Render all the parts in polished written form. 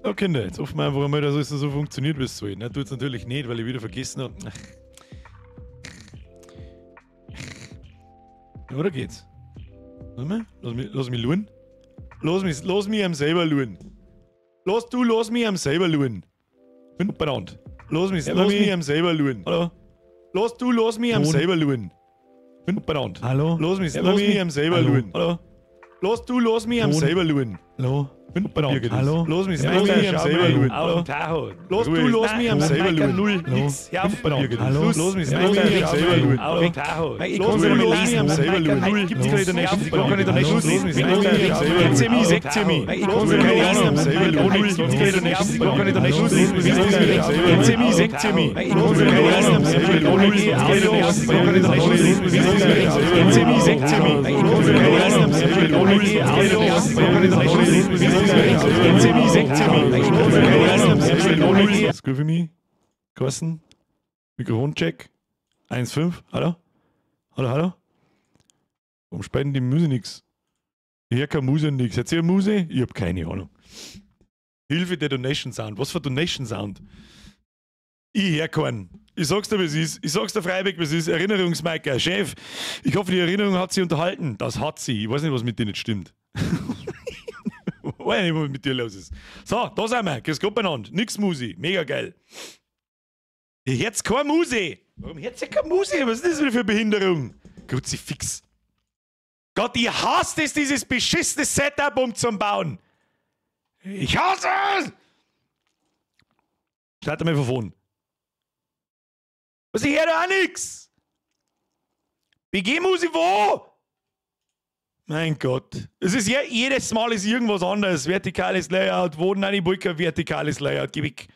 So, Kinder, jetzt hoffen wir einfach einmal, dass es so funktioniert, wie es soll. Ne, tut's natürlich nicht, weil ich wieder vergessen habe. Ja, oder geht's? Lass mich, lass mich luren. Lass mich am selber luren. Lass du, lass mich am selber luren. Bin benannt. Lass mich am selber luren. Hallo? Lass du, lass mich am selber luren. Bin benannt. Hallo? Lass mich am selber luren. Hallo? Lass du, lass mich am selber luren. Hallo? Bin benannt. Hallo? Lass mich am selber luren. Hallo? Lass du, lass mich am selber luren. Null, nix. Hallo? Lass mich am selber luren. Hallo? Lass du, lass mich am selber luren. Gibt's keine Donation? Gar keine Donation. Lass mich am selber luren. Gibt's keine Donation? Gar keine Donation. Ist gut für mich. Carsten. Mikrofoncheck. 1,5. Hallo? Hallo, hallo? Warum spenden die Muse nix? Ich hör keine Muse und nix. Erzähl Muse? Ich hab keine Ahnung. Hilfe der Donation Sound. Was für Donation Sound? Ich hör keinen. Ich sag's dir, wie es ist. Ich sag's dir freiwillig, wie es ist. Erinnerungsmeiker. Chef, ich hoffe, die Erinnerung hat sie unterhalten. Das hat sie. Ich weiß nicht, was mit dir nicht stimmt. Ich weiß nicht, was mit dir los ist. So, da sind wir. Grüß Gott benannt. Nix Musi. Mega geil. Ich hört's keine Muse. Warum hört's ja keine Muse? Was ist das wieder für Behinderung? Kruzifix. Gott, ich hasse es, dieses beschissene Setup umzubauen. Ich hasse es! Starte mal von vorn. Was, ich höre da auch nix. BG-Musi wo? Mein Gott. Es ist ja, jedes Mal ist irgendwas anderes. Vertikales Layout. Wo? Nein, ich wollte kein vertikales Layout. Gib ich.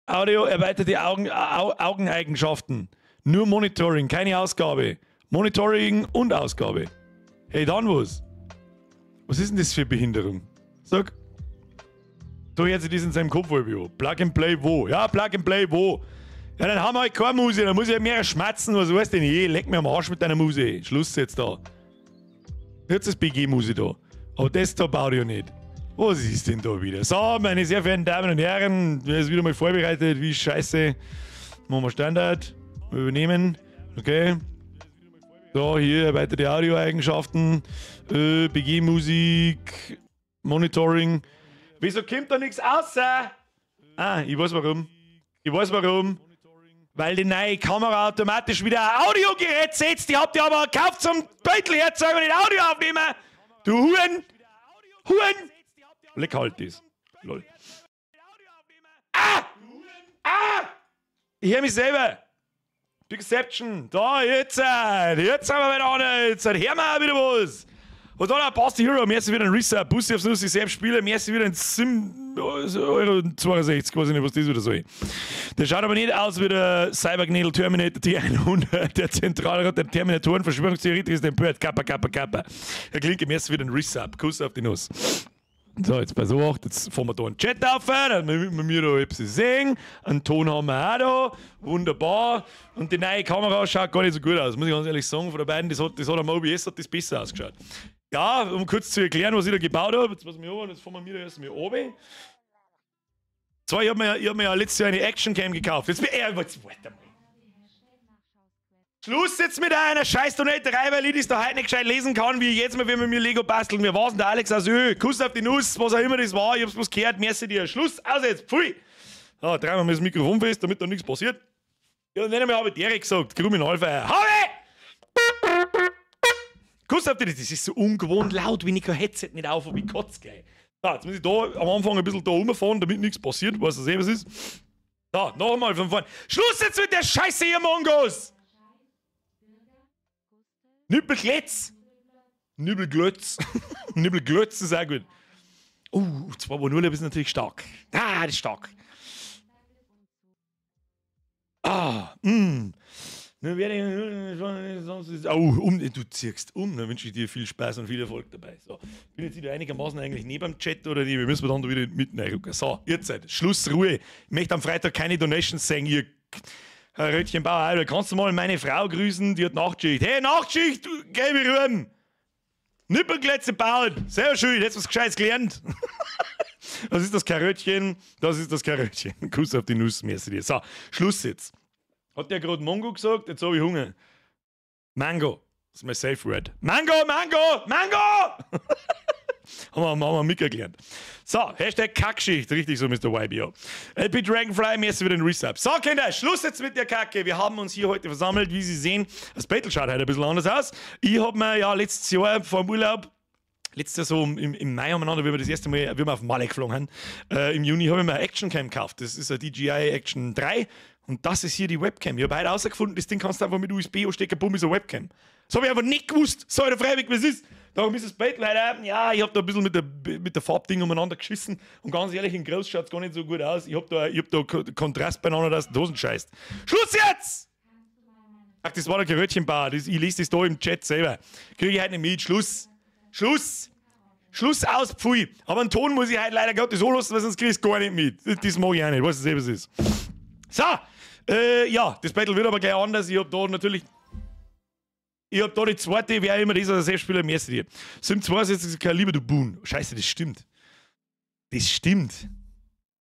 Audio, erweiterte Augeneigenschaften. Nur Monitoring, keine Ausgabe. Monitoring und Ausgabe. Hey, dann was? Was ist denn das für Behinderung? Sag. So hört sich das in seinem Kopf an. Plug and Play wo? Ja, Plug and Play wo? Ja, dann haben wir halt keine Muse, dann muss ich ja mehr schmatzen, was weiß denn ich? Leck mir am Arsch mit deiner Muse. Schluss jetzt da. Jetzt ist BG-Muse da. Aber das da baut ich ja nicht. Was ist denn da wieder? So, meine sehr verehrten Damen und Herren, wir sind wieder mal vorbereitet, wie scheiße. Machen wir Standard. Wir übernehmen. Okay. So, hier erweiterte Audio-Eigenschaften, BG-Musik, Monitoring. Wieso kommt da nichts außer? Ah, ich weiß warum. Ich weiß warum. Weil die neue Kamera automatisch wieder ein Audiogerät setzt. Die habt ihr aber gekauft zum Beutel herzeigen und nicht Audio aufnehmen. Du Huren! Huren! Leck halt das. Lol. Ah! Ah! Ich hör mich selber. Exception. Da, jetzt. Jetzt haben wir wieder an. Jetzt hören wir auch wieder was. Und dann passt die Hero. Merci wieder ein Reset. Bussi aufs Nuss, ich selbst spiele. Merci wieder ein Sim. Euro 62, weiß ich nicht, was das wieder soll. Der schaut aber nicht aus wie der Cybergnädel Terminator T100, der Zentralrat der Terminatoren, Verschwörungstheoretiker ist empört. Kappa, kappa, kappa. Herr Klinke, merci wieder ein Resub. Kuss auf die Nuss. So, jetzt pass auf, jetzt fahren wir da einen Chat auf, damit wir mir da etwas sehen. Einen Ton haben wir auch da. Wunderbar. Und die neue Kamera schaut gar nicht so gut aus, muss ich ganz ehrlich sagen. Von der beiden, das hat am OBS hat das besser ausgeschaut. Ja, um kurz zu erklären, was ich da gebaut habe. Jetzt pass mir an, jetzt fahren wir mir da erst mal runter. Zwar, ich hab mir ja letztes Jahr eine Actioncam gekauft. Jetzt bin ich. Warte mal. Schluss jetzt mit einer scheiß Donaterei, weil ich das da heute nicht gescheit lesen kann, wie ich jetzt mal, wenn wir mir Lego basteln. Wir waren der Alex aus Ö. Kuss auf die Nuss, was auch immer das war. Ich hab's bloß gehört. Merci dir. Schluss, aus jetzt. Pfui. So, drehen wir mal das Mikrofon fest, damit da nichts passiert. Ja, und dann habe ich Derek gesagt. Kriminalfeier. Habe! Kuss auf die Nuss. Das ist so ungewohnt laut, wenn ich kein Headset nicht auf habe. Ich kotze gleich. So, jetzt muss ich da am Anfang ein bisschen da rumfahren, damit nichts passiert. Weißt du, was ist? So, nochmal von vorn. Schluss jetzt mit der Scheiße, ihr Mongos! Nippelglötz! Nippelglötz. Nippelglötz ist auch gut. 2-0 ist natürlich stark. Ah, das ist stark. Ah, du ziehst um, dann wünsche ich dir viel Spaß und viel Erfolg dabei. So, ich bin jetzt wieder einigermaßen eigentlich neben dem Chat oder nicht, wir müssen dann wieder mitten reinrücken. So, jetzt halt, Schluss, Ruhe. Ich möchte am Freitag keine Donations sehen, ihr Herr Röttchenbauer, Alter, kannst du mal meine Frau grüßen, die hat Nachtschicht. Hey, Nachtschicht, du gelbe Rüben! Nippelglätze bauen. Sehr schön, jetzt was Gescheites gelernt. Das ist das Karöttchen. Das ist das Karöttchen. Kuss auf die Nuss, merci dir. So, Schluss jetzt. Hat der gerade Mongo gesagt? Jetzt habe ich Hunger. Mango. Das ist mein Safe Word. Mango, Mango, Mango! Haben wir mitgelernt. So, #Kackschicht. Richtig so, Mr. YBO. LP Dragonfly, merci für den Resub. So, Kinder, Schluss jetzt mit der Kacke. Wir haben uns hier heute versammelt, wie Sie sehen. Das Battle schaut heute ein bisschen anders aus. Ich habe mir ja letztes Jahr vor dem Urlaub, letztes Jahr so im Mai umeinander, wie wir das erste Mal, wie wir auf Malle geflogen haben, im Juni habe ich mir eine Action Cam gekauft. Das ist eine DJI Action 3 und das ist hier die Webcam. Ich habe heute herausgefunden, das Ding kannst du einfach mit USB anstecken, bumm, ist eine Webcam. Das habe ich einfach nicht gewusst. So, der Freiweg, was ist? Darum ist das Bett leider, ja, ich habe da ein bisschen mit der Farbding umeinander geschissen und ganz ehrlich, in groß schaut es gar nicht so gut aus. Ich hab da Kontrast beieinander, dass die Dosen scheißt. Schluss jetzt! Ach, das war der Gerötchenbauer. Das, ich lese das da im Chat selber. Kriege ich heute nicht mit. Schluss. Schluss. Schluss aus, pfui. Aber einen Ton muss ich heute leider Gottes so lassen, weil sonst krieg ich gar nicht mit. Das mag ich auch nicht. Weißt du, was es ist. So, ja, das Battle wird aber gleich anders. Ich hab da natürlich. Ich hab da die zweite, wer immer das ist, der Spieler, merci dir. Sim 62 Kaliber, du Boon. Scheiße, das stimmt. Das stimmt.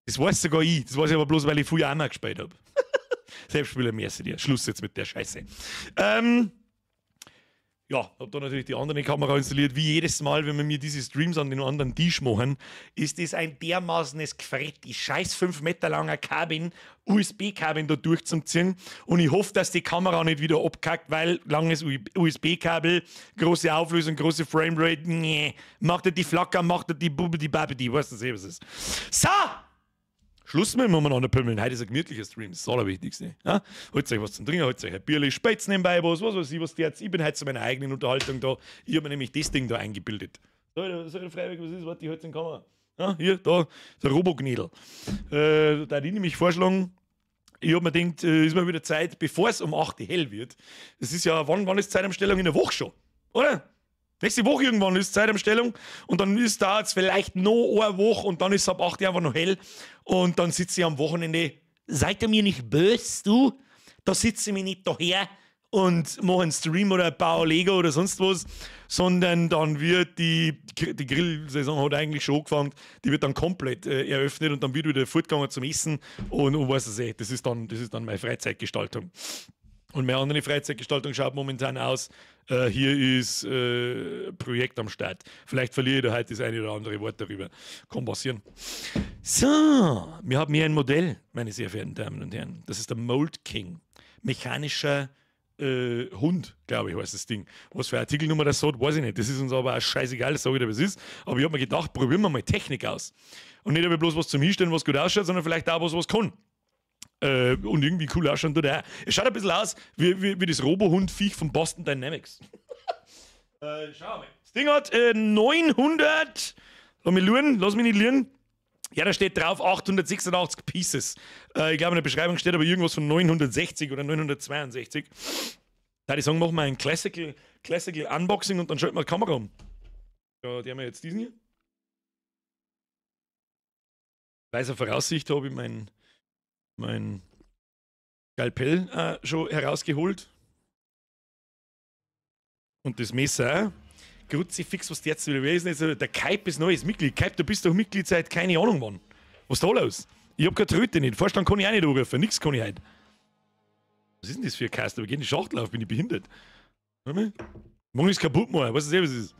Das weiß sogar ich. Das weiß ich aber bloß, weil ich früher auch mal gespielt habe. Selbstspieler, merci dir. Schluss jetzt mit der Scheiße. Ja, hab da natürlich die andere Kamera installiert. Wie jedes Mal, wenn wir mir diese Streams an den anderen Tisch machen, ist das ein dermaßenes Gfrett, die scheiß 5 Meter langer Kabin, USB-Kabel da durchzuziehen. Und ich hoffe, dass die Kamera nicht wieder abkackt, weil langes USB-Kabel, große Auflösung, große Framerate, nee, macht er die Flacker, macht er die Bubbe, die Babbe, die, weißt du, was es ist. So! Schluss mit dem umeinander pümmeln. Heute ist ein gemütlicher Stream, das ist das Allerwichtigste. Ja? Holt euch was zum Trinken, holt euch ein Bierli, Spätz nebenbei, was weiß ich, was der jetzt. Ich bin heute zu meiner eigenen Unterhaltung da. Ich habe mir nämlich das Ding da eingebildet. Soll ich freiwillig, was ist? Warte, ich halte in Kamera. Ja, hier, da, der Robognädel. Da hätte ich nämlich vorschlagen, ich habe mir gedacht, ist mal wieder Zeit, bevor es um 8 Uhr hell wird. Das ist ja, wann ist Zeitumstellung? In der Woche schon, oder? Nächste Woche irgendwann ist Zeitumstellung und dann ist da jetzt vielleicht noch eine Woche und dann ist es ab 8 Uhr einfach noch hell und dann sitze ich am Wochenende, seid ihr mir nicht böse, du? Da sitze ich mich nicht daher und mache einen Stream oder baue Lego oder sonst was, sondern dann wird die Grillsaison hat eigentlich schon angefangen, die wird dann komplett eröffnet und dann wird wieder fortgegangen zum Essen und weiß es eh, das ist dann meine Freizeitgestaltung. Und meine andere Freizeitgestaltung schaut momentan aus, hier ist Projekt am Start. Vielleicht verliere ich da heute das eine oder andere Wort darüber. Kann passieren. So, wir haben hier ein Modell, meine sehr verehrten Damen und Herren. Das ist der Mold King. Mechanischer Hund, glaube ich, heißt das Ding. Was für eine Artikelnummer das hat, weiß ich nicht. Das ist uns aber auch scheißegal, das sage ich dir, was es ist. Aber ich habe mir gedacht, probieren wir mal Technik aus. Und nicht aber bloß was zum Hinstellen, was gut ausschaut, sondern vielleicht auch was, was kann. Und irgendwie cool ausschauen tut er auch. Es schaut ein bisschen aus wie das Robohund-Viech von Boston Dynamics. Schau mal. Das Ding hat 900. Lass mich lügen, lass mich nicht lügen. Ja, da steht drauf 886 Pieces. Ich glaube, in der Beschreibung steht aber irgendwas von 960 oder 962. Da würde ich sagen, machen wir ein Classical Unboxing und dann schalten wir die Kamera um. Ja, die haben wir jetzt diesen hier. Weiser Voraussicht habe ich mein Skalpell schon herausgeholt. Und das Messer auch. Kruzifix, was der jetzt wieder ist. Der Kaip ist neues Mitglied. Kaip, du bist doch Mitglied seit keine Ahnung wann. Was ist da los? Ich hab keine Tröte nicht. Vorstand kann ich auch nicht anrufen. Nix kann ich heute. Was ist denn das für ein Kasten? Aber geht die Schachtel auf? Bin ich behindert? Warte mal. Morgen ist kaputt mal. Was ist das, was ist?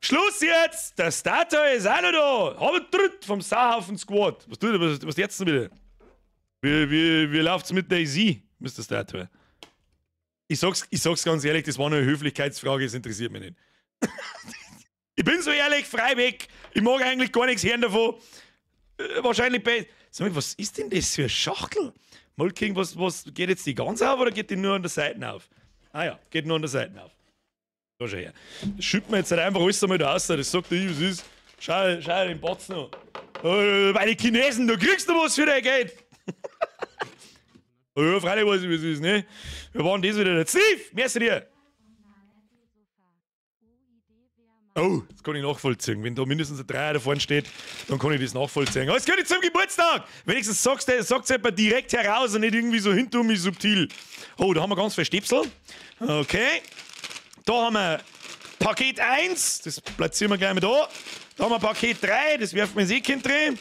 Schluss jetzt! Der Starter ist auch noch da! Hab Tritt vom Sauhaufen Squad. Was tut er? Was jetzt denn wieder? Wie läuft's mit DayZ, Mr. Starter? Ich sag's ganz ehrlich, das war nur eine Höflichkeitsfrage, es interessiert mich nicht. Ich bin so ehrlich, frei weg. Ich mag eigentlich gar nichts hören davon. Wahrscheinlich bei. Sag mal, was ist denn das für eine Schachtel? Mold King, was geht jetzt die ganz auf oder geht die nur an der Seite auf? Ah ja, geht nur an der Seite auf. Da schau her. Das schütten wir jetzt halt einfach alles einmal da raus. Das sagt der, was ist. Schau, schau den Batz noch. Bei den Chinesen, da kriegst du was für dein Geld. Oh ja, freilich weiß ich, was ist, ne? Wir waren das wieder. Der Steve, merci dir. Oh, das kann ich nachvollziehen. Wenn da mindestens ein Dreier da vorne steht, dann kann ich das nachvollziehen. Alles Gute zum Geburtstag! Wenigstens sagst du jemand direkt heraus und nicht irgendwie so hinter mich subtil. Oh, da haben wir ganz viele Stäbsel. Okay. Da haben wir Paket 1, das platzieren wir gleich mal da. Da haben wir Paket 3, das werfen wir ins Eckchen drin.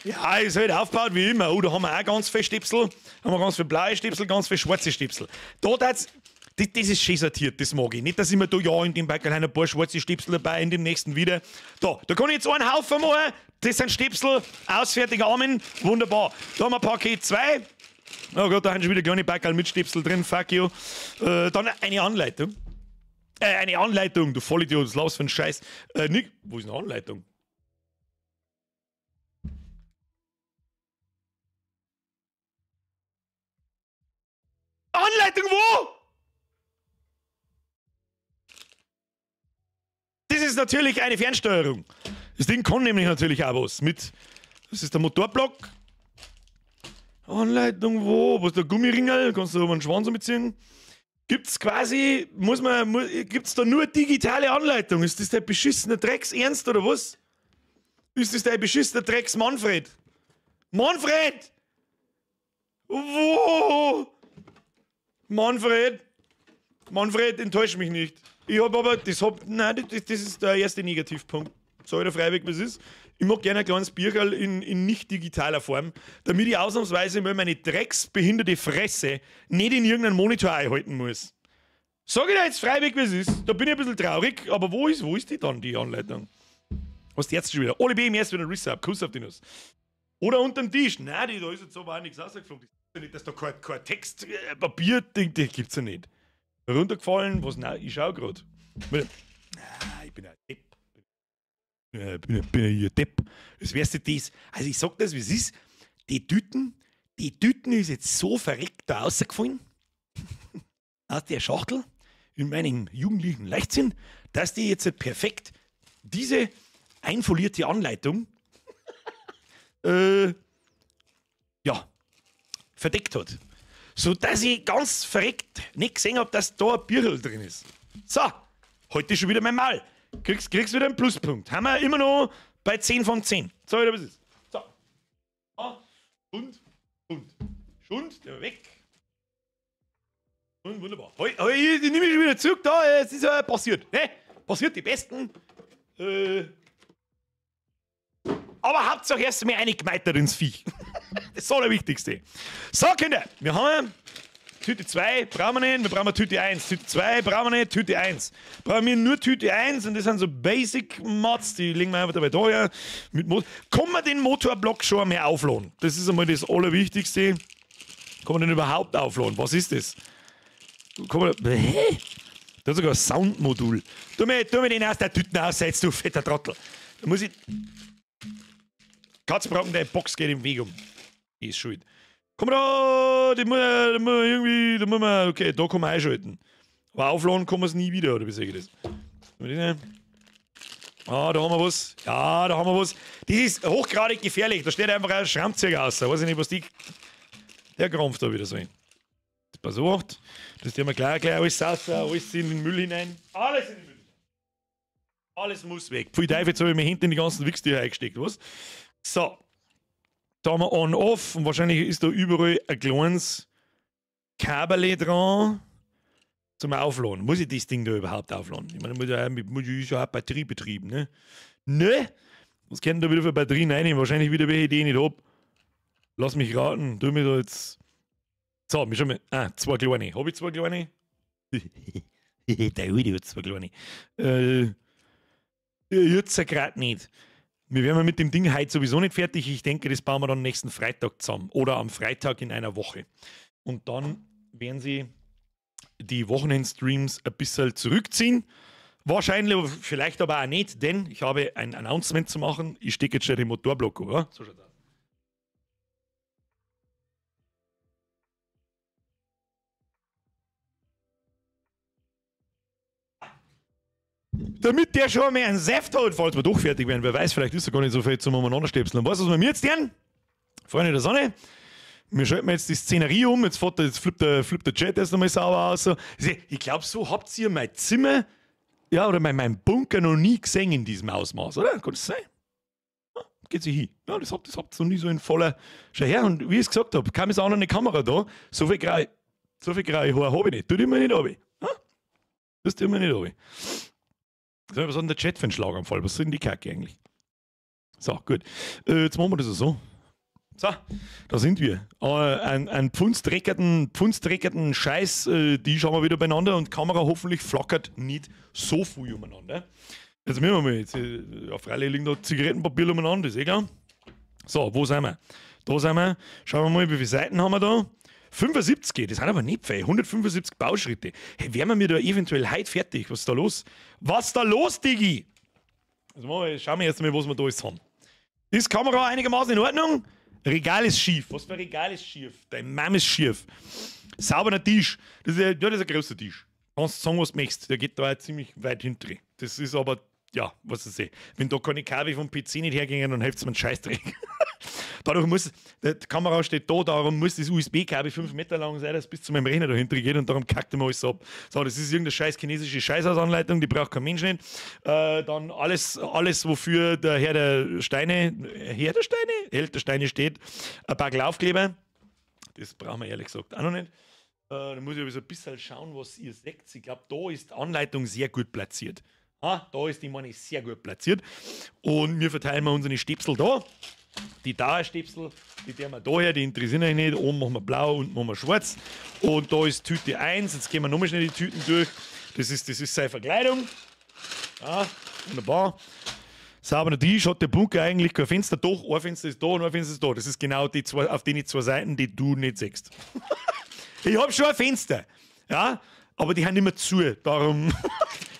Ja, ist halt aufgebaut wie immer. Oh, da haben wir auch ganz viele Stöpsel. Da haben wir ganz viele blaue Stöpsel, ganz viele schwarze Stöpsel. Da das ist schön sortiert, das mag ich. Nicht, dass ich mir da, ja, in dem Backerl ein paar schwarze Stöpsel dabei, in dem nächsten wieder. Da kann ich jetzt einen Haufen machen. Das sind Stöpsel, ausfertige Armen. Wunderbar. Da haben wir Paket 2. Oh Gott, da haben schon wieder kleine Backerl mit Stöpsel drin, fuck you. Dann eine Anleitung. Eine Anleitung, du Vollidiot, was laufst für einen Scheiß. Nick, wo ist eine Anleitung? Anleitung wo? Das ist natürlich eine Fernsteuerung. Das Ding kann nämlich natürlich auch was mit. Das ist der Motorblock. Anleitung wo? Was ist der Gummiringel? Kannst du einen Schwanz mitziehen? Gibt's quasi, gibt's da nur digitale Anleitung? Ist das der beschissene Drecks Ernst oder was? Ist das der beschissene Drecks Manfred? Manfred! Wo? Manfred! Manfred, enttäusch mich nicht. Ich hab aber, nein, das ist der erste Negativpunkt. Sag ich dir freiwillig, was ist. Ich mag gerne ein kleines Bierl in nicht digitaler Form, damit ich ausnahmsweise mal meine drecksbehinderte Fresse nicht in irgendeinen Monitor einhalten muss. Sag ich dir jetzt freiwillig, was ist. Da bin ich ein bisschen traurig, aber wo ist die dann, die Anleitung? Was ist jetzt schon wieder? Alle B im ersten wieder Resub, Kuss auf die Nuss. Oder unterm Tisch. Nein, da ist jetzt aber auch nichts rausgeflogen. Das ist ja nicht, dass da kein Text, Papier, Ding, das gibt's ja nicht. Runtergefallen, was? Nein, ich schau grad. Nein, ich bin ein Depp. Bin ja Depp. Das wärst du das. Also ich sag das, wie es ist. Die Tüten ist jetzt so verreckt da rausgefallen. Aus der Schachtel, in meinem jugendlichen Leichtsinn, dass die jetzt perfekt diese einfolierte Anleitung ja, verdeckt hat. So dass ich ganz verreckt nicht gesehen hab, dass da ein Bierl drin ist. So, heute ist schon wieder mein Mal. Kriegst wieder einen Pluspunkt. Haben wir immer noch bei 10 von 10. So, wieder was ist. So. Ah, und. Schund, der weg. Und wunderbar. Hoi, ich nehme mich schon wieder zurück da. Es ist ja passiert. Ne? Passiert die Besten. Aber Hauptsache erst mal eine gemeitert ins Viech. Das ist das Allerwichtigste. So, Kinder, wir haben Tüte 2 brauchen wir nicht, wir brauchen Tüte 1. Tüte 2 brauchen wir nicht, Tüte 1. Brauchen wir nur Tüte 1 und das sind so Basic Mods, die legen wir einfach dabei da her. Mit Motor. Kann man den Motorblock schon einmal aufladen? Das ist einmal das Allerwichtigste. Kann man den überhaupt aufladen? Was ist das? Kann man, hä? Da ist sogar ein Soundmodul. Tu mir den aus der Tüte aus, du fetter Trottel. Da muss ich. Katzbrocken, deine Box geht im Weg um. Die ist schuld. Komm da, die muss irgendwie, da muss man, okay, da kann man einschalten. Aber aufladen kann man es nie wieder, oder wie sehe ich das? Ah, da haben wir was. Ja, da haben wir was. Das ist hochgradig gefährlich. Da steht einfach ein Schrammzieher raus. Weiß ich nicht, was die. Der krampft da wieder so hin. Pass auf, das tun wir gleich alles raus, alles in den Müll hinein. Alles in den Müll. Alles muss weg. Pfui Teufel, jetzt habe ich mir hinten in die ganzen Wichstücher eingesteckt, was? So. Da haben wir on-off und wahrscheinlich ist da überall ein kleines Kabel dran zum Aufladen. Muss ich das Ding da überhaupt aufladen? Ich meine, muss ich ja auch Batterie betrieben, ne? Ne? Was können da wieder für Batterien reinnehmen? Wahrscheinlich wieder welche, die ich nicht hab. Lass mich raten. Tu mir da jetzt. So, wir schauen mal. Ah, zwei kleine. Hab ich zwei kleine? Der Rudi hat zwei kleine. Jetzt gerade nicht. Wir werden mit dem Ding heute sowieso nicht fertig. Ich denke, das bauen wir dann nächsten Freitag zusammen. Oder am Freitag in einer Woche. Und dann werden sie die Wochenendstreams ein bisschen zurückziehen. Wahrscheinlich, vielleicht aber auch nicht, denn ich habe ein Announcement zu machen. Ich stecke jetzt schon den Motorblock, oder? So schaut's aus. Damit der schon mehr einen Saft hat, falls wir doch fertig werden. Wer weiß, vielleicht ist er gar nicht so viel zum Umeinander-Stöpseln. Und weißt du, was wir jetzt tun? Freunde der Sonne, wir schalten jetzt die Szenerie um. Jetzt, jetzt flippt der Chat erst einmal sauber aus. Ich glaube, so habt ihr mein Zimmer, ja, oder mein Bunker noch nie gesehen in diesem Ausmaß, oder? Kann das sein? Ja, geht sich hin. Ja, das habt ihr noch nie so in voller. Schau her, und wie ich es gesagt habe, kam jetzt auch noch eine Kamera da. So viel graue Haare habe ich nicht. Tu die mir nicht runter. Ja? Das tut mir nicht runter. Was hat denn der Chat für einen Schlaganfall? Was sind die Kacke eigentlich? So, gut. Jetzt machen wir das so. So, da sind wir. Ein pfundstreckerten Scheiß, die schauen wir wieder beieinander und Kamera hoffentlich flackert nicht so viel umeinander. Jetzt müssen wir mal, jetzt, ja, freilich liegen da Zigarettenpapier umeinander, ist eh klar. So, wo sind wir? Da sind wir. Schauen wir mal, wie viele Seiten haben wir da? 75, das sind aber nicht viel. 175 Bauschritte. Hey, wären wir da eventuell heute fertig? Was ist da los? Was ist da los, Digi? Also schauen wir jetzt mal, was wir da alles haben. Ist Kamera einigermaßen in Ordnung? Regal ist schief. Was für ein Regal ist schief? Dein Mom ist schief. Sauberer Tisch. Das ist, ja, das ist ein großer Tisch. Kannst du sagen, was du möchtest. Der geht da auch ziemlich weit hinten. Das ist aber, ja, was ich sehe. Wenn da keine Kabel vom PC nicht hergehen, dann hilft es mir einen Scheißdreck. Dadurch muss, die Kamera steht da, darum muss das USB-Kabel 5 Meter lang sein, dass es bis zu meinem Rechner dahinter geht und darum kackt immer alles ab. So, das ist irgendeine scheiß chinesische Scheißhausanleitung, die braucht kein Mensch nicht. Dann alles, wofür der Herr der Steine, Herr der Steine? Held der Steine steht, ein paar Aufkleber. Das brauchen wir ehrlich gesagt auch noch nicht. Da muss ich aber so ein bisschen schauen, was ihr seht. Ich glaube, da ist die Anleitung sehr gut platziert. Ha, da ist die meine sehr gut platziert. Und wir verteilen mal unsere Stäpsel da. Die Dauerstäpsel, die tun wir da her, die interessieren euch nicht. Oben machen wir blau, unten machen wir schwarz. Und da ist Tüte 1. Jetzt gehen wir nochmal schnell die Tüten durch. Das ist seine Verkleidung. Ja, wunderbar. Sauberer Tisch, hat der Bunker eigentlich kein Fenster. Doch, ein Fenster ist da und ein Fenster ist da. Das ist genau die zwei, auf die zwei Seiten, die du nicht siehst. Ich hab schon ein Fenster, ja, aber die haben nicht mehr zu. Darum.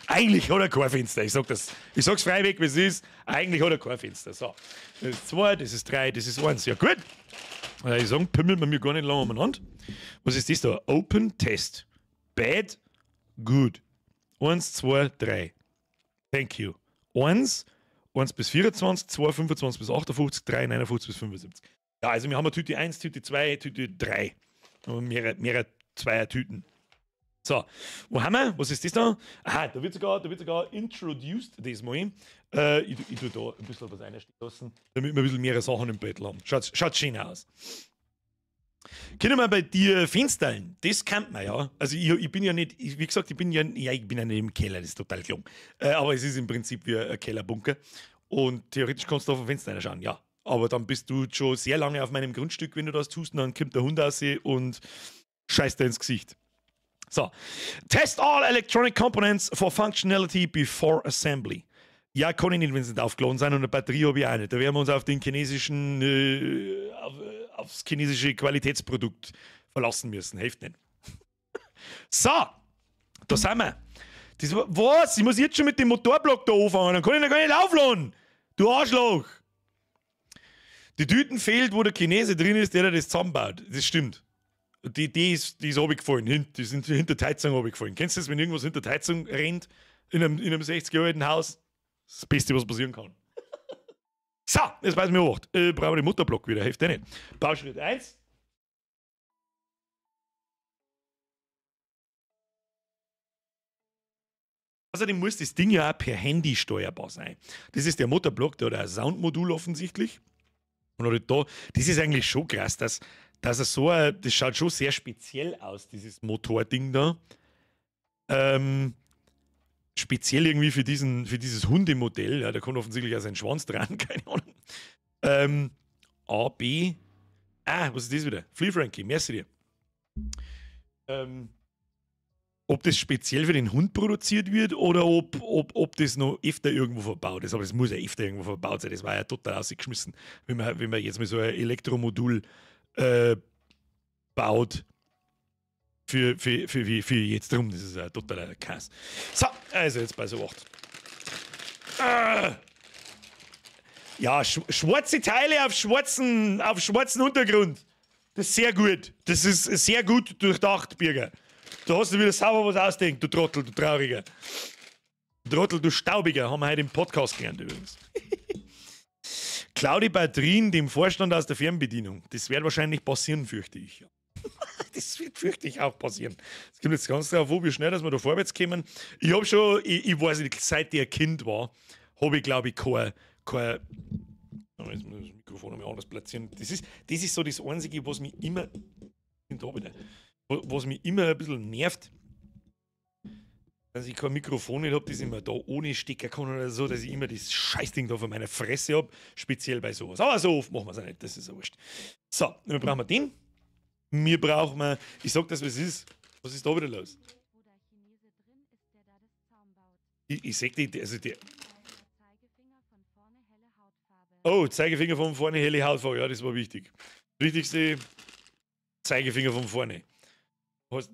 Eigentlich hat er kein Fenster. Ich sag das. Ich sag's freiweg, wie es ist. Eigentlich hat er kein Fenster. So. Das ist 2, das ist 3, das ist 1. Ja, gut. Ich sag, pimmelt man mir gar nicht lange umeinander. Was ist das da? Open Test. Bad, good. 1, 2, 3. Thank you. 1, 1 bis 24, 2, 25 bis 58, 3, 59 bis 75. Ja, also wir haben eine Tüte 1, Tüte 2, Tüte 3. Mehrere Zweier-Tüten. So, wo haben wir? Was ist das da? Aha, da wird sogar introduced diesmal. Ich tue da ein bisschen was reinstehen lassen, damit wir ein bisschen mehrere Sachen im Bett haben. Schaut schön aus. Können wir bei dir Fenstern? Das kennt man ja. Also ich bin ja nicht, wie gesagt, ich bin ja nicht im Keller, das ist total klug. Aber es ist im Prinzip wie ein Kellerbunker. Und theoretisch kannst du auf ein Fenster reinschauen, ja. Aber dann bist du schon sehr lange auf meinem Grundstück, wenn du das tust, und dann kommt der Hund raus und scheißt dir ins Gesicht. So, test all electronic components for functionality before assembly. Ja, kann ich nicht, wenn sie nicht aufgeladen sind und eine Batterie habe ich auch nicht. Da werden wir uns auf den chinesischen, aufs chinesische Qualitätsprodukt verlassen müssen. Hilft nicht. So, da sind wir. Das, was? Ich muss jetzt schon mit dem Motorblock da anfangen. Dann kann ich noch gar nicht aufladen. Du Arschloch. Die Tüten fehlt, wo der Chinese drin ist, der das zusammenbaut. Das stimmt. Die ist runtergefallen, die sind hinter der Heizung runtergefallen. Kennst du das, wenn irgendwas hinter der Heizung rennt in einem 60 Jahre alten Haus? Das ist das Beste, was passieren kann. So, jetzt weiß ich mir auch. Brauchen wir den Motorblock wieder, hilft eh nicht. Bauschritt 1. Außerdem muss das Ding ja auch per Handy steuerbar sein. Das ist der Motorblock, der hat ein Soundmodul offensichtlich. Und da, das ist eigentlich schon krass, dass er so, das schaut schon sehr speziell aus, dieses Motording da. Speziell irgendwie für dieses Hundemodell, ja, da kommt offensichtlich auch sein Schwanz dran, keine Ahnung. A, B, was ist das wieder? Flea Frankie, merci dir. Ob das speziell für den Hund produziert wird oder ob das noch öfter irgendwo verbaut ist. Aber es muss ja öfter irgendwo verbaut sein. Das war ja total ausgeschmissen, wenn man jetzt mal so ein Elektromodul baut für jetzt drum. Das ist ja totaler Kass. So, also jetzt bei so 8. Ja, schwarze Teile auf schwarzen Untergrund. Das ist sehr gut. Das ist sehr gut durchdacht, Birger. Du hast dir wieder sauber was ausdenkt, du Trottel, du Trauriger. Trottel, du Staubiger, haben wir heute im Podcast gelernt übrigens. Klau die Batterien dem Vorstand aus der Fernbedienung. Das wird wahrscheinlich passieren, fürchte ich. Das wird, fürchte ich, auch passieren. Es kommt jetzt ganz drauf an, wie schnell, dass wir da vorwärts kommen. Ich habe schon, ich weiß nicht, seit ich ein Kind war, habe ich, glaube ich, kein jetzt muss ich das Mikrofon nochmal anders platzieren. Das ist so das Einzige, was mich immer. Da wieder. Was mich immer ein bisschen nervt. Dass ich kein Mikrofon nicht hab, das ich mir da ohne Stecker kann oder so, dass ich immer das Scheißding da vor meiner Fresse hab, speziell bei sowas. Aber so oft machen wir es auch nicht, das ist ja wurscht. So, dann brauchen wir den. Wir brauchen wir, ich sag das, was ist. Was ist da wieder los? Ich seh die, also die. Oh, Zeigefinger von vorne, helle Hautfarbe, ja, das war wichtig. Wichtigste, Zeigefinger von vorne. Heißt,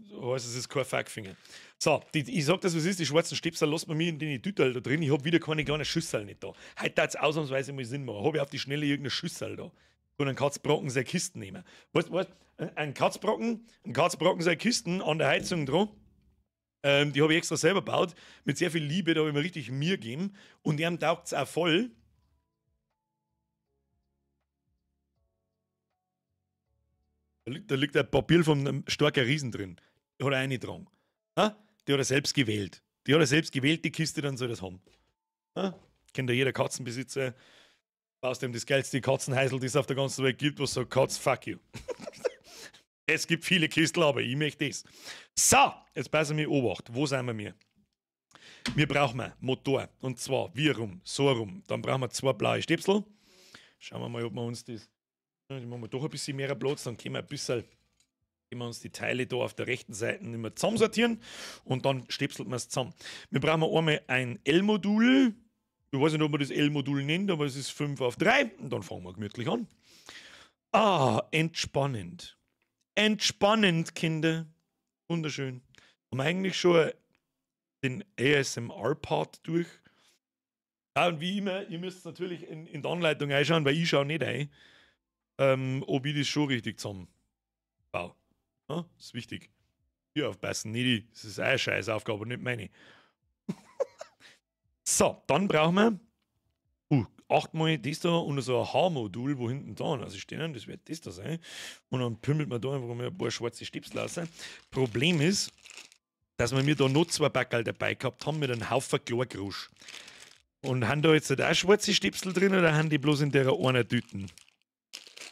es ist kein Fuckfinger. So, ich sag das, was ist, die schwarzen Stäbsel lassen wir mir in den Tüterl da drin. Ich hab wieder keine kleine Schüssel nicht da. Heute tat's ausnahmsweise mal Sinn machen. Hab ich auf die Schnelle irgendeine Schüssel da. Und einen Katzbrocken seine Kisten nehmen. Weißt du, ein Katzbrocken seine Kisten an der Heizung dran. Die habe ich extra selber gebaut. Mit sehr viel Liebe, da habe ich mir richtig Mühe gegeben. Und dem taugt's auch voll. Da liegt ein Papier von einem starken Riesen drin. Da hat er eingetragen. Ha? Die hat er selbst gewählt. Die hat er selbst gewählt, die Kiste, dann soll das haben. Ha? Kennt ja jeder Katzenbesitzer. Außerdem das geilste Katzenhäusl, das es auf der ganzen Welt gibt, was sagt, Katz, fuck you. Es gibt viele Kistel, aber ich möchte das. So, jetzt passen wir Obacht. Wo sind wir mir? Wir brauchen Motor. Und zwar wie rum, so rum. Dann brauchen wir 2 blaue Stöpsel. Schauen wir mal, ob wir uns das... Dann machen wir doch ein bisschen mehr Platz, dann können wir ein bisschen, können wir uns die Teile da auf der rechten Seite immer zusammensortieren und dann stöpselt man es zusammen. Wir brauchen einmal ein L-Modul. Ich weiß nicht, ob man das L-Modul nennt, aber es ist 5 auf 3. Und dann fangen wir gemütlich an. Ah, entspannend. Entspannend, Kinder. Wunderschön. Haben wir eigentlich schon den ASMR-Part durch. Ja, und wie immer, ihr müsst natürlich in der Anleitung einschauen, weil ich schaue nicht ein. Ob ich das schon richtig zusammenbaue. Ja, das ist wichtig. Hier aufpassen, nicht ich. Das ist eine Scheißaufgabe, nicht meine. So, dann brauchen wir 8 mal das da und so ein H-Modul, wo hinten da also stehen, das wird das da sein. Und dann pümmelt man da einfach mal ein paar schwarze Stöpsel raus. Problem ist, dass wir mir da noch 2 Backerl dabei gehabt haben mit einem Haufen Chlorgrusch. Und haben da jetzt auch schwarze Stöpsel drin oder haben die bloß in der einer Tüten?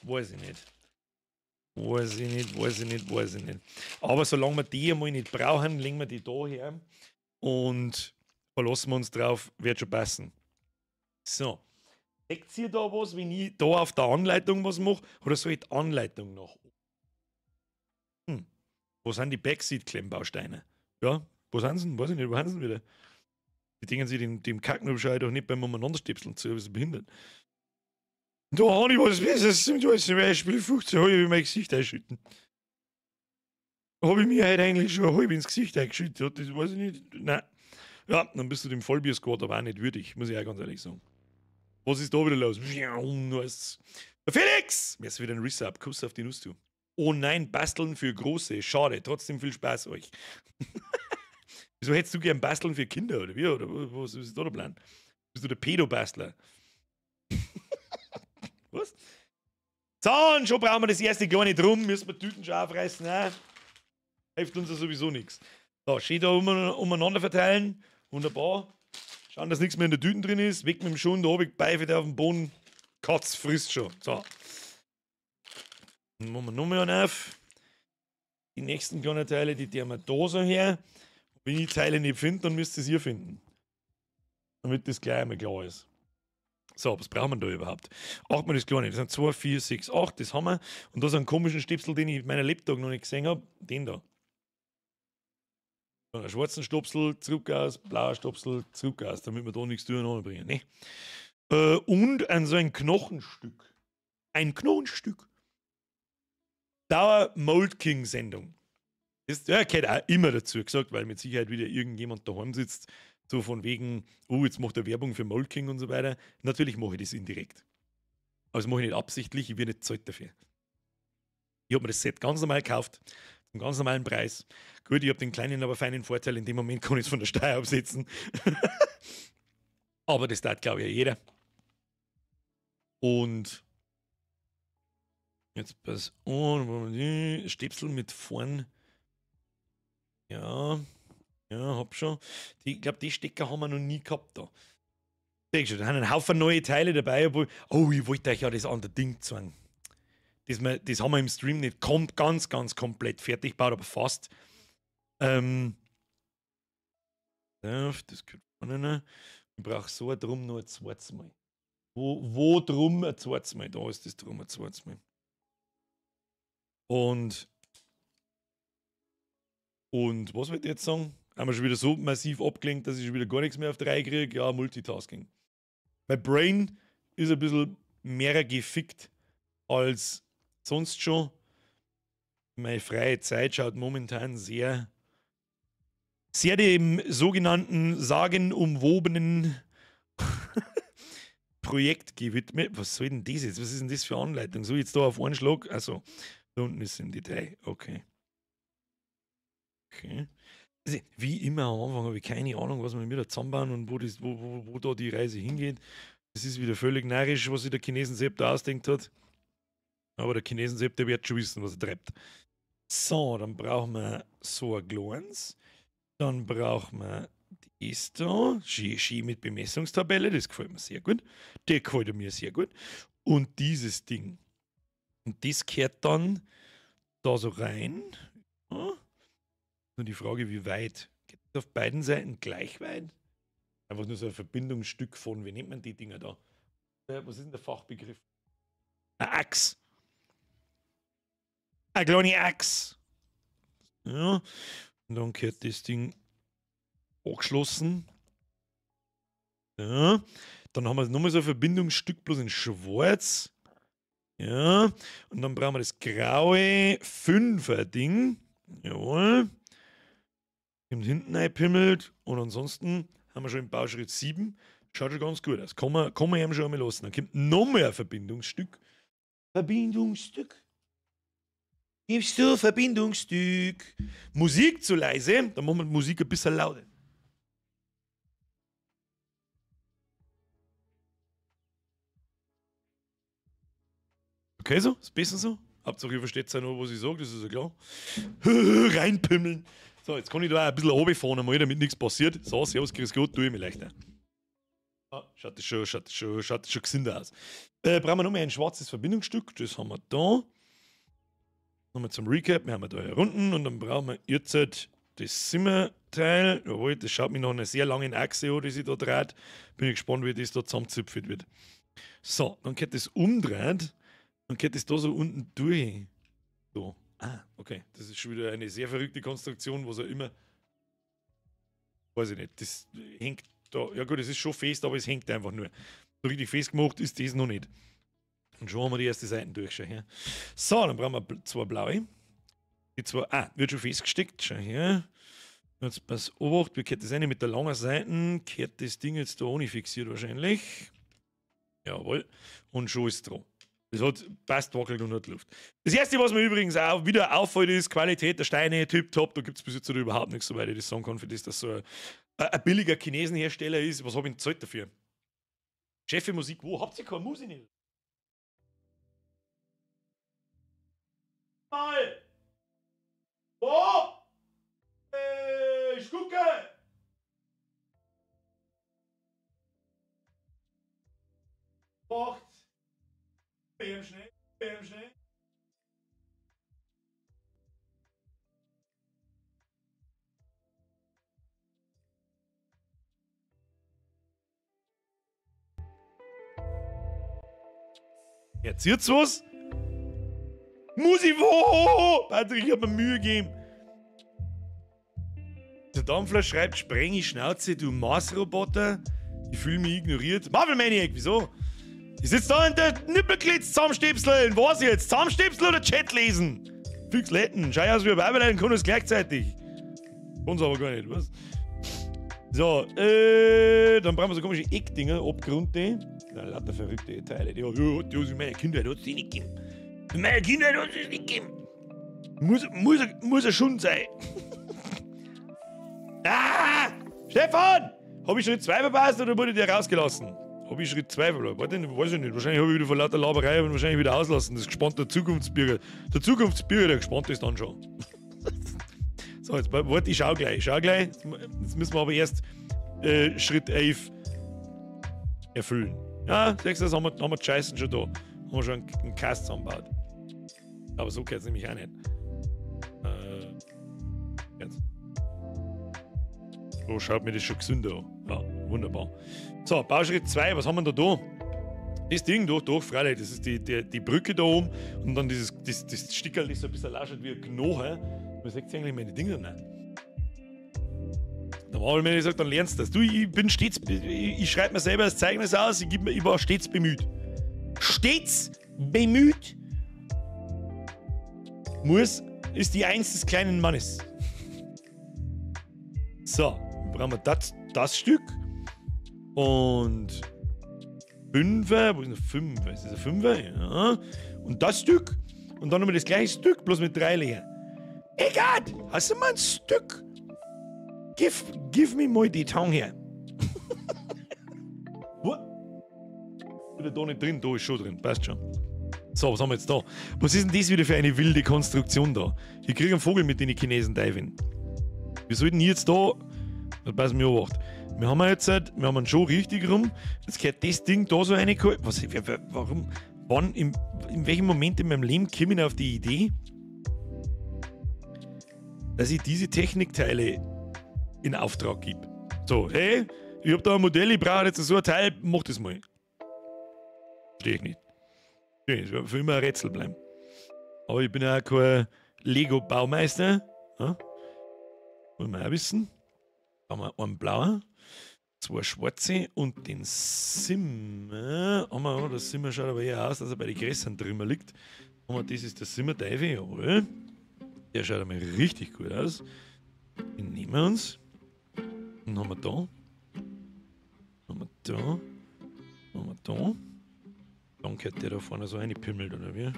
Weiß ich nicht. Weiß ich nicht, weiß ich nicht, weiß ich nicht. Aber solange wir die einmal nicht brauchen, legen wir die da her und verlassen wir uns drauf, wird schon passen. So. Seht ihr da was, wenn ich da auf der Anleitung was mache? Oder soll ich die Anleitung noch? Wo sind die Backseat-Klemmbausteine? Ja, wo sind sie denn? Weiß ich nicht, wo sind sie denn wieder? Die denken sich dem Kacknubschei doch nicht beim Umeinanderstöpseln zu, aber sie behindert. Da habe ich was, das ist zum Beispiel 15 halb in mein Gesicht einschütten. Habe ich mir heute eigentlich schon halb ins Gesicht eingeschüttet, das weiß ich nicht. Nein. Ja, dann bist du dem Vollbier-Squad aber auch nicht würdig, muss ich auch ganz ehrlich sagen. Was ist da wieder los? Felix! Mir ist wieder ein Resub, Kuss auf die Nuss, du. Oh nein, basteln für Große, schade, trotzdem viel Spaß euch. Wieso hättest du gern basteln für Kinder, oder wie? Oder was ist da der Plan? Bist du der Pedo-Bastler? Was? So, und schon brauchen wir das erste kleine Drum, müssen wir Tüten schon aufreißen. Nein, hilft uns ja sowieso nichts. So, schön da umeinander verteilen. Wunderbar. Schauen, dass nichts mehr in der Tüten drin ist. Weg mit dem Schuh, da oben, Pfeife auf dem Boden. Katz frisst schon. So. Dann machen wir nochmal einen auf. Die nächsten kleinen Teile, die tun wir da so her. Und wenn ich Teile nicht finde, dann müsst ihr es hier finden. Damit das gleich einmal klar ist. So, was brauchen wir da überhaupt? 8 mal das kleine, das sind 2, 4, 6, 8, das haben wir. Und da ist ein komischen Stöpsel, den ich in meiner Lebtag noch nicht gesehen habe. Den da. So, einen schwarzen Stöpsel, zurück aus, blauer Stöpsel, zurück aus, damit wir da nichts durcheinander bringen. Ne? Und ein, so ein Knochenstück. Ein Knochenstück. Dauer Mold King Sendung. Das ja, gehört auch immer dazu gesagt, weil mit Sicherheit wieder irgendjemand daheim sitzt, so von wegen, oh, jetzt macht er Werbung für Mold King und so weiter. Natürlich mache ich das indirekt. Aber das mache ich nicht absichtlich, ich werde nicht zahlt dafür. Ich habe mir das Set ganz normal gekauft, zum ganz normalen Preis. Gut, ich habe den kleinen, aber feinen Vorteil, in dem Moment kann ich es von der Steuer absetzen. Aber das tat, glaube ich, jeder. Und jetzt pass on, Stöpsel mit vorn. Ja, ja, hab schon. Ich glaube, die Stecker haben wir noch nie gehabt da. Denk schon, da haben einen Haufen neue Teile dabei, obwohl, oh, ich wollte euch ja das andere Ding zeigen. Das haben wir im Stream nicht ganz, ganz komplett fertig gebaut, aber fast. Das gehört vorne. Ich brauche so ein Drum noch ein zweites Mal. Wo drum ein zweites Mal? Da ist das Drum ein zweites Mal. Und was wollte ich jetzt sagen? Haben wir schon wieder so massiv abgelenkt, dass ich schon wieder gar nichts mehr auf die Reihe kriege? Ja, Multitasking. Mein Brain ist ein bisschen mehr gefickt als sonst schon. Meine freie Zeit schaut momentan sehr, sehr dem sogenannten sagenumwobenen Projekt gewidmet. Was soll denn das jetzt? Was ist denn das für eine Anleitung? So, jetzt da auf einen Schlag. Also, da unten ist im Detail. Okay. Okay. Also, wie immer am Anfang habe ich keine Ahnung, was wir mir da zusammenbauen und wo, das, wo da die Reise hingeht. Das ist wieder völlig narrisch, was sich der Chinesen-Sepp da ausdenkt hat. Aber der Chinesen-Sepp, der wird schon wissen, was er treibt. So, dann brauchen wir so ein kleines. Dann brauchen wir das da. Schön mit Bemessungstabelle, das gefällt mir sehr gut. Der gefällt mir sehr gut. Und dieses Ding. Und das kehrt dann da so rein. Ja. Nur die Frage, wie weit? Geht das auf beiden Seiten gleich weit? Einfach nur so ein Verbindungsstück von, wie nennt man die Dinger da? Was ist denn der Fachbegriff? Eine Achse. Eine kleine Achse. Ja. Und dann gehört das Ding angeschlossen. Ja. Dann haben wir nochmal so ein Verbindungsstück, bloß in schwarz. Ja. Und dann brauchen wir das graue Fünfer-Ding. Jawohl. Kommt hinten einpimmelt. Und ansonsten haben wir schon im Bauschritt 7. Schaut schon ganz gut aus. Kann man ihm schon einmal lassen. Dann kommt noch mehr ein Verbindungsstück. Verbindungsstück. Gibst du Verbindungsstück? Musik zu leise, dann machen wir die Musik ein bisschen lauter. Okay, so? Ist besser so? Hauptsache, ihr versteht ja nur, was ich sage, das ist ja klar. Reinpimmeln. So, jetzt kann ich da auch ein bisschen runterfahren, einmal, damit nichts passiert. So, servus, grüß Gott, tue ich mich leichter. Ah, schaut das schon gesünder aus. Brauchen wir noch mal ein schwarzes Verbindungsstück, das haben wir da. Nochmal zum Recap, wir haben da hier unten und dann brauchen wir jetzt das Zimmerteil. Jawohl, das schaut mir nach einer sehr langen Achse an, die sich da dreht. Bin ich gespannt, wie das da zusammenzipfelt wird. So, dann geht das umdreht, dann geht das da so unten durch. So. Ah, okay. Das ist schon wieder eine sehr verrückte Konstruktion, was auch immer. Weiß ich nicht. Das hängt da. Ja gut, es ist schon fest, aber es hängt einfach nur. So richtig festgemacht ist das noch nicht. Und schon haben wir die erste Seiten durch. Schau her. So, dann brauchen wir zwei blaue. Die zwei, wird schon festgesteckt. Schau her. Jetzt pass auf, wir kehrt das eine mit der langen Seite, kehrt das Ding jetzt da ohne fixiert wahrscheinlich. Jawohl. Und schon ist es dran. Das hat passt, wackelt und hat Luft. Das erste, was mir übrigens auch wieder auffällt, ist Qualität der Steine, tipptopp. Da gibt es bis jetzt überhaupt nichts, soweit ich das sagen kann, für das, dass so ein billiger Chinesenhersteller ist. Was habe ich denn gezahlt dafür? Chef Musik, wo? Habt ihr keine Musik nicht? Mal! Wo? Ich gucke! Acht! BM schnell, BM schnell. Jetzt jetzt was? Muss ich wo? Patrick, ich hab mir Mühe gegeben. Der Dampfler schreibt, spreng ich Schnauze, du Marsroboter. Ich fühle mich ignoriert. Marvel Maniac, wieso? Ich sitze da in der Nippelklitz zusammenstäpseln. Was jetzt? Zusammenstäpseln oder Chat lesen? Fix Letten. Schau aus wie ein Weibelein, kann es gleichzeitig. Uns aber gar nicht, was? So, dann brauchen wir so komische Eckdinger, Abgründe. Da lauter verrückte Teile. Die hat meine Kindheit hat es nicht gegeben. Meine Kindheit hat es nicht gegeben. Muss er schon sein. Ah! Stefan! Hab ich Schritt 2 verpasst oder wurde der rausgelassen? Hab ich Schritt 2 verloren? Warte, weiß ich nicht. Wahrscheinlich habe ich wieder vor lauter Laberei und wahrscheinlich wieder auslassen. Das ist gespannt der Zukunftsbürger. Der Zukunftsbürger, der gespannt ist dann schon. So, jetzt warte, ich schau gleich. Jetzt müssen wir aber erst Schritt 11 erfüllen. Ja, siehst du, das haben wir die Scheißen schon da. Haben wir schon einen Cast zusammengebaut. Aber so geht es nämlich auch nicht. Jetzt. So schaut mir das schon gesünder an. Ja, wunderbar. So, Bauschritt 2, was haben wir da? Das Ding, doch, freilich, das ist die Brücke da oben und dann das Stickerl, das so ein bisschen ausschaut wie ein Knochen. Man sieht eigentlich meine Dinger nicht. Dann habe ich mir gesagt, dann lernst du das. Du, ich bin stets, ich schreibe mir selber das Zeugnis aus, ich war stets bemüht. Stets bemüht ist die Eins des kleinen Mannes. So, dann brauchen wir das Stück. Und Fünfer, wo ist denn Fünfer? Ist das ein Fünfer? Ja. Und das Stück. Und dann nochmal das gleiche Stück, bloß mit 3 Löchern. Egal, hast du mal ein Stück? Give me mal die Tang her. Wo? Wieder da nicht drin, da ist schon drin, passt schon. So, was haben wir jetzt da? Was ist denn das wieder für eine wilde Konstruktion da? Ich kriege einen Vogel mit den Chinesen Diving. Wir sollten jetzt da. Pass mir auf. Wir haben jetzt, wir haben ihn schon richtig rum. Jetzt gehört das Ding da so reingeholt. Was, warum? Wann, in welchem Moment in meinem Leben komme ich auf die Idee, dass ich diese Technikteile in Auftrag gebe? So, hey, ich hab da ein Modell, ich brauche jetzt so ein Teil, mach das mal. Verstehe ich nicht. Das wird für immer ein Rätsel bleiben. Aber ich bin ja auch kein Lego-Baumeister. Ja? Muss man auch wissen. Da haben wir einen blauen, 2 schwarze und den Simmer. Haben wir, der Simmer schaut aber eher aus, dass er bei den Gräsern drüber liegt. Haben wir, das ist der Simmer-Teufel, jawohl. Der schaut einmal richtig gut aus. Den nehmen wir uns. Dann haben wir da. Haben wir da. Haben wir da. Dann gehört der da vorne so reingepimmelt, oder wie?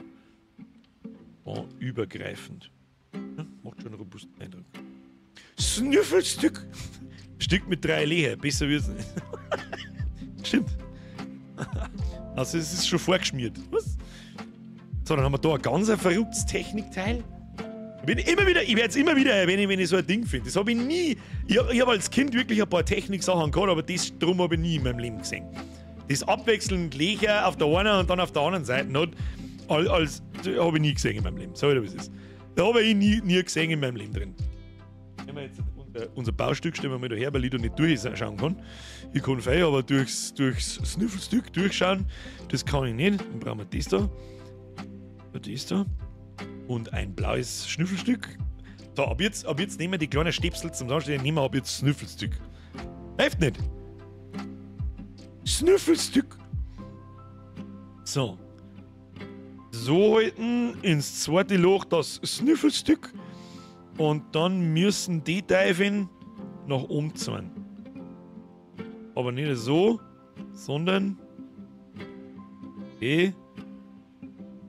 Oh, übergreifend. Ja, macht schon einen robusten Eindruck. Snüffelstück! Stück mit 3 Löchern, besser wird's nicht. Stimmt. Also es ist schon vorgeschmiert. Was? So, dann haben wir da ein ganz verrücktes Technikteil. Ich werde es immer wieder erwähnen, wenn ich so ein Ding finde. Das habe ich nie. Ich hab als Kind wirklich ein paar Techniksachen gehabt, aber das drum habe ich nie in meinem Leben gesehen. Das abwechselnd Löcher auf der einen und dann auf der anderen Seite hat, als habe ich nie gesehen in meinem Leben. Sag ich dir, was es ist. Da habe ich nie gesehen in meinem Leben drin. Nehmen wir jetzt unser Baustück, stellen wir mal da her, weil ich da nicht durchschauen kann. Ich kann fein, aber durchs Snüffelstück durchschauen, das kann ich nicht. Dann brauchen wir das da. Das da. Und ein blaues Schnüffelstück. So, ab jetzt nehmen wir die kleinen Stäbsel zum Anstellen, nehmen wir ab jetzt Snüffelstück. Hilft nicht. Snüffelstück. So. So halten ins zweite Loch das Snüffelstück. Und dann müssen die Teufel nach oben ziehen. Aber nicht so, sondern. Okay.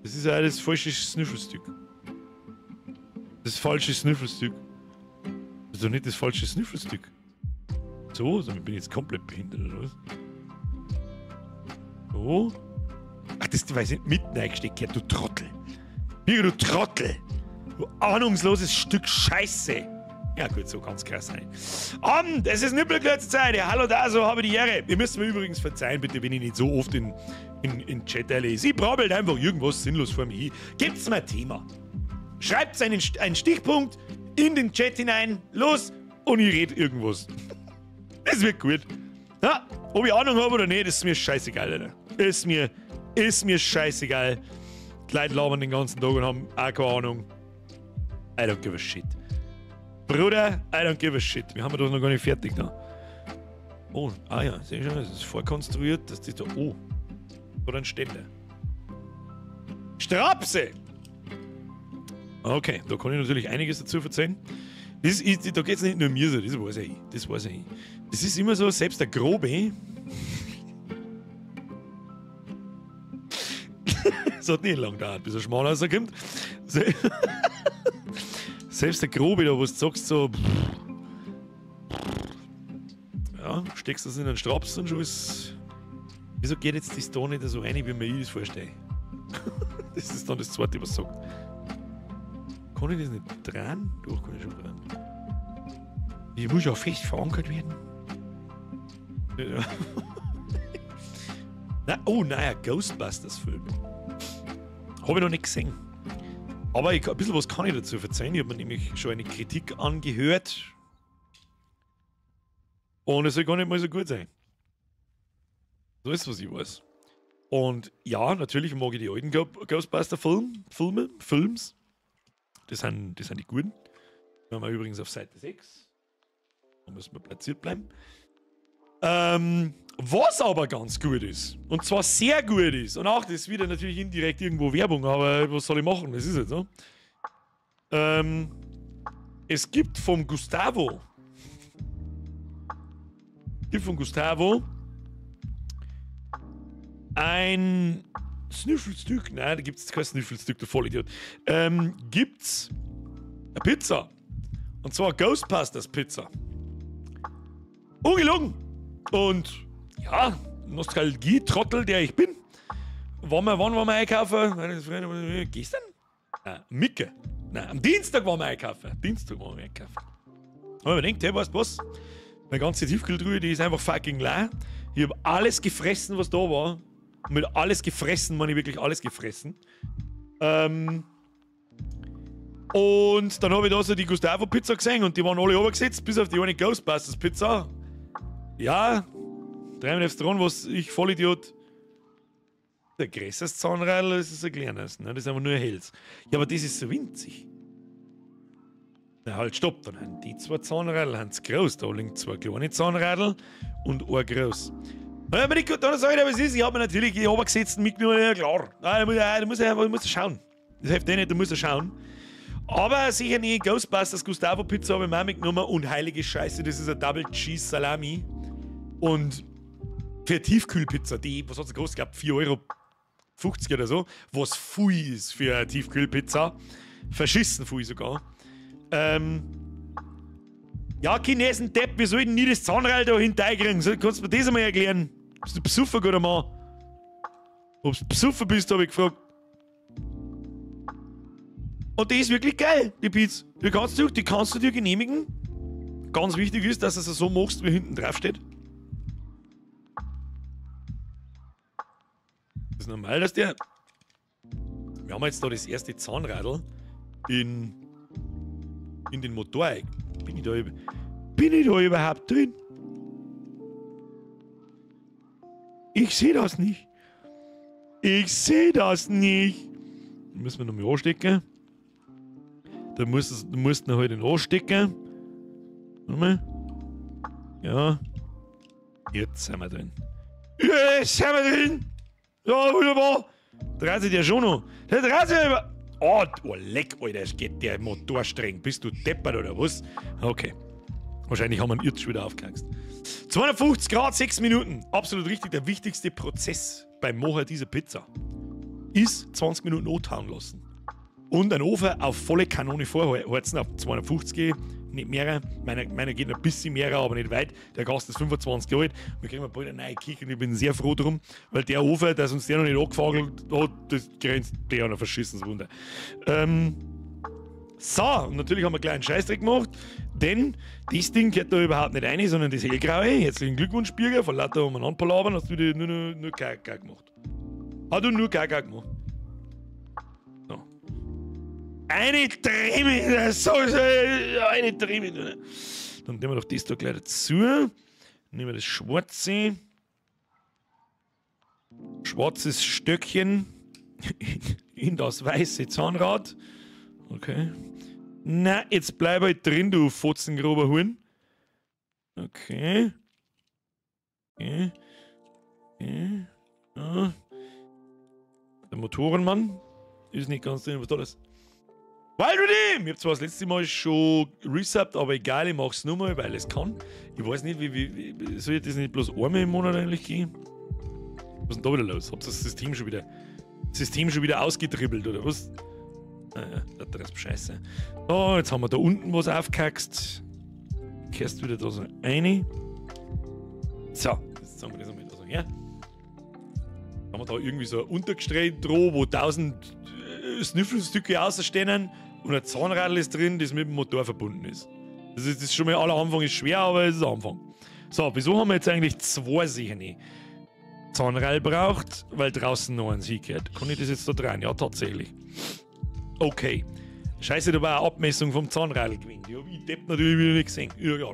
Das ist ja das falsche Snüffelstück. Das falsche Snüffelstück. Das ist doch nicht das falsche Snüffelstück. So, ich bin jetzt komplett behindert, oder was? So. Ach, das weiß ich nicht, mitten eingesteckt, du Trottel. Birger, du Trottel. Du ahnungsloses Stück Scheiße. Ja gut, so ganz krass sein. Und es ist Nippelkürze-Zeit. Ja, hallo da, so habe ich die Ehre. Ihr müsst mir übrigens verzeihen, bitte, wenn ich nicht so oft in Chat lese. Ich brabbel einfach irgendwas sinnlos vor mir hin. Gebt's mir ein Thema. Schreibt einen Stichpunkt in den Chat hinein. Los, und ich rede irgendwas. Das wird gut. Ja, ob ich Ahnung habe oder nicht, ist mir scheißegal, Alter. Ist mir scheißegal. Die Leute labern den ganzen Tag und haben auch keine Ahnung. I don't give a shit. Bruder, I don't give a shit. Wir haben doch noch gar nicht fertig da. Oh, ah ja, sehe schon, das ist vorkonstruiert, dass das da. Oh. Oder ein Ständer. Strapse! Okay, da kann ich natürlich einiges dazu erzählen. Das ist, da geht es nicht nur mir so, das weiß ich. Das weiß ich. Das ist immer so, selbst der Grobe. Es hat nicht lang gedauert, bis er Schmarrn rauskommt. Selbst der Grobe da, wo du sagst so. Ja, steckst das in einen Straps und schon ist. Wieso geht jetzt das da nicht so rein, wie mir ich das vorstelle? Das ist dann das Zweite, was sagt. Kann ich das nicht drehen? Doch, kann ich schon drehen. Ich muss ja fest verankert werden. Ja. Na, oh, naja, Ghostbusters-Film. Habe ich noch nicht gesehen. Aber ein bisschen was kann ich dazu verzeihen. Ich habe mir nämlich schon eine Kritik angehört. Und es soll gar nicht mal so gut sein. So ist, was ich weiß. Und ja, natürlich mag ich die alten Ghostbuster-Filme, Films. Das sind die guten. Wir haben übrigens auf Seite 6. Da müssen wir platziert bleiben. Was aber ganz gut ist, und zwar sehr gut ist, und auch das ist wieder natürlich indirekt irgendwo Werbung, aber was soll ich machen? Das ist jetzt so. Es gibt vom Gustavo. Ein Snüffelstück. Nein, da gibt es kein Snüffelstück, du Vollidiot. Gibt's eine Pizza. Und zwar Ghostbusters Pizza. Ungelogen. Und ja, Nostalgie-Trottel, der ich bin. Wann waren wir einkaufen? Gestern? Nein, Micke. Nein, am Dienstag waren wir einkaufen. Aber ich denke, hey, weißt du was? Meine ganze Tiefkühltruhe, die ist einfach fucking leer. Ich habe alles gefressen, was da war. Und mit alles gefressen, meine ich wirklich alles gefressen. Und dann habe ich da so die Gustavo-Pizza gesehen und die waren alle runtergesetzt, bis auf die eine Ghostbusters-Pizza. Ja, 3 dran, was ich Vollidiot. Der größere Zahnradl ist ein kleines, ne? Das ist einfach nur ein helles. Ja, aber das ist so winzig. Na halt, stopp, dann haben die zwei Zahnradl sind groß. Da liegen zwei kleine Zahnradl und ein groß. Na, aber nicht gut, dann sag ich dir, was ist. Ich habe mir natürlich die Obergesetzten mitgenommen, ja klar. Nein, da musst du schauen. Das hilft eh nicht, da musst du schauen. Aber sicher nicht Ghostbusters Gustavo Pizza habe ich mir auch mitgenommen und heilige Scheiße, das ist eine Double Cheese Salami. Und für Tiefkühlpizza, die, was hat sie gekostet? Ich glaube 4,50 € oder so, was viel ist für eine Tiefkühlpizza. Verschissen viel sogar. Ja, Chinesen Depp, wir sollten nie das Zahnrad da hinterkriegen. Kannst du mir das einmal erklären? Bist du besoffen, guter Mann? Ob du besoffen bist, habe ich gefragt. Und die ist wirklich geil, die Pizza. Die kannst du dir genehmigen. Ganz wichtig ist, dass du es so machst, wie hinten drauf steht. Das ist normal, dass der... Wir haben jetzt da das erste Zahnradl in den Motor. Bin ich da überhaupt drin? Ich sehe das nicht. Ich sehe das nicht. Müssen wir nochmal anstecken. Da musst du halt den anstecken. Warte mal. Ja. Jetzt sind wir drin. Jetzt sind wir drin! Ja, wunderbar! Dreht sich der schon noch. Der dreht sich über. Oh, oh, leck, Alter, es geht der Motor streng. Bist du deppert oder was? Okay. Wahrscheinlich haben wir ihn jetzt schon wieder aufgekriegt. 250 Grad, 6 Minuten. Absolut richtig. Der wichtigste Prozess beim Machen dieser Pizza ist 20 Minuten antauen lassen. Und einen Ofen auf volle Kanone vorheizen, auf 250, nicht mehr. Meiner geht ein bisschen mehr, aber nicht weit. Der Gast ist 25 Jahre alt. Wir kriegen bald eine neue Küche und ich bin sehr froh drum, weil der Ofen, dass uns der noch nicht angefagelt hat, das grenzt der an ein verschissenes Wunder. So, und natürlich haben wir einen kleinen Scheißdreck gemacht, denn das Ding geht da überhaupt nicht rein, sondern das hellgraue. Herzlichen Glückwunsch, Birger, von lauter umeinander palabern hast du wieder nur KK gemacht. Hat du nur KK gemacht. So. Eine Drehme, so, eine Drehme. Dann nehmen wir doch das da gleich dazu. Nehmen wir das schwarze. Schwarzes Stöckchen in das weiße Zahnrad. Okay. Na, jetzt bleib halt drin, du fotzengrober Huhn. Okay. Okay. Okay. Ja. Der Motorenmann ist nicht ganz drin, was da ist. Wild Redeem! Ich hab zwar das letzte Mal schon resubbed, aber egal, ich mach's nur mal, weil es kann. Ich weiß nicht, wie soll ich das nicht bloß einmal im Monat eigentlich gehen? Was ist denn da wieder los? Habt ihr das System schon wieder ausgedribbelt, oder was? Naja, das ist scheiße. So, jetzt haben wir da unten was aufgekackst. Kehrst wieder da so rein. So, jetzt sagen wir das einmal da so her. Haben wir da irgendwie so ein Untergestell dran, wo 1000 Snüffelstücke außerstehen und ein Zahnradl ist drin, das mit dem Motor verbunden ist. Das ist schon mal aller Anfang ist schwer, aber es ist Anfang. So, wieso haben wir jetzt eigentlich zwei Sicherne? Zahnradl braucht, weil draußen noch ein Sieg hat. Kann ich das jetzt da rein? Ja, tatsächlich. Okay. Scheiße, da war eine Abmessung vom Zahnradl gewesen. Die hab ich Depp natürlich wieder nicht gesehen. Ja, ja.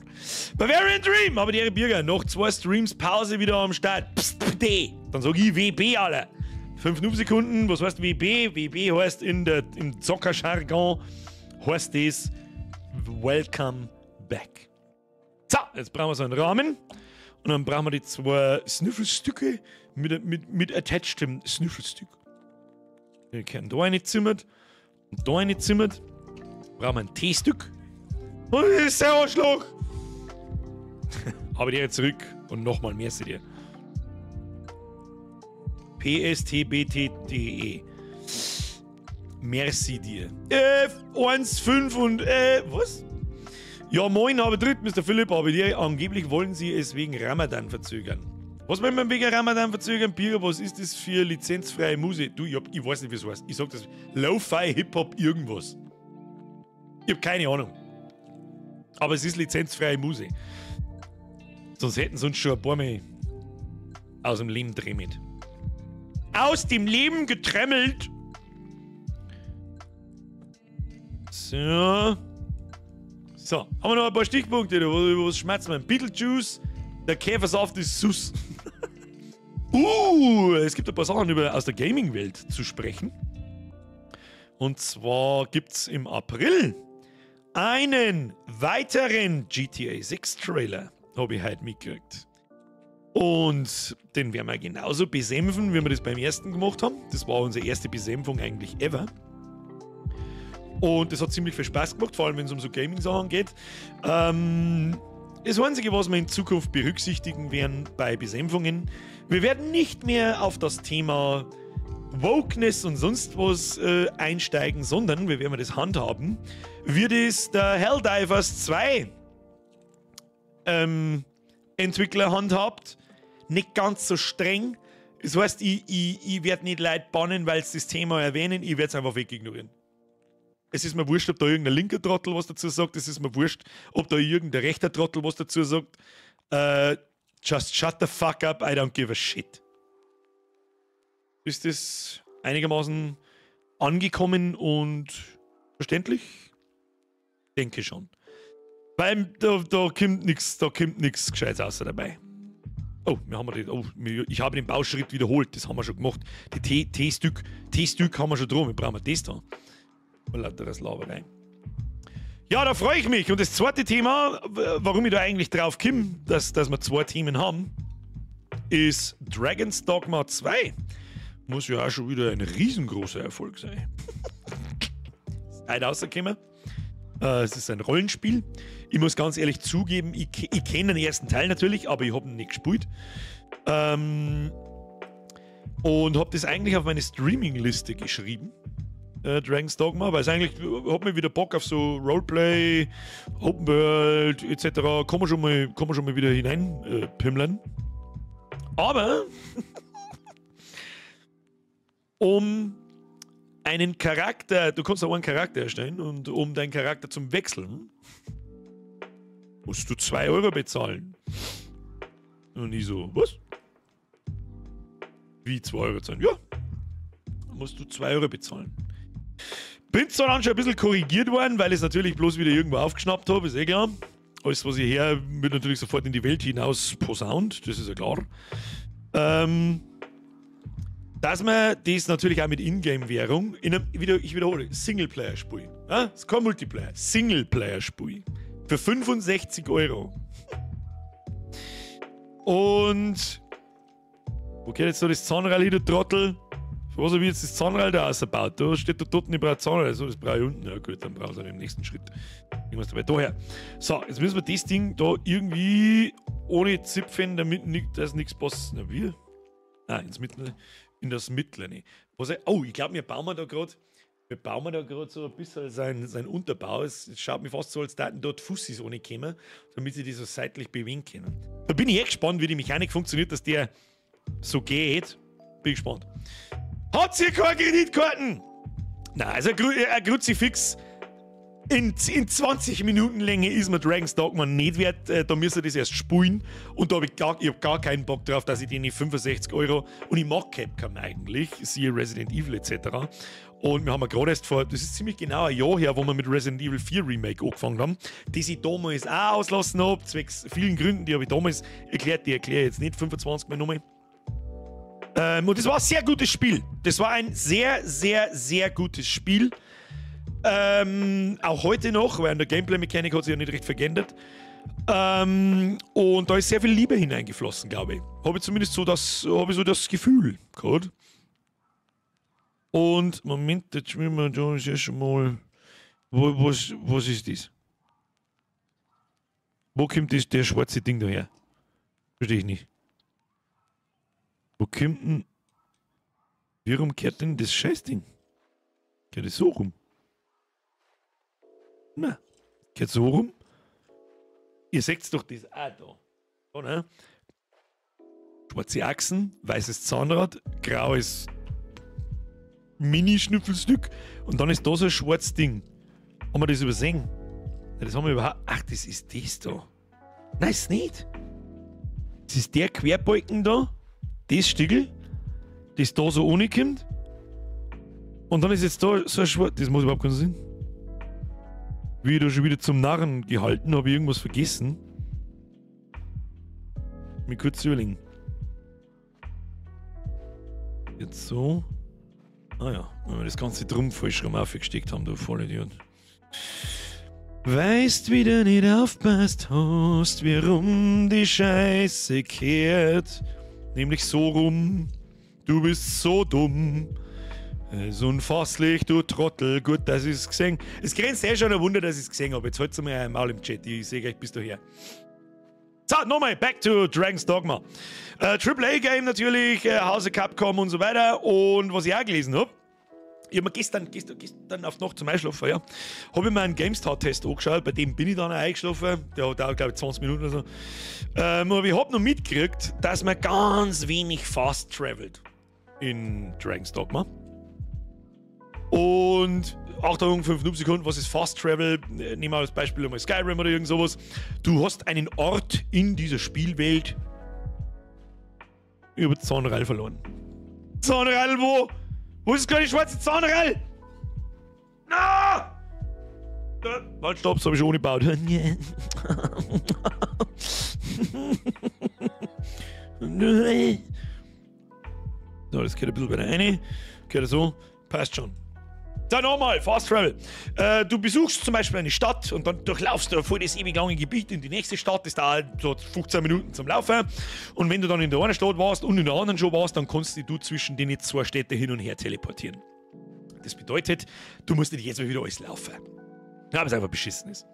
Bavarian Dream, aber die Bürger, noch 2 Streams Pause wieder am Start. Psst, D. Dann sag ich WB, Alter. 5 Sekunden, was heißt WB? WB heißt im Zockerjargon, heißt das Welcome Back. So, jetzt brauchen wir so einen Rahmen. Und dann brauchen wir die 2 Snüffelstücke mit attachedem Snüffelstück. Wir können da eine zimmert und da eine zimmert. Brauchen wir ein T-Stück. Und das ist der Arschloch! Aber die zurück und nochmal mehr seht ihr. P S T B T D E. Merci dir. 1, 5 und was? Ja, moin, aber dritt, Mr. Philipp, aber dir, angeblich wollen sie es wegen Ramadan verzögern. Was wollen wir wegen Ramadan verzögern? Bier, was ist das für lizenzfreie Musik? Du, ich weiß nicht, wie es heißt. Ich sag das. Lo-Fi, Hip-Hop, irgendwas. Ich hab keine Ahnung. Aber es ist lizenzfreie Musik. Sonst hätten sie uns schon ein paar Mal aus dem Leben getremmelt. Aus dem Leben getremmelt! So. So, haben wir noch ein paar Stichpunkte, da, was schmerzt man? Beetlejuice, der Käfersaft ist sus. Es gibt ein paar Sachen aus der Gaming-Welt zu sprechen. Und zwar gibt's im April einen weiteren GTA 6 Trailer, hab ich heute mitgekriegt. Und den werden wir genauso besänfen, wie wir das beim ersten gemacht haben. Das war unsere erste Besänfung eigentlich ever. Und das hat ziemlich viel Spaß gemacht, vor allem wenn es um so Gaming-Sachen geht. Das Einzige, was wir in Zukunft berücksichtigen werden bei Besänfungen, wir werden nicht mehr auf das Thema Wokeness und sonst was einsteigen, sondern wir werden das handhaben, wird es der Helldivers 2 Entwickler handhabt. Nicht ganz so streng. Das heißt, ich werde nicht Leute bannen, weil sie das Thema erwähnen, ich werde es einfach wegignorieren. Es ist mir wurscht, ob da irgendein linker Trottel was dazu sagt. Es ist mir wurscht, ob da irgendein rechter Trottel was dazu sagt. Just shut the fuck up, I don't give a shit. Ist das einigermaßen angekommen und verständlich? Denke schon. Weil da kommt nix, da kommt nix Gescheites außer dabei. Oh, wir haben die, oh, ich habe den Bauschritt wiederholt, das haben wir schon gemacht. Die T-Stück haben wir schon drum, wir brauchen das da. Lauteres Laberei. Ja, da freue ich mich. Und das zweite Thema, warum ich da eigentlich drauf komme, dass wir 2 Themen haben, ist Dragon's Dogma 2. Muss ja auch schon wieder ein riesengroßer Erfolg sein. Ist heute rausgekommen. Es ist ein Rollenspiel. Ich muss ganz ehrlich zugeben, ich kenne den ersten Teil natürlich, aber ich habe ihn nicht gespielt. Und habe das eigentlich auf meine Streaming-Liste geschrieben. Dragon's Dogma, weil es eigentlich hat mir wieder Bock auf so Roleplay, Open World etc. Kann man schon mal wieder hinein pimmeln. Aber um einen Charakter, du kannst auch einen Charakter erstellen und um deinen Charakter zum Wechseln, musst du 2 Euro bezahlen. Und ich so, was? Wie 2 Euro zahlen? Ja, musst du 2 Euro bezahlen. Bin zwar dann schon ein bisschen korrigiert worden, weil ich es natürlich bloß wieder irgendwo aufgeschnappt habe, ist eh klar. Alles, was ich her, wird natürlich sofort in die Welt hinaus posaunt, das ist ja klar. Dass man das natürlich auch mit Ingame-Währung, ich wiederhole, Singleplayer-Spiel. Ja? Das ist kein Multiplayer, Singleplayer-Spiel. Für 65 Euro. Und wo geht jetzt so das Zahnrad hin, der Trottel? Was habe ich jetzt das Zahnrad da ausgebaut? Da steht da unten, ich brauche Zahnrad. So, das brauche ich unten. Ja gut, dann brauche ich es im nächsten Schritt. Irgendwas dabei. Daher. So, jetzt müssen wir das Ding da irgendwie ohne Zipfen, damit dass nichts passt. Na, wir? Nein, ins Mittlere. In das Mittlere. Was, oh, ich glaube, wir bauen da gerade so ein bisschen sein Unterbau. Es schaut mir fast so, als hätten dort Fussis ohne kommen, damit sie die so seitlich bewegen können. Da bin ich echt gespannt, wie die Mechanik funktioniert, dass der so geht. Bin gespannt. Hat sie keine Kreditkarten? Nein, also ein Kruzifix In 20 Minuten Länge ist mir Dragon's Dogma nicht wert, da müsst ihr das erst spulen und da habe ich gar keinen Bock drauf, dass ich die 65 Euro, und ich mag Capcom eigentlich, siehe Resident Evil etc. Und wir haben ja gerade erst vor, das ist ziemlich genau ein Jahr her, wo wir mit Resident Evil 4 Remake angefangen haben, das ich damals auch auslassen habe, zwecks vielen Gründen, die habe ich damals erklärt, die erkläre ich jetzt nicht 25 Mal nochmal. Und das war ein sehr gutes Spiel. Das war ein sehr, sehr, sehr gutes Spiel. Auch heute noch, weil an der Gameplay-Mechanik hat sich ja nicht recht verändert. Und da ist sehr viel Liebe hineingeflossen, glaube ich. Habe ich zumindest so das, habe ich so das Gefühl gehabt. Und, Moment, jetzt spielen wir da schon mal. Was ist das? Wo kommt das, der schwarze Ding da her? Verstehe ich nicht. Wo kommt denn. Warum kehrt denn das Scheißding? Kehrt das so rum? Na, geht so rum. Ihr seht doch das auch da. Oder? Schwarze Achsen, weißes Zahnrad, graues Mini-Schnüffelstück und dann ist da so ein schwarzes Ding. Haben wir das übersehen? Ja, das haben wir überhaupt. Ach, das ist das da. Nein, ist nicht. Das ist der Querbalken da, das Stückel, das da so ohne kommt. Und dann ist jetzt da so ein schwarz. Das muss überhaupt keinen Sinn. Wie da schon wieder zum Narren gehalten, habe ich irgendwas vergessen. Mir kurz überlegen. Jetzt so. Ah ja, wenn wir das ganze Drum falsch rum aufgesteckt haben, du Vollidiot. Weißt, wie du nicht aufpasst hast, wie rum die Scheiße kehrt. Nämlich so rum. Du bist so dumm. Es ist unfasslich, du Trottel. Gut, dass ich es gesehen. Es grenzt eh schon ein Wunder, dass ich es gesehen habe. Jetzt halt's mal einmal im Chat. Ich sehe gleich bis daher. So, nochmal, back to Dragon's Dogma. AAA-Game natürlich, Hause Capcom und so weiter. Und was ich auch gelesen habe, ich habe mir gestern auf Nacht zum Einschlafen, ja, habe ich mir einen GameStar-Test angeschaut, bei dem bin ich dann auch eingeschlafen. Der dauert, glaube ich, 20 Minuten oder so. Aber ich habe noch mitgekriegt, dass man ganz wenig fast travelt in Dragon's Dogma. Und Achtung, 5 Sekunden, was ist Fast Travel? Nehmen wir als Beispiel einmal Skyrim oder irgend sowas. Du hast einen Ort in dieser Spielwelt. Ich habe Zahnrad verloren. Zahnrad wo? Wo ist das kleine schwarze Zahnrad? Na! Warte, stopp, das habe ich schon ohne gebaut. So, das geht ein bisschen weiter rein. Geht so. Passt schon. Dann nochmal, Fast Travel. Du besuchst zum Beispiel eine Stadt und dann durchlaufst du voll das ewig lange Gebiet in die nächste Stadt. Das dauert so 15 Minuten zum Laufen. Und wenn du dann in der einen Stadt warst und in der anderen schon warst, dann kannst du zwischen den zwei Städten hin und her teleportieren. Das bedeutet, du musst nicht jetzt mal wieder alles laufen. Ja, aber es einfach beschissen ist.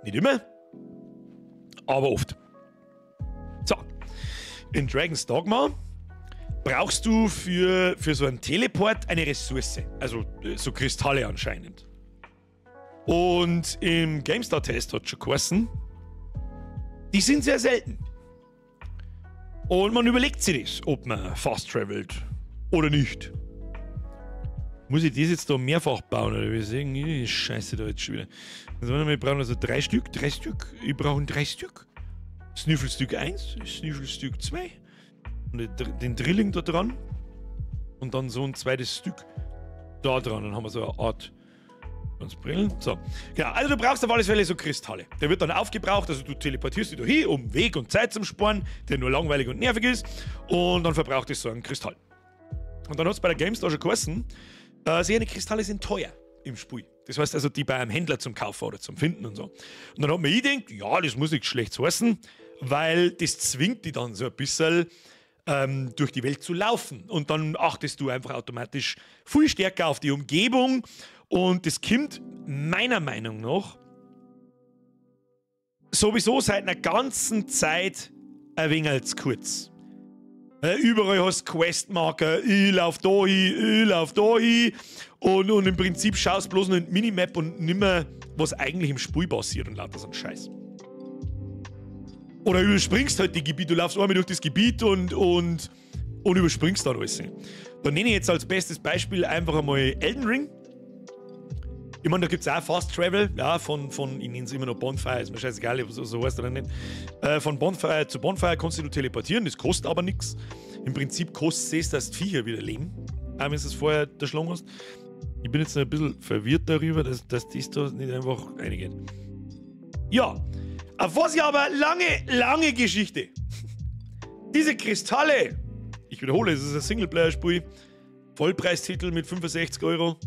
Nicht immer, aber oft. So, in Dragon's Dogma brauchst du für so einen Teleport eine Ressource. Also so Kristalle anscheinend. Und im GameStar-Test hat schon geheißen, die sind sehr selten. Und man überlegt sich das, ob man fast travelt oder nicht. Muss ich das jetzt da mehrfach bauen? Oder wir sehen, die Scheiße da jetzt schon wieder. Also wir brauchen also 3 Stück, 3 Stück. Ich brauche 3 Stück. Snüffelstück 1, Snüffelstück 2. Und den Drilling da dran. Und dann so ein zweites Stück da dran. Dann haben wir so eine Art Brillen. So. Genau, also du brauchst auf alle Fälle so Kristalle. Der wird dann aufgebraucht, also du teleportierst dich da hin, um Weg und Zeit zum Sparen, der nur langweilig und nervig ist. Und dann verbraucht es so einen Kristall. Und dann hat es bei der GameStar schon geheißen, solche Kristalle sind teuer im Spiel. Das heißt also, die bei einem Händler zum Kaufen oder zum Finden und so. Und dann hat man gedacht, ja, das muss nichts Schlechtes heißen, weil das zwingt die dann so ein bisschen durch die Welt zu laufen. Und dann achtest du einfach automatisch viel stärker auf die Umgebung. Und das kommt meiner Meinung nach sowieso seit einer ganzen Zeit ein wenig als kurz. Überall hast du Questmarker, ich lauf da hin, ich lauf da hin. Und im Prinzip schaust bloß noch in die Minimap und nimmer, was eigentlich im Spiel passiert und lauter so ein Scheiß. Oder überspringst halt die Gebiete, du laufst einmal durch das Gebiet und überspringst dann alles. Da nenne ich jetzt als bestes Beispiel einfach einmal Elden Ring. Ich meine, da gibt es auch Fast Travel, ja, von ich nenne es immer noch Bonfire, ist mir scheißegal, ob es so heißt oder nicht. Von Bonfire zu Bonfire kannst du teleportieren, das kostet aber nichts. Im Prinzip kostet es, dass die Viecher wieder leben, auch wenn du es vorher erschlagen hast. Ich bin jetzt noch ein bisschen verwirrt darüber, dass das da nicht einfach reingeht. Ja, auf was ich aber lange, lange Geschichte. Diese Kristalle, ich wiederhole, es ist ein Singleplayer-Spiel, Vollpreistitel mit 65 Euro.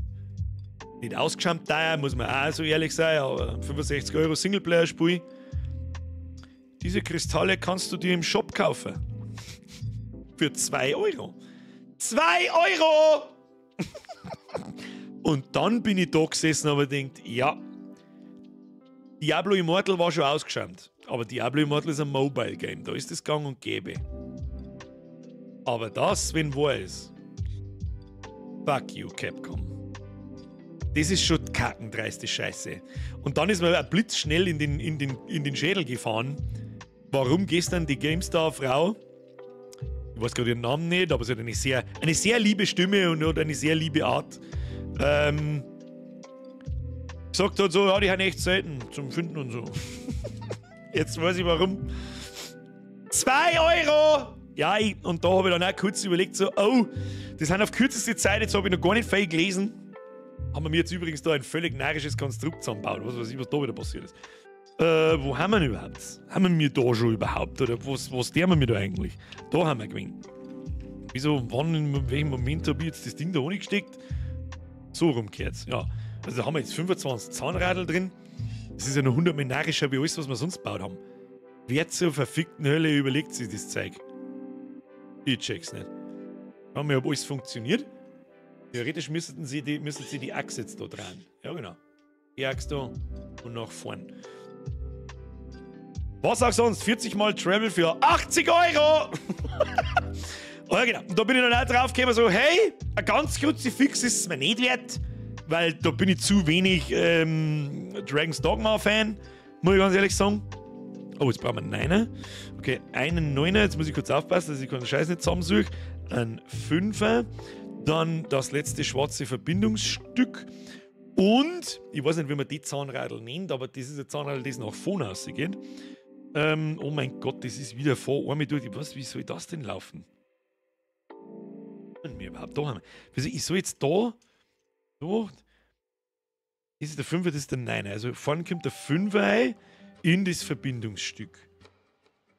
Nicht ausgeschammt teuer, muss man auch so ehrlich sein, aber 65 Euro Singleplayer-Spiel. Diese Kristalle kannst du dir im Shop kaufen. Für 2 Euro. 2 Euro! Und dann bin ich da gesessen und habe gedacht, ja, Diablo Immortal war schon ausgeschammt. Aber Diablo Immortal ist ein Mobile Game, da ist es gang und gäbe. Aber das, wenn wahr ist, fuck you, Capcom. Das ist schon kackendreiste Scheiße. Und dann ist mir ein Blitz schnell in den Schädel gefahren, warum gestern die GameStar-Frau, ich weiß gerade ihren Namen nicht, aber sie hat eine sehr liebe Stimme und hat eine sehr liebe Art, gesagt hat so, ja, die haben echt selten zum Finden und so. Jetzt weiß ich, warum. 2 Euro! Ja, und da habe ich dann auch kurz überlegt, so, oh, das sind auf kürzeste Zeit, jetzt habe ich noch gar nicht viel gelesen. Haben wir mir jetzt übrigens da ein völlig närrisches Konstrukt zusammengebaut. Was weiß ich, was da wieder passiert ist. Wo haben wir denn überhaupt? Haben wir da schon überhaupt? Oder was der wir da eigentlich? Da haben wir gewinnt. Wieso, wann, in welchem Moment habe ich jetzt das Ding da gesteckt? So rumkehrt's, ja. Also da haben wir jetzt 25 Zahnradl drin. Das ist ja noch 100 Mal närrischer wie alles, was wir sonst gebaut haben. Wer zur verfickten Hölle überlegt sich das Zeug? Ich check's nicht. Schauen wir, ob alles funktioniert. Theoretisch müssten sie die Achse jetzt da dran. Ja, genau. Die Achse da und nach vorn. Was auch sonst? 40 mal Travel für 80 Euro! Oh ja, genau. Und da bin ich dann auch drauf gekommen, so, hey, ein ganz Kruzifix ist es mir nicht wert, weil da bin ich zu wenig Dragon's Dogma-Fan, muss ich ganz ehrlich sagen. Oh, jetzt brauchen wir einen Neiner. Okay, einen Neuner. Jetzt muss ich kurz aufpassen, dass ich keinen Scheiß nicht zusammensuche. Ein Fünfer. Dann das letzte schwarze Verbindungsstück. Und, ich weiß nicht, wie man die Zahnradl nennt, aber das ist ein Zahnradl, das nach vorne rausgeht. Oh mein Gott, das ist wieder vor einmal durch. Was, wie soll das denn laufen? Wir überhaupt da haben. Also ich soll jetzt da, da, das ist der Fünfer, das ist der Neiner. Also vorne kommt der Fünfer ein in das Verbindungsstück.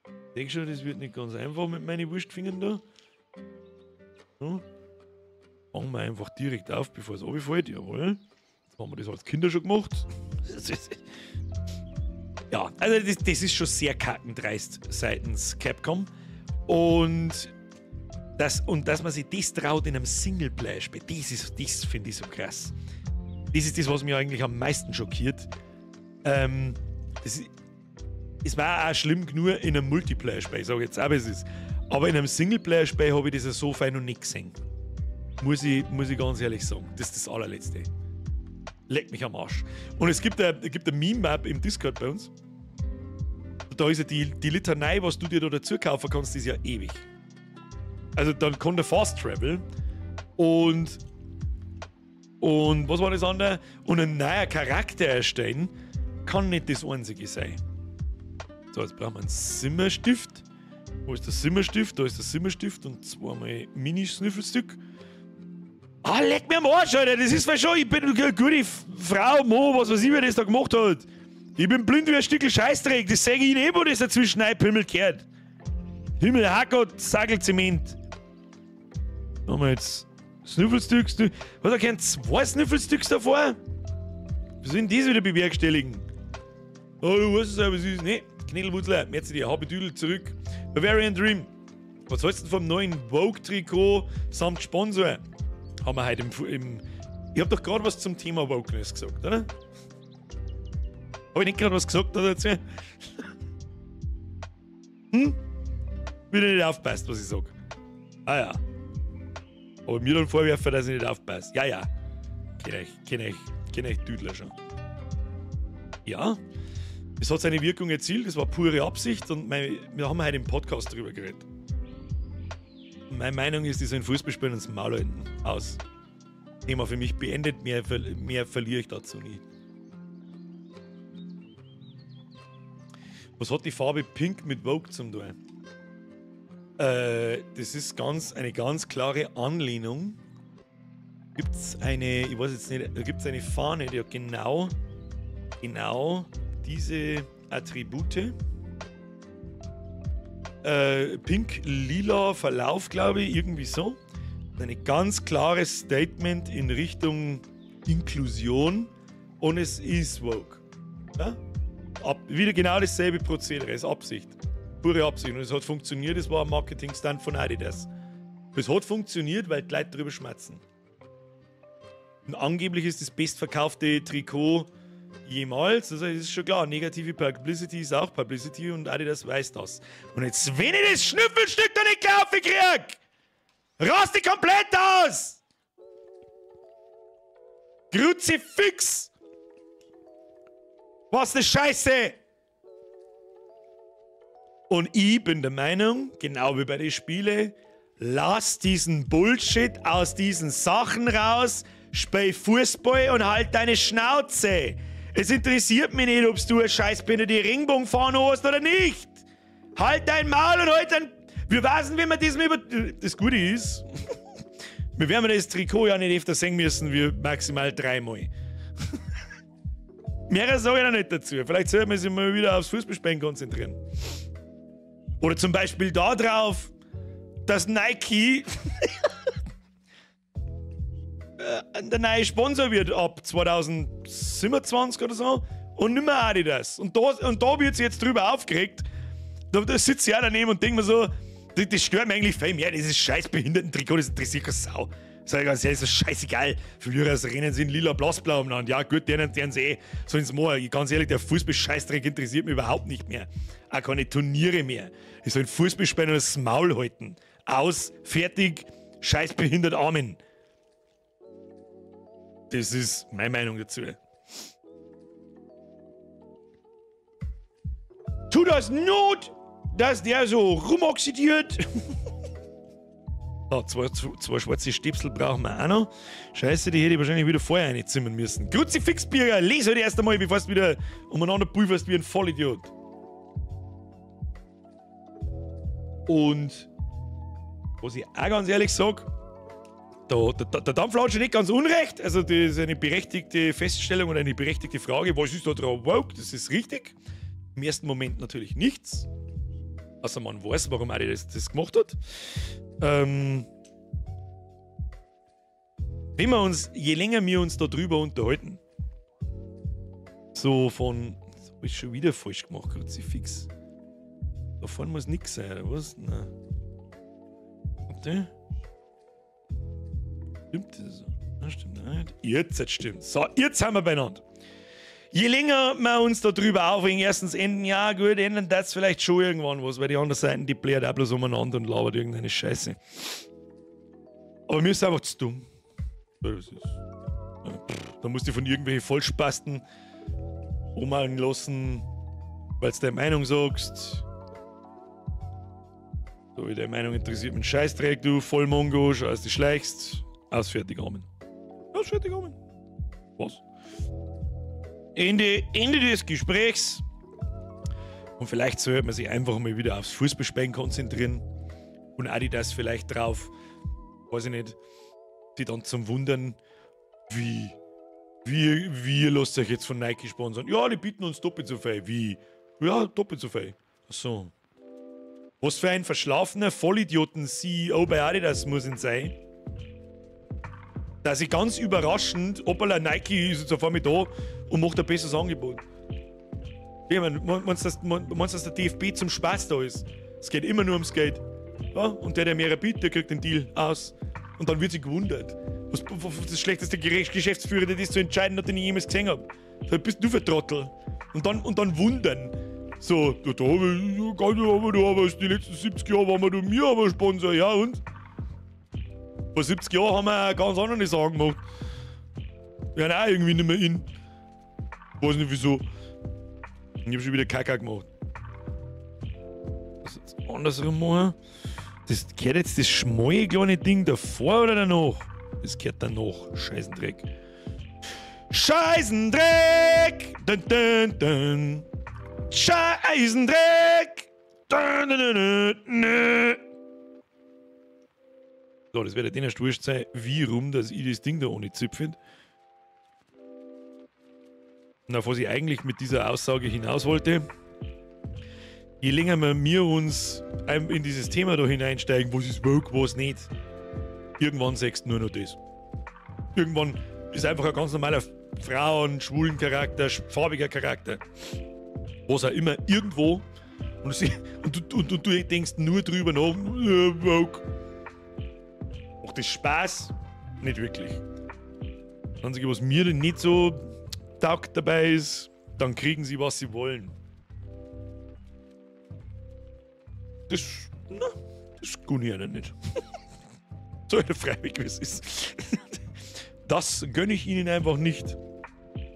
Ich denke schon, das wird nicht ganz einfach mit meinen Wurstfingern da. So. Fangen wir einfach direkt auf, bevor es runterfällt. Jawohl. Jetzt haben wir das als Kinder schon gemacht. Ja, also das ist schon sehr kackendreist seitens Capcom. Und dass man sich das traut in einem Singleplayer-Spiel, das finde ich so krass. Das ist das, was mich eigentlich am meisten schockiert. Es war auch schlimm genug in einem Multiplayer-Spiel, sage ich jetzt auch, wie es ist. Aber in einem Singleplayer-Spiel habe ich das so fein noch nicht gesehen. Muss ich ganz ehrlich sagen. Das ist das Allerletzte. Leck mich am Arsch. Und es gibt eine Meme-Map im Discord bei uns. Da ist ja die Litanei, was du dir da dazu kaufen kannst, ist ja ewig. Also dann kommt der Fast Travel und was war das andere? Und ein neuer Charakter erstellen kann nicht das einzige sein. So, jetzt brauchen wir einen Simmerstift. Wo ist der Simmerstift? Da ist der Simmerstift und zweimal Mini-Snüffelstück. Ah, leck mir am Arsch, Alter. Das ist schon, ich bin eine gute Frau, Mo, was weiß ich, wer das da gemacht hat. Ich bin blind wie ein Stück Scheißdreck. Das sage ich nicht, wo das dazwischen Pimmel gehört. Himmel, Herrgott, Sagelzement. Haben wir jetzt Snüffelstücks. Was, da gehören zwei Snüffelstücks davor? Wie soll denn das wieder bewerkstelligen? Oh, du weißt es ja, was ist. Nee, Knädelwurzler, merci dir, habe Düdel zurück. Bavarian Dream. Was hältst du vom neuen Woke-Trikot samt Sponsor? Haben wir heute im Ich habe doch gerade was zum Thema Wokeness gesagt, oder? Habe ich nicht gerade was gesagt dazu? Hm? Wieder nicht aufpasst, was ich sag. Ah ja. Aber mir dann vorwerfen, dass ich nicht aufpasse. Ja. Kenn ich, kenn ich, kenn ich Düdler schon. Ja. Es hat seine Wirkung erzielt, es war pure Absicht und wir haben heute im Podcast darüber geredet. Meine Meinung ist, die sollen Fußball spielen und das Maul halten. Aus. Thema für mich beendet, mehr verliere ich dazu nicht. Was hat die Farbe Pink mit Vogue zum tun? Das ist eine ganz klare Anlehnung. Gibt es eine, ich weiß jetzt nicht, da gibt es eine Fahne, die hat genau diese Attribute. Pink-lila Verlauf, glaube ich, irgendwie so. Ein ganz klares Statement in Richtung Inklusion und es ist woke. Ja? Wieder genau dasselbe Prozedere, ist Absicht. Pure Absicht. Und es hat funktioniert, es war ein Marketing-Stunt von Adidas. Es hat funktioniert, weil die Leute drüber schmerzen. Und angeblich ist das bestverkaufte Trikot jemals, also es ist schon klar, negative Publicity ist auch Publicity und Adidas weiß das. Und jetzt, wenn ich das Schnüffelstück da nicht kaufe krieg, raste ich komplett aus! Kruzifix! Was ne Scheiße! Und ich bin der Meinung, genau wie bei den Spielen, lass diesen Bullshit aus diesen Sachen raus, spiel Fußball und halt deine Schnauze. Es interessiert mich nicht, ob du eine scheiß die Regenbogenfahne hast oder nicht. Halt dein Maul und halt dein... Wir wissen, wie man das über... Das Gute ist, wir werden das Trikot ja nicht öfter sehen müssen, wie maximal 3-mal. Mehr sage ich noch nicht dazu. Vielleicht sollten wir sich mal wieder aufs Fußballspielen konzentrieren. Oder zum Beispiel darauf, dass Nike der neue Sponsor wird ab 2027 oder so und nicht mehr Adidas. Und da wird sich jetzt drüber aufgeregt. Da sitze ich auch daneben und denke mir so, das stört mich eigentlich viel mehr, dieses scheiß Behinderten-Trikot, das interessiert keine Sau. Sag ich ganz ehrlich, ist das scheißegal. Verlierer rennen sie in lila, blassblau umeinander. Ja gut, deren sie eh so ins Moor. Ganz ehrlich, der Fußball-Scheißdreck interessiert mich überhaupt nicht mehr. Auch keine Turniere mehr. Ich soll Fußball spielen und das Maul halten. Aus, fertig, scheißbehindert, Amen. Das ist meine Meinung dazu. Tu das not, dass der so rumoxidiert. Ah, zwei schwarze Stäbsel brauchen wir auch noch. Scheiße, die hätte ich wahrscheinlich wieder vorher reinzimmern müssen. Kruzifixbürger, lese halt erst einmal, bevor du wieder umeinander pulverst wie ein Vollidiot. Und was ich auch ganz ehrlich sage, der Dampfler hat schon nicht ganz unrecht. Also das ist eine berechtigte Feststellung und eine berechtigte Frage. Was ist da drauf woke? Das ist richtig. Im ersten Moment natürlich nichts. Also man weiß, warum Adidas das gemacht hat. Wenn wir uns, je länger wir uns da drüber unterhalten, so von, das hab ich schon wieder falsch gemacht, Kruzifix. Da vorne muss nix sein, oder was? Nein. Warte. Stimmt das? Nein, stimmt nicht. Jetzt stimmt. So, jetzt sind wir beieinander. Je länger wir uns da drüber aufregen, erstens enden, ja gut, ändern das vielleicht schon irgendwann was, weil die anderen Seiten, die blärt auch bloß umeinander und labert irgendeine Scheiße. Aber mir ist einfach zu dumm. Das ist, da musst du von irgendwelchen Vollspasten umhalten lassen, weil du deine Meinung sagst. So wie deine Meinung interessiert mich Scheißdreck, du Vollmongo, schau, dass du schleichst. Aus, fertig, Amen. Aus, fertig, Amen. Was? Ende des Gesprächs. Und vielleicht sollte man sich einfach mal wieder aufs Fußballspielen konzentrieren. Und Adidas vielleicht drauf, weiß ich nicht, die dann zum Wundern, wie lasst euch jetzt von Nike sponsern? Ja, die bieten uns doppelt so viel. Wie? Ja, doppelt so viel. Ach so. Was für ein verschlafener Vollidioten-CEO bei Adidas muss ihn sein, dass ich ganz überraschend, hoppala, Nike ist jetzt auf einmal da und macht ein besseres Angebot. Ich meine, meinst du, dass der DFB zum Spaß da ist? Es geht immer nur ums Geld. Ja? Und der mehr bietet, der kriegt den Deal aus. Und dann wird sich gewundert. Was das schlechteste Geschäftsführer, der das zu entscheiden hat, den ich jemals gesehen habe. Da bist du für Trottel. Und dann wundern. So, da aber die letzten 70 Jahre waren wir da mir aber Sponsor, ja und? Vor 70 Jahren haben wir ganz andere Sachen gemacht. Wir sind auch irgendwie nicht mehr in. Weiß nicht wieso. Ich hab schon wieder Kacke gemacht. Das jetzt andersrum machen. Das gehört jetzt das schmale kleine Ding davor oder danach? Das gehört dann noch. Scheißendreck. Scheißendreck! Dun, dun, dun. Scheißendreck! Dun, dun, dun, dun, dun. So, das wird denen erst wurscht sein, wie rum, dass ich das Ding da ohne Zip finde. Und auf was ich eigentlich mit dieser Aussage hinaus wollte: Je länger wir uns in dieses Thema da hineinsteigen, was ist woke, was nicht, irgendwann sagst du nur noch das. Irgendwann ist einfach ein ganz normaler Frauen-, schwulen Charakter, farbiger Charakter. Was auch immer, irgendwo. Und du denkst nur drüber nach, woke. Macht das Spaß? Nicht wirklich. Das Einzige, was mir denn nicht so taugt dabei ist, dann kriegen sie, was sie wollen. Das, na, das gönn ich ihnen nicht. So eine freiwillig, wie es ist. Das gönne ich ihnen einfach nicht.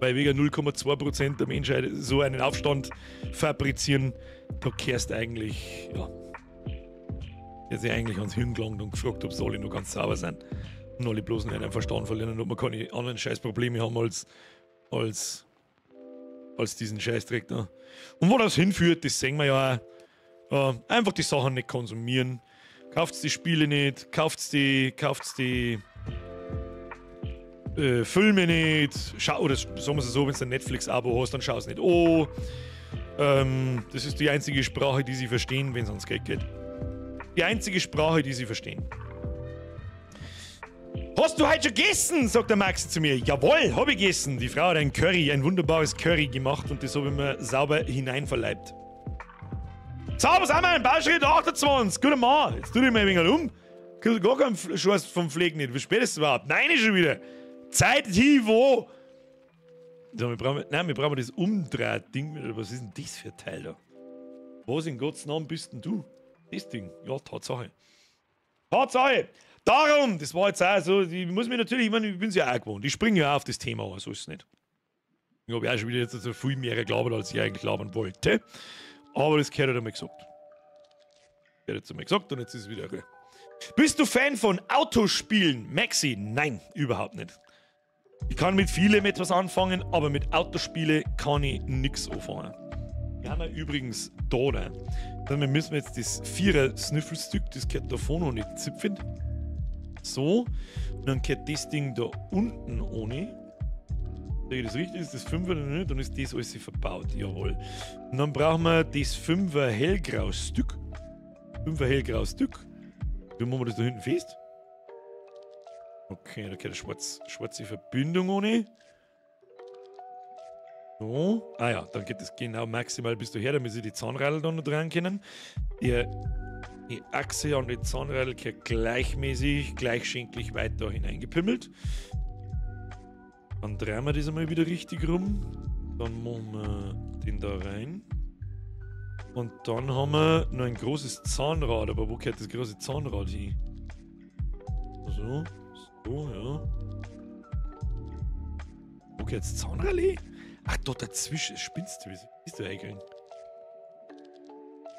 Weil wegen 0,2% der Menschheit so einen Aufstand fabrizieren, da kehrst eigentlich, ja, der sich eigentlich ans Hirn gelangt und gefragt, ob sie alle noch ganz sauber sind. Und alle bloß nicht einen Verstand verlieren und ob wir keine anderen Scheißprobleme haben als diesen Scheißdreck da. Und wo das hinführt, das sehen wir ja auch. Einfach die Sachen nicht konsumieren. Kauft die Spiele nicht, kauft die Filme nicht. Schau, oder sagen wir es so, wenn du ein Netflix-Abo hast, dann schau es nicht an. Das ist die einzige Sprache, die sie verstehen, wenn es ans Geld geht. Die einzige Sprache, die sie verstehen. Hast du heute schon gegessen? Sagt der Max zu mir. Jawohl, hab ich gegessen. Die Frau hat ein Curry, ein wunderbares Curry gemacht und das habe ich mir sauber hineinverleibt. Sauber sind wir im Bauschritt 28. Guter Mann. Jetzt tu dich mal ein wenig um. Gar keinen Scheiß vom Pflegen nicht. Wie spät ist es überhaupt? Nein, ist schon wieder. Zeit hier, wo? So, wir brauchen das Umdraht-Ding. Was ist denn das für ein Teil da? Was in Gottes Namen bist denn du? Das Ding. Ja, Tatsache. Tatsache! Darum, das war jetzt auch so, ich muss mir natürlich, ich meine, ich bin's ja auch gewohnt. Ich springe ja auch auf das Thema, aber so ist es nicht. Ich habe ja auch schon wieder jetzt so viel mehr gelabert, als ich eigentlich labern wollte. Aber das gehört halt einmal gesagt. Gehört jetzt einmal gesagt und jetzt ist es wieder okay. Bist du Fan von Autospielen? Maxi? Nein, überhaupt nicht. Ich kann mit vielem etwas anfangen, aber mit Autospiele kann ich nichts anfangen. Wir haben ja übrigens da, ne? Dann müssen wir jetzt das Vierer-Snüffelstück, das gehört da vorne noch nicht zipfen. So, und dann gehört das Ding da unten ohne. Sehe ich das richtig? Ist das Fünfer? Dann ist das alles verbaut, jawohl. Und dann brauchen wir das Fünfer hellgrau Stück. Fünfer hellgrau Stück. Wie machen wir das da hinten fest? Okay, da gehört eine schwarze Verbindung ohne. So. Ah ja, dann geht das genau maximal bis daher, damit sie die Zahnradl da noch dran können. Die Achse an die Zahnradl gehört gleichmäßig, gleichschenklich weiter hineingepimmelt. Dann drehen wir das einmal wieder richtig rum. Dann machen wir den da rein. Und dann haben wir noch ein großes Zahnrad. Aber wo gehört das große Zahnrad hin? So, so, ja. Wo gehört das Zahnrad hin? Ach, da dazwischen. Spinnst du? Wie bist du eigentlich?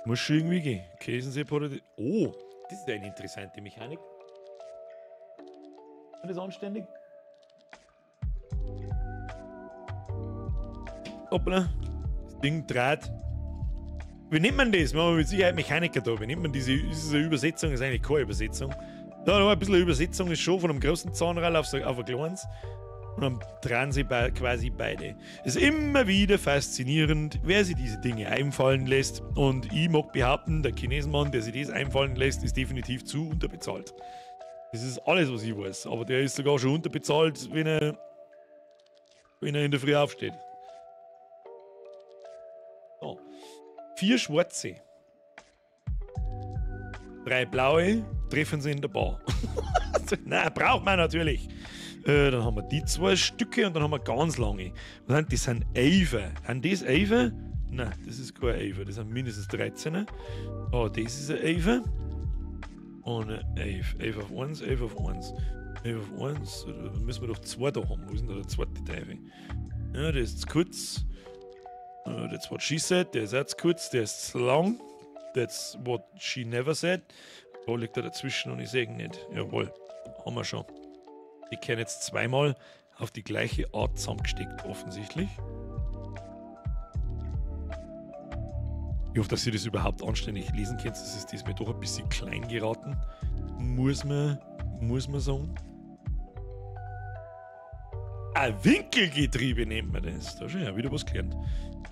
Muss schon irgendwie gehen. Käsenseparat. Oh, das ist eine interessante Mechanik. Ist das anständig? Hoppla. Das Ding dreht. Wie nennt man das? Wir haben mit Sicherheit Mechaniker da. Wie nennt man diese? Ist es eine Übersetzung? Ist eigentlich keine Übersetzung. Da noch ein bisschen Übersetzung ist schon von einem großen Zahnrad auf ein kleines. Und dann drehen sie quasi beide. Es ist immer wieder faszinierend, wer sich diese Dinge einfallen lässt. Und ich mag behaupten, der Chinesenmann, der sich das einfallen lässt, ist definitiv zu unterbezahlt. Das ist alles, was ich weiß. Aber der ist sogar schon unterbezahlt, wenn er in der Früh aufsteht. So. 4 schwarze. 3 blaue treffen sie in der Bar. Nein, braucht man natürlich. Dann haben wir die 2 Stücke und dann haben wir ganz lange. Das sind 11. Sind das 11? Nein, das ist kein 11. Das sind mindestens 13. Oh, das ist ein 11. Und ein 11. 11 auf 1, 11 auf 1. 11 auf 1. Da müssen wir doch 2 da haben. Wo ist denn da der zweite Teufel? Ja, der ist zu kurz. That's what she said. Der ist auch zu kurz. Der ist zu lang. That's what she never said. Da liegt er dazwischen und ich sehe ihn nicht. Jawohl, haben wir schon. Die kehren jetzt zweimal auf die gleiche Art zusammengesteckt, offensichtlich. Ich hoffe, dass ihr das überhaupt anständig lesen könnt. Das ist diesmal doch ein bisschen klein geraten. Muss man sagen. Ein Winkelgetriebe nennt man das. Da schon ja wieder was gelernt.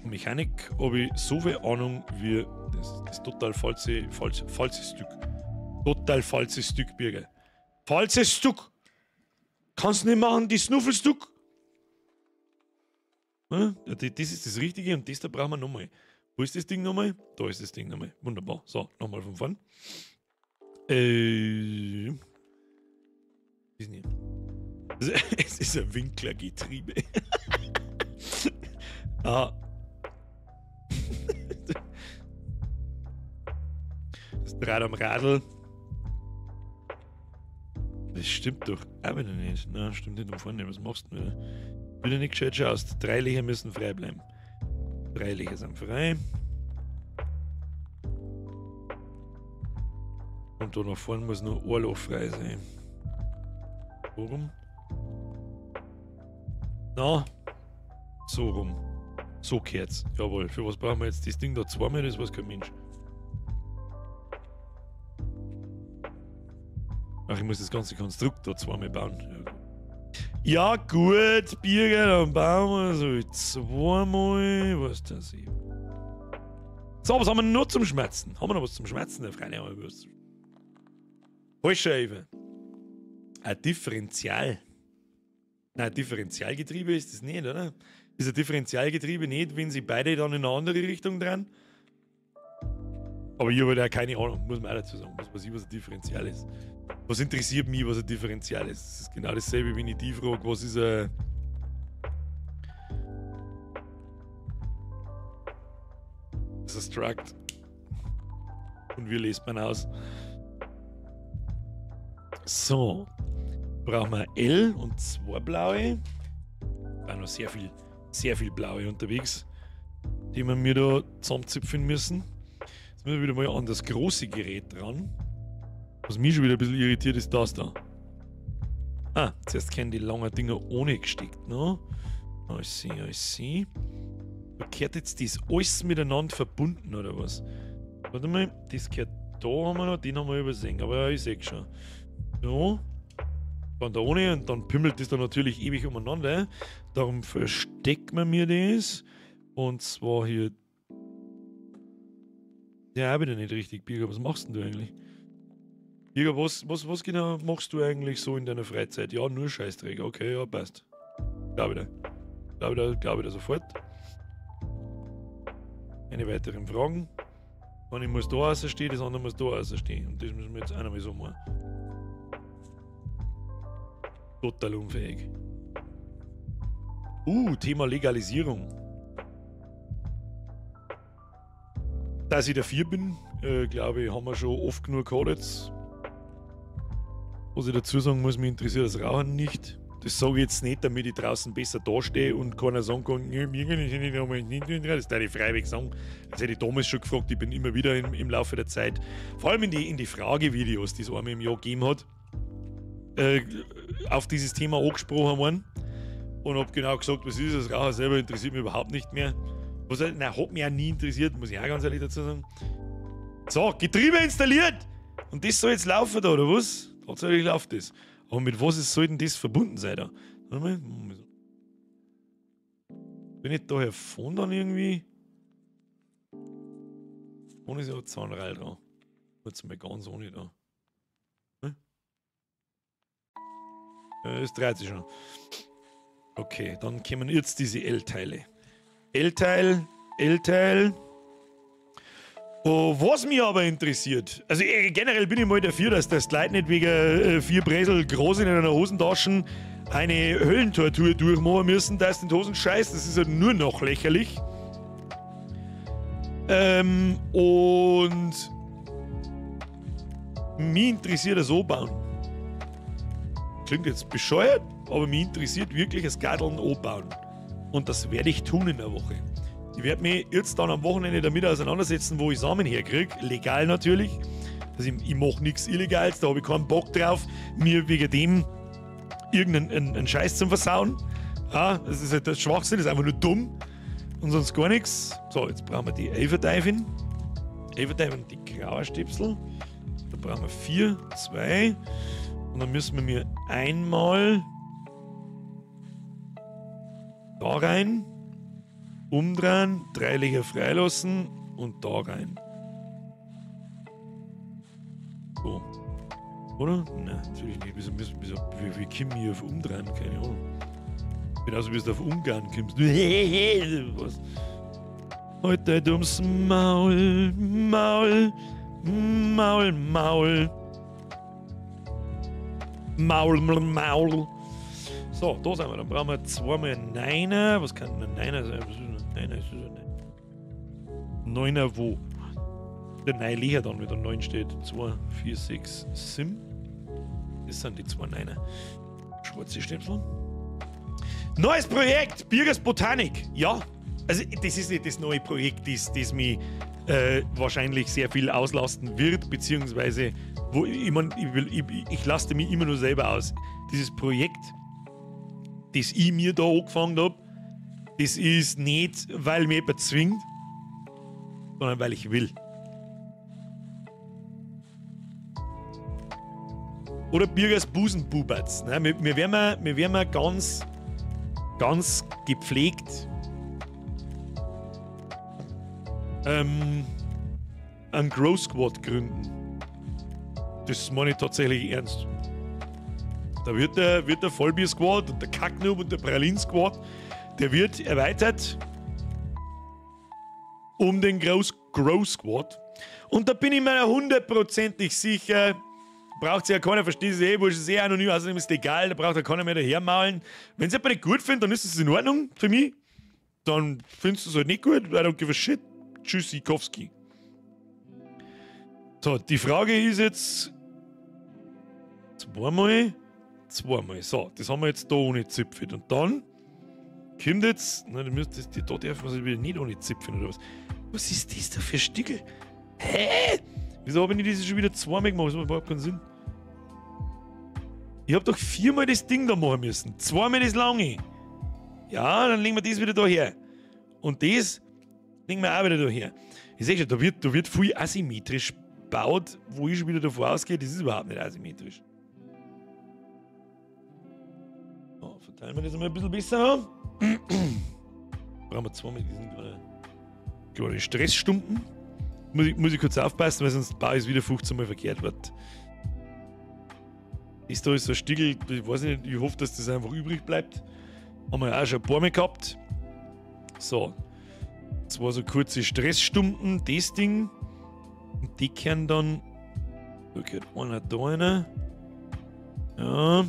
Und Mechanik habe ich so viel Ahnung wie. Das ist total falsches Stück. Total falsches Stück, Birger. Falsches Stück! Kannst nicht machen, die Snuffelstück! Ja, das ist das Richtige und das da brauchen wir nochmal. Wo ist das Ding nochmal? Da ist das Ding nochmal. Wunderbar. So, nochmal von vorn. Ist nicht. Es ist ein Winklergetriebe. Ah. Das dreht am Radl. Das stimmt doch auch wieder nicht. Nein, stimmt nicht um vorne. Was machst du denn wieder? Wieder nicht gescheit schaust. 3 Löcher müssen frei bleiben. 3 Löcher sind frei. Und da nach vorne muss nur ein Loch frei sein. Warum? Na, so rum. So kehrt's. Jawohl. Für was brauchen wir jetzt das Ding da zweimal? Das weiß kein Mensch. Ach, ich muss das ganze Konstrukt da zweimal bauen. Ja gut, Birger, dann bauen wir so zweimal. Was das ist. So, was haben wir noch zum Schmerzen? Haben wir noch was zum Schmerzen? Ja, freilich haben wir was zum Schmerzen. Ein Differential. Nein, Differentialgetriebe ist das nicht, oder? Ist ein Differentialgetriebe nicht, wenn sie beide dann in eine andere Richtung drehen? Aber ich habe da keine Ahnung, muss man auch dazu sagen. Was weiß ich, was ein Differential ist. Was interessiert mich, was ein Differential ist? Das ist genau dasselbe, wenn ich die frage, was ist ein. Das ist ein Struct. Und wie liest man aus? So. Brauchen wir L und 2 blaue. War noch sehr viel blaue unterwegs, die wir mir da zusammenzipfen müssen. Jetzt müssen wir wieder mal an das große Gerät dran. Was mich schon wieder ein bisschen irritiert, ist das da. Ah, zuerst kennen die langen Dinger ohne gesteckt, ne? I see, I see. Da gehört jetzt das alles miteinander verbunden, oder was? Warte mal, das gehört da haben wir noch, den haben wir übersehen, aber ja, ich sehe schon. So. Dann da ohne und dann pimmelt das dann natürlich ewig umeinander. Darum versteckt man mir das. Und zwar hier. Ja, auch wieder nicht richtig, Birger. Was machst denn du eigentlich? Birger, was genau machst du eigentlich so in deiner Freizeit? Ja, nur Scheißträger. Okay, ja, passt. Glaube ich dir. Glaube ich dir sofort. Keine weiteren Fragen. Und ich muss da rausstehen, das andere muss da rausstehen. Und das müssen wir jetzt auch noch mal so machen. Total unfähig. Thema Legalisierung. Dass ich dafür bin, glaube ich, haben wir schon oft genug gehabt jetzt. Was ich dazu sagen muss, mich interessiert das Rauchen nicht. Das sage ich jetzt nicht, damit ich draußen besser dastehe und keiner sagen kann, das darf ich freiwillig sagen. Das hätte ich damals schon gefragt, ich bin immer wieder im Laufe der Zeit, vor allem in die Fragevideos, die es einmal im Jahr gegeben hat, auf dieses Thema angesprochen worden und habe genau gesagt, was ist das Rauchen selber, interessiert mich überhaupt nicht mehr. Was, nein, hat mich auch nie interessiert, muss ich auch ganz ehrlich dazu sagen. So, Getriebe installiert! Und das soll jetzt laufen da, oder was? Tatsächlich läuft das. Aber mit was soll denn das verbunden sein da? Warte mal. Bin ich da hervor dann irgendwie? Ohne ist ja Zahnreihe dran. Jetzt mal ganz ohne da. Hm? Es dreht sich schon. Okay, dann kommen jetzt diese L-Teile. L-Teil, L-Teil. Oh, was mich aber interessiert, also generell bin ich mal dafür, dass das Leute nicht wegen 4 Bresel groß in einer Hosentasche eine Höllentortur durchmachen müssen, dass in die Hosen scheißt. Das ist ja nur noch lächerlich. Und mich interessiert das Anbauen. Klingt jetzt bescheuert, aber mich interessiert wirklich das Garteln anbauen. Und das werde ich tun in der Woche. Ich werde mich jetzt dann am Wochenende damit auseinandersetzen, wo ich Samen herkriege. Legal natürlich. Also ich mache nichts Illegales, da habe ich keinen Bock drauf, mir wegen dem Irgendeinen Scheiß zum Versauen. Ja, das ist halt das Schwachsinn, das ist einfach nur dumm. Und sonst gar nichts. So, jetzt brauchen wir die Elferteifin. Elferteifin und die Grauerstöpsel. Da brauchen wir 4, 2. Und dann müssen wir mir einmal da rein, umdrehen, 3 Löcher freilassen und da rein. So. Oder? Nein, natürlich nicht. Wie kommen wir auf Umdrehen? Keine Ahnung. Genauso wie du auf Ungarn kommst. Was? Heute ums Maul, Maul, Maul, Maul. Maul, Maul, Maul. So, da sind wir. Dann brauchen wir zweimal Neiner. Was kann denn ein Neiner sein? Was ist ein Neiner? Ist das ein Neiner? Neuner wo? Der neue Leher dann, wenn da 9 steht. 2, 4, 6, 7. Das sind die 2 Neiner. Schwarze Stempel. Neues Projekt! Birgers Botanik. Ja, also das ist nicht das neue Projekt, das mich wahrscheinlich sehr viel auslasten wird, beziehungsweise, wo ich, mein, ich laste mich immer nur selber aus. Dieses Projekt, das ich mir da angefangen hab, das ist nicht, weil mich jemand zwingt, sondern weil ich will. Oder Birgers Busenbubatz. Ne? Wir werden ganz, ganz gepflegt einen Grow Squad gründen. Das meine ich tatsächlich ernst. Da wird der Vollbier Squad und der Kacknoob und der Pralin Squad, der wird erweitert um den Grow Squad. Und da bin ich mir hundertprozentig sicher, braucht sich ja keiner, versteht es eh, wurscht, ist eh anonym, außerdem ist es egal, da braucht ja keiner mehr dahermaulen. Wenn es jemand nicht gut findet, dann ist es in Ordnung für mich. Dann findest du es halt nicht gut, I don't give a shit. Tschüssikowski. So, die Frage ist jetzt zweimal. So, das haben wir jetzt da ohne Zipfel. Und dann kommt jetzt, nein, da darf man sich wieder nicht ohne Zipfel oder was. Was ist das da für Stickel? Hä? Wieso habe ich das schon wieder zweimal gemacht? Das macht überhaupt keinen Sinn. Ich hab doch 4-mal das Ding da machen müssen. 2-mal das lange. Ja, dann legen wir das wieder da her. Und das legen wir auch wieder da her. Ich seh schon, da wird viel asymmetrisch gebaut, wo ich schon wieder davon ausgehe, das ist überhaupt nicht asymmetrisch. So, verteilen wir das einmal ein bisschen besser. Brauchen wir zweimal diesen kleinen Stressstumpen. Muss ich kurz aufpassen, weil sonst baue ich es wieder 15 Mal verkehrt wird. Das da ist so ein Stickel, ich weiß nicht, ich hoffe, dass das einfach übrig bleibt. Haben wir ja auch schon ein paar Mal gehabt. So. Zwei so kurze Stressstumpen, das Ding. Und die kehren dann. Da gehört einer da rein. Ja.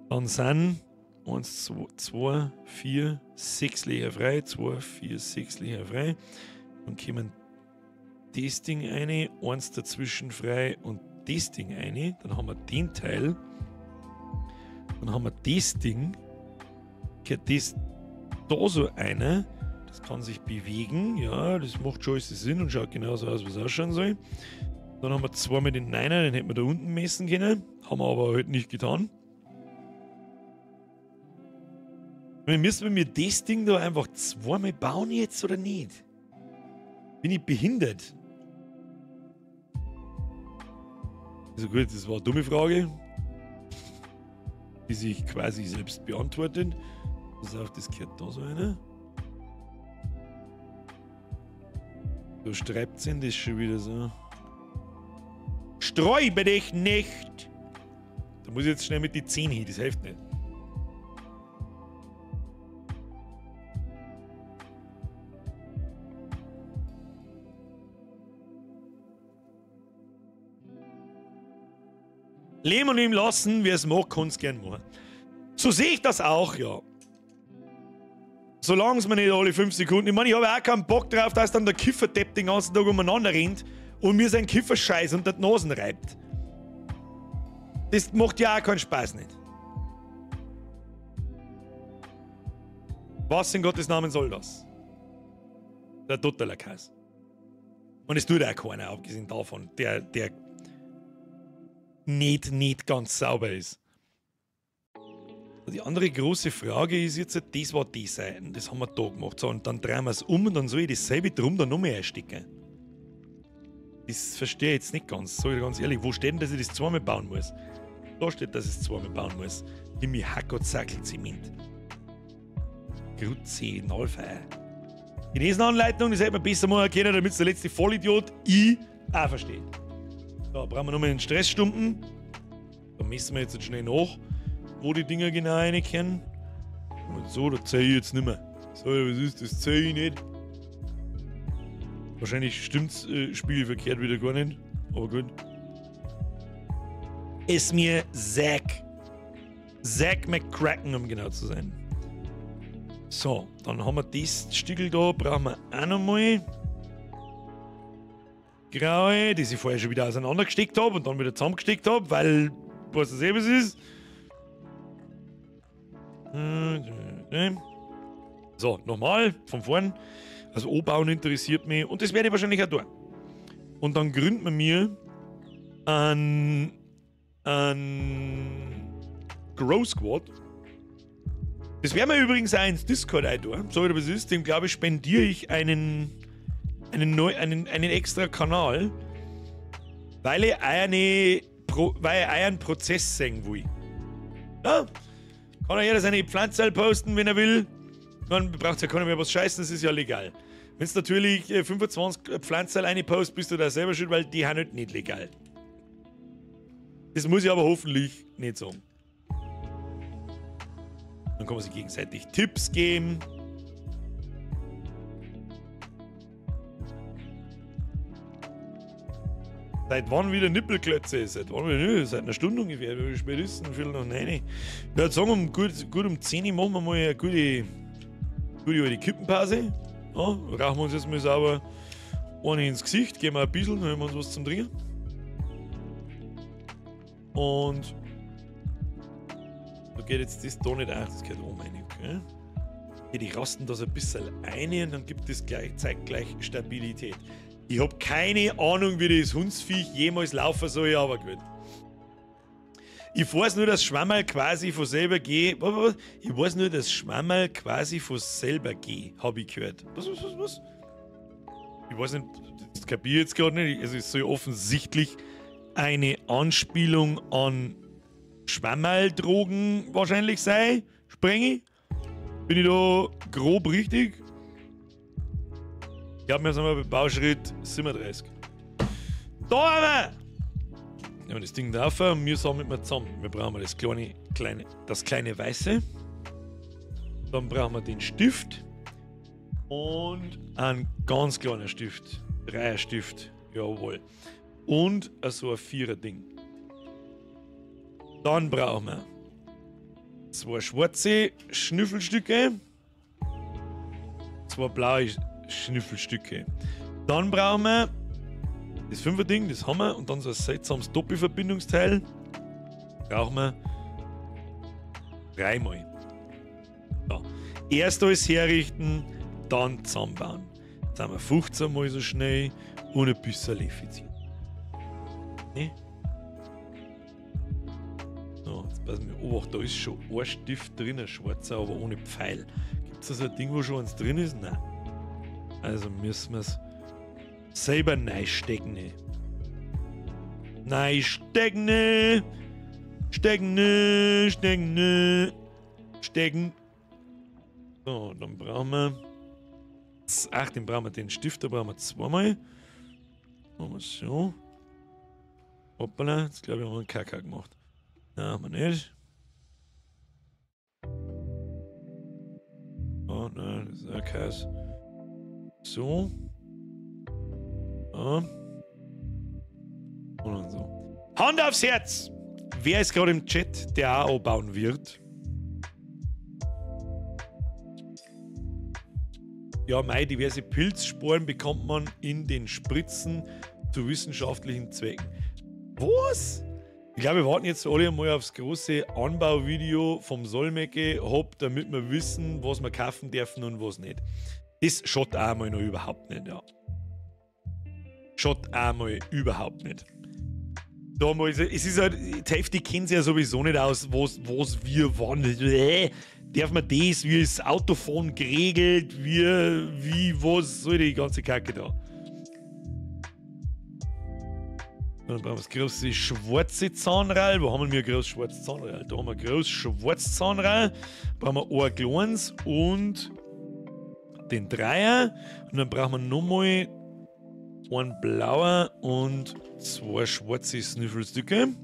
Dann sind 1, 2, 4, 6 Löcher frei. 2, 4, 6 Löcher frei. Dann kommen das Ding rein, eins dazwischen frei und das Ding rein. Dann haben wir den Teil. Dann haben wir das Ding. Gehört das da so eine. Das kann sich bewegen. Ja, das macht schon alles Sinn und schaut genauso aus, wie es ausschauen soll. Dann haben wir zweimal den Niner, den hätten wir da unten messen können. Haben wir aber halt nicht getan. Müssen wir das Ding da einfach zweimal bauen jetzt oder nicht? Bin ich behindert? Also gut, das war eine dumme Frage, die sich quasi selbst beantwortet. Pass auf, das gehört da so einer. So streibt sind das schon wieder so. Sträube dich nicht! Da muss ich jetzt schnell mit die 10 hin, das hilft nicht. Leben und ihm lassen, wer es mag, kann es gern machen. So sehe ich das auch, ja. Solange es mir nicht alle 5 Sekunden. Ich meine, ich habe auch keinen Bock drauf, dass dann der Kifferdepp den ganzen Tag umeinander rennt und mir seinen Kifferscheiß unter die Nasen reibt. Das macht ja auch keinen Spaß nicht. Was in Gottes Namen soll das? Der totaler Kass. Und es tut auch keiner, abgesehen davon, der nicht ganz sauber ist. Die andere große Frage ist jetzt, das war die Seite, das haben wir da gemacht. So, und dann drehen wir es um und dann soll ich dasselbe drum dann noch mehr einstecken. Das verstehe ich jetzt nicht ganz, sag ich ganz ehrlich. Wo steht denn, dass ich das zweimal bauen muss? Da steht, dass ich es zweimal bauen muss. Himmel, Hackgott, Zement. Grütze, Nalfeier. Chinesenanleitung, das hätte man besser machen können, damit der letzte Vollidiot ich auch versteht. Da brauchen wir nochmal einen Stressstumpen. Da messen wir jetzt schnell nach, wo die Dinger genau reinkommen. Und so, da zähle ich jetzt nicht mehr. So, was ist das? Zähle ich nicht. Wahrscheinlich stimmt's spiegelverkehrt wieder gar nicht. Aber gut. Ist mir Zack. Zack McCracken, um genau zu sein. So, dann haben wir das Stückel da, brauchen wir auch nochmal. Graue, die ich vorher schon wieder auseinandergesteckt habe und dann wieder zusammengesteckt habe, weil was das eben ist. So, nochmal von vorn. Also anbauen interessiert mich und das werde ich wahrscheinlich auch tun. Und dann gründen wir mir ein Grow Squad. Das werden wir übrigens auch ins Discord ein. So wie das ist, dem glaube ich spendiere ich einen extra Kanal, weil ich einen Prozess sehen will. Ja, kann ja jeder seine Pflanze posten, wenn er will. Man braucht ja keiner mehr was scheißen, das ist ja legal. Wenn es natürlich 25 Pflanzen eine post, bist du da selber schuld, weil die sind nicht legal. Das muss ich aber hoffentlich nicht sagen. Dann kann man sich gegenseitig Tipps geben. Seit wann wieder Nippelklötze? Seit wann wieder? Seit einer Stunde ungefähr. Wie spät ist es? 8:15. Ich würde sagen, um gut um 10 Uhr machen wir mal eine gute alte Kippenpause. Ja, rauchen wir uns jetzt mal sauber eine ins Gesicht, gehen wir ein bisschen, dann holen wir uns was zum Trinken. Und da geht jetzt das da nicht ein, das geht oben rein, okay? Die rasten das ein bisschen ein und dann gibt es gleich, zeitgleich Stabilität. Ich habe keine Ahnung, wie das Hundsviech jemals laufen soll, aber gut. Ich weiß nur, dass Schwammerl quasi von selber geht. Ich weiß nur, dass Schwammerl quasi von selber geht, habe ich gehört. Was? Ich weiß nicht, das kapiere ich jetzt gerade nicht. Also es soll offensichtlich eine Anspielung an Schwammerl-Drogen wahrscheinlich sein. Sprenge. Bin ich da grob richtig? Ich glaube, wir sind bei Bauschritt 37. Da haben wir! Nehmen wir das Ding drauf und wir sammeln wir zusammen. Wir brauchen das kleine Weiße. Dann brauchen wir den Stift. Und einen ganz kleinen Stift. Dreierstift. Jawohl. Und so ein Vierer-Ding. Dann brauchen wir 2 schwarze Schnüffelstücke. 2 blaue Schnüffelstücke. Dann brauchen wir das Fünfer-Ding, das haben wir. Und dann so ein seltsames Doppelverbindungsteil. Brauchen wir 3-mal. So. Erst alles herrichten, dann zusammenbauen. Jetzt sind wir 15 Mal so schnell und ein bisschen effizient. Ne? So, jetzt passen wir Obacht, da ist schon ein Stift drin, ein schwarzer, aber ohne Pfeil. Gibt es da so ein Ding, wo schon eins drin ist? Nein. Also müssen wir es selber reinstecken. Reinstecken! Stecken, stecken, stecken. So, dann brauchen wir. Ach, den brauchen wir, den Stift, da brauchen wir zweimal. Machen wir so. Hoppala, jetzt glaube ich, haben wir einen Kaka gemacht. Nein, haben wir nicht. Oh nein, das ist auch keins. So. Ja. Und dann so. Hand aufs Herz! Wer ist gerade im Chat, der auch bauen wird? Ja, mei, diverse Pilzsporen bekommt man in den Spritzen zu wissenschaftlichen Zwecken. Was? Ich glaube, wir warten jetzt alle mal aufs große Anbauvideo vom Solmecke, hopp, damit wir wissen, was wir kaufen dürfen und was nicht. Das schaut auch mal noch überhaupt nicht, ja. Schaut auch mal überhaupt nicht. Damals, es ist halt, die Hälfte kennt sich ja sowieso nicht aus, was wir wann. Darf man das, wie ist das Autofahren geregelt, wie, was soll die ganze Kacke da? Dann brauchen wir das große schwarze Zahnrad. Wo haben wir ein großes schwarzes Zahnrad? Da haben wir ein großes schwarzes Zahnrad. Brauchen wir ein kleines und den Dreier. Und dann brauchen wir nochmal einen blauer und zwei schwarze Snüffelstücke.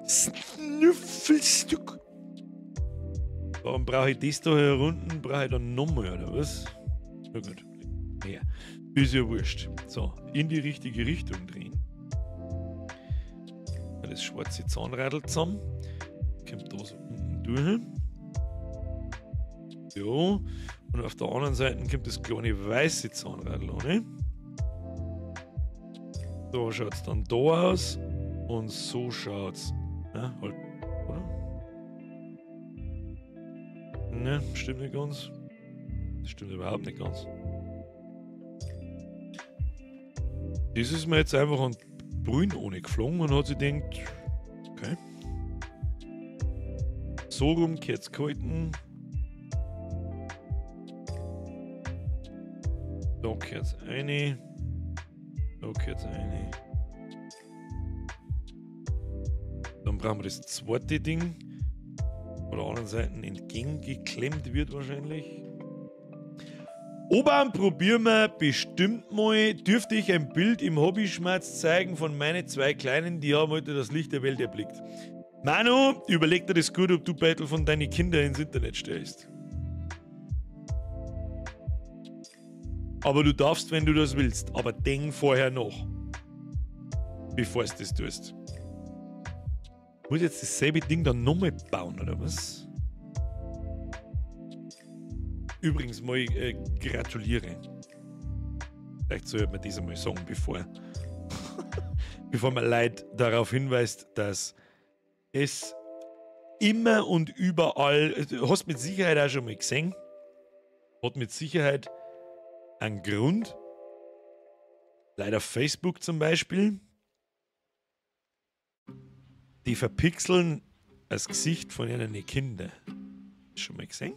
Snüffelstück! Warum brauche ich das da hier unten? Brauche ich dann nochmal, oder was? Na gut. Ja, ist ja wurscht. So, in die richtige Richtung drehen. Das schwarze Zahnradl zusammen. Kommt da so unten durch. Jo. Und auf der anderen Seite kommt das kleine weiße Zahnradl an. So schaut es dann da aus. Und so schaut's. Ja, halt, oder? Ne, stimmt nicht ganz. Das stimmt überhaupt nicht ganz. Das ist mir jetzt einfach an Brünn ohne geflogen und hat sich gedacht, okay. So rum geht's gehalten. Da geht's eine. Da geht's eine. Dann brauchen wir das zweite Ding. Von der anderen Seite entgegengeklemmt wird wahrscheinlich. Obern probieren wir bestimmt mal. Dürfte ich ein Bild im Hobbyschmerz zeigen von meinen zwei Kleinen, die haben heute das Licht der Welt erblickt. Manu, überleg dir das gut, ob du Battle von deinen Kindern ins Internet stellst. Aber du darfst, wenn du das willst. Aber denk vorher noch, bevor du das tust. Ich muss jetzt dasselbe Ding dann nochmal bauen, oder was? Übrigens mal gratuliere. Vielleicht sollte man das einmal sagen, bevor, bevor man Leid darauf hinweist, dass es immer und überall, du hast mit Sicherheit auch schon mal gesehen, hat mit Sicherheit einen Grund. Leider Facebook zum Beispiel, die verpixeln das Gesicht von ihren Kindern. Schon mal gesehen?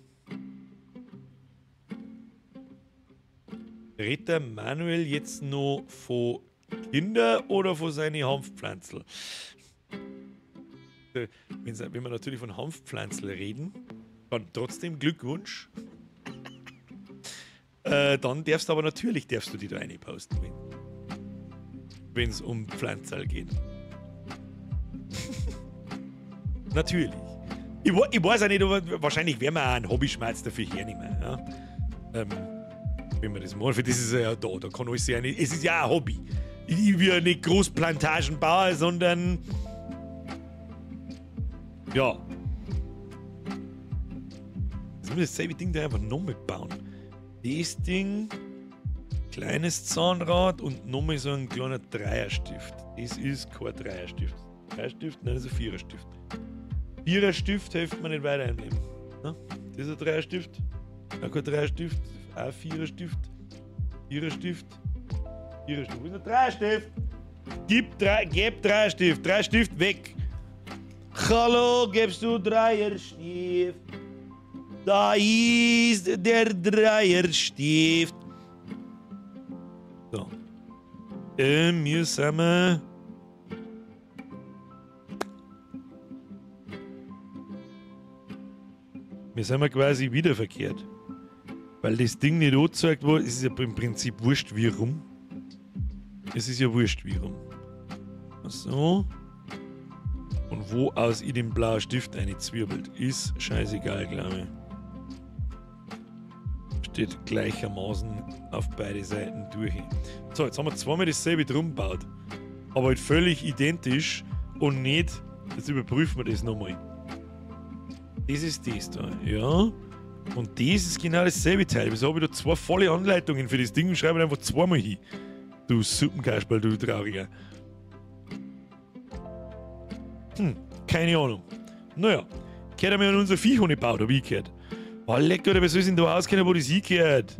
Redet der Manuel jetzt noch von Kindern oder von seinen Hanfpflanzen? Wenn wir natürlich von Hanfpflanzen reden, dann trotzdem Glückwunsch. Dann darfst du aber natürlich darfst du die da reinposten, wenn es um Pflanzerl geht. Natürlich. Ich weiß auch nicht, aber wahrscheinlich werden wir auch einen Hobbyschmerz dafür hernehmen. Ja? Wenn man das macht, für das ist er ja da, da kann alles ja nicht. Es ist ja ein Hobby. Ich will ja nicht Großplantagen bauen, sondern ja. Jetzt muss ich dasselbe Ding da einfach nochmal bauen. Das Ding, kleines Zahnrad und nochmal so ein kleiner Dreierstift. Das ist kein Dreierstift. Dreierstift? Nein, das ist ein Viererstift. Viererstift hilft mir nicht weiter im Leben. Ja? Das ist ein Dreierstift. Auch kein Dreierstift. Auch Viererstift. Viererstift. Viererstift. Wo ist der Dreierstift? Gib Dreierstift. Dreierstift weg. Hallo, gibst du Dreierstift? Da ist der Dreierstift. So. Wir sind wir. Wir sind wir quasi wieder verkehrt. Weil das Ding nicht angezeigt war, es ist ja im Prinzip wurscht wie rum. Es ist ja wurscht wie rum. So. Und wo aus in den blauen Stift eine zwirbelt, ist scheißegal, glaube ich. Steht gleichermaßen auf beide Seiten durch. So, jetzt haben wir zweimal dasselbe drum gebaut. Aber halt völlig identisch und nicht. Jetzt überprüfen wir das nochmal. Das ist das da, ja. Und das ist genau dasselbe Teil. Wieso habe ich da zwei volle Anleitungen für das Ding und schreibe einfach zweimal hin? Du Suppenkasperl, du Trauriger. Keine Ahnung. Naja, gehört einmal an unser Viech ohne gebaut, habe ich gehört. Oh, leck, oder was soll ich denn da auskennen, wo das hingehört?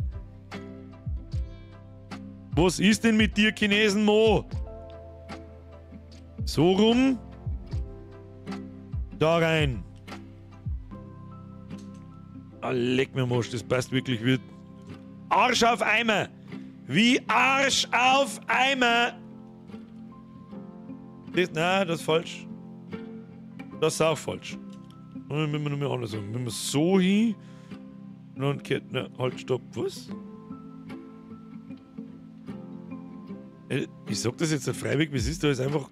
Was ist denn mit dir, Chinesen, Mo? So rum. Da rein. Ah, leck mir Mosch, das passt wirklich wie Arsch auf Eimer. Wie Arsch auf Eimer. Das, nein, das ist falsch. Das ist auch falsch. Dann müssen wir noch mal anders sagen. Müssen wir so hin. Und dann geht, na, halt, stopp. Was? Ich sag das jetzt nicht freiwillig, wie es ist, da ist einfach.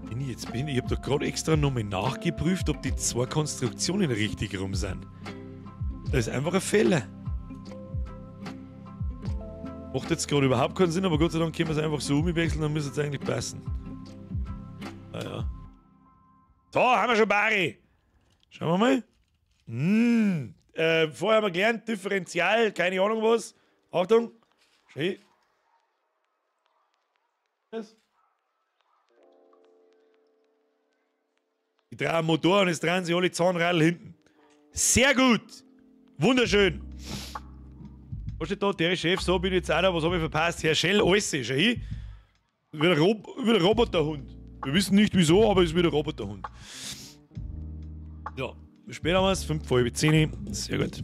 Bin ich jetzt bin? Ich hab doch gerade extra nochmal nachgeprüft, ob die zwei Konstruktionen richtig rum sind. Das ist einfach ein Fehler. Macht jetzt gerade überhaupt keinen Sinn, aber Gott sei Dank können wir es einfach so umwechseln, dann müsste es eigentlich passen. Ah ja. So, haben wir schon Barry. Schauen wir mal. Vorher haben wir gelernt, Differential, keine Ahnung was. Achtung. Schön. Was? Ich drehe am Motor und es drehen sich alle Zahnradl hinten. Sehr gut. Wunderschön. Was steht da? Der Chef, so bin ich jetzt auch da, was habe ich verpasst? Herr Schell, alles, schau hin. Wie ein Roboterhund. Wir wissen nicht wieso, aber es ist wieder ein Roboterhund. Ja, wie spät haben wir es? 9:25. Sehr gut.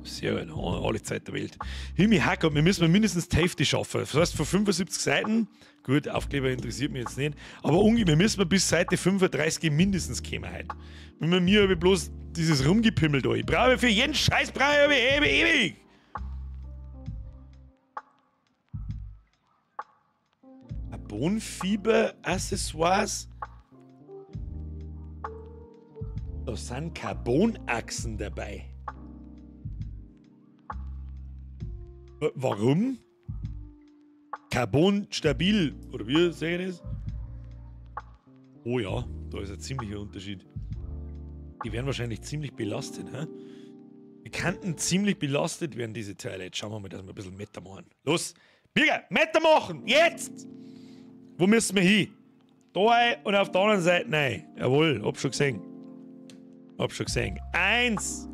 Sehr gut, alle Zeit der Welt. Himmi Hacker, wir müssen mindestens die Hälfte schaffen. Das heißt, von 75 Seiten, gut, Aufkleber interessiert mich jetzt nicht, aber wir müssen bis Seite 35 mindestens kommen heute. Wenn wir mir bloß dieses Rumgepimmel da. Ich brauche für jeden Scheiß brauche ich ewig. Carbonfiber-Accessoires? Da sind Carbonachsen dabei. Warum? Carbon stabil, oder wie sehe ich das? Oh ja, da ist ein ziemlicher Unterschied. Die werden wahrscheinlich ziemlich belastet, hä? Die könnten ziemlich belastet werden, diese Teile. Jetzt schauen wir mal, dass wir ein bisschen Meter machen. Los, Birger, Meter machen! Jetzt! Wo müssen wir hin? Da rein und auf der anderen Seite nein. Jawohl, hab schon gesehen. Hab schon gesehen. 1!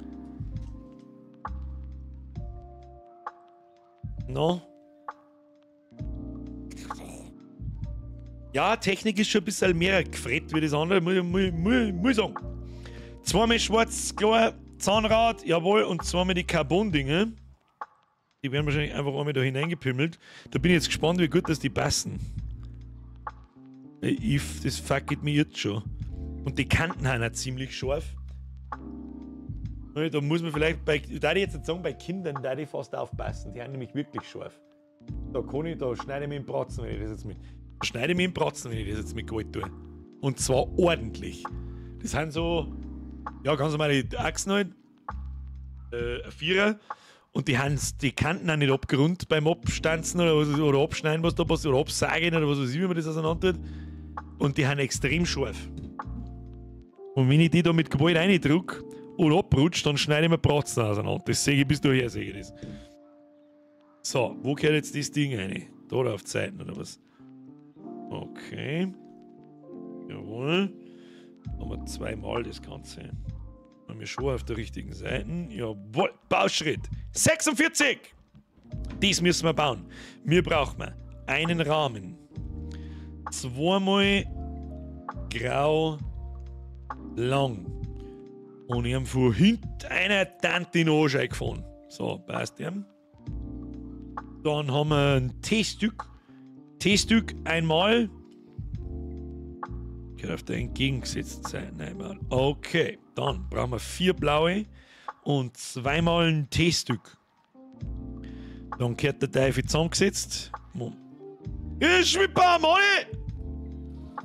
No. Ja, Technik ist schon ein bisschen mehr gefret wie das andere, muss ich sagen. Zweimal schwarz, klar, Zahnrad, jawohl, und zweimal die Carbon-Dinge. Die werden wahrscheinlich einfach einmal da hineingepimmelt. Da bin ich jetzt gespannt, wie gut dass die passen. Das fucket mich jetzt schon. Und die Kanten sind auch ziemlich scharf. Da muss man vielleicht, da ich jetzt nicht sagen, bei Kindern da ich fast aufpassen. Die sind nämlich wirklich scharf. Da schneide ich mich im Bratzen, wenn ich das jetzt mit. Da schneide ich mich im Bratzen, wenn ich das jetzt mit Gold tue. Und zwar ordentlich. Das sind so, ja, ganz normal die Achsen halt. Ein Vierer. Und die haben die Kanten auch nicht abgerundet beim Abstanzen oder Abschneiden, was da passiert, oder Absagen oder was weiß ich, wie man das auseinander tut. Und die sind extrem scharf. Und wenn ich die da mit Gewalt reindrücke oder abrutscht, dann schneide ich mir Bratzen auseinander. Das sehe ich bis daher, sehe ich das. So, wo gehört jetzt das Ding rein? Da auf die Seiten oder was? Okay. Jawohl. Haben wir zweimal das Ganze. Haben wir schon auf der richtigen Seite. Jawohl, Bauschritt. 46! Das müssen wir bauen. Wir brauchen einen Rahmen. Zweimal grau lang. Und ich habe von hinten einer Tante in den Arsch eingefahren. So, passt ihm. Dann haben wir ein T-Stück. T-Stück einmal. Gehört auf der entgegengesetzten Seite. Nein, okay, dann brauchen wir 4 blaue und zweimal ein T-Stück. Dann gehört der Teufel zusammengesetzt. Ich mit Manni!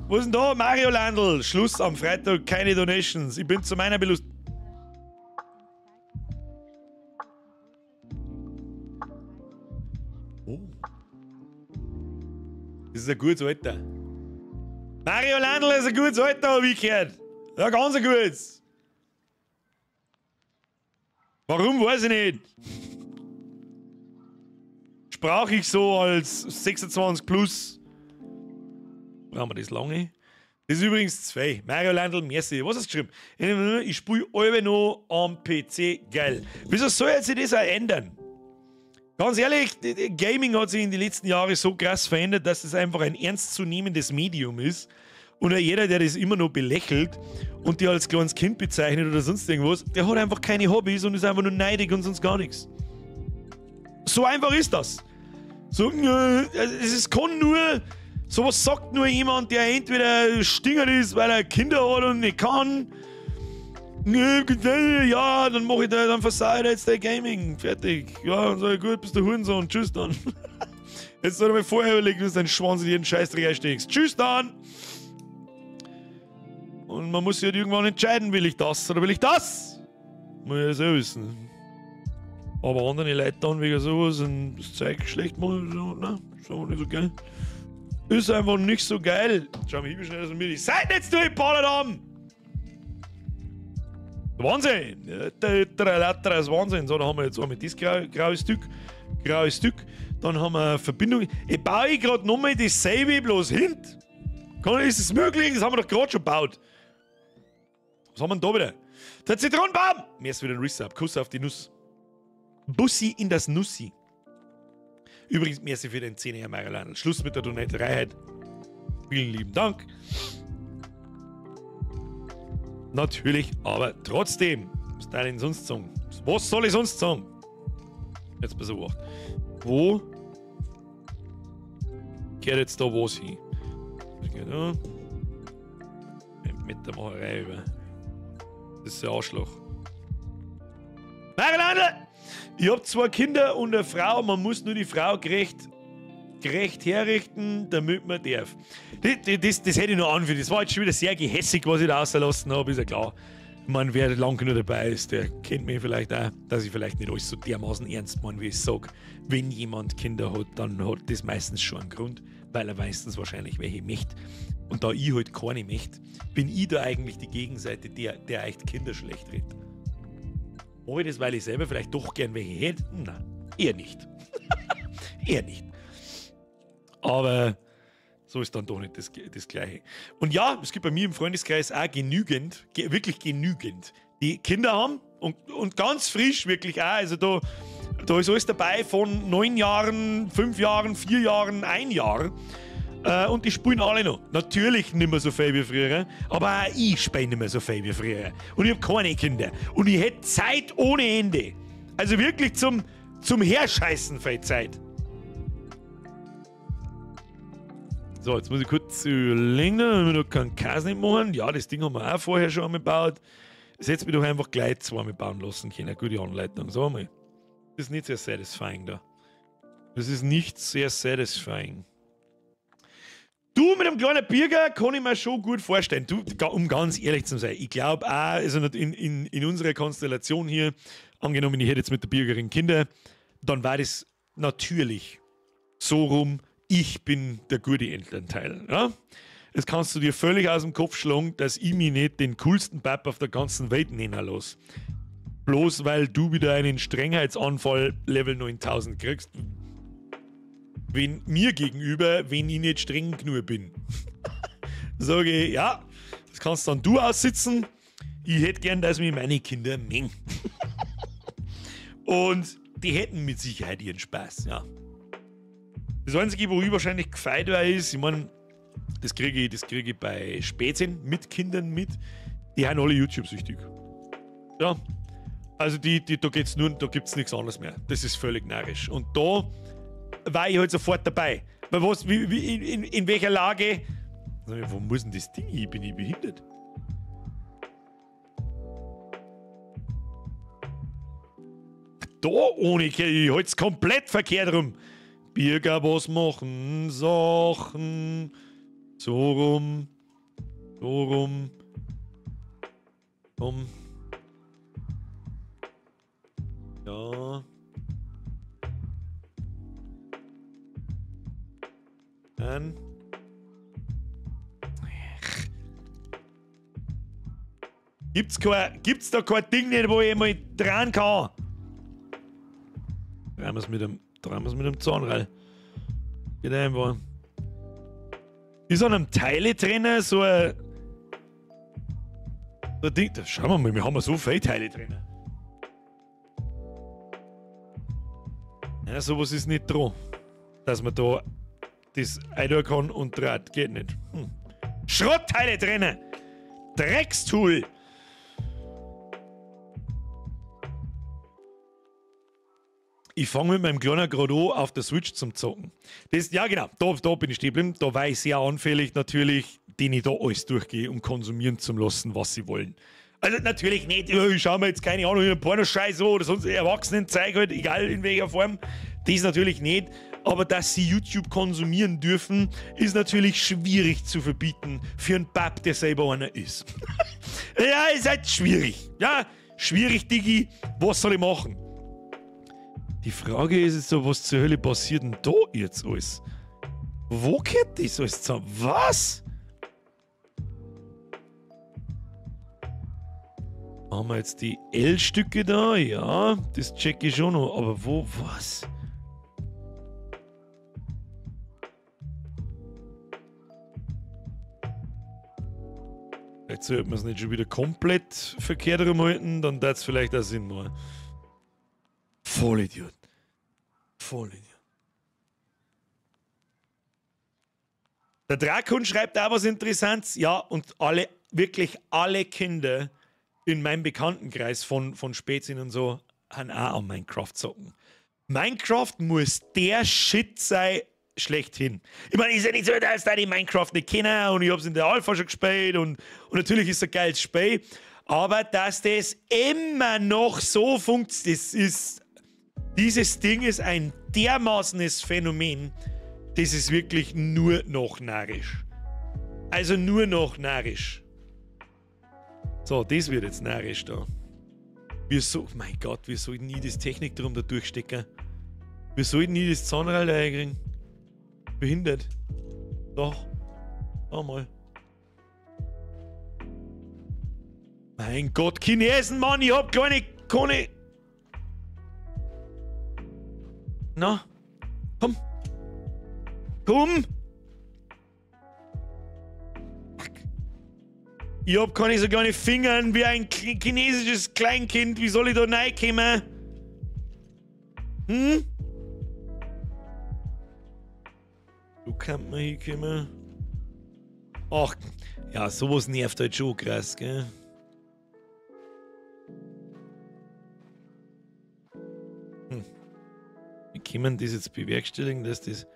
Wo ist denn da? Mario Landl. Schluss am Freitag, keine Donations. Ich bin zu meiner Belust. Oh. Das ist ein gutes Alter. Mario Landl ist ein gutes Alter, hab ich gehört. Ja, ganz ein gutes. Warum, weiß ich nicht. Sprach ich so als 26 plus. Brauchen wir das lange? Das ist übrigens zwei. Mario Landl, merci. Was hast du geschrieben? Ich spiele alle noch am PC. Geil. Wieso soll jetzt sich das auch ändern? Ganz ehrlich, Gaming hat sich in den letzten Jahren so krass verändert, dass es einfach ein ernstzunehmendes Medium ist. Und auch jeder, der das immer noch belächelt und die als kleines Kind bezeichnet oder sonst irgendwas, der hat einfach keine Hobbys und ist einfach nur neidig und sonst gar nichts. So einfach ist das. So, es ist, kann nur, sowas sagt nur jemand, der entweder stingert ist, weil er Kinder hat und nicht kann. Ja, dann mach ich da, dann versau ich jetzt dein Gaming. Fertig. Ja, dann sag ich, gut, bist du Hurensohn. Tschüss dann. Jetzt soll ich mir vorher überlegen, dass du deinen Schwanz in jeden Scheißdreck einsteckst. Tschüss dann! Und man muss sich halt irgendwann entscheiden, will ich das oder will ich das? Muss ich ja selber wissen. Aber andere Leute dann wegen sowas und das Zeug schlecht machen, so, ne? Ist einfach nicht so geil. Ist einfach nicht so geil. Schau mal, wie schnell das mir die Seiten jetzt durchgeballert haben! Wahnsinn! Das ist Wahnsinn. So, da haben wir jetzt einmal das graue Stück. Graues Stück. Dann haben wir Verbindung. Ich baue gerade nochmal dasselbe bloß hint. Ist es möglich? Das haben wir doch gerade schon gebaut. Was haben wir denn da wieder? Der Zitronenbaum! Mir ist wieder ein Resub. Kuss auf die Nuss. Bussi in das Nussi. Übrigens, merci für den 10er, Mario. Schluss mit der Donaterei. Vielen lieben Dank. Natürlich, aber trotzdem. Was soll ich denn sonst sagen? Was soll ich sonst sagen? Jetzt pass auf. Wo geht jetzt da was hin? Das geht da. Mit der Macherei über. Das ist der Arschloch. Mario! Ich hab 2 Kinder und eine Frau. Man muss nur die Frau gerecht herrichten, damit man darf. Das hätte ich noch anführen. Das war jetzt schon wieder sehr gehässig, was ich da rausgelassen habe, ist ja klar. Ich meine, wer lang genug dabei ist, der kennt mich vielleicht auch, dass ich vielleicht nicht alles so dermaßen ernst meine, wie ich sage. Wenn jemand Kinder hat, dann hat das meistens schon einen Grund, weil er meistens wahrscheinlich welche möchte. Und da ich halt keine möchte, bin ich da eigentlich die Gegenseite, der echt Kinder schlecht redet. Mache ich das, weil ich selber vielleicht doch gern welche hätte? Nein, eher nicht. Eher nicht. Aber so ist dann doch nicht das Gleiche. Und ja, es gibt bei mir im Freundeskreis auch genügend, wirklich genügend, die Kinder haben und ganz frisch wirklich auch. Also da ist alles dabei von 9 Jahren, 5 Jahren, 4 Jahren, 1 Jahr. Und die spielen alle noch. Natürlich nicht mehr so viel wie früher, aber auch ich spiele nicht mehr so viel wie früher. Und ich habe keine Kinder. Und ich hätte Zeit ohne Ende. Also wirklich zum Herscheißen viel Zeit. So, jetzt muss ich kurz überlegen, wenn wir noch keinen Käse nicht machen. Ja, das Ding haben wir auch vorher schon einmal gebaut. Das hätte mich doch einfach gleich zweimal bauen lassen können. Gute Anleitung. So einmal. Das ist nicht sehr satisfying da. Das ist nicht sehr satisfying. Du mit einem kleinen Birger kann ich mir schon gut vorstellen. Du, um ganz ehrlich zu sein, ich glaube auch, also in unserer Konstellation hier, angenommen, ich hätte jetzt mit der Birgerin Kinder, dann war das natürlich so rum, ich bin der gute Elternteil. Ja? Das kannst du dir völlig aus dem Kopf schlagen, dass ich mich nicht den coolsten Pap auf der ganzen Welt nennen lasse. Bloß weil du wieder einen Strengheitsanfall Level 9000 kriegst. Wenn mir gegenüber, wenn ich nicht streng genug bin. Sage ich, ja, das kannst dann du aussitzen. Ich hätte gern, dass mich meine Kinder mengen. Und die hätten mit Sicherheit ihren Spaß, ja. Das Einzige, wo ich wahrscheinlich gefeit war, ist, ich meine, das kriege ich bei Spätzchen mit Kindern mit, die sind alle YouTube-süchtig. Ja, also da geht's nur, da gibt's nichts anderes mehr. Das ist völlig narrisch. Und da war ich halt sofort dabei. Weil was, in welcher Lage? Wo muss denn das Ding hin? Bin ich behindert? Da ohne, ich halte es komplett verkehrt rum. Birger, was machen Sachen? So rum. So rum. Komm. Ja. Dann. Gibt's da kein Ding nicht, wo ich mal dran kann? Drehen wir's mit dem Zahnrad. Geht einfach. Ist an einem Teiletrenner so ein Ding. Da schauen wir mal, wir haben ja so viele Teile drin. Ja, sowas ist nicht dran. Dass man da das eintragen kann und draht. Geht nicht. Hm. Schrottteile drinnen! Dreckstool! Ich fange mit meinem Kleinen gerade an, auf der Switch zum Zocken. Das, ja genau, da bin ich stehen geblieben. Da war ich sehr anfällig natürlich, den ich da alles durchgehe, um konsumieren zu lassen, was sie wollen. Also natürlich nicht, ich schaue mir jetzt keine Ahnung, einen Pornoscheiß an oder sonst Erwachsenen-Zeug halt, egal in welcher Form. Das natürlich nicht. Aber dass sie YouTube konsumieren dürfen, ist natürlich schwierig zu verbieten für einen Bab, der selber einer ist. Ja, ist halt schwierig. Ja, schwierig, Digi. Was soll ich machen? Die Frage ist jetzt so, was zur Hölle passiert denn da jetzt alles? Wo geht das alles zusammen? Was? Haben wir jetzt die L-Stücke da? Ja, das check ich schon noch. Aber wo, was? Jetzt sollte man es nicht schon wieder komplett verkehrt rumhalten, dann darf es vielleicht auch Sinn machen. Vollidiot. Vollidiot. Der Drakon schreibt auch was Interessantes. Ja, und alle, wirklich alle Kinder in meinem Bekanntenkreis von Spezien und so, haben auch an Minecraft zocken. Minecraft muss der Shit sein, schlechthin. Ich meine, ist ja nicht so, dass ich Minecraft nicht kenne und ich hab's in der Alpha schon gespielt und natürlich ist es ein geiles Spiel, aber dass das immer noch so funktioniert, das ist, dieses Ding ist ein dermaßenes Phänomen, das ist wirklich nur noch narrisch. Also nur noch narrisch. So, das wird jetzt narrisch da. Wir so, mein Gott, wir sollten nie das Technik drum da durchstecken. Wir sollten nie das Zahnrad da einkriegen. Behindert. Doch. Schau mal. Mein Gott, Chinesen, Mann, ich hab keine. Na? Komm. Komm! Fuck. Ich hab keine so kleine Finger wie ein chinesisches Kleinkind. Wie soll ich da reinkommen? Hm? Du kannst mal hinkommen. Ach, ja, sowas nervt halt schon krass, gell? Hm. Wie kann man das jetzt bewerkstelligen, dass das...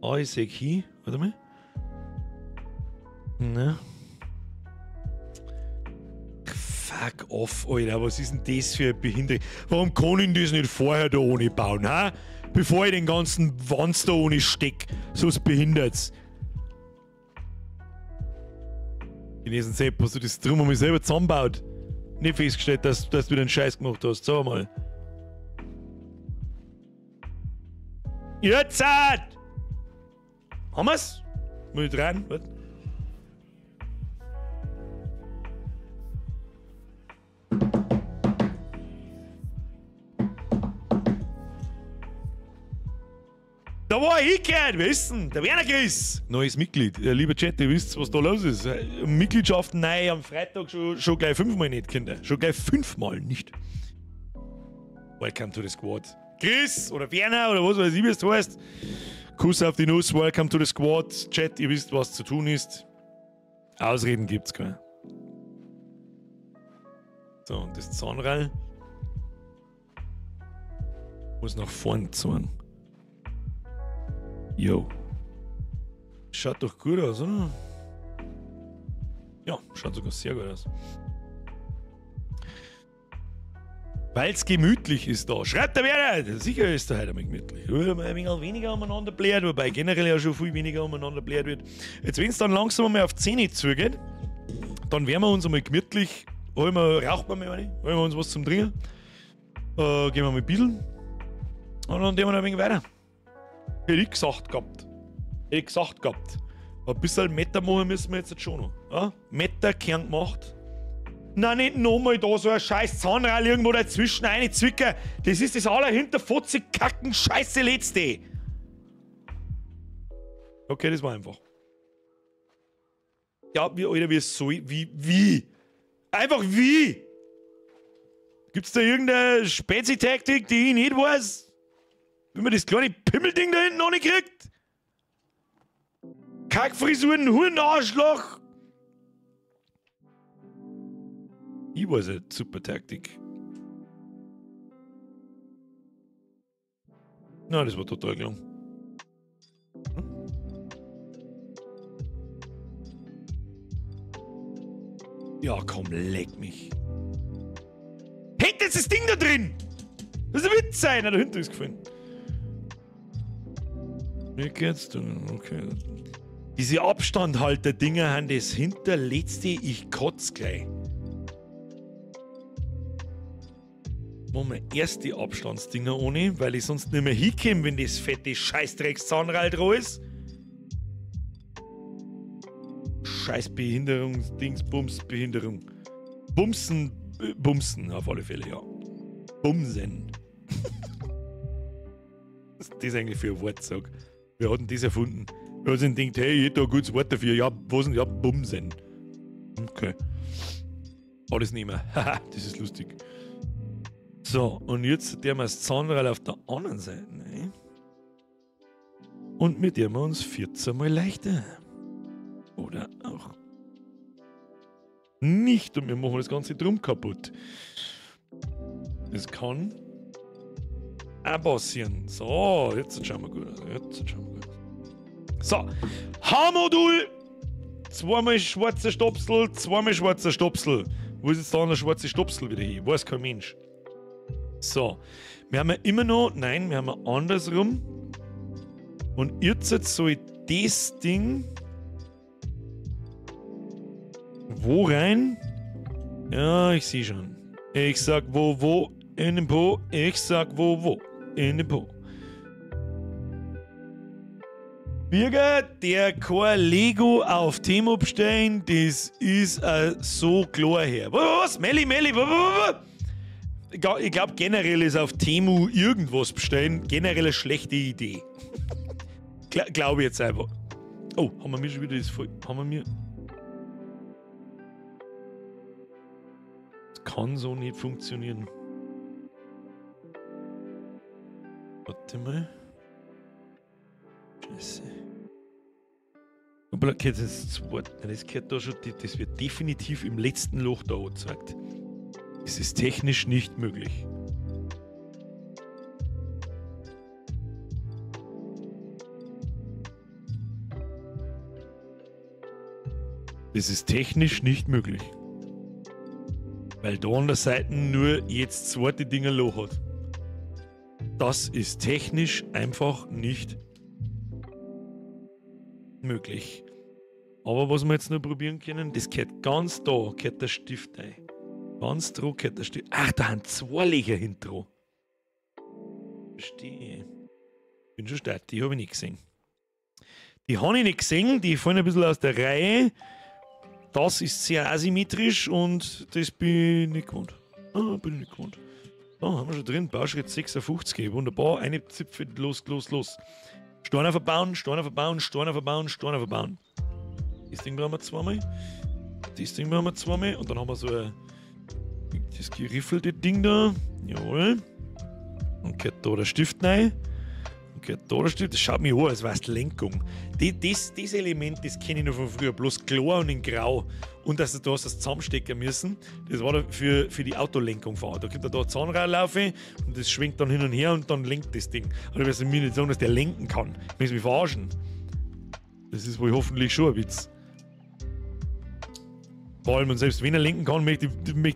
Ah, ich seh hin. Warte mal. Na. Fuck off, Alter. Was ist denn das für eine Behinderung? Warum kann ich das nicht vorher da ohne bauen, ha? Bevor ich den ganzen Wanz da ohne steck. So ist behindert's. Chinesen Sepp, hast du das drum um mich selber zusammengebaut? Nicht festgestellt, dass du wieder einen Scheiß gemacht hast. Sag mal. Jetzt! Haben wir's? Muss ich rein? Warte. Da war ich hingehört, wir wissen, der Werner Chris. Neues Mitglied. Lieber Chat, ihr wisst, was da los ist. Mitgliedschaften, nein, am Freitag schon gleich fünfmal nicht, Kinder. Schon gleich fünfmal nicht. Welcome to the squad. Chris oder Werner oder was weiß ich, wie es heißt. Kuss auf die Nuss, welcome to the squad. Chat, ihr wisst, was zu tun ist. Ausreden gibt's keine. So, und das Zahnrad muss nach vorn ziehen. Yo. Schaut doch gut aus, oder? Ja, schaut sogar sehr gut aus. Weil's gemütlich ist da. Schreibt der Werner! Sicher ist der heute einmal gemütlich. Ein wenig weniger umeinander blärt, wobei generell ja schon viel weniger umeinander blärt wird. Jetzt, wenn es dann langsam einmal auf 10 zugeht, dann werden wir uns einmal gemütlich, holen wir, rauchen wir mal eine, holen wir uns was zum Trinken, gehen wir mal ein bisschen und dann gehen wir noch ein wenig weiter. Hätte ich gesagt gehabt. Hätte ich gesagt gehabt. Ein bisschen Meter machen müssen wir jetzt schon noch. Ja? Meter Kern gemacht. Nein, nicht nochmal da so ein scheiß Zahnrad irgendwo dazwischen reinzwicken. Das ist das allerhinterfotzig kacken Scheiße letzte. Okay, das war einfach. Ja, wie, Alter, wie soll ich, wie? Einfach wie? Gibt's da irgendeine Spezi-Taktik, die ich nicht weiß? Wie man das kleine Pimmelding da hinten noch nicht kriegt? Kackfrisuren, Hurenarschloch! Ich weiß eine super Taktik. Na, das war total gelungen. Hm? Ja, komm, leck mich. Hängt jetzt das Ding da drin? Das ist ein Witz sein. Da hinten ist gefallen. Wie geht's denn? Okay. Diese Abstandhalter-Dinger haben das hinterletzte, ich kotz gleich. Machen wir erst die Abstandsdinger ohne, weil ich sonst nicht mehr hinkomme, wenn das fette Scheißdrecks-Zahnrad dran ist. Scheiß Behinderung, Dings, Bums, Behinderung. Bumsen, Bumsen auf alle Fälle, ja. Bumsen. Was ist das eigentlich für ein Wort, sag? Wer hat denn das erfunden? Wer hat sich gedacht, hey, ich hätte da ein gutes Wort dafür. Ja, was denn? Ja, Bumsen. Okay. Alles nehmen. Haha, das ist lustig. So, und jetzt der wir das Zahnrad auf der anderen Seite. Ne? Und mit dem wir uns 14 Mal leichter. Oder auch nicht. Und wir machen das Ganze drum kaputt. Das kann auch passieren. So, jetzt schauen wir gut aus. Jetzt schauen wir gut aus. So, H-Modul. Zweimal schwarzer Stopsel, zweimal schwarzer Stopsel. Wo ist jetzt da der schwarze Stopsel wieder hin? Weiß kein Mensch. So, wir haben ja immer noch, nein, wir haben ja andersrum. Und jetzt soll das Ding wo rein? Ja, ich sehe schon. Ich sag wo, in den Po. Ich sag wo, in den Po. Birger, der kein Lego auf Temu bestellen, das ist so klar her. Was? Melli, Melli, was? Ich glaube, generell ist auf Temu irgendwas bestellen generell eine schlechte Idee. Glaube ich jetzt einfach. Oh, haben wir mir schon wieder das voll. Haben wir mir. Das kann so nicht funktionieren. Warte mal. Scheiße. Okay, das ist das Wort. Das gehört da schon. Das wird definitiv im letzten Loch da angezeigt. Es ist technisch nicht möglich. Das ist technisch nicht möglich. Weil da an der Seite nur jetzt zweite Dinger Loch hat. Das ist technisch einfach nicht möglich. Aber was wir jetzt noch probieren können, das gehört ganz da, gehört der Stift ein. Ganz dran gehört der Stift. Ach, da haben zwei Löcher hinten dran. Verstehe. Bin schon stark, die habe ich nicht gesehen. Die habe ich nicht gesehen, die fallen ein bisschen aus der Reihe. Das ist sehr asymmetrisch und das bin ich nicht gewohnt. Ah, bin ich nicht gewohnt. Da haben wir schon drin, Bauschritt 56, wunderbar. Eine Zipfel, los, los, los. Steine verbauen, Steine verbauen, Steine verbauen, Steine verbauen. Das Ding brauchen wir zweimal. Das Ding brauchen wir zweimal. Und dann haben wir so ein, das geriffelte Ding da. Jawohl. Und gehört da der Stift rein. Und gehört da der Stift. Das schaut mich an, als wäre es Lenkung. Das Element, das kenne ich noch von früher. Bloß klar und in grau. Und dass du da hast das zusammenstecken müssen. Das war da für die Autolenkung fahren. Da kommt da ein Zahnrad laufen und das schwingt dann hin und her und dann lenkt das Ding. Aber du wirst mir nicht sagen, dass der lenken kann. Ich muss mich verarschen. Das ist wohl hoffentlich schon ein Witz. Vor allem, und selbst wenn er lenken kann, möchte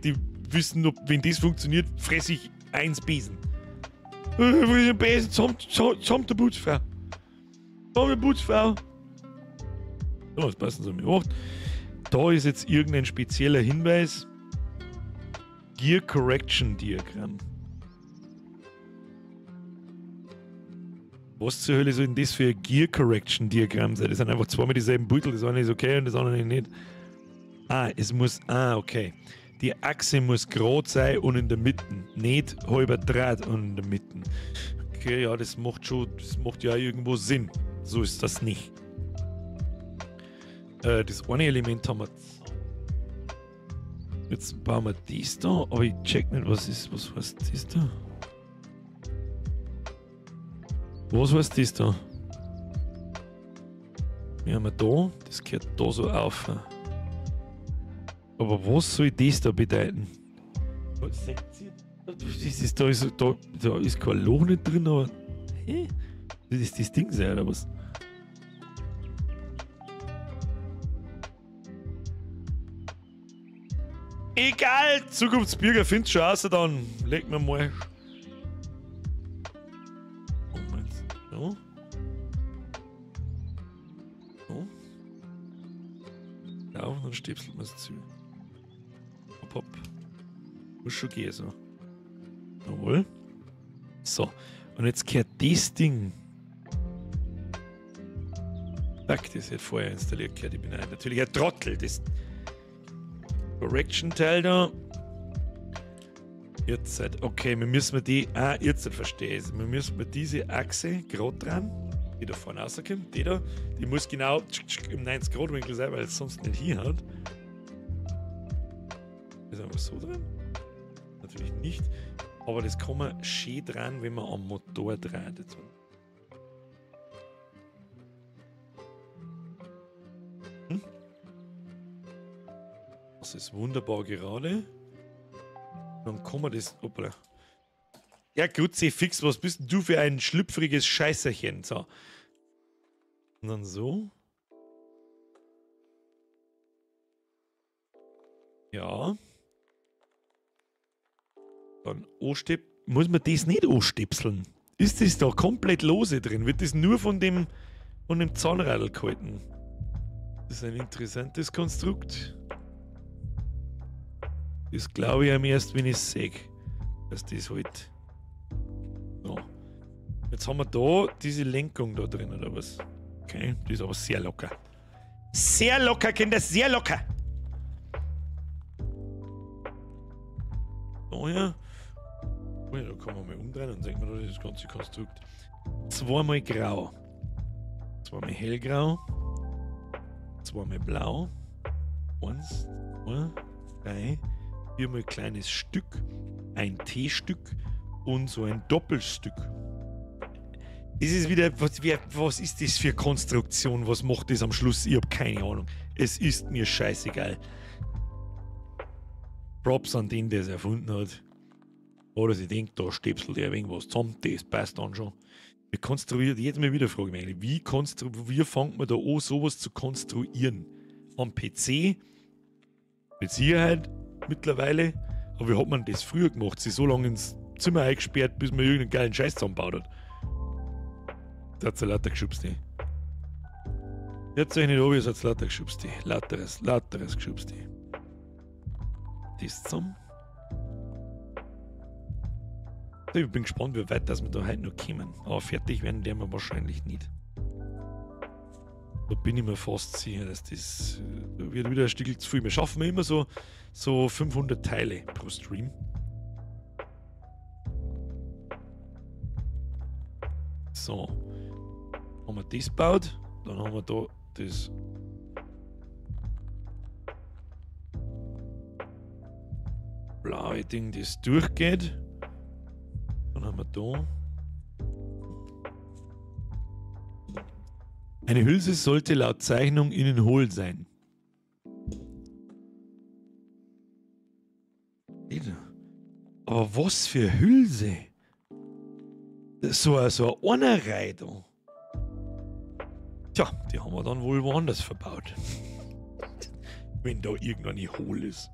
ich wissen, ob, wenn das funktioniert, fresse ich eins Besen. Ich Besen samt der Putzfrau. Samt der Putzfrau. So, das passen Sie mir acht. Da ist jetzt irgendein spezieller Hinweis. Gear Correction Diagramm. Was zur Hölle soll denn das für ein Gear Correction Diagramm sein? Das sind einfach zweimal dieselben Beutel, das eine ist okay und das andere nicht. Ah, es muss. Ah, okay. Die Achse muss gerade sein und in der Mitte. Nicht halber Draht und in der Mitte. Okay, ja, das macht schon. Das macht ja irgendwo Sinn. So ist das nicht. Das eine Element haben wir. Jetzt bauen wir das da, aber ich check nicht, was ist. Was heißt das da? Was heißt das da? Wir haben da, das gehört da so auf. Aber was soll das da bedeuten? Was seht ihr? Das ist, da ist kein Loch nicht drin, aber. Hä? Das ist das Ding sein, oder was? Egal, Zukunftsbürger find's schon raus, dann legen wir mal. So. So. Ja, und dann stäbselt man es zu. Hopp, hopp. Muss schon gehen, so. Jawohl. So. Und jetzt gehört das Ding. Zack, das wird vorher installiert gehört. Ich bin natürlich ein Trottel. Das Correction-Teil da. Jetzt, okay, wir müssen die. Ah, jetzt verstehe ich. Wir müssen diese Achse gerade dran, die da vorne rauskommt, die da, die muss genau im 90-Grad-Winkel sein, weil es sonst nicht hier hat. Ist einfach so dran? Natürlich nicht. Aber das kann man schön dran, wenn man am Motor dreht. Hm? Das ist wunderbar gerade. Dann kann man das. Hoppala. Ja, Grüezi, fix, was bist denn du für ein schlüpfriges Scheißerchen? So. Und dann so. Ja. Dann muss man das nicht anstipseln? Ist das da komplett lose drin? Wird das nur von dem Zahnradl gehalten? Das ist ein interessantes Konstrukt. Das glaube ich einem erst, wenn ich es sehe. Dass das halt. So. Jetzt haben wir da diese Lenkung da drin, oder was? Okay, die ist aber sehr locker. Sehr locker, Kinder, sehr locker! So, ja. Oh ja, da kann man mal umdrehen und sieht man da das ganze Konstrukt. Zweimal grau. Zweimal hellgrau. Zweimal blau. 1, 2, 3, viermal kleines Stück. Ein T-Stück und so ein Doppelstück. Das ist wieder, was ist das für Konstruktion? Was macht das am Schluss? Ich hab keine Ahnung. Es ist mir scheißegal. Props an den, der es erfunden hat. Oder sie denkt, da stäpselt er irgendwas zusammen, das passt dann schon. Wie konstruiert, jetzt mal wieder frage ich mich eigentlich, wie fängt man da an, sowas zu konstruieren? Am PC, mit Sicherheit mittlerweile, aber wie hat man das früher gemacht? Sie so lange ins Zimmer eingesperrt, bis man irgendeinen geilen Scheiß zusammengebaut hat. Da hat sie lauter geschubst, ey. Jetzt euch nicht an, wie es hat lauter geschubst, ey. Lauteres geschubst, ey. Das zusammen. Ich bin gespannt, wie weit dass wir da heute noch kommen. Aber fertig werden wir wahrscheinlich nicht. Da bin ich mir fast sicher, dass das da wird wieder ein Stück zu viel. Wir schaffen immer so 500 Teile pro Stream. So. Haben wir das gebaut. Dann haben wir da das. Blaue Ding, das durchgeht. Dann haben wir da. Eine Hülse sollte laut Zeichnung innen hohl sein. Aber was für Hülse? So eine Reihe da. Tja, die haben wir dann wohl woanders verbaut. Wenn da irgendwann nicht hohl ist.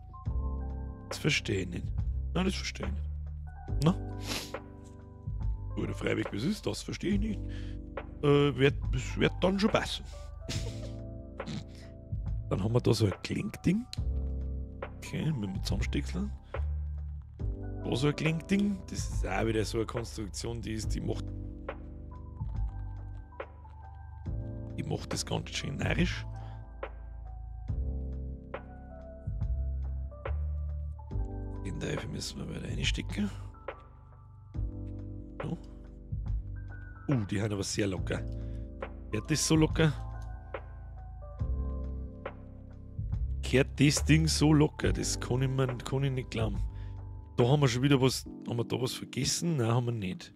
Das verstehe ich nicht. Nein, das verstehe ich nicht. Na? Oder freiwillig, was ist, das verstehe ich nicht. Das wird dann schon passen. Dann haben wir da so ein Klinkding. Okay, mit dem Zusammensteckseln. Da so ein Klinkding. Das ist auch wieder so eine Konstruktion, die macht. Die macht das ganz schön narrisch. Den Teufel müssen wir weiter reinstecken. So. Die sind aber sehr locker. Wird das so locker? gehört das Ding so locker. Das kann ich mir, kann ich nicht glauben. Da haben wir schon wieder was. Haben wir da was vergessen? Nein, haben wir nicht.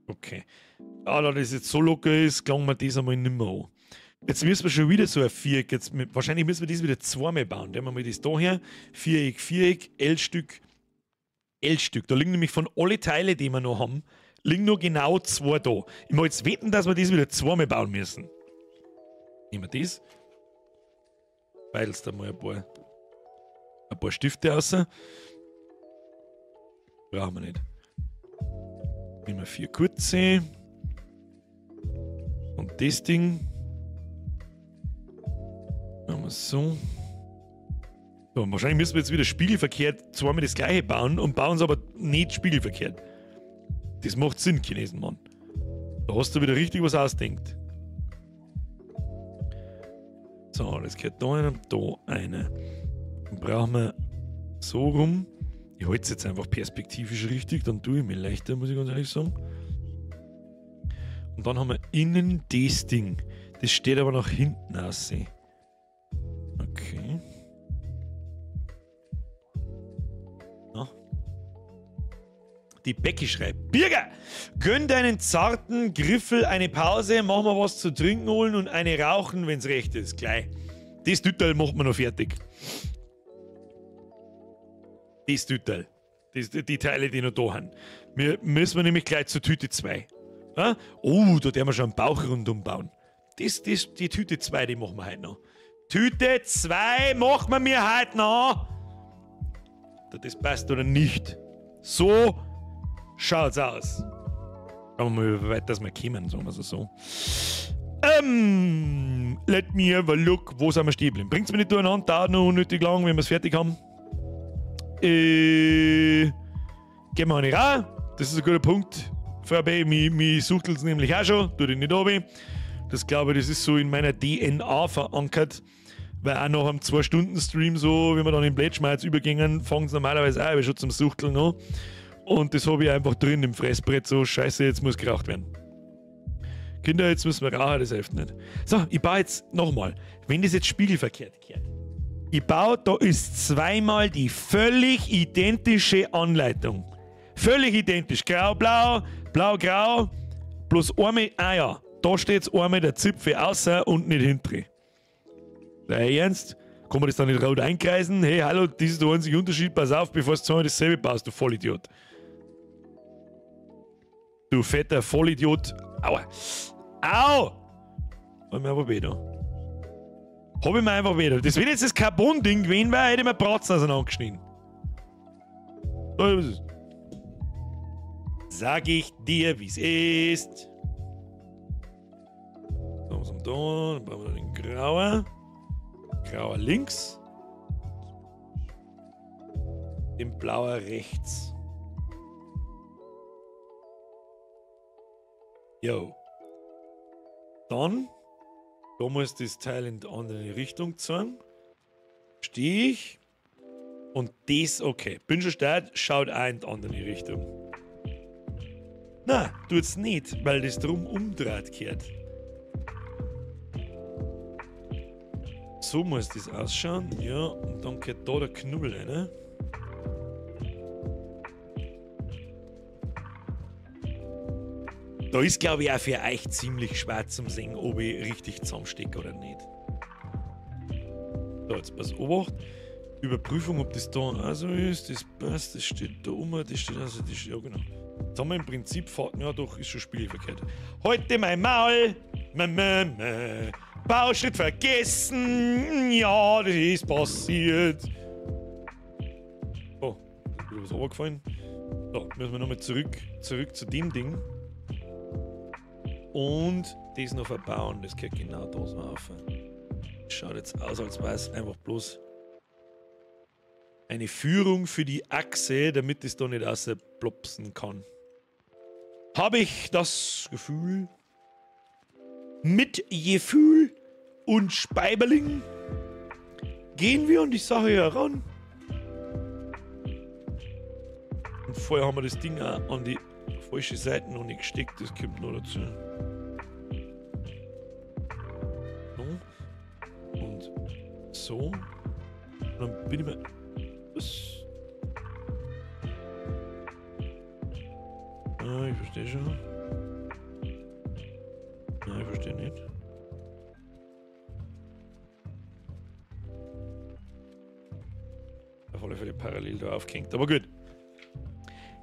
Okay. Ah, da das jetzt so locker ist, klang wir das einmal nimmer an. Jetzt müssen wir schon wieder so ein Viereck. Jetzt, wahrscheinlich müssen wir das wieder zweimal bauen. Nehmen wir mal das da her. Viereck, Viereck, L-Stück, L-Stück. Da liegen nämlich von alle Teile, die wir noch haben, liegen nur genau zwei da. Ich mag jetzt wetten, dass wir das wieder zweimal bauen müssen. Nehmen wir das. Beidelst da mal ein paar Stifte raus. Brauchen wir nicht. Nehmen wir 4 kurze. Und das Ding. Machen wir so. So, wahrscheinlich müssen wir jetzt wieder spiegelverkehrt zweimal das gleiche bauen und bauen es aber nicht spiegelverkehrt. Das macht Sinn, Chinesen, Mann. Da hast du wieder richtig was ausdenkt. So, das gehört da eine und da eine. Dann brauchen wir so rum. Ich halte es jetzt einfach perspektivisch richtig, dann tue ich mir leichter, muss ich ganz ehrlich sagen. Und dann haben wir innen das Ding. Das steht aber nach hinten aus. Okay. Na. Die Becky schreibt: Birger, gönn deinen zarten Griffel eine Pause, mach mal was zu trinken holen und eine rauchen, wenn's recht ist. Gleich. Das Tüttel macht man noch fertig. Das Tüttel. Das, die Teile, die noch da haben. Wir müssen nämlich gleich zur Tüte 2. Ja? Oh, da werden wir schon einen Bauch rundum bauen. Die Tüte 2, die machen wir heute noch. Tüte 2 machen wir mir heute noch. Das passt oder nicht. So schaut's aus. Schauen wir mal, wie weit das wir kommen, sagen wir es so. Let me have a look. Wo sind wir stehen geblieben? Bringt's mir nicht durcheinander, dauert noch unnötig lang, wenn wir's fertig haben. Gehen wir eine rein. Das ist ein guter Punkt. VB, mich suchtelt's nämlich auch schon, tu dich nicht runter. Das glaube ich, das ist so in meiner DNA verankert, weil auch nach einem 2-Stunden-Stream so, wenn wir dann in Plätschmeiz übergingen, fangen sie normalerweise auch schon zum Suchteln an. Und das habe ich einfach drin im Fressbrett, so scheiße, jetzt muss geraucht werden. Kinder, jetzt müssen wir rauchen, das hilft nicht. So, ich baue jetzt nochmal, wenn das jetzt spiegelverkehrt kehrt. Ich baue, da ist zweimal die völlig identische Anleitung. Völlig identisch. Grau, blau, blau, grau, bloß einmal, ah ja, da steht einmal der Zipfel außer und nicht hinten. Sei ernst? Kann man das dann nicht rot einkreisen? Hey, hallo, das ist der einzige Unterschied, pass auf, bevor du zweimal dasselbe baust, du Vollidiot. Du fetter Vollidiot. Aua. Au! Hab ich mir einfach weh da. Hab ich mir einfach weh da. Das, wenn jetzt das Carbon-Ding gewesen wäre, hätte ich mir Bratzen auseinandergeschnitten. So ist es. Sag ich dir, wie's ist. So, was haben wir da? Dann brauchen wir den Grauer. Grauer links. Den Blauer rechts. Jo. Dann, da muss das Teil in die andere Richtung zeigen. Stehe ich. Und das, okay. Bin schon stark, schaut auch in die andere Richtung. Na, tut's nicht, weil das drum umdreht gehört. So muss das ausschauen. Ja, und dann geht da der Knubbel rein. Ne? Da ist, glaube ich, auch für euch ziemlich schwer zum sehen, ob ich richtig zusammenstecke oder nicht. So, jetzt pass Obacht. Überprüfung, ob das da auch so ist. Das passt, das steht da um, das steht also, das steht, ja genau. Jetzt haben wir im Prinzip, ja doch, ist schon spiegelverkehrt. Heute mein Maul, Bauschritt vergessen, ja, das ist passiert. Oh, ist wieder was runtergefallen. So, müssen wir nochmal zurück zu dem Ding. Und das noch verbauen, das geht genau da so auf. Schaut jetzt aus, als wäre es einfach bloß eine Führung für die Achse, damit es da nicht rausplopsen kann. Habe ich das Gefühl, mit Gefühl und Speiberling gehen wir an die Sache heran. Und vorher haben wir das Ding auch an die falsche Seite noch nicht gesteckt, das kommt noch dazu. So. Und so. Dann bin ich mir. Was? Ah, ich verstehe schon. Nein, ich verstehe nicht. Auf alle Fälle parallel da aufgehängt. Aber gut.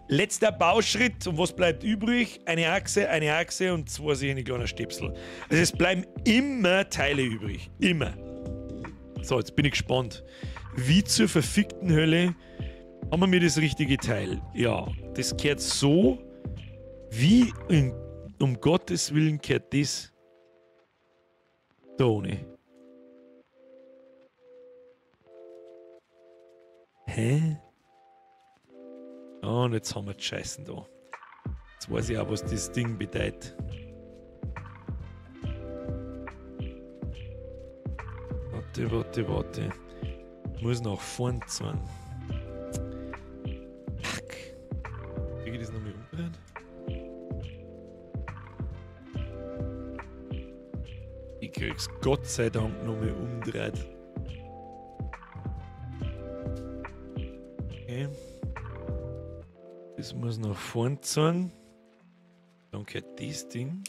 Letzter Bauschritt. Und was bleibt übrig? Eine Achse und zwei solche kleinen Stöpsel. Also es bleiben immer Teile übrig. Immer. So, jetzt bin ich gespannt. Wie zur verfickten Hölle haben wir mir das richtige Teil? Ja, das gehört so. Wie in, um Gottes Willen gehört das da ohne? Hä? Oh, und jetzt haben wir die Scheißen da. Jetzt weiß ich auch, was das Ding bedeutet. Warte, warte, warte. Ich muss nach vorn ziehen. Fuck. Krieg ich das nochmal umdrehen? Ich krieg's Gott sei Dank nochmal umdreht. Okay. Das muss nach vorn ziehen. Dann gehört das Ding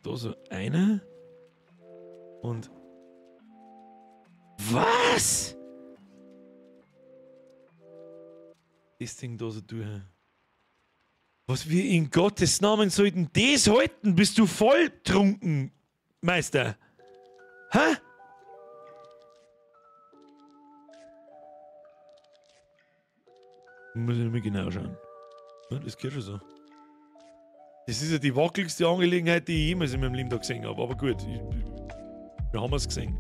da so einer. Und. Was? Das Ding da so durch. Was wir in Gottes Namen sollten das halten? Bist du volltrunken, Meister? Hä? Muss ich nicht mehr genau schauen. Ja, das geht schon so. Das ist ja die wackeligste Angelegenheit, die ich jemals in meinem Leben da gesehen habe. Aber gut, wir haben es gesehen.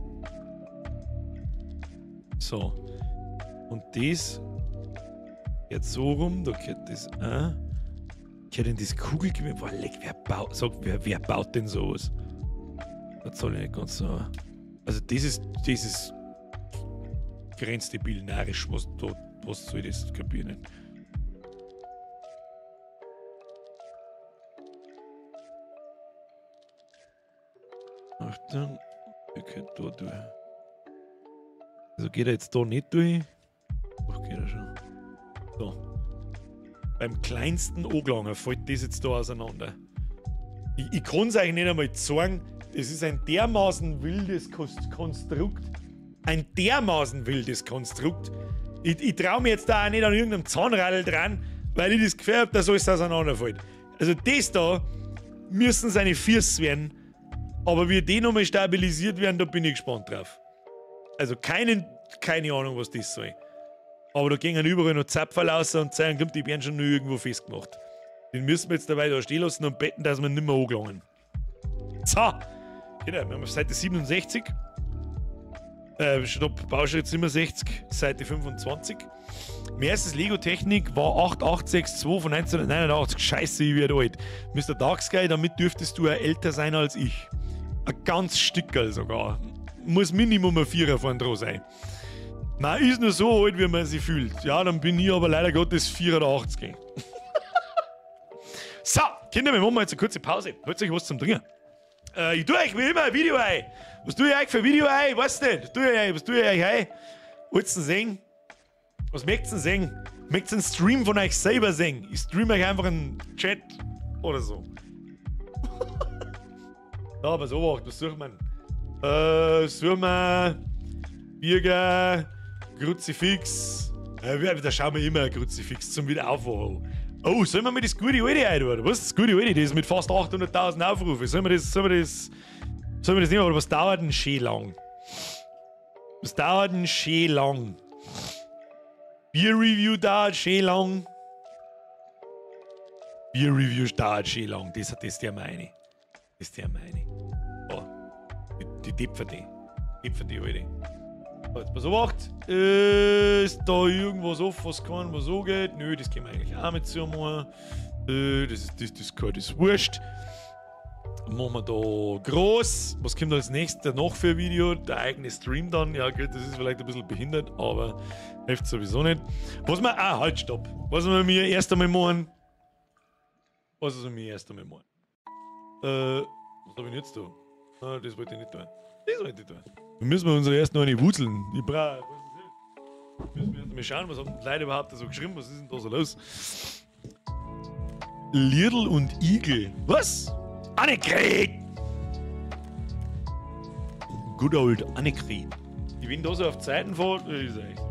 So. Und das geht so rum, da geht das auch. Geht denn das Kugelgewehr? Boah, leck, wer baut, sag, wer baut denn sowas? Das soll ich nicht ganz so. Also das ist grenzdebil narrisch, was da, was soll das kapieren? Achtung, wir können da durch. Also geht er jetzt da nicht durch? Ach, geht er schon. So. Beim kleinsten Angelangen fällt das jetzt da auseinander. Ich kann es euch nicht einmal zeigen. Das ist ein dermaßen wildes Konstrukt. Ein dermaßen wildes Konstrukt. Ich traue mir jetzt da auch nicht an irgendeinem Zahnradl dran, weil ich das Gefühl habe, dass alles auseinanderfällt. Also das da müssen seine Füße werden, aber wie die nochmal stabilisiert werden, da bin ich gespannt drauf. Also keine Ahnung, was das soll. Aber da gingen überall noch Zapferl raus und zeigen, die werden schon nur irgendwo festgemacht. Den müssen wir jetzt dabei da stehen lassen und betten, dass wir nicht mehr angelangen. So! Genau, wir haben auf Seite 67. Stopp, Bauschritt 67, Seite 25. Mein erstes Lego-Technik war 8862 von 1989. Scheiße, ich werde alt. Mr. Dark Sky, damit dürftest du ja älter sein als ich. Ein ganz Stückerl sogar. Muss Minimum ein Vierer vorn dran sein. Man ist nur so alt, wie man sich fühlt. Ja, dann bin ich aber leider Gottes 84. So, Kinder, wir machen jetzt eine kurze Pause. Holt euch was zum Trinken. Ich tue euch wie immer ein Video ein. Was tue ich euch für ein Video ein? Ich weiß nicht. Was tue ich euch ein? Wollt ihr denn sehen? Was möchtet ihr denn sehen? Möchtet ihr einen Stream von euch selber sehen? Ich streame euch einfach einen Chat oder so. Ja, aber so was sucht man? Suchen wir Birger, Kruzifix. Da schauen wir immer ein Kruzifix zum Wiederaufwachen. Oh, sollen wir mir das gute alte ein, oder? Was? Das gute alte, das ist mit fast 800.000 Aufrufen. Sollen wir das nehmen? Oder was dauert denn schön lang? Was dauert denn schön lang? Bier-Review dauert schön lang. Bier-Review dauert schön lang. Das ist der meine. Das ist der meine. Oh, die Depfer die. Depfer die alte. So, jetzt pass auf, ist da irgendwas offen, was kann, was so geht? Nö, das können wir eigentlich auch mit zumachen. Das ist wurscht. Machen wir da groß. Was kommt als nächstes noch für ein Video? Der eigene Stream dann. Ja gut, das ist vielleicht ein bisschen behindert, aber hilft sowieso nicht. Was wir. Ah, halt, stopp. Was wir mir erst einmal machen. Was wir mir erst einmal machen. Was hab ich denn jetzt da? Ah, das wollte ich nicht tun. Das wollte ich tun. Wir müssen unsere erst noch eine Wurzeln. Ich brauche. Müssen wir erst mal schauen, was haben die Leute überhaupt da so geschrieben, was ist denn da so los? Lidl und Igel. Was? Annegret! Good old Annegret. Ich bin da so auf Zeiten fahre, ist echt.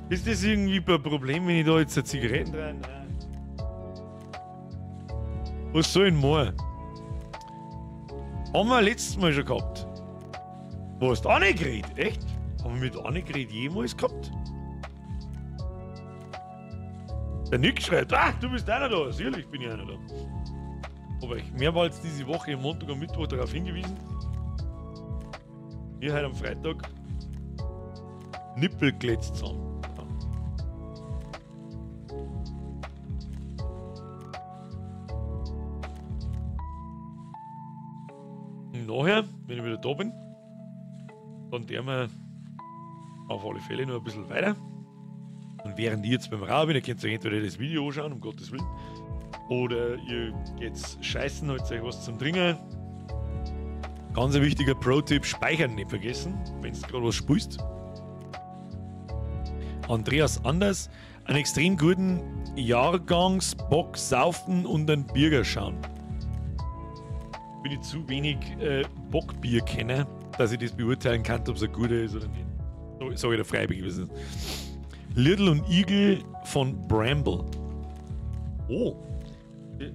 Ist das irgendwie ein Problem, wenn ich da jetzt eine Zigaretten rein? Nein. Was soll ich denn machen? Haben wir letztes Mal schon gehabt. Was? Annegret? Echt? Haben wir mit Annegret jemals gehabt? Der Nick schreibt, ah, du bist einer da. Sicherlich bin ich einer da. Habe ich mehrmals diese Woche am Montag und Mittwoch darauf hingewiesen. Wir heute am Freitag Nippel geletzt haben. Und nachher, wenn ich wieder da bin, dann werden wir auf alle Fälle noch ein bisschen weiter. Und während ich jetzt beim Rauchen bin, ihr könnt euch entweder das Video anschauen, um Gottes Willen, oder ihr geht scheißen, holt euch was zum Trinken. Ganz ein wichtiger Pro-Tipp, speichern nicht vergessen, wenn du gerade was spielst. Andreas Anders, einen extrem guten Jahrgangsbock saufen und einen Bürger schauen. Bin ich zu wenig Bockbier kenne, dass ich das beurteilen kann, ob es ein guter ist oder nicht. So, sag ich da frei gewesen. Lidl und Igel von Bramble. Oh.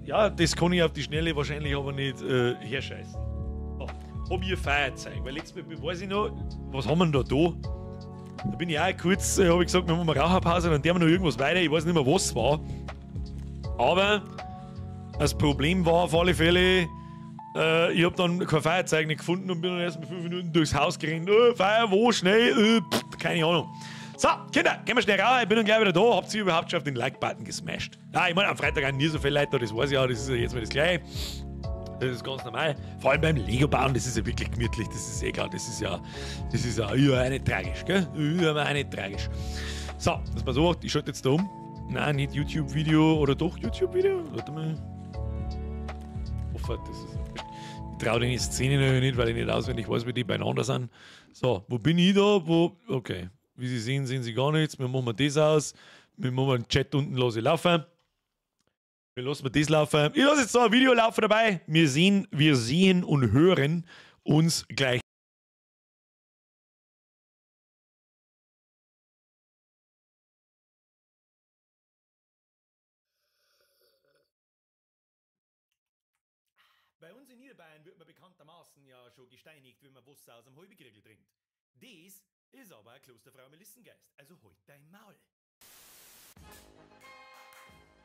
Ja, das kann ich auf die Schnelle wahrscheinlich aber nicht herscheißen. Oh, hab ich ein Feuerzeug, weil letztes Mal weiß ich noch, was haben wir denn da da? Da bin ich auch kurz, habe ich gesagt, wir machen eine Raucherpause, dann tun wir noch irgendwas weiter, ich weiß nicht mehr, was es war. Aber das Problem war auf alle Fälle, ich habe dann kein Feuerzeug nicht gefunden und bin dann erst mit 5 Minuten durchs Haus gerannt. Feuer, wo, schnell, pff, keine Ahnung. So, Kinder, gehen wir schnell raus, ich bin dann gleich wieder da. Habt ihr überhaupt schon auf den Like-Button gesmashed? Ja, ich meine, am Freitag auch nie so viele Leute da, das weiß ich auch, das ist ja jetzt mal das Gleiche. Das ist ganz normal. Vor allem beim Lego-Bauen, das ist ja wirklich gemütlich, das ist egal, das ist ja ja, nicht tragisch, gell? Ja, nicht tragisch. So, das war so, ich schalte jetzt da um. Nein, nicht YouTube-Video oder doch YouTube-Video? Warte mal. Hoffe, das ist. Ich traue den Szenen nicht, weil ich nicht auswendig weiß, wie die beieinander sind. So, wo bin ich da? Wo? Okay. Wie Sie sehen, sehen Sie gar nichts. Wir machen das aus. Wir machen den Chat unten, lasse ich laufen. Wir lassen das laufen. Ich lasse jetzt noch ein Video laufen dabei. Wir sehen und hören uns gleich. Bei uns in Niederbayern wird man bekanntermaßen ja schon gesteinigt, wenn man Wasser aus einem Halbekriegel trinkt. Dies ist aber ein Klosterfrau Melissengeist, also halt dein Maul.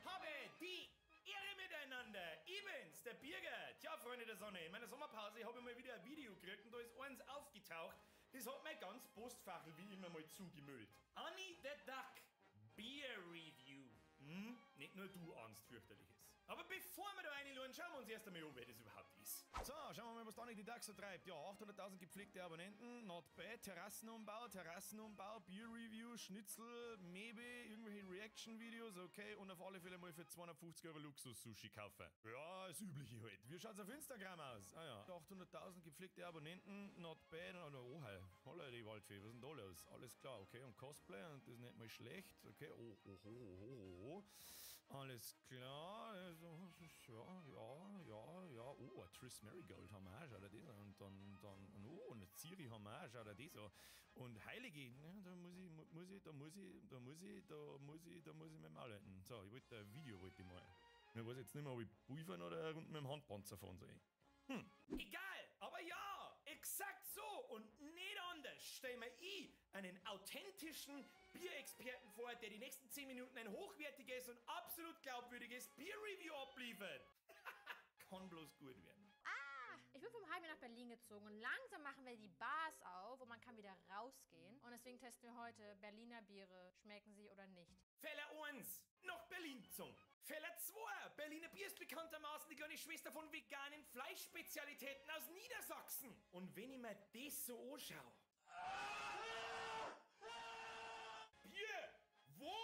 Habe die Ehre miteinander! Ich bin's, der Birger! Tja, Freunde der Sonne, in meiner Sommerpause habe ich mal wieder ein Video gekriegt und da ist eins aufgetaucht. Das hat mein ganz Postfach wie immer mal zugemüllt. Annie the Duck Beer Review. Hm? Nicht nur du ahnst fürchterliches. Aber bevor wir da reinlaufen, schauen wir uns erst einmal an, wer das überhaupt ist. So, schauen wir mal, was Annie the Duck so treibt. Ja, 800.000 gepflegte Abonnenten, not bad, Terrassenumbau, Beer Review, Schnitzel, Mebe, irgendwelche Reaction-Videos, okay, und auf alle Fälle mal für 250 Euro Luxus-Sushi kaufen. Ja, das Übliche halt. Wie schaut's auf Instagram aus? Ah ja, 800.000 gepflegte Abonnenten, not bad, oh, holla die Waldfee, was ist denn da los? Alles klar, okay, und Cosplay, und das ist nicht mal schlecht, okay, oh, oh, oh, oh, oh. Alles klar, also, ja, oh, ein Triss Marigold haben wir auch, schau dir das an, und dann, oh, und eine Ciri haben wir auch, schau dir das an, und Heilige, ja, da muss ich mit dem Maul halten. So, ich wollte ein Video, wollte ich mal. Ich weiß jetzt nicht mehr, ob ich pulvern oder rund mit dem Handpanzer fahren soll. Egal, aber ja, exakt so und nicht anders stellen wir ich einen authentischen Bierexperten vor, der die nächsten 10 Minuten ein hochwertiges und absolut glaubwürdiges Bier-Review abliefert. Kann bloß gut werden. Ah, ich bin vom Heimweh nach Berlin gezogen und langsam machen wir die Bars auf und man kann wieder rausgehen. Und deswegen testen wir heute Berliner Biere. Schmecken sie oder nicht? Fehler 1, nach Berlin gezogen. Fehler 2, Berliner Bier ist bekanntermaßen die kleine Schwester von veganen Fleischspezialitäten aus Niedersachsen. Und wenn ich mir das so anschaue... Bier! Wo?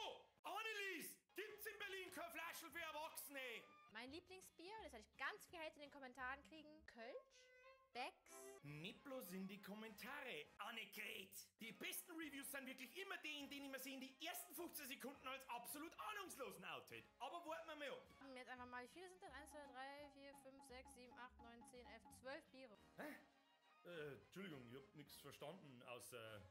Annelies! Gibt's in Berlin keine Flaschen für Erwachsene? Mein Lieblingsbier, das werde ich ganz viel Hate in den Kommentaren kriegen. Kölsch, Becks. Nicht bloß Shownotes in die Kommentare. Annegret! Die besten Reviews sind wirklich immer die, in denen man sich in die ersten 15 Sekunden als absolut ahnungslosen outet. Aber warten wir mal ab. Jetzt einfach mal, wie viele sind das? 1, 2, 3, 4, 5, 6, 7, 8, 9, 10, 11, 12 Biere. Hä? Entschuldigung, ich hab nichts verstanden, außer...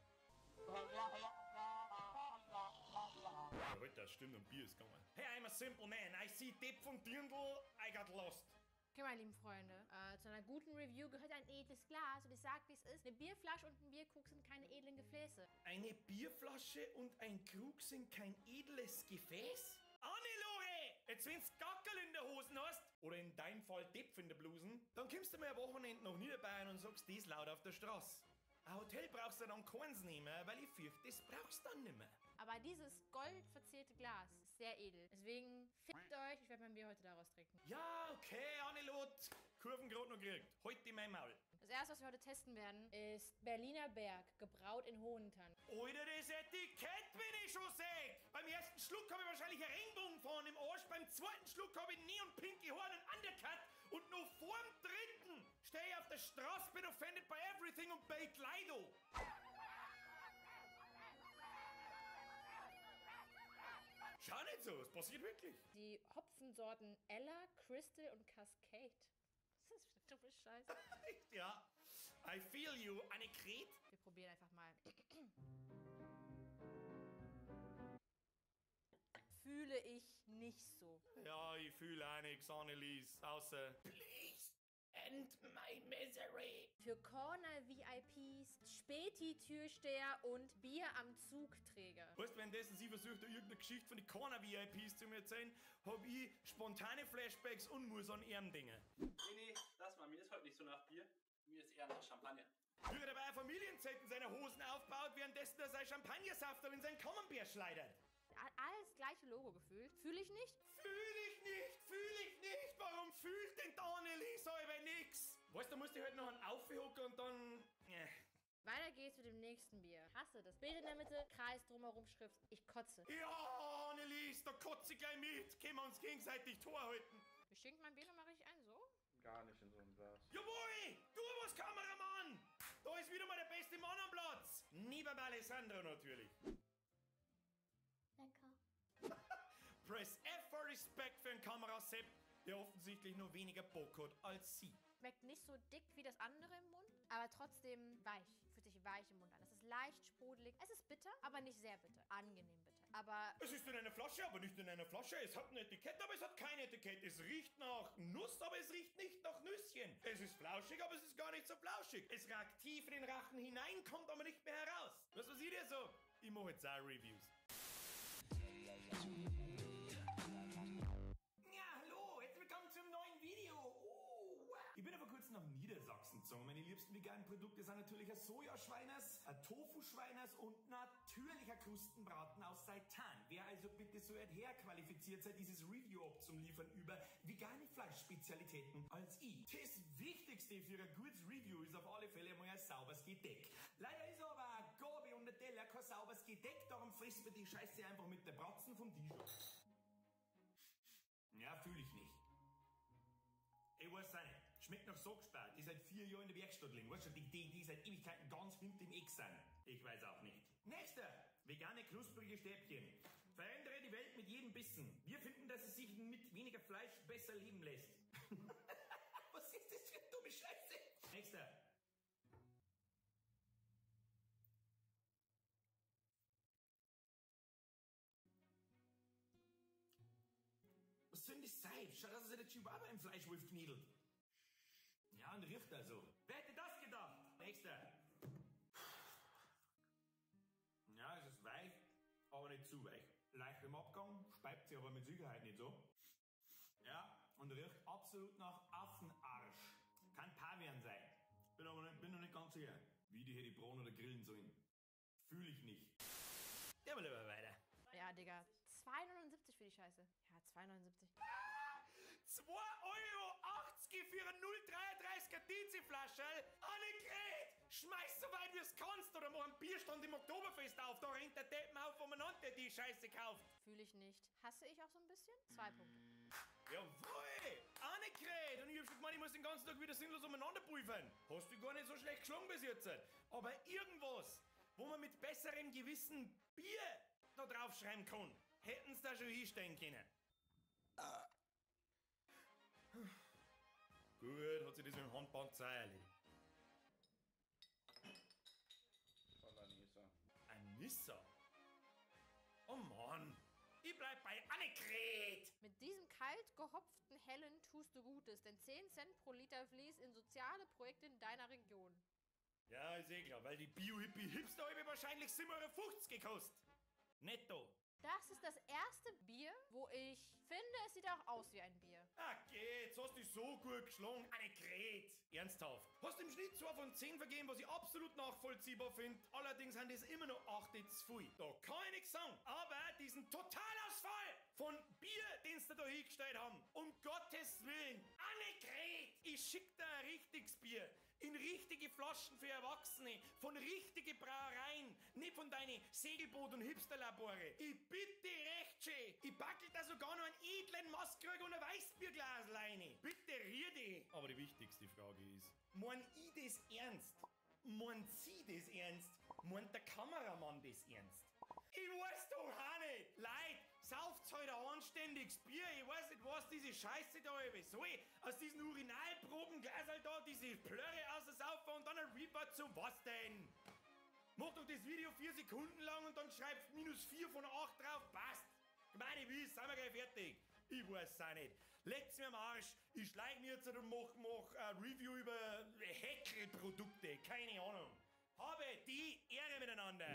Ja, halt, das stimmt, um Bier ist gegangen. Hey, I'm a simple man. I see Depp von Dirndl, I got lost. Okay, meine lieben Freunde, zu einer guten Review gehört ein edles Glas und ich sag, wie es ist. Eine Bierflasche und ein Bierkrug sind keine edlen Gefäße. Eine Bierflasche und ein Krug sind kein edles Gefäß? Annelore! Jetzt wenn's Gackerl in der Hosen hast, oder in deinem Fall Depp in der Blusen, dann kommst du mal am Wochenende nach Niederbayern und sagst das laut auf der Straße. Ein Hotel brauchst du dann keins nehmen, weil ich fürchte, das brauchst du dann nimmer. Aber dieses goldverzierte Glas ist sehr edel. Deswegen fickt euch, ich werde mein Bier heute daraus trinken. Ja, okay, Annelot. Kurven gerade noch gekriegt. Halt in mein Maul. Das erste, was wir heute testen werden, ist Berliner Berg, gebraut in Hohenthann. Alter, das Etikett bin ich schon seh. Beim ersten Schluck habe ich wahrscheinlich einen Regenbogen vorne im Arsch, beim zweiten Schluck habe ich neonpinke Haare und Undercut und noch vorm dritten stehe ich auf der Straße, bin offended by everything und bait Leido. Schau nicht so, es passiert wirklich. Die Hopfensorten Ella, Crystal und Cascade. Was ist das für eine dumme Scheiße? Ja, I feel you, Annegret. Wir probieren einfach mal. Fühle ich nicht so. Ja, ich fühle auch nichts, Annelies, außer please end my misery. Für Corner VIPs, Späti-Türsteher und Bier am Zugträger. Weißt du, währenddessen sie versucht, irgendeine Geschichte von den Corner VIPs zu mir erzählen, hab ich spontane Flashbacks und muss an ihrem Dinge. Nee, lass mal, mir ist heute nicht so nach Bier. Mir ist eher nach Champagner. Wie er dabei ein Familienzelt in seiner Hosen aufbaut, währenddessen er sein Champagnersafterl in seinen Camembert schleudert. Alles gleiche Logo gefühlt. Fühle ich nicht? Fühle ich nicht, fühle ich nicht. Warum fühlt denn da Annelies aber nix? Weißt du, da musst du halt noch einen aufhocken und dann... Weiter geht's mit dem nächsten Bier. Hasse das Bild in der Mitte, Kreis drumherum, Schrift. Ich kotze. Ja, Annelies, da kotze ich gleich mit. Können wir uns gegenseitig Tor halten. Wie schenkt mein Bier nochmal richtig ein, so? Gar nicht in so einem Glas. Jawohl, du warst Kameramann. Da ist wieder mal der beste Mann am Platz. Neben Alessandro natürlich. Lecker. Press F for Respect für einen Kamerasepp, der offensichtlich nur weniger Bock hat als sie. Schmeckt nicht so dick wie das andere im Mund, aber trotzdem weich. Fühlt sich weich im Mund an. Es ist leicht sprudelig. Es ist bitter, aber nicht sehr bitter. Angenehm bitter. Aber es ist in einer Flasche, aber nicht in einer Flasche. Es hat ein Etikett, aber es hat kein Etikett. Es riecht nach Nuss, aber es riecht nicht nach Nüsschen. Es ist flauschig, aber es ist gar nicht so flauschig. Es ragt tief in den Rachen hinein, kommt aber nicht mehr heraus. Was passiert hier so? Ich mache jetzt auch Reviews. Ja, hallo, herzlich willkommen zum neuen Video. Ich bin aber kurz nach Niedersachsen gezogen. Meine liebsten veganen Produkte sind natürlich ein Sojaschweiners, ein Tofu-Schweiners und natürlich ein Krustenbraten aus Seitan. Wer also bitte so her qualifiziert sei, dieses Review abzuliefern über vegane Fleischspezialitäten als ich. Das Wichtigste für ein gutes Review ist auf alle Fälle mal ein sauberes Gedeck. Leider ist aber ein Gabi und ein Teller kein sauberes Gedeck, darum frisst man die Scheiße einfach mit der Bratzen vom Tisch. Ja, fühle ich nicht. Ich weiß auch nicht. Schmeckt nach Sockspar, die seit 4 Jahren in der Werkstatt liegen. Weißt du, die seit Ewigkeiten ganz hinten im Eck sind. Ich weiß auch nicht. Nächster! Vegane knusprige Stäbchen. Verändere die Welt mit jedem Bissen. Wir finden, dass es sich mit weniger Fleisch besser leben lässt. Was ist das für eine dumme Scheiße? Nächster. Was soll denn das sein? Schau, dass er sich der Chihuahua im Fleischwolf knädelt. Ja, und riecht also. Wer hätte das gedacht? Nächster. Ja, es ist weich, aber nicht zu weich. Leicht im Abgang, speibt sich aber mit Sicherheit nicht so. Ja, und riecht absolut nach Affenarsch. Kann Pavian sein. Bin aber nicht, bin noch nicht ganz sicher, wie die hier die brauen oder grillen sollen. Fühle ich nicht. Ja, aber lieber weiter. Ja, Digga. 2,79 für die Scheiße. Ja, 2,79. 2,80 € für eine 0,33er Dizi-Flasche. Annegret, schmeiß so weit wie es kannst oder mach einen Bierstand im Oktoberfest. Oktoberfest auf, da rennt der Deppenhaufen umeinander, der die Scheiße kauft. Fühle ich nicht. Hasse ich auch so ein bisschen? 2 Punkte. Jawohl! Annegret! Und ich hab schon gemeint, ich muss den ganzen Tag wieder sinnlos umeinander pulvern. Hast du gar nicht so schlecht geschlagen bis jetzt. Aber irgendwas, wo man mit besserem Gewissen Bier da draufschreiben kann, hätten's da schon hinstellen können. Gut, hat sich das mit dem Handband auch erledigt. Von Anissa. Anissa? Oh Mann, ich bleib bei Annegret! Mit diesem kalt gehopften Hellen tust du Gutes, denn 10 Cent pro Liter fließt in soziale Projekte in deiner Region. Ja, ist eh klar, weil die Bio-Hippie-Hipster hab ich wahrscheinlich 7,50 Euro gekostet. Netto. Das ist das erste Bier, wo ich finde, es sieht auch aus wie ein Bier. Ah, geh, jetzt hast du dich so gut geschlagen. Annegret, ernsthaft. Hast im Schnitt 2 von 10 vergeben, was ich absolut nachvollziehbar finde. Allerdings sind das immer noch 8 zu viel. Da kann ich nichts sagen. Aber diesen Totalausfall von Bier, den sie da hingestellt haben, um Gottes Willen. Annegret, ich schick dir ein richtiges Bier. In richtige Flaschen für Erwachsene, von richtigen Brauereien, nicht von deinen Segelboot- und Hipsterlabore. Ich bitte recht schön, ich backel da sogar noch einen edlen Maßkrug und ein Weißbierglas rein. Bitte rier dich. Aber die wichtigste Frage ist, meint ich das ernst? Meint sie das ernst? Meint der Kameramann das ernst? Ich weiß doch auch nicht. Leute, sauft heute ein anständiges Bier. Ich weiß nicht, was diese Scheiße da über soll. Aus diesen Urinalprobenglasel da, diese Plörre aus der Saufer und dann ein Reaper zu was denn? Mach doch das Video 4 Sekunden lang und dann schreibst -4 von 8 drauf. Passt. Gemeine Wies, sind wir gleich fertig. Ich weiß auch nicht. Leckt's mir am Arsch. Ich schleich mir jetzt und mach ein Review über Häkelprodukte. Keine Ahnung. Habe die Ehre miteinander.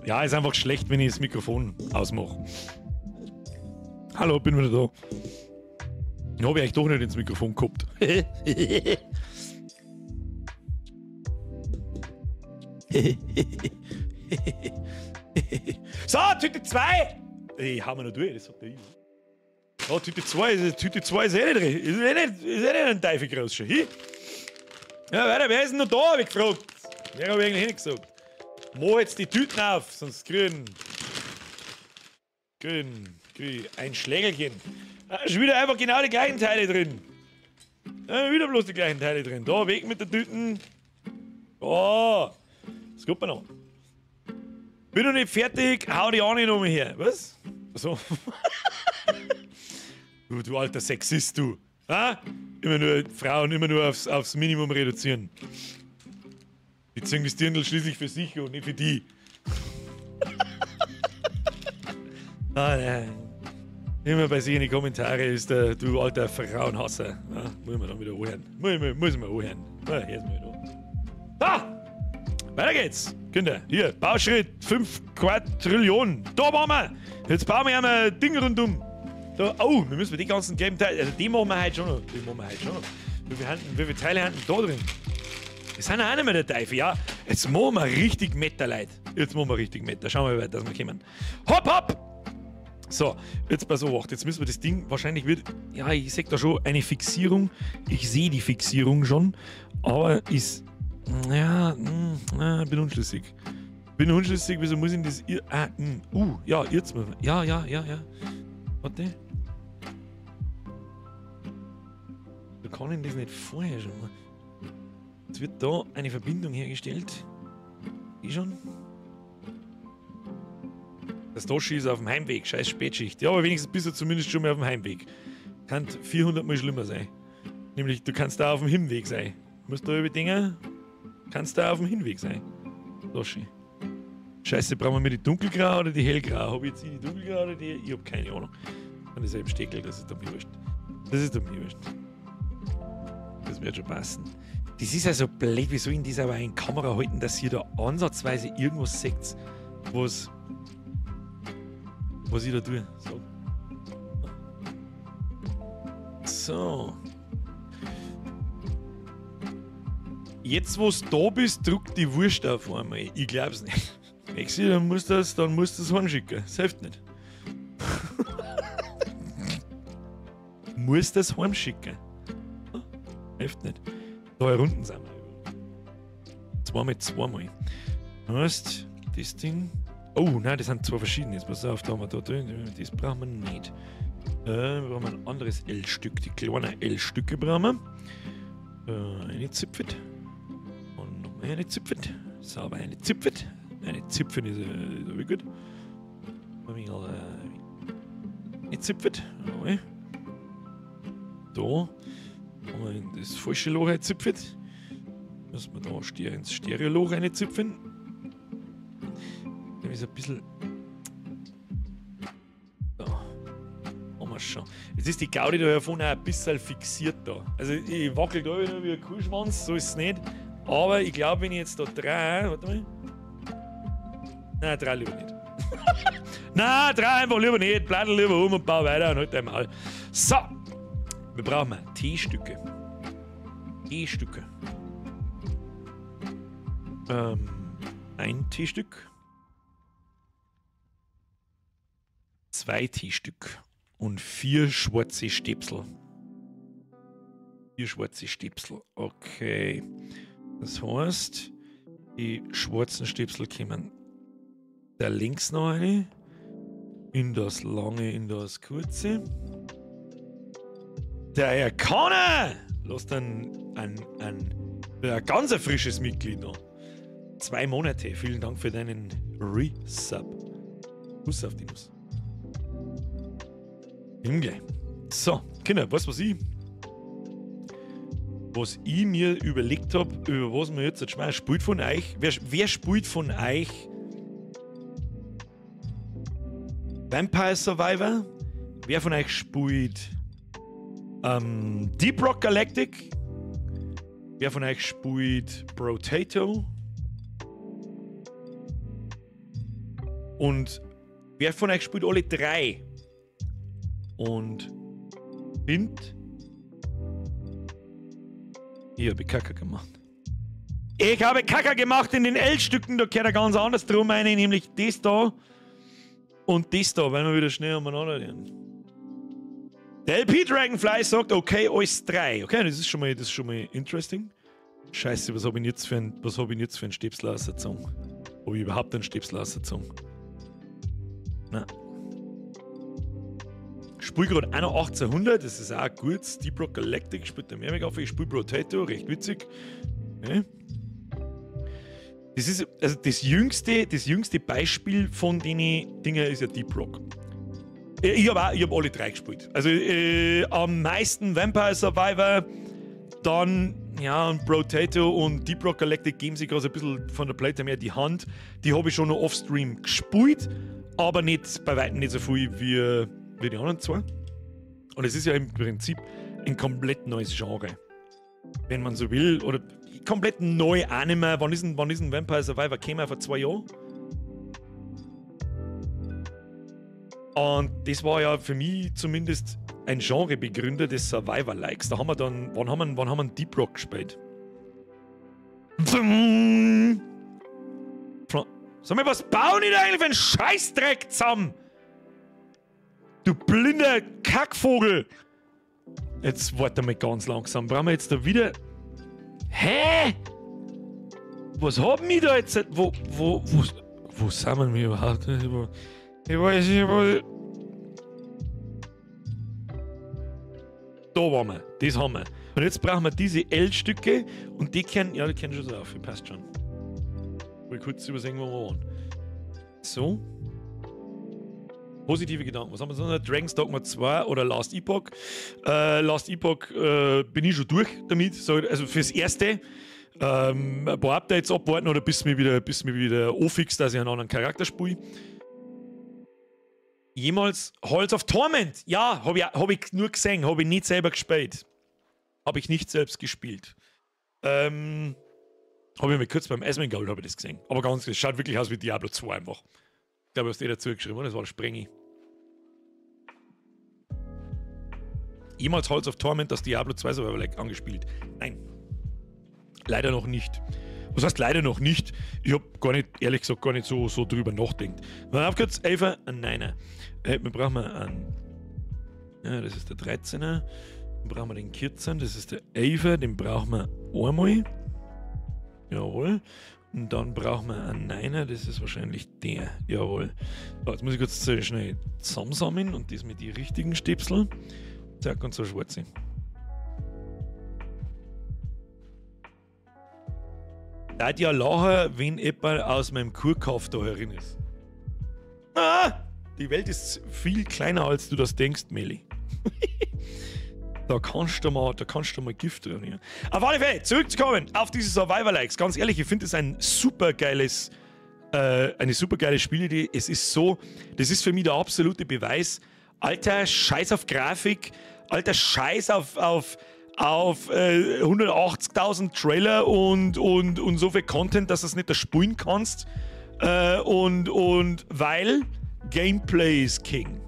Ja, ist einfach schlecht, wenn ich das Mikrofon ausmache. Hallo, bin wieder da. Ich hab ich eigentlich doch nicht ins Mikrofon gehabt. So, Tüte 2! Ey, hau mir noch durch, das hat der Ivo. Oh, Tüte 2, Tüte 2 ist eh nicht drin. Ist eh nicht ein Teufel groß schon. Hi. Ja, weiter, wer ist denn noch da, hab ich gefragt. Mehr hab ich eigentlich nicht gesagt. Mach jetzt die Tüten auf, sonst kriegen ein Schlägerchen. Schon wieder einfach genau die gleichen Teile drin. Wieder bloß die gleichen Teile drin. Da, weg mit der Tüten. Oh, das kommt man noch. Bin noch nicht fertig, hau die auch nicht nochmal her. Was? So. Du alter Sexist, du. Ha? Immer nur Frauen, immer nur aufs Minimum reduzieren. Die ziehen das Dirndl schließlich für sich und nicht für die. Ah, nein. Immer bei sich in die Kommentare ist der, du alter Frauenhasser. Ja, muss man dann wieder anhören. Muss man anhören. Ja, hör's mal wieder. Ah! Weiter geht's. Kinder, hier, Bauschritt 5 Quadrillionen. Da bauen wir! Jetzt bauen wir einmal Ding rundum. Da, oh, wir müssen die ganzen gelben Teile, also die machen wir heute schon noch. Die machen wir heute schon noch. Wie viele Teile haben da drin? Das sind auch nicht mehr der Teufel, ja. Jetzt machen wir richtig Meter, Leute. Jetzt machen wir richtig Meter. Schauen wir, wie weit das wir kommen. Hopp, hopp! So, jetzt pass auf, jetzt müssen wir das Ding, wahrscheinlich wird, ja, ich sehe da schon eine Fixierung. Ich sehe die Fixierung schon, aber ist, ja, bin unschlüssig. Bin unschlüssig, wieso muss ich das, ja, jetzt müssen wir, ja. Warte. Da kann ich das nicht vorher schon mal. Jetzt wird da eine Verbindung hergestellt. Ich schon. Das Toschi ist auf dem Heimweg, scheiß Spätschicht. Ja, aber wenigstens bist du zumindest schon mal auf dem Heimweg. Kann 400 Mal schlimmer sein. Nämlich, du kannst da auf dem Hinweg sein. Du musst da über Dinger. Kannst da auf dem Hinweg sein. Loschi. Scheiße, brauchen wir die dunkelgrau oder die hellgrau? Hab ich jetzt die dunkelgrau oder die? Ich hab keine Ahnung. Dann ist ja im Steckel, das ist doch mir wurscht. Das ist doch mir wurscht. Das wird schon passen. Das ist also blöd, wieso in dieser aber in Kamera halten, dass ihr da ansatzweise irgendwas seht, was ich da tue. So. So. Jetzt, wo du da bist, druck die Wurst auf einmal. Ich glaub's nicht. Maxi, dann musst du das heimschicken. Das hilft nicht. Musst das heimschicken. Hilft nicht. 2 Runden sind wir. Zweimal, zweimal. Heißt, das Ding. Oh, nein, das sind zwei verschiedene. Jetzt pass auf, da haben wir da drin. Das brauchen wir nicht. Wir brauchen ein anderes L-Stück. Die kleinen L-Stücke brauchen wir. Eine Zipfet. Und nochmal eine Zipfet. Sauber eine Zipfet. Eine Zipfet ist wie gut. Eine Zipfet. Jawohl. Da haben wir in das falsche Loch einzipfet. Müssen wir da ins Stereo-Loch reinzipfen. Dem ist ein bisschen. Da. Haben wir schon. Jetzt ist die Gaudi da vorne auch ein bisschen fixiert da. Also ich wackel da wieder wie ein Kuhschwanz, so ist es nicht. Aber ich glaube, wenn ich jetzt da drei. Warte mal. Nein, drei lieber nicht. Nein, drei einfach lieber nicht. Bleib lieber um und bau weiter und halt dein Maul. So. Wir brauchen T-Stücke. T-Stücke. Ein T-Stück. 2 T-Stück. Und 4 schwarze Stäbsel. 4 schwarze Stäbsel. Okay. Das heißt, die schwarzen Stäbsel kommen da links noch eine. In das lange, in das kurze. Der Herr Kahner lässt ein ganz frisches Mitglied noch. 2 Monate. Vielen Dank für deinen Resub. Kuss auf die Nuss. Gleich. So, Kinder, weißt du, was ich mir überlegt habe, über was wir jetzt schmeißen? Spielt von euch? Wer spielt von euch Vampire Survivor? Wer von euch spielt Deep Rock Galactic? Wer von euch spielt Brotato? Und wer von euch spielt alle 3? Und Wind? Ich habe Kacke gemacht. Ich habe Kacke gemacht in den L-Stücken, da kehrt er ganz anders drum rein, nämlich das da und das da, weil wir wieder schnell umeinander gehen. Der LP Dragonfly sagt, okay, alles 3. Okay, das ist schon mal interesting. Scheiße, was habe ich jetzt für ein, Stäbsel rausgezogen? Habe ich überhaupt einen Stäbsel rausgezogen? Nein. Ich spiele gerade 1800, das ist auch gut. Deep Rock Galactic spielt der Mehrweg auf. Ich spiele Brotato, recht witzig. Okay. Das ist also das jüngste Beispiel von den Dingen ist ja Deep Rock. Ich hab alle 3 gespielt. Also am meisten Vampire Survivor, dann ja, und Brotato und Deep Rock Galactic geben sich gerade ein bisschen von der Playtime her die Hand. Die habe ich schon noch offstream gespielt, aber nicht, bei weitem nicht so viel wie die anderen 2. Und es ist ja im Prinzip ein komplett neues Genre. Wenn man so will, oder komplett neu Anime. Wann ist denn Vampire Survivor gekommen? Vor 2 Jahren? Und das war ja für mich zumindest ein Genrebegründer des Survivor-Likes. Da haben wir dann, wann haben wir Deep Rock gespielt? Sag mal, was bauen die da eigentlich für einen Scheißdreck zusammen? Du blinder Kackvogel! Jetzt warte mal ganz langsam. Brauchen wir jetzt da wieder... Hä? Was haben wir da jetzt? Wo sind wir überhaupt? Ich weiß nicht, wo... Da waren wir. Das haben wir. Und jetzt brauchen wir diese L-Stücke und die kennen... Ja, die kennen schon so auf. Passt schon. Mal kurz übersehen, wo wir waren. So. Positive Gedanken. Was haben wir sonst? Dragon's Dogma 2 oder Last Epoch. Last Epoch bin ich schon durch damit. So, also fürs Erste. Ein paar Updates abwarten oder bis mir wieder anfixt, dass ich einen anderen Charakter spiele. Jemals Halls of Torment? Ja, hab ich nur gesehen, habe ich nicht selber gespielt. Habe ich nicht selbst gespielt. Habe ich mir kurz beim Asmongold habe ich das gesehen. Aber ganz, es schaut wirklich aus wie Diablo 2 einfach. Ich glaube, ich habe es dazu geschrieben, oder? Das war der Sprengi. Jemals Halls of Torment, das Diablo 2 Survival angespielt? Nein. Leider noch nicht. Was heißt leider noch nicht? Ich habe gar nicht, ehrlich gesagt, gar nicht so drüber nachdenkt. Mal auf kurz, 11er, ein 9er. Wir brauchen einen. Ja, das ist der 13er. Dann brauchen wir den 14, das ist der 11er, den brauchen wir einmal. Jawohl. Und dann brauchen wir einen 9er, das ist wahrscheinlich der. Jawohl. So, jetzt muss ich kurz schnell zusammensammeln und das mit den richtigen Stäbsel. Zack, und so schwarze. Da hat ja lachen, wenn jemand aus meinem Kurkauf da herin ist. Ah! Die Welt ist viel kleiner, als du das denkst, Meli. Da kannst du mal Gift drin. Ja. Auf alle Fälle, zurückzukommen auf diese Survivor-Likes. Ganz ehrlich, ich finde es ein supergeiles, eine supergeile Spielidee. Es ist so, das ist für mich der absolute Beweis. Alter, Scheiß auf Grafik, alter Scheiß auf 180.000 Trailer und so viel Content, dass du es nicht erspulen kannst. Und weil Gameplay ist King.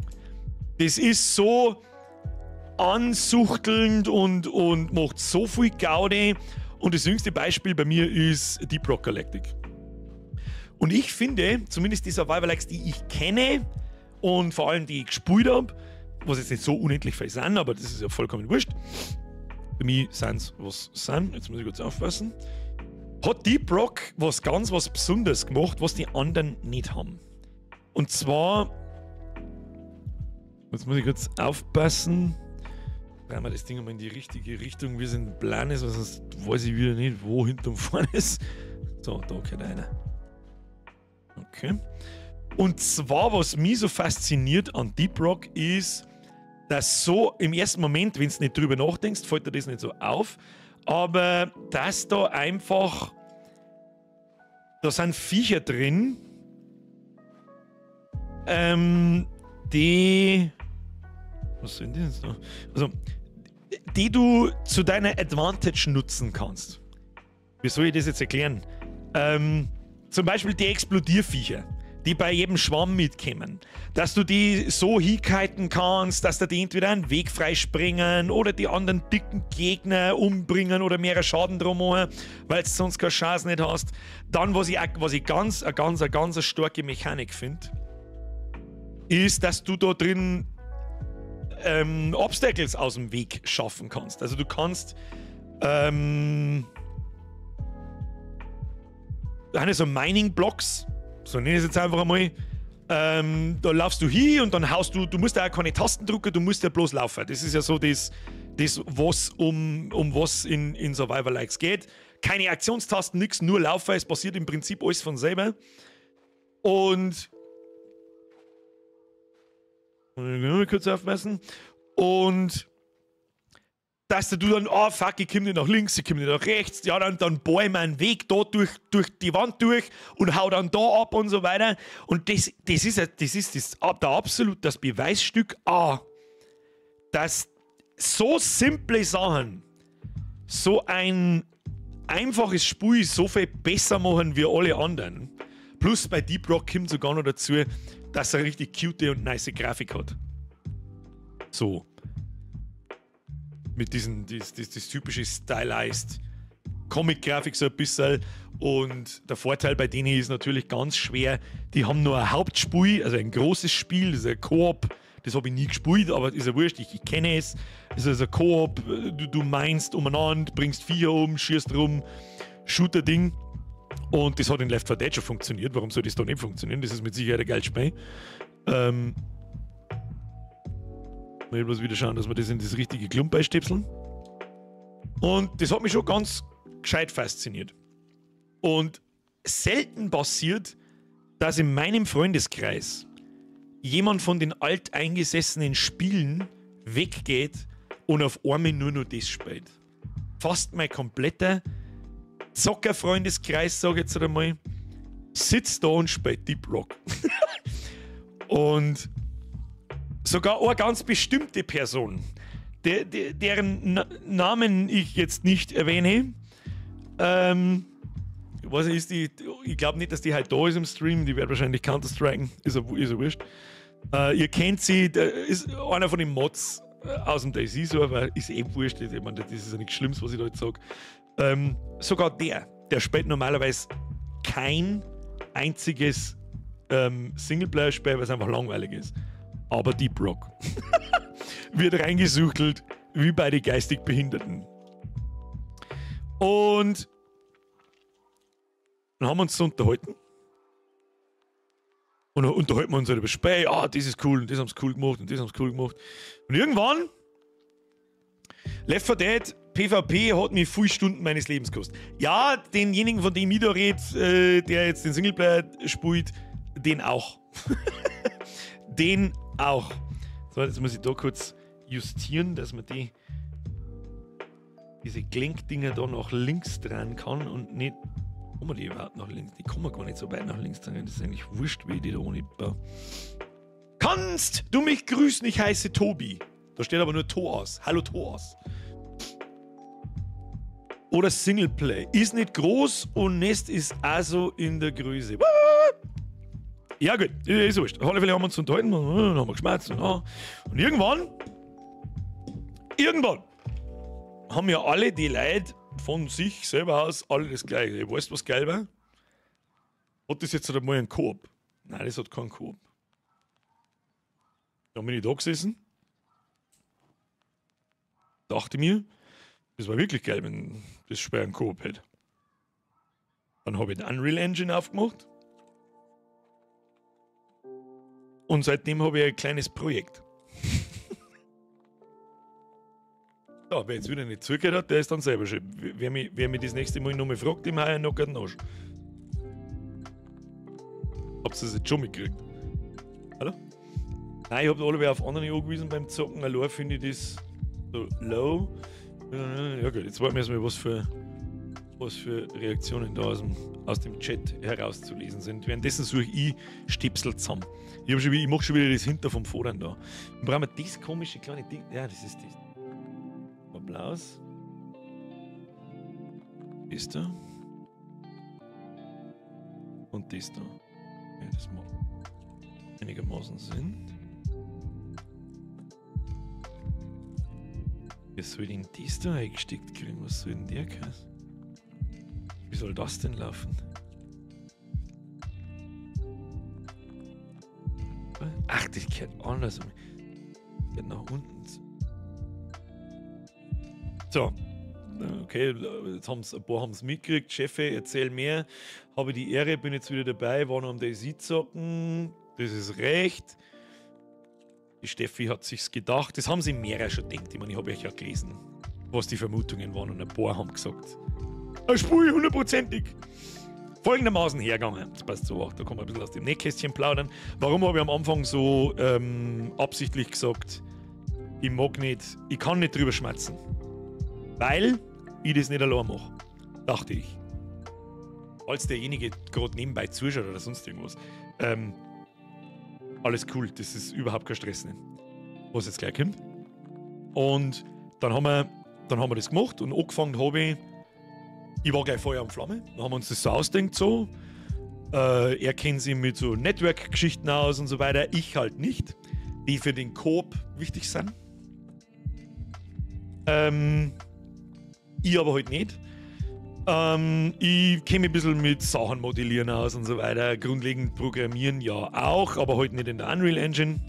Das ist so ansuchtelnd und macht so viel Gaudi. Und das jüngste Beispiel bei mir ist Deep Rock Galactic. Und ich finde, zumindest die Survivor-Likes, die ich kenne und vor allem die ich gespielt habe, was jetzt nicht so unendlich viel sind, aber das ist ja vollkommen wurscht. Für mich sind es, was sind. Jetzt muss ich kurz aufpassen. Hat Deep Rock was ganz was Besonderes gemacht, was die anderen nicht haben. Und zwar, jetzt muss ich kurz aufpassen. Drehen wir das Ding mal in die richtige Richtung, wie es in Plan ist, weil sonst weiß ich wieder nicht, wo hinten und vorne ist. So, da geht einer. Okay. Und zwar, was mich so fasziniert an Deep Rock ist, dass so im ersten Moment, wenn du nicht drüber nachdenkst, fällt dir das nicht so auf, aber dass da einfach, da sind Viecher drin, die, was sind die jetzt da? Also, die du zu deiner Advantage nutzen kannst. Wie soll ich das jetzt erklären? Zum Beispiel die Explodierviecher, die bei jedem Schwamm mitkommen. Dass du die so hinkiten kannst, dass da die entweder einen Weg freispringen oder die anderen dicken Gegner umbringen oder mehrere Schaden drum machen, weil du sonst keine Chance nicht hast. Dann, was ich ganz, eine ganz starke Mechanik finde, ist, dass du da drin Obstacles aus dem Weg schaffen kannst. Also du kannst so Mining-Blocks, so nenne ich es jetzt einfach einmal, da laufst du hin und dann haust du, du musst ja auch keine Tasten drücken, du musst ja bloß laufen. Das ist ja so das was um was in Survivor-Likes geht. Keine Aktionstasten, nix, nur laufen, es passiert im Prinzip alles von selber. Und kurz aufpassen. Und dass du dann, oh fuck, ich komme nicht nach links, ich komme nicht nach rechts, ja, dann bohr ich meinen Weg da durch die Wand durch und hau dann da ab und so weiter. Und das ist der absolut das Beweisstück A, dass so simple Sachen, so ein einfaches Spiel so viel besser machen wie alle anderen. Plus bei Deep Rock kommt sogar noch dazu, dass er richtig cute und nice Grafik hat. So. Mit diesen, das typische stylized Comic-Grafik so ein bisschen. Und der Vorteil bei denen ist natürlich ganz schwer, die haben nur ein Hauptspiel, also ein großes Spiel, das ist ein Koop. Das habe ich nie gespielt, aber ist ja wurscht, ich kenne es. Es ist ein Koop, du meinst umeinander, bringst Viecher um, schießt rum, Shooter-Ding. Und das hat in Left 4 Dead schon funktioniert. Warum soll das da nicht funktionieren? Das ist mit Sicherheit ein geiles Spiel. Ich bloß wieder schauen, dass wir das in das richtige Klump einstipseln. Und das hat mich schon ganz gescheit fasziniert. Und selten passiert, dass in meinem Freundeskreis jemand von den alteingesessenen Spielen weggeht und auf einmal nur noch das spielt. Fast mein kompletter Zockerfreundeskreis, sage ich jetzt einmal, sitzt da und spielt Deep Rock. Und sogar eine ganz bestimmte Person, deren Namen ich jetzt nicht erwähne, ich weiß nicht, ist die, ich glaube nicht, dass die halt da ist im Stream, die wird wahrscheinlich Counter-Striken, ist ja wurscht. Ihr kennt sie, ist einer von den Mods aus dem DayZ-Server, ist eh wurscht, ich meine, das ist ja nichts Schlimmes, was ich da jetzt sage. Sogar der spielt normalerweise kein einziges Singleplayer-Spiel, weil es einfach langweilig ist. Aber Deep Rock wird reingesuchtelt wie bei den geistig Behinderten. Und dann haben wir uns so unterhalten. Und dann unterhalten wir uns halt über Spiel. Ah, das ist cool und das haben sie cool gemacht und das haben sie cool gemacht. Und irgendwann, Left 4 Dead, PvP hat mir viele Stunden meines Lebens gekostet. Ja, denjenigen, von dem ich da rede, der jetzt den Singleplayer spielt, den auch. Den auch. So, jetzt muss ich da kurz justieren, dass man diese Gelenkdinger da nach links dran kann und nicht. Kommen die überhaupt nach links? Die kommen gar nicht so weit nach links dran. Das ist eigentlich wurscht, wie ich die da ohne baue. Kannst du mich grüßen? Ich heiße Tobi. Da steht aber nur Toas. Hallo Toas. Oder Singleplay. Ist nicht groß und Nest ist also in der Größe. Ja gut, ist wurscht. Auf alle Fälle haben wir uns unterhalten und haben wir geschmerzt. Und irgendwann haben ja alle die Leute von sich selber aus alle das Gleiche. Weißt du, was geil war? Hat das jetzt einmal einen Koop? Nein, das hat keinen Koop. Da bin ich da gesessen. Dachte mir, das war wirklich geil, wenn das Spiel einen Koop hätte. Dann habe ich den Unreal Engine aufgemacht. Und seitdem habe ich ein kleines Projekt. Ja, wer jetzt wieder nicht zugehört hat, der ist dann selber schuld. Wer mich das nächste Mal nochmal fragt, dem hau ich noch den Arsch. Habt ihr das jetzt schon mitgekriegt? Hallo? Nein, ich hab alle auf andere angewiesen beim Zocken. Allein finde ich das so low. Ja gut, jetzt warten wir erstmal, was für Reaktionen da aus dem Chat herauszulesen sind. Währenddessen suche ich Stipsel zusammen. Ich mache schon wieder das Hinter vom Vorderen da. Dann brauchen wir das komische kleine Ding. Ja, das ist das. Applaus. Das da. Und das da. Ja, das macht einigermaßen Sinn. Wie soll denn das da eingesteckt kriegen? Was soll denn der Käse? Wie soll das denn laufen? Ach, das geht anders. Das geht nach unten. So, okay, jetzt haben's, ein paar haben es mitgekriegt. Chefe, erzähl mehr. Habe die Ehre, bin jetzt wieder dabei, war noch am DayZ zocken. Das ist recht. Die Steffi hat sich's gedacht. Das haben sie mehrere schon gedacht. Ich meine, ich habe euch ja gelesen, was die Vermutungen waren, und ein paar haben gesagt, ein Spiel hundertprozentig. Folgendermaßen hergegangen. Das passt so auch, da kann man ein bisschen aus dem Nähkästchen plaudern. Warum habe ich am Anfang so absichtlich gesagt, ich mag nicht, ich kann nicht drüber schmatzen? Weil ich das nicht allein mache, dachte ich. Als derjenige gerade nebenbei zuschaut oder sonst irgendwas. Alles cool, das ist überhaupt kein Stress, nicht? Was jetzt gleich kommt. Und dann haben wir das gemacht und angefangen habe ich war gleich Feuer und Flamme. Dann haben wir uns das so ausgedacht so. Er kennt sich mit so Network-Geschichten aus und so weiter. Ich halt nicht. Die für den Koop wichtig sind. Ich aber halt nicht. Ich kenne mich ein bisschen mit Sachen modellieren aus und so weiter. Grundlegend programmieren ja auch, aber halt nicht in der Unreal Engine.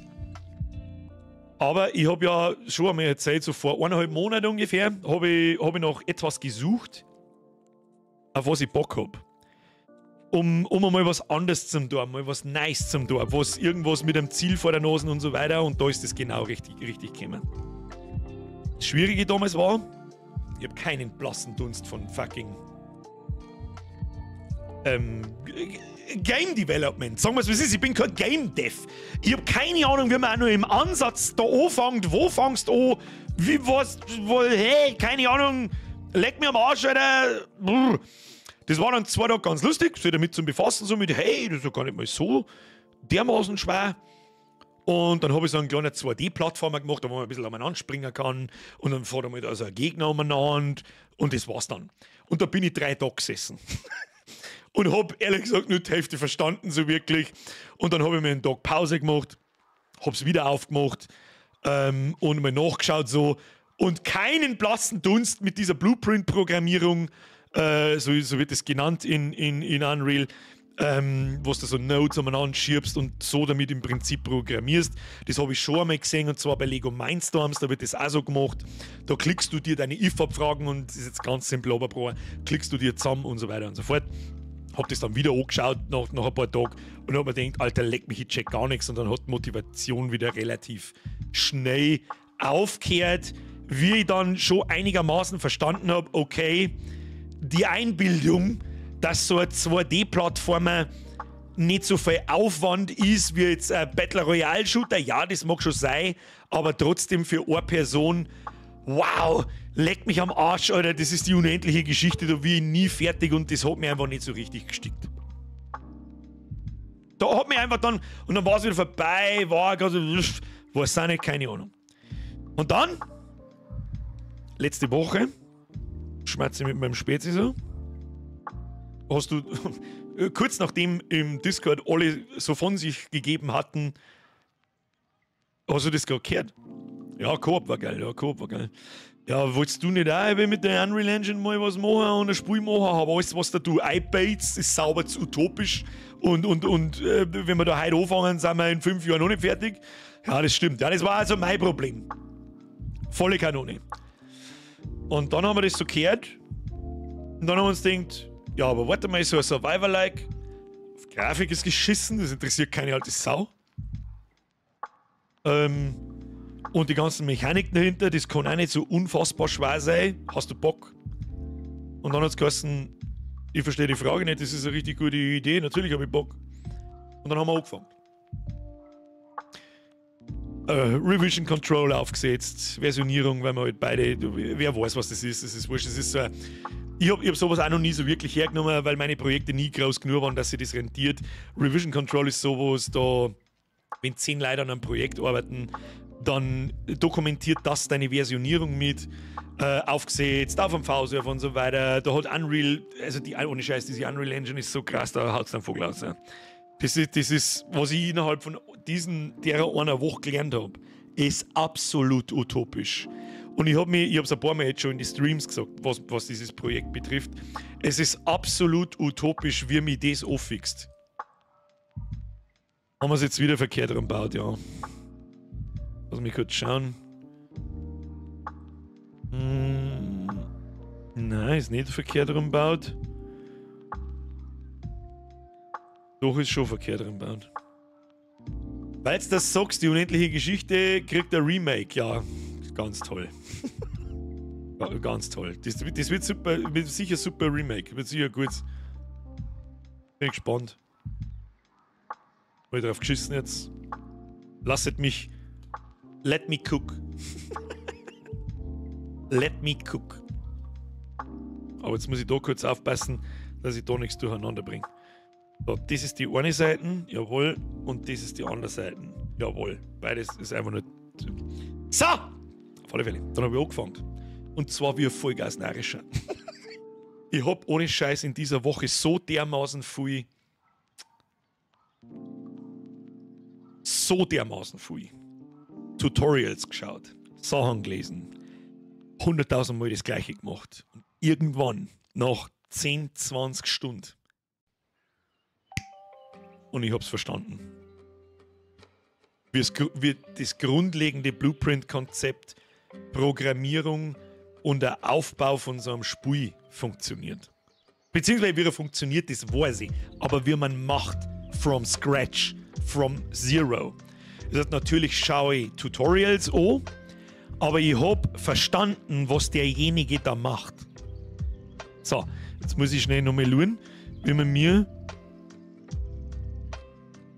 Aber ich habe ja schon einmal erzählt, so vor 1,5 Monaten ungefähr, habe ich noch etwas gesucht, auf was ich Bock habe. Um einmal was anderes zum tun, mal was Nice zum tun, was irgendwas mit einem Ziel vor der Nase und so weiter. Und da ist das genau richtig gekommen. Das Schwierige damals war, ich habe keinen blassen Dunst von fucking Game Development. Sagen wir es, wie es ist, ich bin kein Game Dev. Ich habe keine Ahnung, wie man auch nur im Ansatz da anfängt, wo fangst du an, wie, was, wo, hey, keine Ahnung, leck mir am Arsch, Alter. Brr. Das war dann 2 Tage ganz lustig, sich damit zu befassen, so mit, hey, das ist ja gar nicht mal so dermaßen schwer. Und dann habe ich so einen kleinen 2D-Plattformer gemacht, da wo man ein bisschen umeinander springen kann. Und dann fährt er mit also ein Gegner umeinander. Und das war's dann. Und da bin ich 3 Tage gesessen. Und hab ehrlich gesagt nur die Hälfte verstanden, so wirklich. Und dann habe ich mir einen Tag Pause gemacht, hab's wieder aufgemacht und mal nachgeschaut so. Und keinen blassen Dunst mit dieser Blueprint-Programmierung, so wird es genannt in Unreal, wo du so Nodes umeinander schiebst und so damit im Prinzip programmierst. Das habe ich schon einmal gesehen, und zwar bei Lego Mindstorms, da wird das auch so gemacht. Da klickst du dir deine if-Abfragen und das ist jetzt ganz simpel, aber Bro, klickst du dir zusammen und so weiter und so fort. Hab das dann wieder angeschaut nach ein paar Tagen und hab mir gedacht, Alter, leck mich, ich check gar nichts. Und dann hat die Motivation wieder relativ schnell aufgehört, wie ich dann schon einigermaßen verstanden hab, okay, die Einbildung, dass so ein 2D-Plattformer nicht so viel Aufwand ist wie jetzt ein Battle Royale-Shooter, ja, das mag schon sein, aber trotzdem für eine Person, wow, leck mich am Arsch, Alter, das ist die unendliche Geschichte, da bin ich nie fertig und das hat mir einfach nicht so richtig gestickt. Da hat mir einfach dann, und dann war es wieder vorbei, war gerade so, weiß auch nicht, keine Ahnung. Und dann, letzte Woche, schmerze ich mit meinem Spezi so, hast du, kurz nachdem im Discord alle so von sich gegeben hatten, hast du das gerade gehört? Ja, Koop war geil, ja, Koop war geil. Ja, wolltest du nicht auch mit der Unreal Engine mal was machen und ein Spiel machen? Aber alles, was da du einbaust, ist sauber zu utopisch. Und wenn wir da heute anfangen, sind wir in 5 Jahren noch nicht fertig. Ja, das stimmt. Ja, das war also mein Problem. Volle Kanone. Und dann haben wir das so gehört. Und dann haben wir uns gedacht, ja, aber warte mal, so ein Survivor-like. Auf Grafik ist geschissen, das interessiert keine alte Sau. Und die ganzen Mechaniken dahinter, das kann auch nicht so unfassbar schwer sein. Hast du Bock? Und dann hat's geheißen, ich verstehe die Frage nicht, das ist eine richtig gute Idee, natürlich habe ich Bock. Und dann haben wir angefangen. Revision Control aufgesetzt, Versionierung, weil wir halt beide, wer weiß, was das ist, das ist wurscht, das ist so ein, ich hab sowas auch noch nie so wirklich hergenommen, weil meine Projekte nie groß genug waren, dass sich das rentiert. Revision Control ist sowas, da, wenn 10 Leute an einem Projekt arbeiten, dann dokumentiert das deine Versionierung mit, aufgesetzt, auf dem V-Server und so weiter. Da hat Unreal, also die, ohne Scheiß, diese Unreal Engine ist so krass, da haut's den Vogel aus. Ja. Das ist, was ich innerhalb von derer einer Woche gelernt hab, ist absolut utopisch. Und ich hab's ein paar Mal jetzt schon in die Streams gesagt, was dieses Projekt betrifft. Es ist absolut utopisch, wie mich das anfixt. Haben wir's jetzt wieder verkehrt rumgebaut, ja. Lass mich kurz schauen. Nein, ist nicht verkehrt rumgebaut. Doch, ist schon verkehrt rumgebaut. Weil du das sagst, die unendliche Geschichte kriegt ein Remake. Ja, ganz toll. Ja, ganz toll. Das wird super, wird sicher super Remake. Wird sicher gut. Bin gespannt. Hab ich drauf geschissen jetzt. Lasset mich. Let me cook. Let me cook. Aber jetzt muss ich da kurz aufpassen, dass ich da nichts durcheinander bringe. So, das ist die eine Seite, jawohl, und das ist die andere Seite, jawohl. Beides ist einfach nur... So! Auf alle Fälle, dann habe ich angefangen. Und zwar wie ein Vollgas-Narischer. Ich hab ohne Scheiß in dieser Woche so dermaßen viel... So dermaßen viel Tutorials geschaut, Sachen gelesen, 100.000 Mal das Gleiche gemacht. Und irgendwann, nach 10, 20 Stunden, und ich hab's verstanden. Wie das grundlegende Blueprint-Konzept Programmierung und der Aufbau von so einem Spiel funktioniert. Beziehungsweise wie er funktioniert, das weiß ich. Aber wie man macht, from scratch, from zero. Das heißt, natürlich schaue ich Tutorials an, aber ich hab verstanden, was derjenige da macht. So, jetzt muss ich schnell nochmal schauen, wie man mir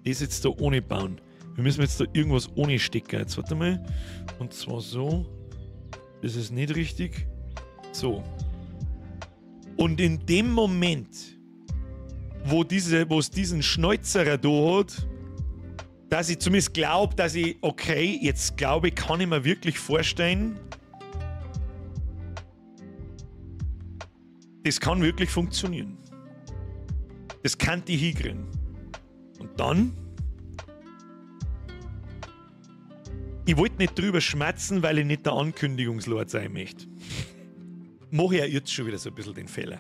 das jetzt da ohne bauen. Wir müssen jetzt da irgendwas ohne stecken. Jetzt warte mal. Und zwar so. Das ist nicht richtig. So. Und in dem Moment, wo es diesen Schnäuzerer da hat, dass ich zumindest glaube, dass ich, okay, jetzt glaube ich, kann ich mir wirklich vorstellen, das kann wirklich funktionieren. Das kann die hinkriegen. Und dann, ich wollte nicht drüber schmerzen, weil ich nicht der Ankündigungslord sein möchte. Mache ich ja jetzt schon wieder so ein bisschen den Fehler.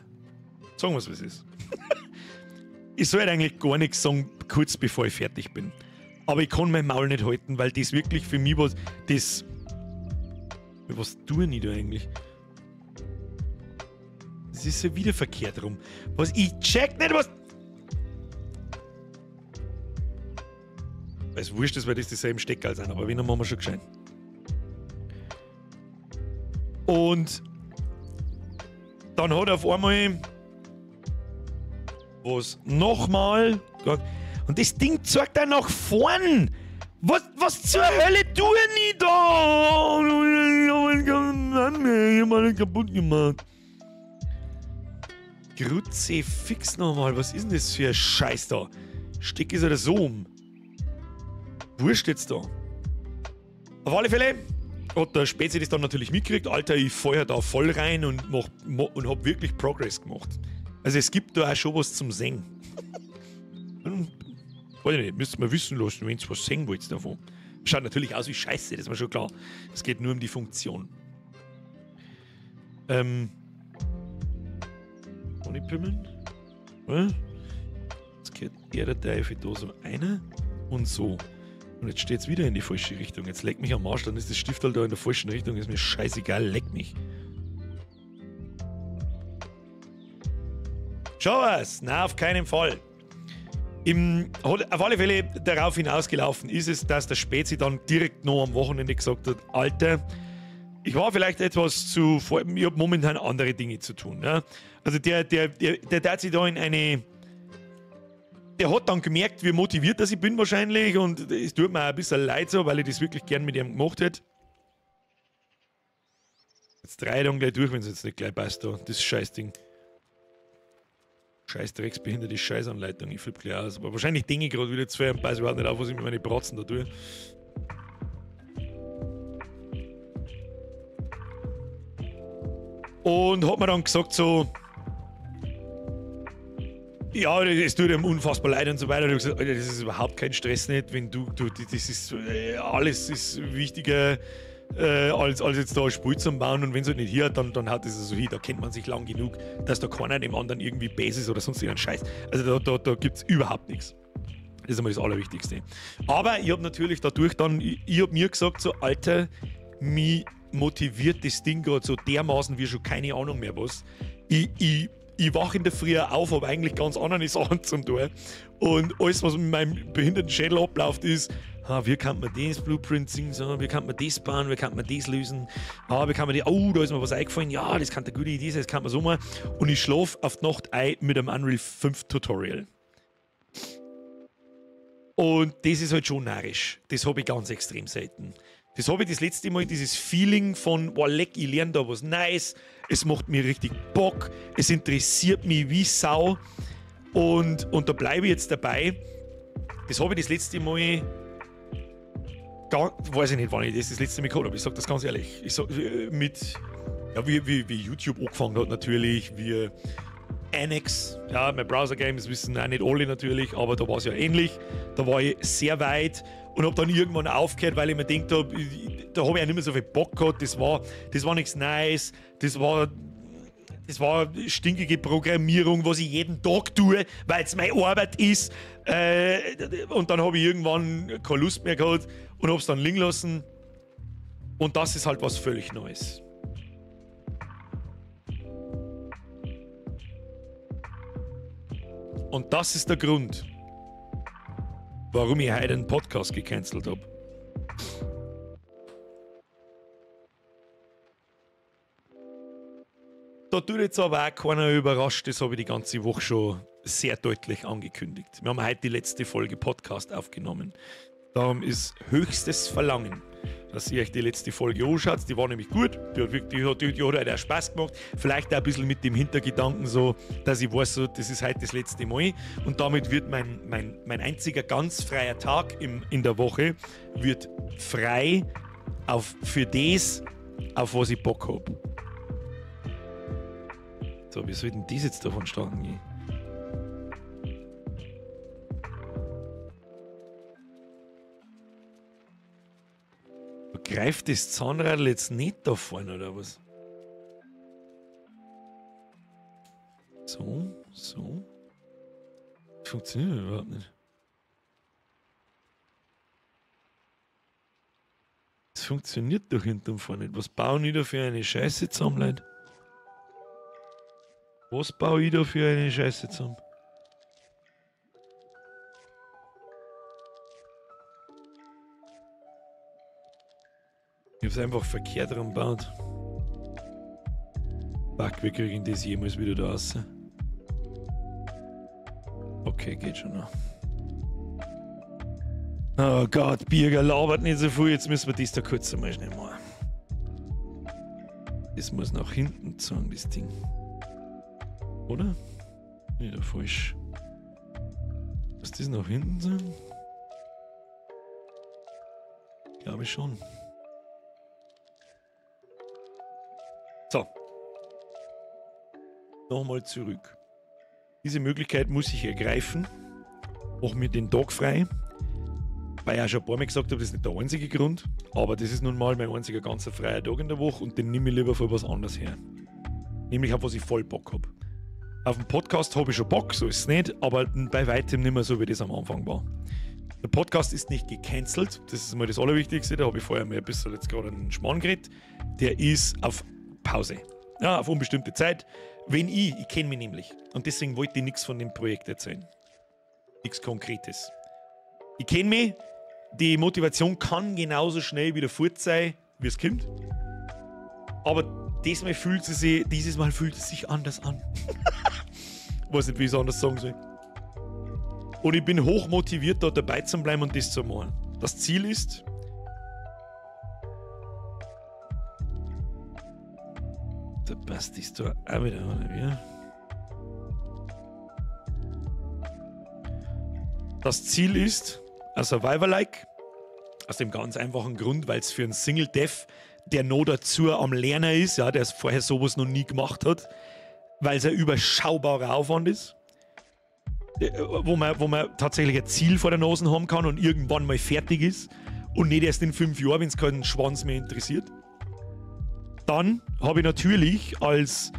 Sagen wir es, wie es ist. Ich soll eigentlich gar nichts sagen, kurz bevor ich fertig bin. Aber ich kann mein Maul nicht halten, weil das wirklich für mich was. Das. Was tue ich da eigentlich? Das ist ja wieder verkehrt rum. Was? Ich check nicht, was. Weil es wurscht ist, weil das dieselben Stecker sind, aber wen haben wir schon gescheit. Und dann hat er auf einmal was nochmal. Und das Ding zeigt dann nach vorn. Was zur Hölle tue ich da? Ich hab alles kaputt gemacht. Grütze fix nochmal. Was ist denn das für ein Scheiß da? Steck ist oder so um. Wurscht jetzt da. Auf alle Fälle hat der Spezi das dann natürlich mitgekriegt. Alter, ich feuer da voll rein und, und hab wirklich Progress gemacht. Also es gibt da auch schon was zum Sehen. Weiß ich nicht, müsst ihr mal wissen lassen, wenn ihr was sehen wollt davon. Schaut natürlich aus wie Scheiße, das ist mir schon klar. Es geht nur um die Funktion. Kann ich pimmeln? Jetzt geht er der Teufel da so einer und so. Und jetzt steht es wieder in die falsche Richtung. Jetzt leck mich am Arsch, dann ist das Stifterl da in der falschen Richtung. Ist mir scheißegal, leck mich. Schau was! Na, auf keinen Fall. Auf alle Fälle darauf hinausgelaufen ist es, dass der Spezi dann direkt noch am Wochenende gesagt hat, Alter, ich war vielleicht etwas zu... Ich habe momentan andere Dinge zu tun. Ja? Also der hat sich da in eine... Der hat dann gemerkt, wie motiviert dass ich bin wahrscheinlich, und es tut mir auch ein bisschen leid so, weil ich das wirklich gern mit ihm gemacht hätte. Jetzt dreh ich dann gleich durch, wenn es jetzt nicht gleich passt da. Das Scheißding. Scheiß drecksbehinderte Scheißanleitung, ich flippe gleich aus. Aber wahrscheinlich denke ich gerade wieder zu viel und passe überhaupt nicht auf, was ich mit meinen Bratzen da tue. Und hat mir dann gesagt so, ja, es tut ihm unfassbar leid und so weiter. Und ich habe gesagt, Alter, das ist überhaupt kein Stress nicht, wenn du das ist, alles ist wichtiger als jetzt da ein Spiel zu bauen, und wenn es halt nicht hier hat, dann hat es so hin, da kennt man sich lang genug, dass da keiner dem anderen irgendwie base ist oder sonst irgendein Scheiß. Also da gibt es überhaupt nichts. Das ist einmal das Allerwichtigste. Aber ich habe natürlich dadurch dann, ich habe mir gesagt, so Alter, mich motiviert das Ding gerade so dermaßen wie schon keine Ahnung mehr was. Ich wache in der Früh auf, habe eigentlich ganz andere Sachen zum tun. Und alles, was mit meinem behinderten Schädel abläuft, ist, wie kann man das Blueprint singen, so, wie kann man das bauen, wie kann man das lösen, wie kann man die, oh, da ist mir was eingefallen, ja, das kann eine gute Idee sein, das kann man so machen. Und ich schlafe auf die Nacht ein mit einem Unreal 5 Tutorial. Und das ist halt schon narrisch. Das habe ich ganz extrem selten. Das habe ich das letzte Mal, dieses Feeling von, boah, leck, ich lerne da was Neues, es macht mir richtig Bock, es interessiert mich wie Sau, und da bleibe ich jetzt dabei. Das habe ich das letzte Mal, weiß ich nicht, wann ich das letzte Mal gehabt habe, ich sage das ganz ehrlich. Ich sag, mit, ja, wie YouTube angefangen hat natürlich, wie Annex, ja, mein Browser Games wissen auch nicht alle natürlich, aber da war es ja ähnlich. Da war ich sehr weit und habe dann irgendwann aufgehört, weil ich mir gedacht habe, da habe ich auch nicht mehr so viel Bock gehabt, das war nichts Neues, das war stinkige Programmierung, was ich jeden Tag tue, weil es meine Arbeit ist. Und dann habe ich irgendwann keine Lust mehr gehabt und habe es dann liegen lassen. Und das ist halt was völlig Neues. Und das ist der Grund, warum ich heute einen Podcast gecancelt habe. Da tut jetzt aber auch keiner überrascht, das habe ich die ganze Woche schon sehr deutlich angekündigt. Wir haben heute die letzte Folge Podcast aufgenommen. Darum ist höchstes Verlangen, dass ihr euch die letzte Folge anschaut. Die war nämlich gut, die hat wirklich, die hat halt auch Spaß gemacht. Vielleicht auch ein bisschen mit dem Hintergedanken so, dass ich weiß, so, das ist heute das letzte Mal. Und damit wird mein einziger ganz freier Tag in der Woche wird frei für das, auf was ich Bock hab. So, wie soll denn das jetzt da vonstatten gehen? Greift das Zahnrad jetzt nicht da vorne, oder was? So, so. Das funktioniert überhaupt nicht. Das funktioniert doch hinterm vorne nicht. Was baue ich da für eine Scheiße zusammen, Leute? Was baue ich da für eine Scheiße zusammen? Ich hab's einfach verkehrt rumgebaut. Fuck, wir kriegen das jemals wieder da raus. Okay, geht schon noch. Oh Gott, Birger labert nicht so viel. Jetzt müssen wir das da kurz einmal schnell machen. Das muss nach hinten zeigen, das Ding. Oder? Nicht da falsch. Muss das nach hinten sein? Glaube ich schon. So. Nochmal zurück. Diese Möglichkeit muss ich ergreifen. Auch mir den Tag frei. Weil ich auch schon ein paar Mal gesagt habe, das ist nicht der einzige Grund. Aber das ist nun mal mein einziger ganzer freier Tag in der Woche und den nehme ich lieber für was anderes her. Nämlich auf was ich voll Bock habe. Auf dem Podcast habe ich schon Bock, so ist es nicht, aber bei weitem nicht mehr so, wie das am Anfang war. Der Podcast ist nicht gecancelt, das ist mal das Allerwichtigste, da habe ich vorher mal ein bisschen jetzt gerade einen Schmarrn geredet. Der ist auf Pause, ja, auf unbestimmte Zeit. Wenn ich kenne mich nämlich und deswegen wollte ich nichts von dem Projekt erzählen. Nichts Konkretes. Ich kenne mich, die Motivation kann genauso schnell wieder fort sein, wie es kommt. Aber diesmal fühlt sie sich, dieses Mal fühlt es sich anders an. Weiß nicht, wie ich es anders sagen soll. Und ich bin hoch motiviert, da dabei zu bleiben und das zu machen. Das Ziel ist, da passt das da auch wieder, oder wie? Das Ziel ist, ein Survivor-like, aus dem ganz einfachen Grund, weil es für einen Single-Dev, der noch dazu am Lerner ist, ja, der vorher sowas noch nie gemacht hat, weil es ein überschaubarer Aufwand ist, wo man tatsächlich ein Ziel vor der Nase haben kann und irgendwann mal fertig ist und nicht erst in 5 Jahren, wenn es keinen Schwanz mehr interessiert. Dann habe ich natürlich als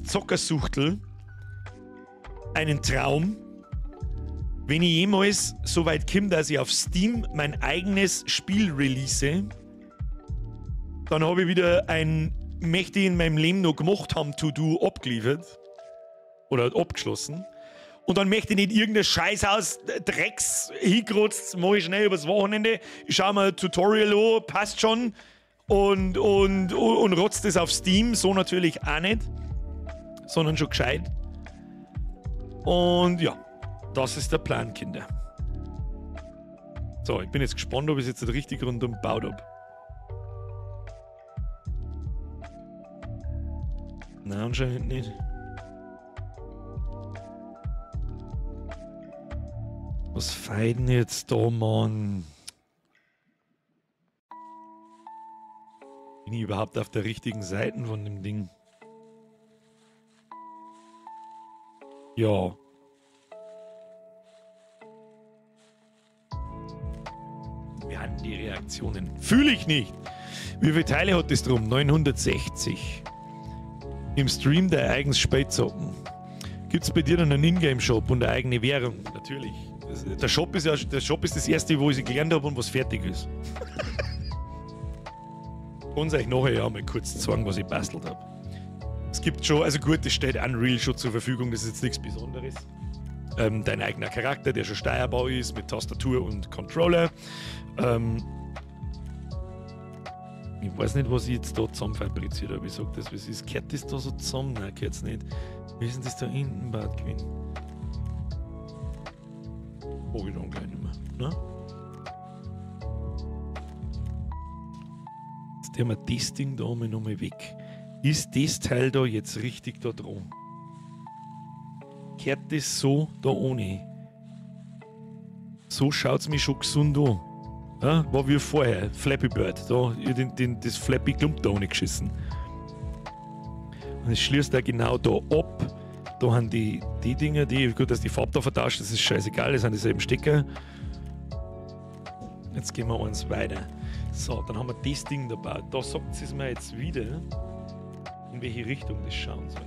Zockersuchtel einen Traum, wenn ich jemals so weit komme, dass ich auf Steam mein eigenes Spiel release, dann habe ich wieder ein möchte ich in meinem Leben noch gemacht haben, To-Do abgeliefert oder abgeschlossen. Und dann möchte ich nicht irgendein Scheiß aus Drecks hingerotzt, mache ich schnell übers Wochenende, ich schaue mir ein Tutorial an, passt schon und rotzt das auf Steam, so natürlich auch nicht, sondern schon gescheit. Und ja, das ist der Plan, Kinder. So, ich bin jetzt gespannt, ob ich es jetzt richtig rundum gebaut habe. Nein, anscheinend nicht. Was feiden jetzt da, Mann? Bin ich überhaupt auf der richtigen Seite von dem Ding? Ja. Wir hatten die Reaktionen. Fühle ich nicht. Wie viele Teile hat das drum? 960. Im Stream der eigens Spätzocken. Gibt es bei dir dann einen Ingame-Shop und eine eigene Währung? Natürlich. Der Shop ist ja, der Shop ist das erste, wo ich sie gelernt habe und was fertig ist. Kann's euch nachher ja mal kurz zeigen, was ich bastelt habe. Es gibt schon, also gut, das steht Unreal schon zur Verfügung, das ist jetzt nichts Besonderes. Dein eigener Charakter, der schon steuerbar ist, mit Tastatur und Controller. Ich weiß nicht, was ich jetzt da zusammen fabriziert habe. Ich sag das, wie es ist. Gehört das da so zusammen? Nein, gehört es nicht. Wie ist denn das da hinten, Bad gewesen? Mag ich dann gleich nicht mehr. Ne? Jetzt tun wir das Ding da mal nochmal weg. Ist das Teil da jetzt richtig da dran? Kehrt das so da ohne? So schaut's mir schon gesund an. Ja, war wie vorher, Flappy Bird, da, das Flappy Klump da ohne geschissen. Und es schließt da genau da ab. Da haben die Dinger, die, gut, dass die Farbe da vertauscht, das ist scheißegal, das sind dieselben Stecker. Jetzt gehen wir eins weiter. So, dann haben wir das Ding dabei. Da sagt es mir jetzt wieder, in welche Richtung das schauen soll.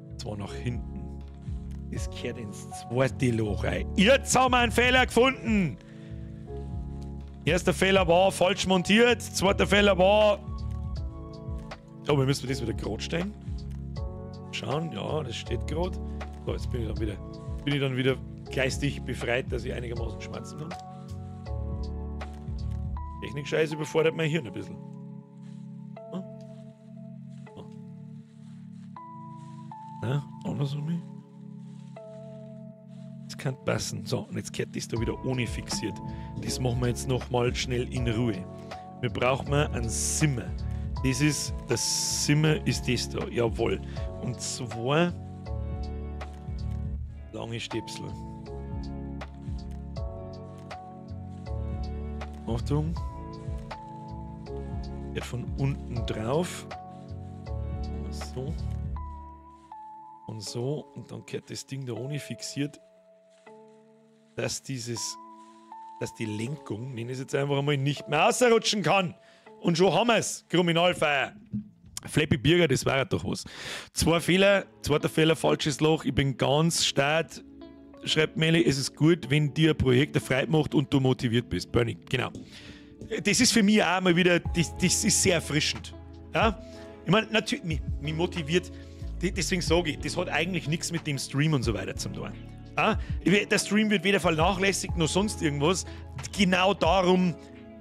Und zwar nach hinten. Das gehört ins zweite Loch rein. Jetzt haben wir einen Fehler gefunden! Erster Fehler war falsch montiert, zweiter Fehler war... Oh, wir müssen das wieder gerade stellen. Schauen, ja, das steht gerade. So, jetzt bin ich dann wieder geistig befreit, dass ich einigermaßen schmerzen kann. Technik-Scheiße überfordert mein Hirn ein bisschen. Hm? So. Na, andersrum. Das kann passen. So, und jetzt gehört das da wieder ohne fixiert. Das machen wir jetzt nochmal schnell in Ruhe. Wir brauchen einen Simmer. Das Simmer ist das da, jawohl. Und zwar lange Stäbsel. Achtung. Geht von unten drauf. So. Und so. Und dann gehört das Ding da ohne fixiert, dass die Lenkung, nenne ich es jetzt einfach einmal, nicht mehr ausrutschen kann. Und schon haben wir es. Kriminalfeier. Flappy Birger, das war ja doch was. Zwei Fehler, zweiter Fehler, falsches Loch. Ich bin ganz stark. Schreibt Meli, es ist gut, wenn dir ein Projekt frei macht und du motiviert bist. Bernie, genau. Das ist für mich auch mal wieder, das ist sehr erfrischend. Ja? Ich meine, natürlich, mich motiviert, deswegen sage ich, das hat eigentlich nichts mit dem Stream und so weiter zu tun. Ja? Der Stream wird weder vernachlässigt noch sonst irgendwas. Genau darum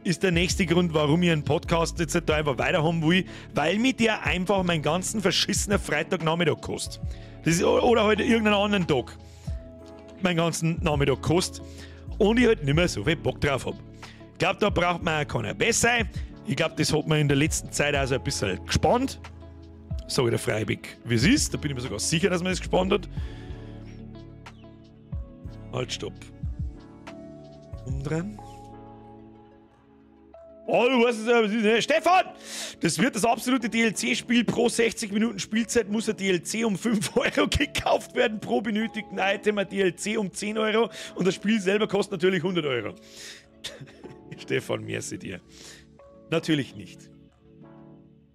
ist der nächste Grund, warum ich einen Podcast jetzt da einfach weiter haben will, weil mir der einfach meinen ganzen verschissenen Freitagnachmittag kostet. Das ist, oder halt irgendeinen anderen Tag meinen ganzen Nachmittag kostet und ich halt nicht mehr so viel Bock drauf hab. Ich glaube, da braucht man auch keiner besser. Ich glaube, das hat man in der letzten Zeit auch so ein bisschen gespannt. Sag ich der Freiweg, wie es ist. Da bin ich mir sogar sicher, dass man das gespannt hat. Halt, stopp. Umdrehen. Oh, du weißt es ja. Stefan! Das wird das absolute DLC-Spiel. Pro 60 Minuten Spielzeit muss ein DLC um 5 Euro gekauft werden. Pro benötigten Item ein DLC um 10 Euro. Und das Spiel selber kostet natürlich 100 Euro. Stefan, merci dir. Natürlich nicht.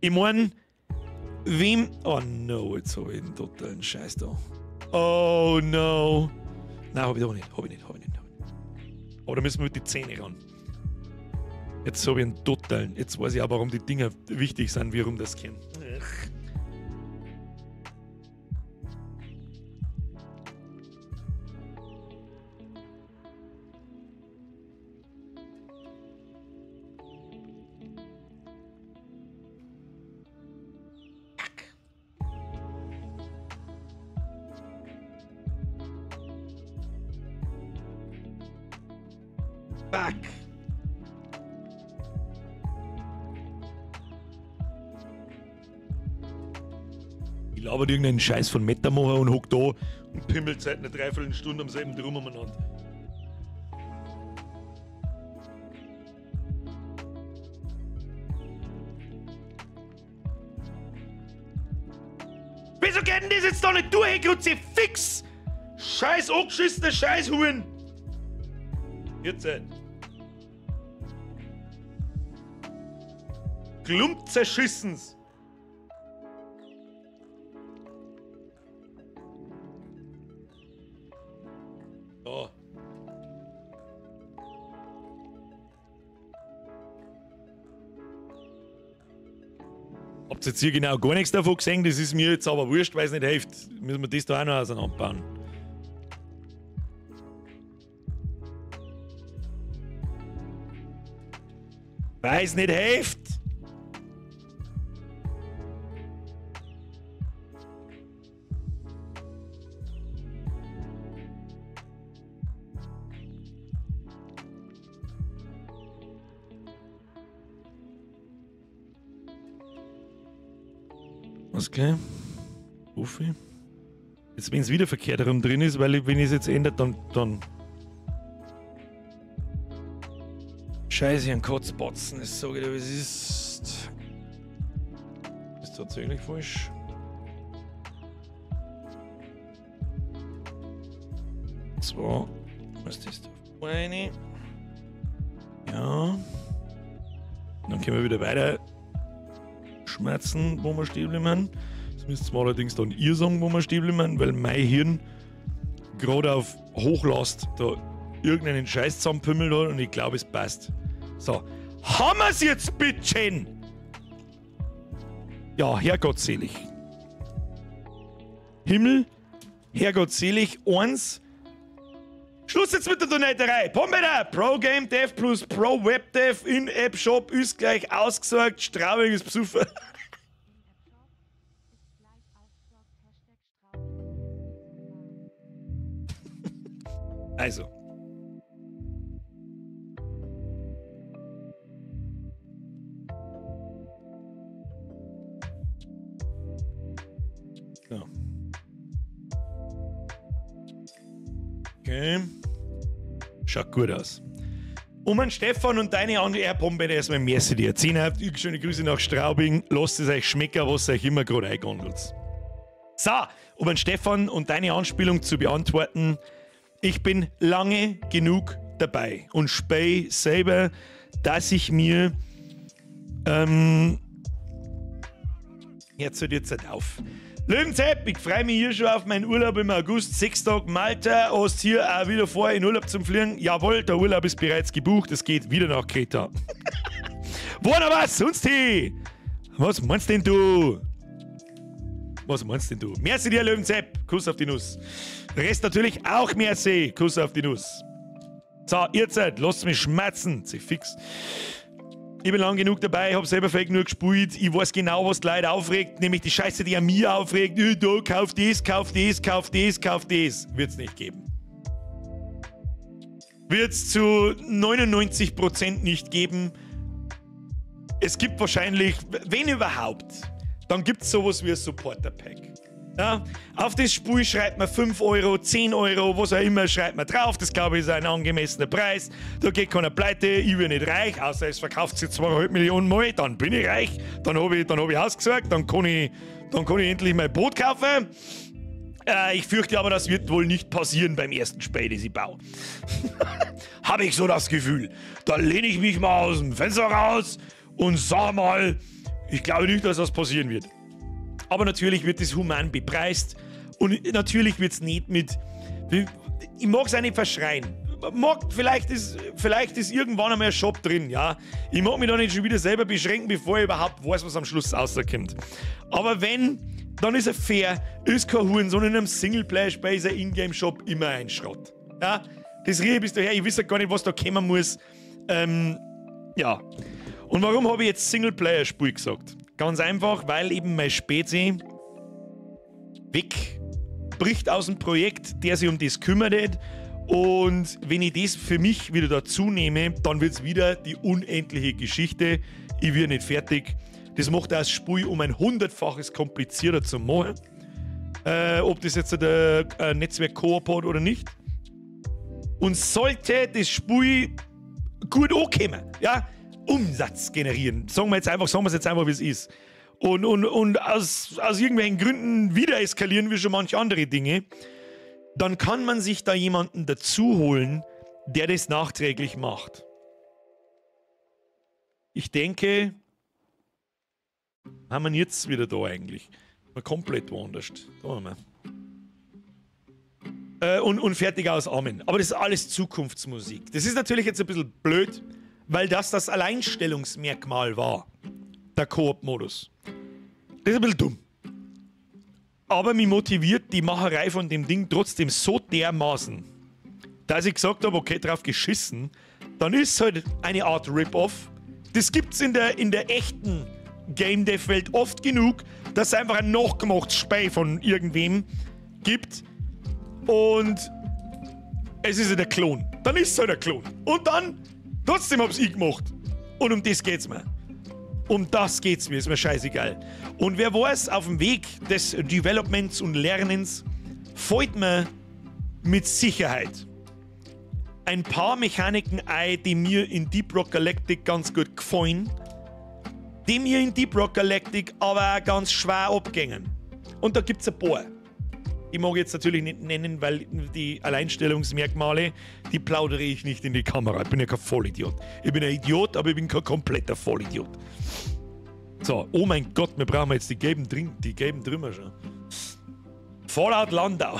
Ich meine, wem... Oh no, jetzt habe ich einen totalen Scheiß da. Oh no. Nein, hab ich doch nicht. Hab ich nicht, hab ich nicht. Aber da müssen wir mit den Zähnen ran. Jetzt habe ich einen totalen. Jetzt weiß ich auch, warum die Dinger wichtig sind, wie rum das kennen. Fuck. Ich labert irgendeinen Scheiß von Metamacher und hock da und pimmelt seit einer Dreiviertelstunde am selben Drum umeinander. Wieso geht denn das jetzt da nicht durch, Kruzifix? Scheiß angeschissene Scheißhuhn! Jetzt. Klump zerschissens! So. Habt ihr jetzt hier genau gar nichts davon gesehen? Das ist mir jetzt aber wurscht, weil es nicht hilft. Müssen wir das da auch noch auseinanderbauen. Weil es nicht hilft! Was gleich? Hoffe. Jetzt, wenn es wieder verkehrt herum drin ist, weil ich, wenn ich es jetzt ändere, dann. Scheiße, ein Kotzbotzen, das sage ich dir, wie es ist. Ist tatsächlich falsch. So, was ist das da? Eine. Ja. Dann können wir wieder weiter schmerzen, wo wir stehen bleiben. Das müsst ihr allerdings dann ihr sagen, wo wir stehen bleiben, weil mein Hirn gerade auf Hochlast da irgendeinen Scheiß zusammenpümmelt hat und ich glaube, es passt. So, haben wir's jetzt, bitteschön! Ja, Herrgottselig. Himmel, Herrgottselig, eins. Schluss jetzt mit der Donaterei. Pombeter, Pro Game Dev plus Pro Web Dev in App Shop ist gleich ausgesorgt. Straubing ist Besucher. Also. So. Okay. Schaut gut aus. Um an Stefan und deine andere Herr Pombeter erstmal merci dir. 10 schöne Grüße nach Straubing. Lasst es euch schmecken, was euch immer gerade eingondelt. So, um an Stefan und deine Anspielung zu beantworten. Ich bin lange genug dabei und spey selber, dass ich mir jetzt hört jetzt halt auf. Löwenzepp, ich freue mich hier schon auf meinen Urlaub im August. 6 Tage Malta, hast hier auch wieder vor, in Urlaub zum Fliegen. Jawohl, der Urlaub ist bereits gebucht, es geht wieder nach Kreta. Wo noch was? Sonst hin? Was meinst denn du? Was meinst denn du? Merci dir, Löwenzepp. Kuss auf die Nuss. Rest natürlich auch merci. Kuss auf die Nuss. So, ihr Zeit, lasst mich schmerzen. Sie fix. Ich bin lang genug dabei, ich hab selber fake nur gespielt. Ich weiß genau, was die Leute aufregt, nämlich die Scheiße, die an mir aufregt. Du, kauf das, kauf das, kauf das, kauf das. Wird's nicht geben. Wird's zu 99% nicht geben. Es gibt wahrscheinlich, wenn überhaupt, dann gibt's sowas wie ein Supporter-Pack. Ja, auf das Spiel schreibt man 5 Euro, 10 Euro, was auch immer, schreibt man drauf. Das, glaube ich, ist ein angemessener Preis. Da geht keiner pleite, ich bin nicht reich, außer es verkauft sich 2,5 Millionen Mal, dann bin ich reich, dann hab ich ausgesorgt, dann kann ich endlich mein Boot kaufen. Ich fürchte aber, das wird wohl nicht passieren beim ersten Spiel, das ich baue. Habe ich so das Gefühl. Da lehne ich mich mal aus dem Fenster raus und sag mal, ich glaube nicht, dass das passieren wird. Aber natürlich wird es human bepreist und natürlich wird es nicht mit... Ich mag es auch nicht verschreien. Mag, vielleicht ist irgendwann einmal ein Shop drin, ja. Ich mag mich da nicht schon wieder selber beschränken, bevor ich überhaupt weiß, was am Schluss rauskommt. Aber wenn, dann ist er fair, ist kein Hurensohn in einem Singleplayer-Spiel, ist ein Ingame-Shop immer ein Schrott. Ja, das rieche ich bis daher, ich weiß ja gar nicht, was da kommen muss. Ja. Und warum habe ich jetzt Singleplayer-Spiel gesagt? Ganz einfach, weil eben mein Spezi wegbricht aus dem Projekt, der sich um das kümmert. Und wenn ich das für mich wieder dazu nehme, dann wird es wieder die unendliche Geschichte. Ich werde nicht fertig. Das macht das Spiel um ein 100-faches komplizierter zu machen. Ob das jetzt der Netzwerk Koop hat oder nicht. Und sollte das Spiel gut ankommen, ja, Umsatz generieren. Sagen wir es jetzt einfach, wie es ist. Und aus irgendwelchen Gründen wieder eskalieren wie schon manche andere Dinge, dann kann man sich da jemanden dazu holen, der das nachträglich macht. Ich denke, haben wir jetzt wieder da eigentlich. Mal komplett woanders. Da haben wir. Und fertig aus, Amen. Aber das ist alles Zukunftsmusik. Das ist natürlich jetzt ein bisschen blöd, weil das das Alleinstellungsmerkmal war, der Koop-Modus. Das ist ein bisschen dumm. Aber mich motiviert die Macherei von dem Ding trotzdem so dermaßen, dass ich gesagt habe, okay, drauf geschissen, dann ist halt eine Art Rip-Off. Das gibt's in der echten Game Dev-Welt oft genug, dass es einfach ein nachgemachtes Spiel von irgendwem gibt und es ist halt der Klon. Dann ist es halt der Klon. Und dann, trotzdem hab's ich gemacht. Und um das geht's mir. Um das geht's mir, ist mir scheißegal. Und wer weiß, auf dem Weg des Developments und Lernens fällt mir mit Sicherheit ein paar Mechaniken ein, die mir in Deep Rock Galactic ganz gut gefallen, die mir in Deep Rock Galactic aber auch ganz schwer abgängen. Und da gibt's ein paar. Die mag ich jetzt natürlich nicht nennen, weil die Alleinstellungsmerkmale, die plaudere ich nicht in die Kamera. Ich bin ja kein Vollidiot. Ich bin ein Idiot, aber ich bin kein kompletter Vollidiot. So, oh mein Gott, wir brauchen jetzt die gelben, die gelben Trümmer schon. Fallout Landau.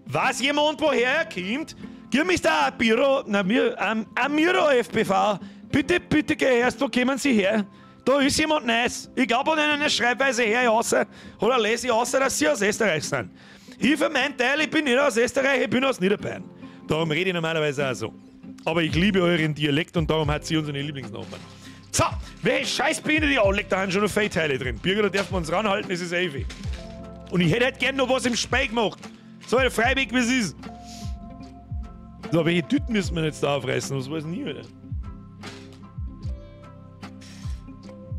Weiß jemand, woher er kommt? Gib mir da ein Biro, na mir, Amiro FPV. Bitte, bitte geh erst, wo kommen Sie her? Da ist jemand Neues. Ich glaube an einer Schreibweise her, außer, oder lese ich außer, dass Sie aus Österreich sind. Ich für meinen Teil, ich bin nicht aus Österreich, ich bin aus Niederbayern. Darum rede ich normalerweise auch so. Aber ich liebe euren Dialekt und darum hat sie unsere Lieblingsnachbarn. So, welche Scheißbiene die anlegt, da haben schon noch Fettteile drin. Birger, da dürfen wir uns ranhalten, das ist ewig. Und ich hätte halt gern noch was im Speck gemacht. So, der Freiweg, wie es ist. So, welche Tüten müssen wir jetzt da aufreißen? Was weiß ich nie wieder.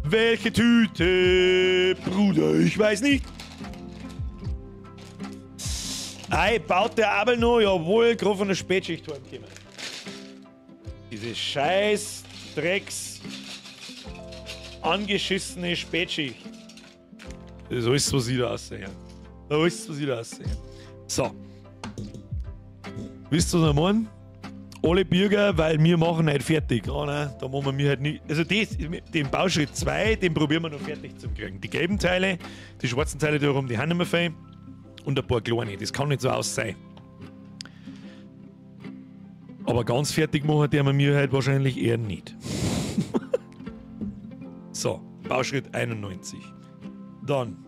Welche Tüte, Bruder? Ich weiß nicht. Ei, baut der Abel noch? Jawohl, gerade von der Spätschicht heimgekommen. Diese scheiß Drecks angeschissene Spätschicht. Das ist alles, was ich da aussehe. Alles, was ich da aussehe. So. Wisst ihr, was ich meine? Alle Bürger, weil wir machen halt fertig. Oh nein, da machen wir halt nicht. Also das, den Bauschritt 2, den probieren wir noch fertig zu kriegen. Die gelben Teile, die schwarzen Teile da rum, die haben wir fein. Und ein paar kleine. Das kann nicht so aus sein. Aber ganz fertig machen die wir halt wahrscheinlich eher nicht. So, Bauschritt 91. Dann.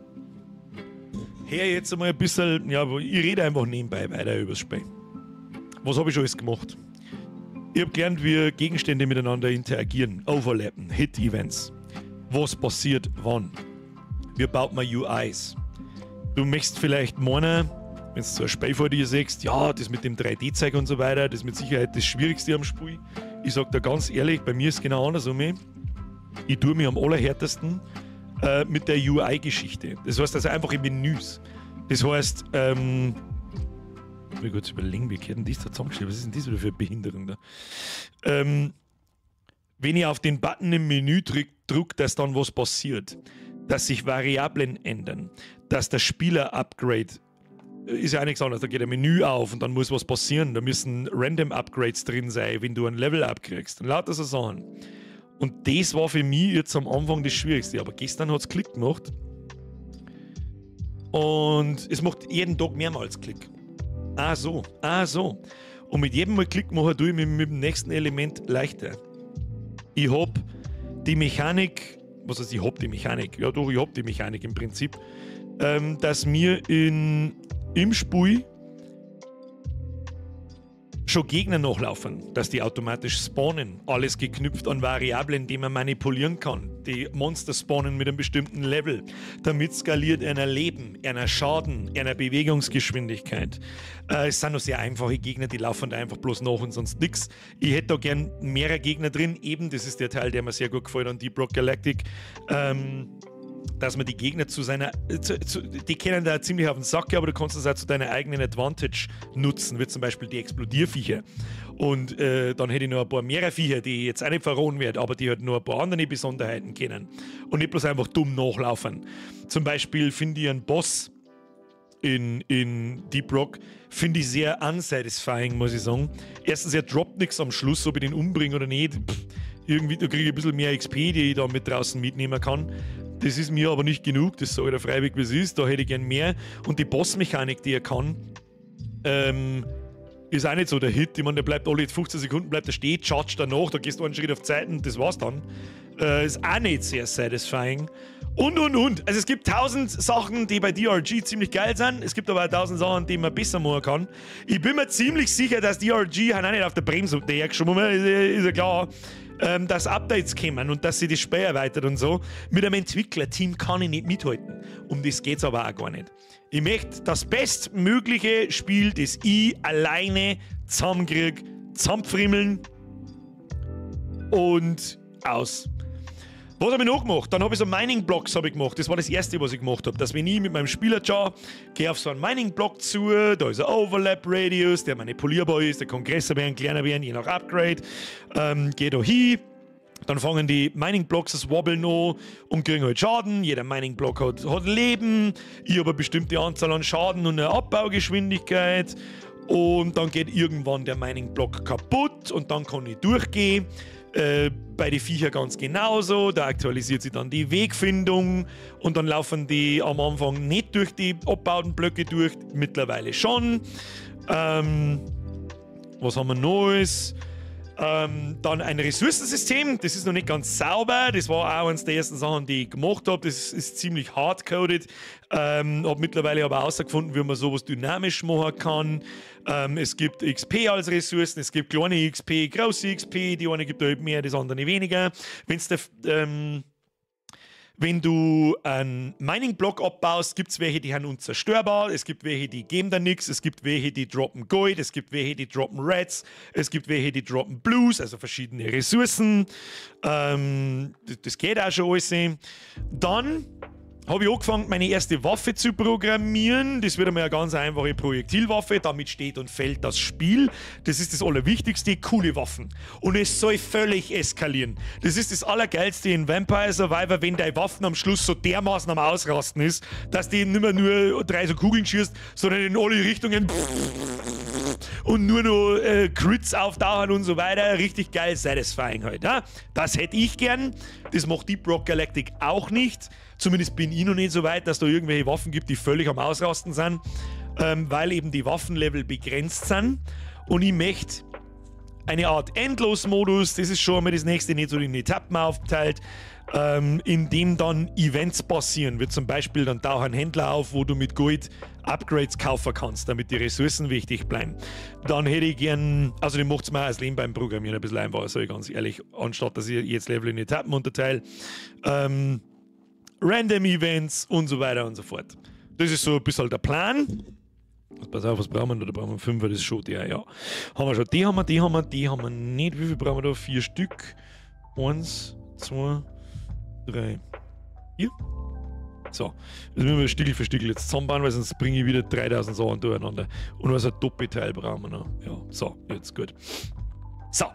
Her jetzt einmal ein bisschen, ja, ich rede einfach nebenbei weiter übers Spiel. Was habe ich schon alles gemacht? Ich habe gelernt, wie Gegenstände miteinander interagieren, overlappen, Hit-Events. Was passiert wann? Wie baut man UIs? Du möchtest vielleicht meinen, wenn du so ein Spiel vor dir siehst, ja, das mit dem 3D-Zeug und so weiter, das ist mit Sicherheit das Schwierigste am Spiel. Ich sag da ganz ehrlich, bei mir ist es genau andersrum. Ich tue mich am allerhärtesten mit der UI-Geschichte. Das heißt also einfach in Menüs. Das heißt, ich kurz überlegen, wie gehört denn das da zusammengestellt? Was ist denn das wieder für eine Behinderung da? Wenn ich auf den Button im Menü drücke, dass dann was passiert, dass sich Variablen ändern, dass der Spieler-Upgrade ist ja auch nichts anderes, da geht ein Menü auf und dann muss was passieren, da müssen Random Upgrades drin sein, wenn du ein Level-Up kriegst und lauter so Sachen. Und das war für mich jetzt am Anfang das Schwierigste, aber gestern hat es Klick gemacht und es macht jeden Tag mehrmals Klick. Ah so, ah so. Und mit jedem Mal Klick machen tue ich mich mit dem nächsten Element leichter. Ich hab die Mechanik, was heißt, ich hab die Mechanik? Ja doch, ich hab die Mechanik im Prinzip, dass mir im Spiel schon Gegner nachlaufen, dass die automatisch spawnen. Alles geknüpft an Variablen, die man manipulieren kann. Die Monster spawnen mit einem bestimmten Level. Damit skaliert einer Leben, einer Schaden, einer Bewegungsgeschwindigkeit. Es sind noch sehr einfache Gegner, die laufen da einfach bloß nach und sonst nix. Ich hätte da gern mehrere Gegner drin. Eben, das ist der Teil, der mir sehr gut gefällt an Deep Rock Galactic. Dass man die Gegner zu seiner... die kennen da ziemlich auf den Sack, aber du kannst das auch zu deiner eigenen Advantage nutzen, wie zum Beispiel die Explodierviecher. Und dann hätte ich noch ein paar mehrere Viecher, die ich jetzt auch nicht verrohen werde, aber die halt nur ein paar andere Besonderheiten kennen. Und nicht bloß einfach dumm nachlaufen. Zum Beispiel finde ich einen Boss in Deep Rock, finde ich sehr unsatisfying, muss ich sagen. Erstens, er droppt nichts am Schluss, ob ich den umbringe oder nicht. Pff, irgendwie, da kriege ich ein bisschen mehr XP, die ich da mit draußen mitnehmen kann. Das ist mir aber nicht genug, das sage ich da freiwillig, wie es ist, da hätte ich gern mehr. Und die Bossmechanik, die er kann, ist auch nicht so der Hit. Ich meine, der bleibt alle 15 Sekunden, bleibt er stehen, chargt danach, da gehst du einen Schritt auf Zeiten, das war's dann. Ist auch nicht sehr satisfying. Und. Also es gibt 1000 Sachen, die bei DRG ziemlich geil sind. Es gibt aber auch 1000 Sachen, die man besser machen kann. Ich bin mir ziemlich sicher, dass DRG auch nicht auf der Bremse dahergeschwommen ist, ist ja klar. Dass Updates kommen und dass sie das Spiel erweitert und so. Mit einem Entwicklerteam kann ich nicht mithalten. Um das geht's aber auch gar nicht. Ich möchte das bestmögliche Spiel, das ich alleine zusammenkriege, zusammenfrimmeln und Aus. Was habe ich noch gemacht? Dann habe ich so Mining-Blocks hab ich gemacht. Das war das Erste, was ich gemacht habe. Dass wenn ich mit meinem Spieler-Char gehe auf so einen Mining-Block zu, da ist ein Overlap-Radius, der manipulierbar ist, der kann größer werden, kleiner werden, je nach Upgrade. Gehe da hin. Dann fangen die Mining-Blocks das Wobbeln an und kriegen halt Schaden. Jeder Mining-Block hat Leben. Ich habe eine bestimmte Anzahl an Schaden und eine Abbaugeschwindigkeit. Und dann geht irgendwann der Mining-Block kaputt und dann kann ich durchgehen. Bei den Viecher ganz genauso, da aktualisiert sich dann die Wegfindung und dann laufen die am Anfang nicht durch die abgebauten Blöcke durch, mittlerweile schon. Was haben wir Neues? Dann ein Ressourcensystem, das ist noch nicht ganz sauber, das war auch eines der ersten Sachen, die ich gemacht habe, das ist ziemlich hardcoded, habe mittlerweile aber herausgefunden, wie man sowas dynamisch machen kann. Es gibt XP als Ressourcen, es gibt kleine XP, große XP, die eine gibt halt mehr, das andere weniger. Wenn du einen Mining-Block abbaust, gibt es welche, die sind unzerstörbar, es gibt welche, die geben da nichts, es gibt welche, die droppen Gold, es gibt welche, die droppen Reds, es gibt welche, die droppen Blues, also verschiedene Ressourcen. Das geht auch schon alles. Dann habe ich angefangen, meine erste Waffe zu programmieren. Das wird einmal eine ganz einfache Projektilwaffe. Damit steht und fällt das Spiel. Das ist das Allerwichtigste, coole Waffen. Und es soll völlig eskalieren. Das ist das Allergeilste in Vampire Survivor, wenn deine Waffen am Schluss so dermaßen am Ausrasten ist, dass die nicht mehr nur 3 so Kugeln schießt, sondern in alle Richtungen und nur noch Crits auftauchen und so weiter. Richtig geil, satisfying halt. Ja? Das hätte ich gern. Das macht Deep Rock Galactic auch nicht. Zumindest bin ich noch nicht so weit, dass da irgendwelche Waffen gibt, die völlig am Ausrasten sind, weil eben die Waffenlevel begrenzt sind. Und ich möchte eine Art Endlos-Modus, das ist schon einmal das nächste, nicht so in Etappen aufgeteilt, in dem dann Events passieren, wie zum Beispiel dann taucht ein Händler auf, wo du mit Gold Upgrades kaufen kannst, damit die Ressourcen wichtig bleiben. Dann hätte ich gern, also den macht es mir auch das Leben beim Programmieren ein bisschen einfacher, sag ich ganz ehrlich, anstatt dass ich jetzt Level in Etappen unterteile. Random Events und so weiter und so fort. Das ist so ein bisschen der Plan. Pass auf, was brauchen wir da? Da brauchen wir 5, das ist schon der, ja. Haben wir schon, die haben wir, die haben wir, die haben wir nicht. Wie viel brauchen wir da? 4 Stück. 1, 2, 3, 4. So, das müssen wir Stückel für Stückel jetzt zusammenbauen, weil sonst bringe ich wieder 3000 Sachen durcheinander. Und was ein Doppelteil brauchen wir noch. Ja, so, jetzt gut. So,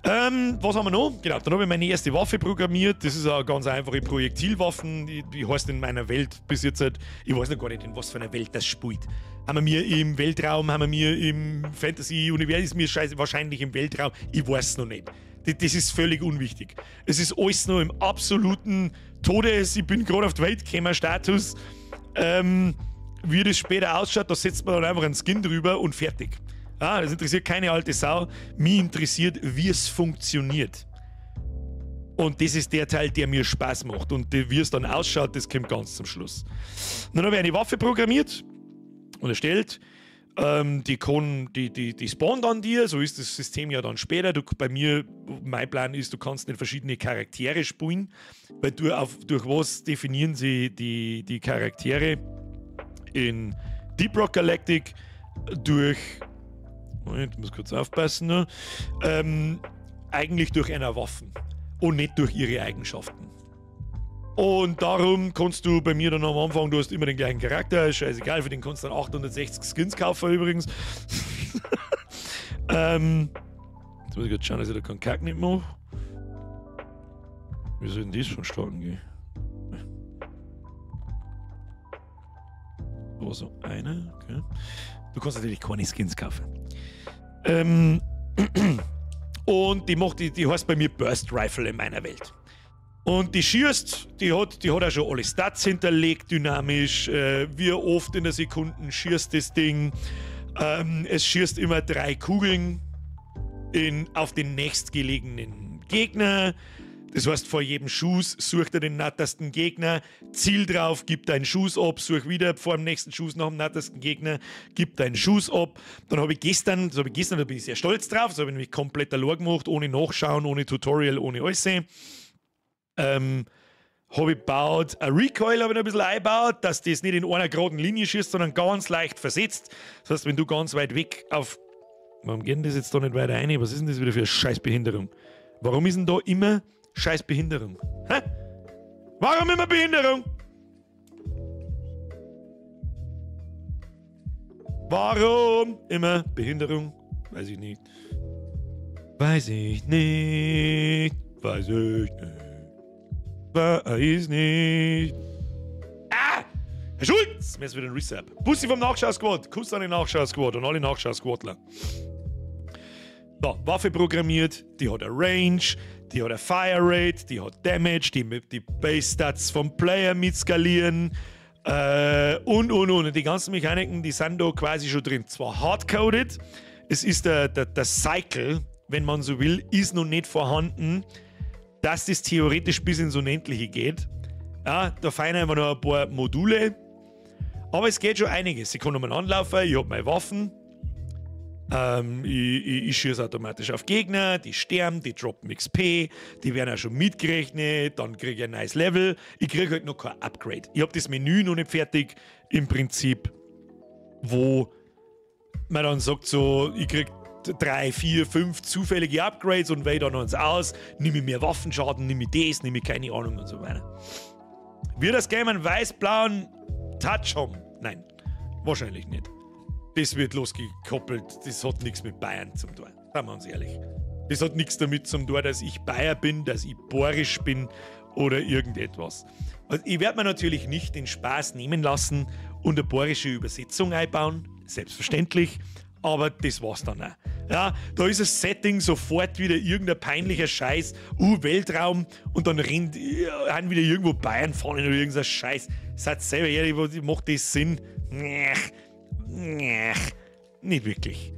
was haben wir noch? Genau, dann habe ich meine erste Waffe programmiert. Das ist eine ganz einfache Projektilwaffen. Die heißt in meiner Welt bis jetzt halt, ich weiß noch gar nicht, in was für einer Welt das spielt. Haben wir im Weltraum, haben wir im Fantasy-Universum, ist mir scheiße, wahrscheinlich im Weltraum, ich weiß es noch nicht. Das ist völlig unwichtig. Es ist alles noch im absoluten Todes, ich bin gerade auf die Welt gekommen, Status. Wie das später ausschaut, da setzt man dann einfach einen Skin drüber und fertig. Ah, das interessiert keine alte Sau. Mich interessiert, wie es funktioniert. Und das ist der Teil, der mir Spaß macht. Und wie es dann ausschaut, das kommt ganz zum Schluss. Dann habe ich eine Waffe programmiert und erstellt. Die spawnt an dir, so ist das System ja dann später. Du, bei mir, mein Plan ist, du kannst in verschiedene Charaktere spielen, weil du durch was definieren sie die Charaktere in Deep Rock Galactic? Durch, Moment, ich muss kurz aufpassen, ne? Eigentlich durch eine Waffen und nicht durch ihre Eigenschaften. Und darum kannst du bei mir dann am Anfang, du hast immer den gleichen Charakter, ist scheißegal, für den kannst du dann 860 Skins kaufen übrigens. Jetzt muss ich kurz schauen, dass ich da keinen Kack nicht mache. Wie soll denn das vonstatten gehen? So, so eine, okay. Du kannst natürlich keine Skins kaufen. Und die heißt bei mir Burst Rifle in meiner Welt. Und die schießt, die hat auch schon alle Stats hinterlegt, dynamisch, wie oft in der Sekunde schießt das Ding. Es schießt immer 3 Kugeln auf den nächstgelegenen Gegner. Das heißt, vor jedem Schuss sucht er den nattesten Gegner, ziel drauf, gibt einen Schuss ab, such wieder vor dem nächsten Schuss nach dem nattesten Gegner, gibt einen Schuss ab. Dann habe ich gestern, da bin ich sehr stolz drauf, das habe ich nämlich komplett allein gemacht, ohne Nachschauen, ohne Tutorial, ohne alles. Habe ich gebaut, ein Recoil habe ich noch ein bisschen eingebaut, dass das nicht in einer geraden Linie schießt, sondern ganz leicht versetzt. Das heißt, wenn du ganz weit weg auf... Warum geht denn das jetzt da nicht weiter rein? Was ist denn das wieder für eine Scheißbehinderung? Warum ist denn da immer Scheiß Behinderung. Hä? Warum immer Behinderung? Warum immer Behinderung? Weiß ich nicht. Weiß ich nicht. Weiß ich nicht. Weiß nicht. Ah! Herr Schulz! Mir ist wieder ein Resub. Bussi vom Nachschau-Squad. Kuss an den Nachschau-Squad und alle Nachschau-Squadler. So, Waffe programmiert, die hat eine Range, die hat eine Fire Rate, die hat Damage, die Base Stats vom Player mitskalieren und. Und die ganzen Mechaniken, die sind da quasi schon drin. Zwar hardcoded, es ist der Cycle, wenn man so will, ist noch nicht vorhanden, dass das theoretisch bis ins Unendliche geht. Ja, da fehlen einfach noch ein paar Module, aber es geht schon einiges. Ich kann nochmal anlaufen, ich habe meine Waffen. Ich schieße automatisch auf Gegner, die sterben, die droppen XP, die werden auch schon mitgerechnet, dann kriege ich ein nice Level. Ich kriege halt noch kein Upgrade. Ich habe das Menü noch nicht fertig, im Prinzip, wo man dann sagt so, ich kriege 3, 4, 5 zufällige Upgrades und wähle dann eins aus, nehme ich mehr Waffenschaden, nehme ich das, nehme ich keine Ahnung und so weiter. Wird das Game einen weiß-blauen Touch haben? Nein, wahrscheinlich nicht. Das wird losgekoppelt, das hat nichts mit Bayern zum tun, seien wir uns ehrlich. Das hat nichts damit zum tun, dass ich Bayer bin, dass ich bayerisch bin oder irgendetwas. Also ich werde mir natürlich nicht den Spaß nehmen lassen und eine bayerische Übersetzung einbauen, selbstverständlich, aber das war's dann auch. Ja, da ist das Setting sofort wieder irgendein peinlicher Scheiß, Weltraum und dann rennt wieder irgendwo Bayern fahren oder irgendein Scheiß. Seid selber ehrlich, macht das Sinn? Nee, nicht wirklich.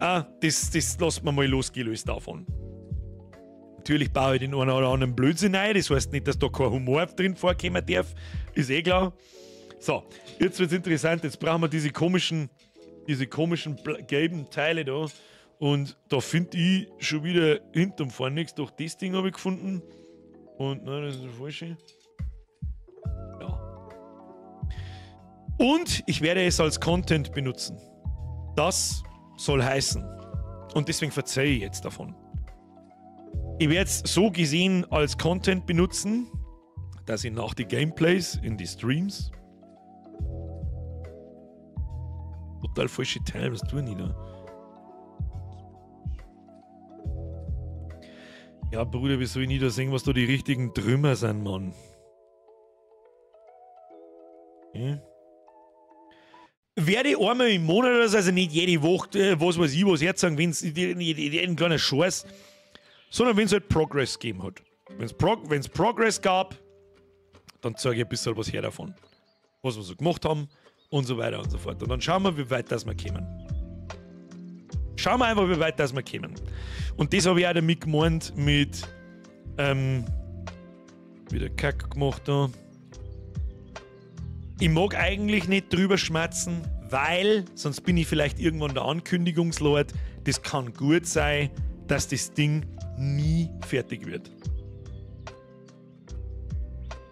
Ah, das lässt man mal losgelöst davon. Natürlich baue ich den einen oder anderen Blödsinn ein, das heißt nicht, dass da kein Humor drin vorkommen darf, ist eh klar. So, jetzt wird's interessant, jetzt brauchen wir diese komischen gelben Teile da. Und da finde ich schon wieder hinterm Fahren nichts. Doch das Ding habe ich gefunden. Und nein, das ist das Falsche. Ja. Und ich werde es als Content benutzen. Das soll heißen. Und deswegen verzeihe ich jetzt davon. Ich werde es so gesehen als Content benutzen, dass ich nach den Gameplays in die Streams. Total falsche Teile, was tue ich da? Ja, Bruder, wie soll ich nie da sehen, was da die richtigen Trümmer sind, Mann? Hm? Werde ich einmal im Monat oder so, also nicht jede Woche, was weiß ich, was jetzt sagen, wenn es einen kleinen Scheiß, sondern wenn es halt Progress gegeben hat. Wenn es Progress gab, dann zeige ich ein bisschen was her davon. Was wir so gemacht haben und so weiter und so fort. Und dann schauen wir, wie weit das wir kommen. Schauen wir einfach, wie weit das wir kommen. Und das habe ich auch damit gemeint mit wieder Kack gemacht da. Ich mag eigentlich nicht drüber schmerzen, weil sonst bin ich vielleicht irgendwann der Ankündigungslord. Das kann gut sein, dass das Ding nie fertig wird.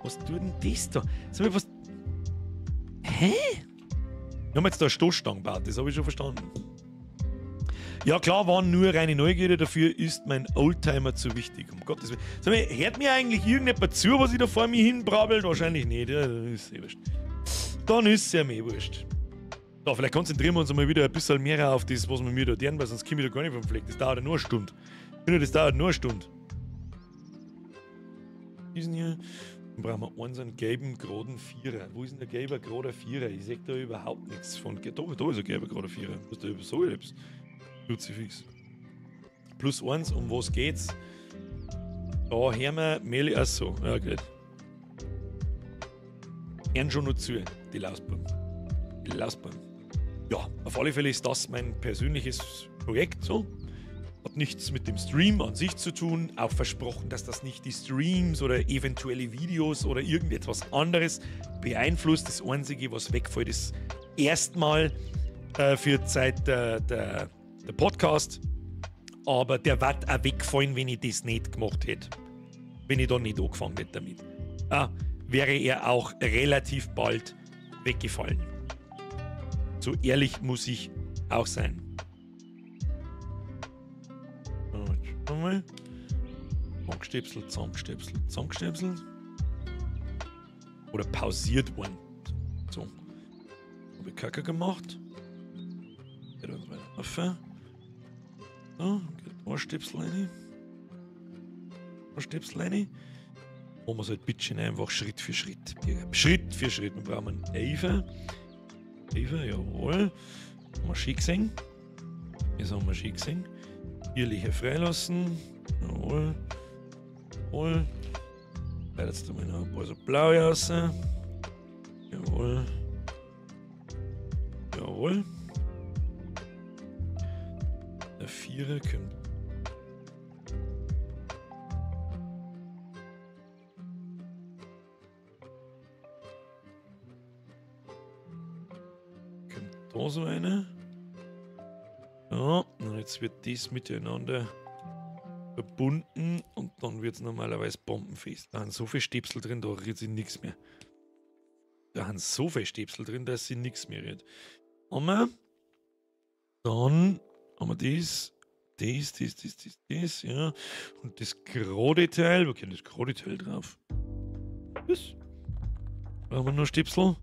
Was tut denn das da? Sag mal, was. Hä? Wir haben jetzt da eine Stoßstange gebaut, das habe ich schon verstanden. Ja klar, war nur reine Neugierde, dafür ist mein Oldtimer zu wichtig, um Gottes Willen. Sag mal, hört mir eigentlich irgendjemand zu, was ich da vor mir hinbrabbelt? Wahrscheinlich nicht, ja, das ist eh wurscht. Dann ist es ja mir wurscht. So, vielleicht konzentrieren wir uns mal wieder ein bisschen mehr auf das, was wir mir da tun, weil sonst komme ich da gar nicht vom Fleck. Das dauert ja nur eine Stunde. Ich finde, das dauert nur eine Stunde. Diesen hier. Dann brauchen wir einen so einen gelben, geraden Vierer. Wo ist denn der gelbe, gerader Vierer? Ich sehe da überhaupt nichts von. Da ist ein gelber, gerader Vierer. Was da so etwas? Kruzifix. Plus 1, um was geht's? Da hören wir Meli. Achso, ja gut. Hören schon noch zu, die Lausbuben. Die Lausbuben. Ja, auf alle Fälle ist das mein persönliches Projekt so. Hat nichts mit dem Stream an sich zu tun. Auch versprochen, dass das nicht die Streams oder eventuelle Videos oder irgendetwas anderes beeinflusst. Das Einzige, was wegfällt, ist erstmal für die Zeit der Podcast. Aber der wird auch wegfallen, wenn ich das nicht gemacht hätte. Wenn ich da nicht angefangen hätte damit. Wäre er auch relativ bald weggefallen. So ehrlich muss ich auch sein. Mal. Zusammengestöpselt, zusammengestöpselt, zusammengestöpselt. Oder pausiert worden. So. Habe ich Kacke gemacht. Geht uns weiter auf. So, geht ein Stöpsel rein. Ein Stöpsel rein. Machen wir es halt bitte einfach Schritt für Schritt. Schritt für Schritt. Wir brauchen einen Eva. Eva, jawohl. Haben wir schön gesehen. Das haben wir schön gesehen. Bierliche freilassen. Jawohl. Jawohl. Jetzt mal noch ein paar so blaue raus. Jawohl. Jawohl. Der Vierer kommt. Kommt da so eine. Ja, und jetzt wird das miteinander verbunden und dann wird es normalerweise bombenfest. Da sind so viele Stäbsel drin, da rührt sich nichts mehr. Da sind so viele Stäbsel drin, dass sie nichts mehr rührt. Haben wir. Dann haben wir das, das, das, das, das, das, ja. Und das gerade Teil, wo kommt das gerade Teil drauf? Das. Brauchen wir noch Stäbsel?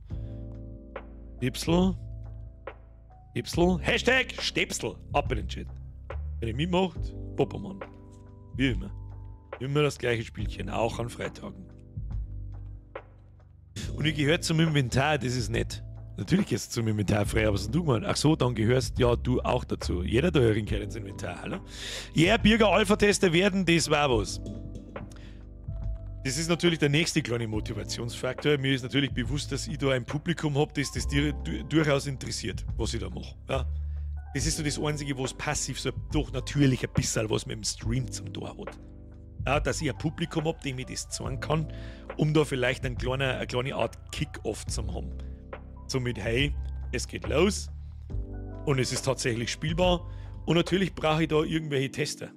Stäbsel. Stäbsel. Hashtag Stäbsel. Ab in den Chat. Wenn ihr mitmacht, Poppermann. Wie immer. Immer das gleiche Spielchen, auch an Freitagen. Und ich gehöre zum Inventar, das ist nett. Natürlich gehst du zum Inventar frei, aber was hast du gemacht? Ach so, dann gehörst ja du auch dazu. Jeder da herin gehört ins Inventar, hallo? Ja, Birger Alpha-Tester werden, das war was. Das ist natürlich der nächste kleine Motivationsfaktor. Mir ist natürlich bewusst, dass ich da ein Publikum habe, das das durchaus interessiert, was ich da mache. Ja. Das ist so das Einzige, was passiv so doch natürlich ein bisschen was mit dem Stream zum Tor hat. Ja, dass ich ein Publikum habe, dem ich das zeigen kann, um da vielleicht eine kleine Art Kick-Off zu haben. So mit, hey, es geht los und es ist tatsächlich spielbar und natürlich brauche ich da irgendwelche Tester.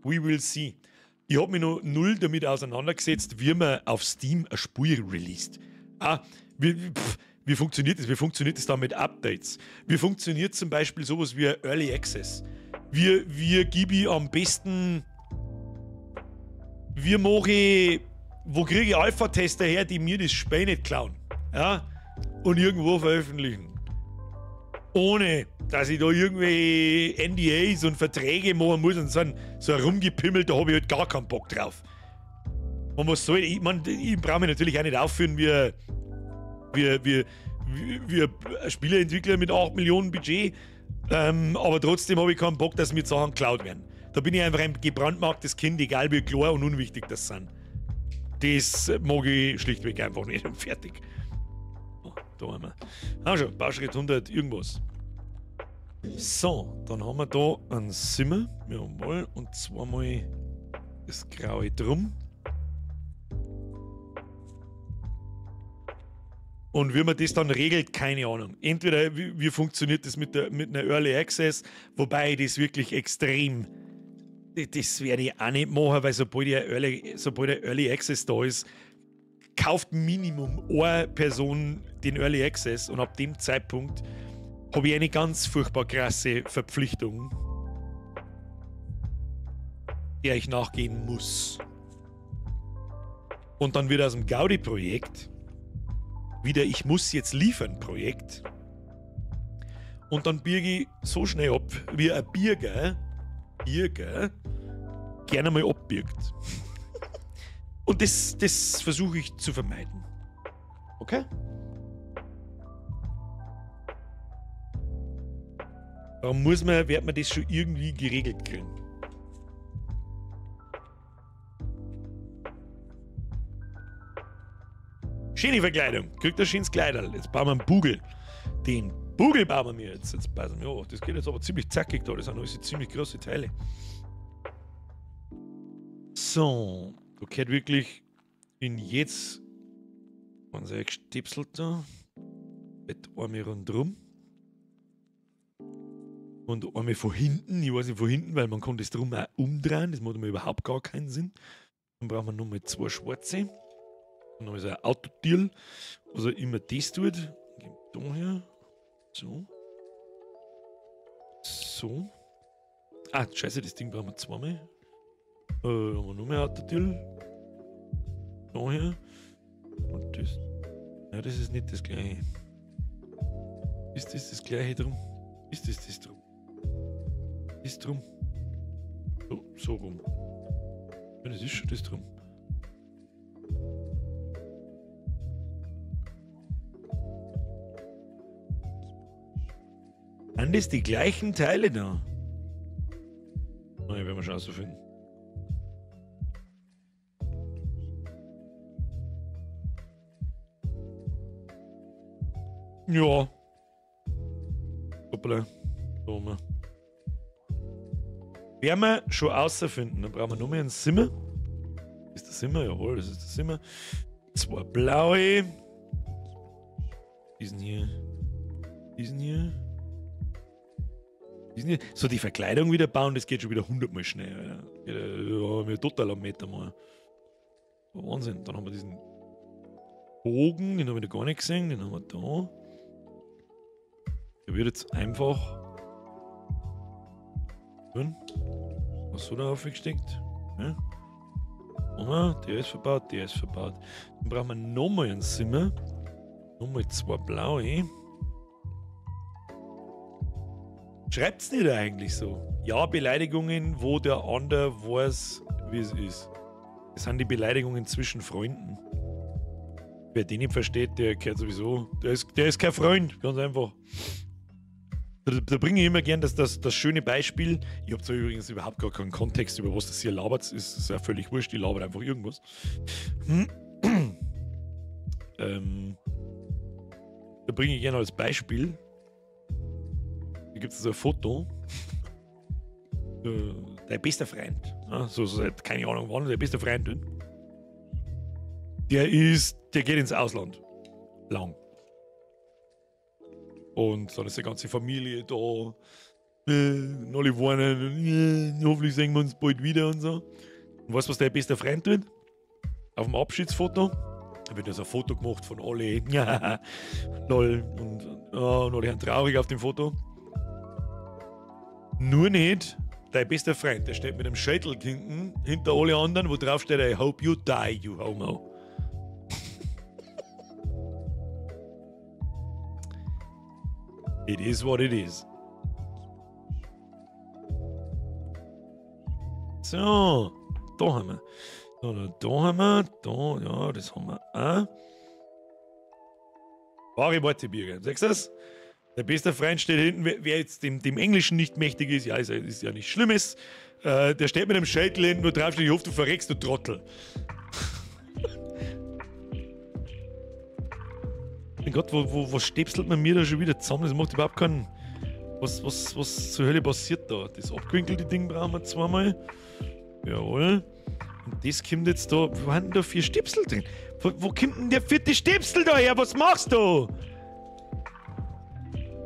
We will see. Ich habe mich noch null damit auseinandergesetzt, wie man auf Steam ein Spiel released. Ah, wie funktioniert das? Wie funktioniert das da mit Updates? Wie funktioniert zum Beispiel sowas wie Early Access? Wie gebe ich am besten... Wie mache ich... Wo kriege ich Alpha-Tester her, die mir das Spiel nicht klauen? Ja? Und irgendwo veröffentlichen. Ohne, dass ich da irgendwelche NDAs und Verträge machen muss und so herumgepimmelt, da habe ich halt gar keinen Bock drauf. Und was soll ich? Ich meine, ich brauche mich natürlich auch nicht aufführen wie Spieleentwickler mit 8 Millionen Budget, aber trotzdem habe ich keinen Bock, dass mir Sachen geklaut werden. Da bin ich einfach ein gebrandmarktes Kind, egal wie klar und unwichtig das sind. Das mag ich schlichtweg einfach nicht und fertig. Oh, da haben wir. Ah schon, Bauschritt 100 irgendwas. So, dann haben wir da einen Simmer, jawohl, und zweimal das graue Drum. Und wie man das dann regelt, keine Ahnung. Entweder wie funktioniert das mit einer Early Access, wobei das wirklich extrem, das werde ich auch nicht machen, weil sobald der Early Access da ist, kauft Minimum eine Person den Early Access und ab dem Zeitpunkt habe ich eine ganz furchtbar krasse Verpflichtung, der ich nachgehen muss. Und dann wird aus dem Gaudi-Projekt wieder Ich muss jetzt liefern Projekt. Und dann birge ich so schnell ab, wie ein Birger gerne mal abbirgt. Und das versuche ich zu vermeiden. Okay? Da wird man das schon irgendwie geregelt kriegen. Schöne Verkleidung. Kriegt ein schönes Kleiderl. Jetzt bauen wir einen Bugel. Den Bugel bauen wir jetzt. Jetzt passen wir auf. Das geht jetzt aber ziemlich zackig da. Das sind alles ziemlich große Teile. So. Da gehört wirklich in jetzt unser gestipselt da. Mit einmal rundrum. Und einmal von hinten. Ich weiß nicht von hinten, weil man kann das drum auch umdrehen. Das macht mir überhaupt gar keinen Sinn. Dann brauchen wir nochmal zwei schwarze. Und dann ist ein Autodeal, was er immer das tut. Da her. So. So. Ah, scheiße, das Ding brauchen wir zweimal. Haben wir noch mehr Autotür. Da hier. Und das. Ja, das ist nicht das gleiche. Ist das das gleiche drum? Ist das das drum? Ist drum? So, so rum. Ja, das ist schon das drum. Sind das die gleichen Teile da? Na, ich werde mal schon rausfinden. Ja. Hoppala. Da haben wir. Werden wir schon rausfinden. Dann brauchen wir noch mehr ein Zimmer. Ist das Zimmer? Jawohl, das ist das Zimmer. 2 blaue. Diesen hier. Diesen hier. Diesen hier. So, die Verkleidung wieder bauen, das geht schon wieder 100-mal schnell. Alter. Ja, wir total am Meter mal. Wahnsinn. Dann haben wir diesen Bogen, den habe ich noch gar nicht gesehen, den haben wir da. Der wird jetzt einfach. Was so da aufgesteckt? Ja. Der ist verbaut, der ist verbaut. Dann brauchen wir nochmal ein Zimmer. Nochmal 2 blaue. Schreibt's nicht eigentlich so? Ja, Beleidigungen, wo der andere weiß, wie es ist. Das sind die Beleidigungen zwischen Freunden. Wer den nicht versteht, der gehört sowieso. Der ist kein Freund, ganz einfach. Da bringe ich immer gern das schöne Beispiel. Ich habe zwar übrigens überhaupt gar keinen Kontext, über was das hier labert. Ist ja völlig wurscht, ich labert einfach irgendwas. Da bringe ich gerne als Beispiel. Da gibt es so ein Foto. Dein bester Freund. Ja, so seit keine Ahnung wann, dein bester Freund. Der geht ins Ausland. Lang. Und dann ist die ganze Familie da. Und alle weinen. Hoffentlich sehen wir uns bald wieder und so. Und weißt du, was dein bester Freund tut? Auf dem Abschiedsfoto. Da wird ja so ein Foto gemacht von alle. Lol. Und alle sind traurig auf dem Foto. Nur nicht dein bester Freund. Der steht mit einem Schädel hinten, hinter alle anderen, wo drauf steht: I hope you die, you homo. It is what it is. So, da haben wir. Da haben wir. Da, ja, das haben wir auch. Wahre Worte, Birger. Siehst du das? Der beste Freund steht hinten, wer jetzt dem Englischen nicht mächtig ist, ja, ist ja nichts Schlimmes. Der steht mit einem Schädel hinten, wo drauf steht: Ich hoffe, du verreckst, du Trottel. Mein Gott, wo stäpselt man mir da schon wieder zusammen? Das macht überhaupt keinen... Was zur Hölle passiert da? Das abgewinkelte Ding brauchen wir zweimal. Jawohl. Und das kommt jetzt da... Wo haben denn da 4 Stäpsel drin? Wo kommt denn der 4. Stäpsel da her? Was machst du?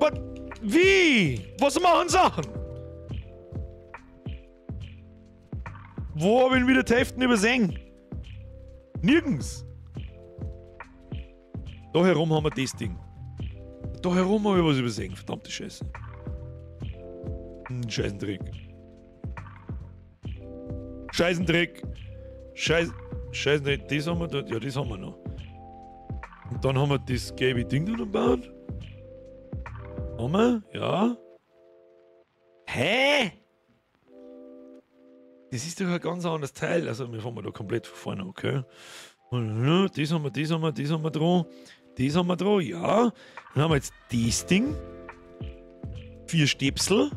Was? Wie? Was machen Sachen? Wo hab ich denn wieder die Hälfte übersehen? Nirgends. Da herum haben wir das Ding. Da herum habe ich was übersehen. Verdammte Scheiße. Scheißendreck. Scheißendreck. Scheißendreck. Das haben wir da. Ja, das haben wir noch. Und dann haben wir das gelbe Ding da noch gebaut. Haben wir? Ja. Hä? Das ist doch ein ganz anderes Teil. Also wir fangen da komplett von vorne, okay? Das haben wir, das haben wir, das haben wir dran. Das haben wir dran, ja. Dann haben wir jetzt das Ding. 4 Stäpsel.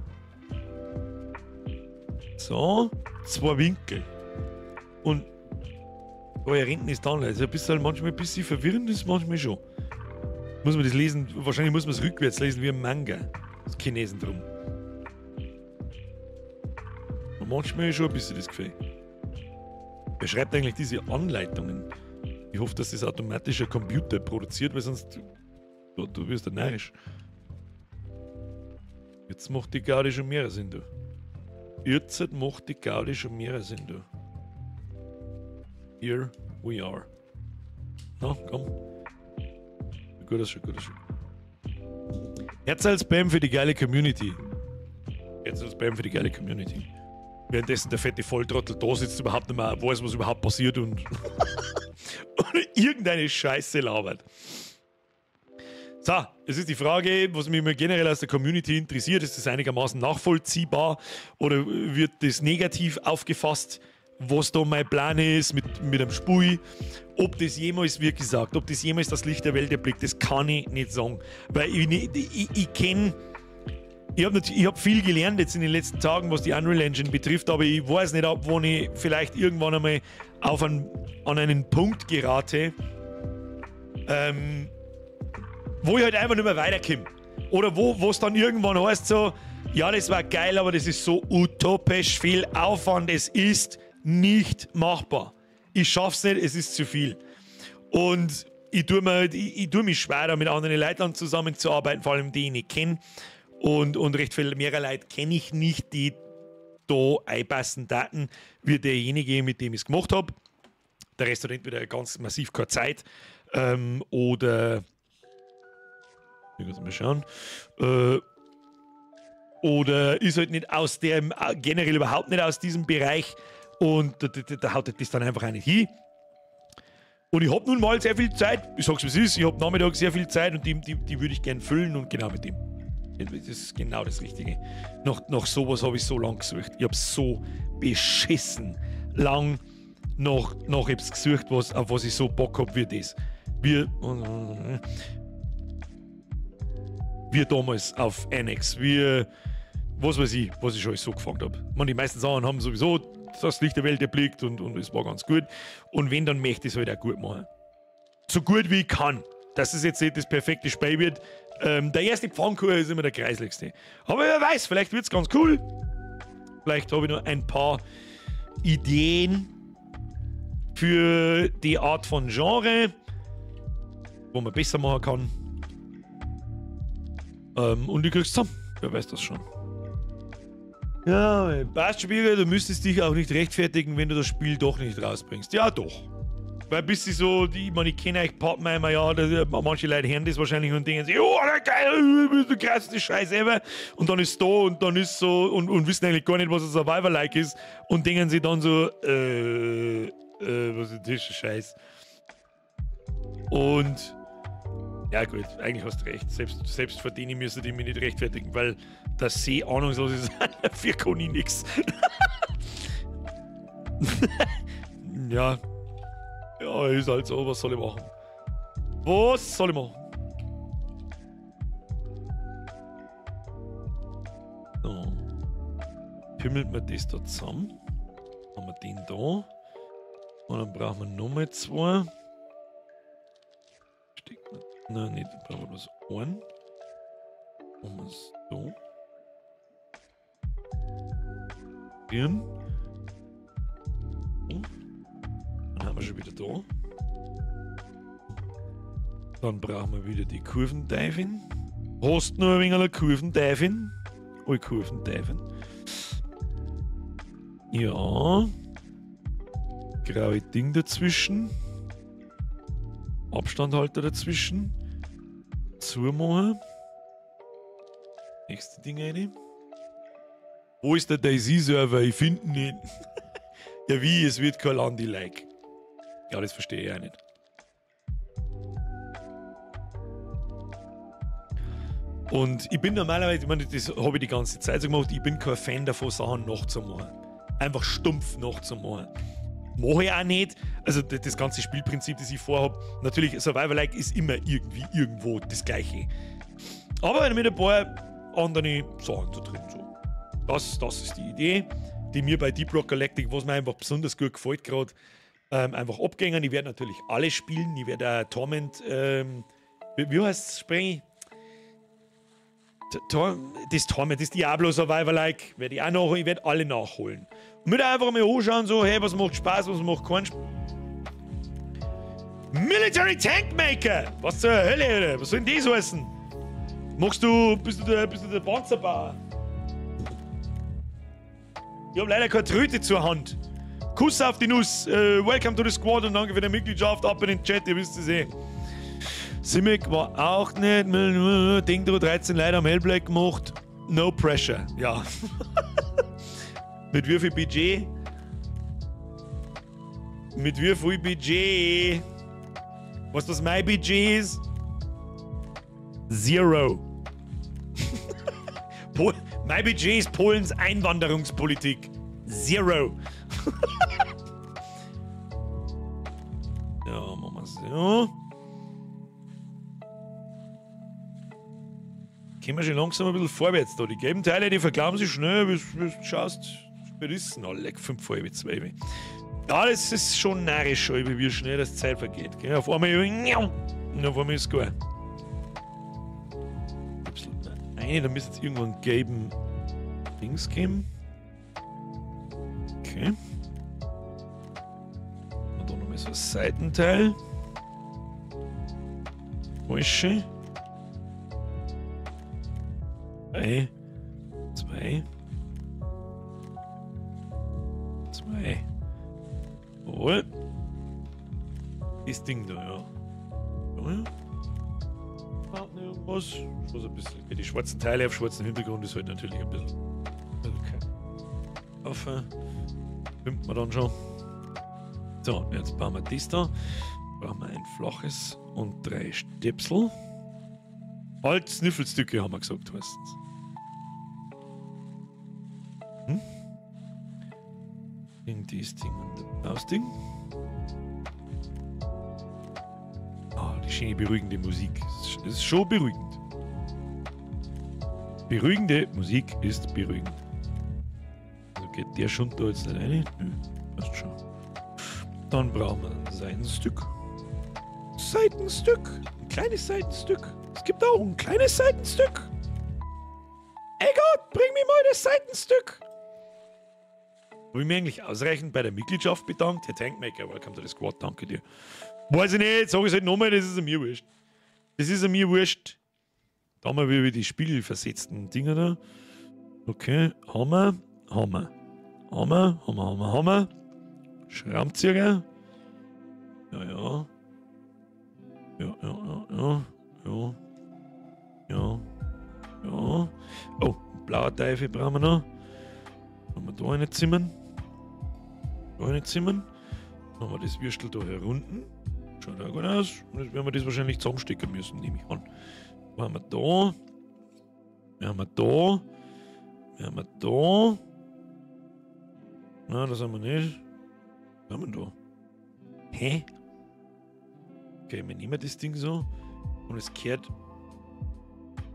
So, 2 Winkel. Und da hinten ist dann, also ein bisschen, manchmal ein bisschen verwirrend ist, manchmal schon. Muss man das lesen, wahrscheinlich muss man es rückwärts lesen wie ein Manga. Das Chinesen drum. Und manchmal ist schon ein bisschen das Gefühl. Wer schreibt eigentlich diese Anleitungen? Ich hoffe, dass das automatisch ein Computer produziert, weil sonst du wirst ja narrisch. Jetzt macht die Gaudi schon mehr Sinn, du. Jetzt macht die Gaudi schon mehr Sinn, du. Here we are. Na, komm. Gut, das schon, gut, das schon. Herz als Spam für die geile Community. Herz als Spam für die geile Community. Währenddessen der fette Volltrottel da sitzt, überhaupt nicht mehr weiß, was überhaupt passiert und, und irgendeine Scheiße labert. So, es ist die Frage, was mich immer generell aus der Community interessiert, ist das einigermaßen nachvollziehbar oder wird das negativ aufgefasst, was da mein Plan ist mit dem Spiel, ob das jemals, wie gesagt, ob das jemals das Licht der Welt erblickt, das kann ich nicht sagen, weil ich kenne, ich hab viel gelernt jetzt in den letzten Tagen, was die Unreal Engine betrifft, aber ich weiß nicht, ab wann ich vielleicht irgendwann einmal auf an einen Punkt gerate, wo ich halt einfach nicht mehr weiterkomme. Oder wo es dann irgendwann heißt so, ja, das war geil, aber das ist so utopisch viel Aufwand, es ist nicht machbar. Ich schaff's nicht, es ist zu viel. Und ich tue mich schwer, da mit anderen Leuten zusammenzuarbeiten, vor allem die ich nicht kenne. Und recht viel mehrere Leute kenne ich nicht, die da einpassen Daten, wie derjenige, mit dem ich es gemacht habe. Der Rest hat entweder ganz massiv keine Zeit oder... Ich muss mal schauen. Oder ist halt nicht aus dem, generell überhaupt nicht aus diesem Bereich und da haut das dann einfach auch nicht hin. Und ich habe nun mal sehr viel Zeit, ich sag's wie es ist, ich habe Nachmittag sehr viel Zeit und die würde ich gern füllen und genau mit dem. Das ist genau das Richtige. Nach sowas habe ich so lang gesucht. Ich habe so beschissen lang nach etwas gesucht, auf was ich so Bock habe wie das. Wir damals auf Annex, wir, was weiß ich, was ich schon so gefangen habe. Man, die meisten Sachen haben sowieso das Licht der Welt erblickt und es war ganz gut. Und wenn, dann möchte ich es halt auch gut machen. So gut wie ich kann. Dass es jetzt nicht das perfekte Spiel wird. Der erste Pfannkuchen ist immer der kreisligste. Aber wer weiß, vielleicht wird es ganz cool. Vielleicht habe ich noch ein paar Ideen für die Art von Genre, wo man besser machen kann. Und ich krieg's zusammen. Wer weiß das schon. Ja, passt, Spieler, du müsstest dich auch nicht rechtfertigen, wenn du das Spiel doch nicht rausbringst. Ja, doch. Weil bis sie so, ich meine, ich kenne euch Pappenheimer, ja, manche Leute hören das wahrscheinlich und denken sich, oh, geil, du krasseste Scheiße ever. Und dann ist da und dann ist so und wissen eigentlich gar nicht, was ein Survivor-like ist und denken sie dann so, was ist das für Scheiß? Und ja gut, eigentlich hast du recht. Selbst vor denen müssen die mich nicht rechtfertigen, weil das sie ahnungslos ist, dafür kann ich nichts. Ja. Ja, ist halt so, was soll ich machen? Was soll ich machen? So. Pimmelt man das da zusammen. Haben wir den da. Und dann brauchen wir nochmal zwei. Steckt man. Nein, nicht, dann brauchen wir bloß einen. Machen wir es so. Dann haben wir schon wieder da. Dann brauchen wir wieder die Kurvendiving. Hast du noch ein wenig eine Kurvendiving? Alle Kurvendiving. Ja. Graue Ding dazwischen. Abstandhalter dazwischen. Zumachen. Nächste Ding rein. Wo ist der DayZ-Server? Ich finde ihn nicht. Ja wie, es wird kein Landi-like. Ja, das verstehe ich auch nicht. Und ich bin normalerweise, ich meine, das habe ich die ganze Zeit so gemacht, ich bin kein Fan davon, Sachen nachzumachen. Einfach stumpf nachzumachen. Mache ich auch nicht. Also das ganze Spielprinzip, das ich vorhabe, natürlich, Survivor-like ist immer irgendwie irgendwo das Gleiche. Aber mit ein paar anderen Sachen da drin. So. Das ist die Idee, die mir bei Deep Rock Galactic, was mir einfach besonders gut gefällt gerade, einfach abgängen. Ich werde natürlich alle spielen. Ich werde auch Torment, wie heißt es, Sprengi? Das Torment, das Diablo Survivor-like, werde ich auch nachholen. Ich werde alle nachholen. Und mir da einfach mal anschauen, so, hey, was macht Spaß, was macht keinen Spaß. Military Tank Maker! Was zur Hölle, Alter? Was soll denn das heißen? Machst du, bist du der Panzerbauer? Ich hab leider keine Tröte zur Hand. Kuss auf die Nuss. Welcome to the Squad und danke für deine Mitgliedschaft. Ab in den Chat, ihr wisst es eh. Simic war auch nicht. Ding 13 leider am Hellblack gemacht. No pressure. Ja. Mit wie viel Budget? Mit wie viel Budget? Weißt du, was mein Budget ist? Zero. Mein Budget ist Polens Einwanderungspolitik. Zero. Ja, machen wir so. Kommen wir schon langsam ein bisschen vorwärts da. Die gelben Teile, die verglauben sich schnell, wie du schaust. Berissen alle, 11:25. Ja, das ist schon narrisch, wie schnell das Zeit vergeht. Gell? Auf einmal, und auf einmal ist es gar. Eine, da müsste jetzt irgendwann gelben Dings geben. Okay. Und dann nochmal so ein Seitenteil. Falsche. 3, 2, 2. Jawohl. Das Ding da, ja. Ja. Irgendwas. So ein bisschen. Die schwarzen Teile auf schwarzen Hintergrund ist halt natürlich ein bisschen. Okay. Auf. Findet man dann schon. So, jetzt bauen wir das da. Brauchen wir ein flaches und 3 Stöpsel. Halt, Sniffelstücke haben wir gesagt, heißt's. Hm? Ding, das Ding und das Ding. Ah, die schöne beruhigende Musik. Das ist schon beruhigend. Beruhigende Musik ist beruhigend. Also geht der schon da jetzt nicht rein? Nö, passt schon. Dann brauchen wir ein Seitenstück. Seitenstück! Ein kleines Seitenstück. Es gibt auch ein kleines Seitenstück. Ey Gott, bring mir mal das Seitenstück. Habe ich mir eigentlich ausreichend bei der Mitgliedschaft bedankt? Herr Tankmaker, welcome to the squad, danke dir. Weiß ich nicht, sag ich es halt nochmal, das ist mir wurscht. Das ist mir wurscht. Da haben wir wieder die spiegelversetzten Dinger da. Okay, Hammer, Hammer. Hammer, Hammer, Hammer, Hammer. Schraubenzieher. Ja, ja. Ja, ja, ja, ja. Ja. Ja. Ja. Oh, blauer Teufel brauchen wir noch. Haben wir da eine zimmern. Da eine zimmern. Dann haben wir das Würstel da herunten. Schaut auch gut aus. Und jetzt werden wir das wahrscheinlich zusammenstecken müssen, nehme ich an. Wo haben wir da? Wir haben wir da. Wir haben wir da. Nein, das haben wir nicht. Was haben wir da? Hä? Okay, wir nehmen das Ding so. Und es kehrt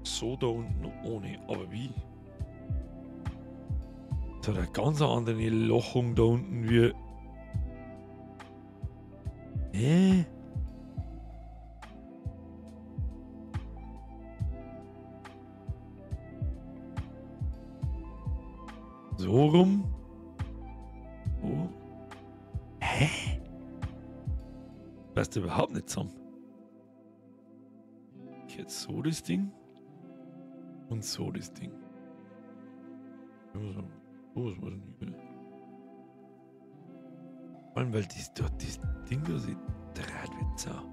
so da unten ohne. Aber wie? Das hat eine ganz andere Lochung da unten wie. Hä? So rum. Oh. Hä? Passt überhaupt nicht zusammen. Jetzt so das Ding. Und so das Ding. Oh, was weiß ich nicht. Vor allem, weil das Ding da sich dreht wie Sau.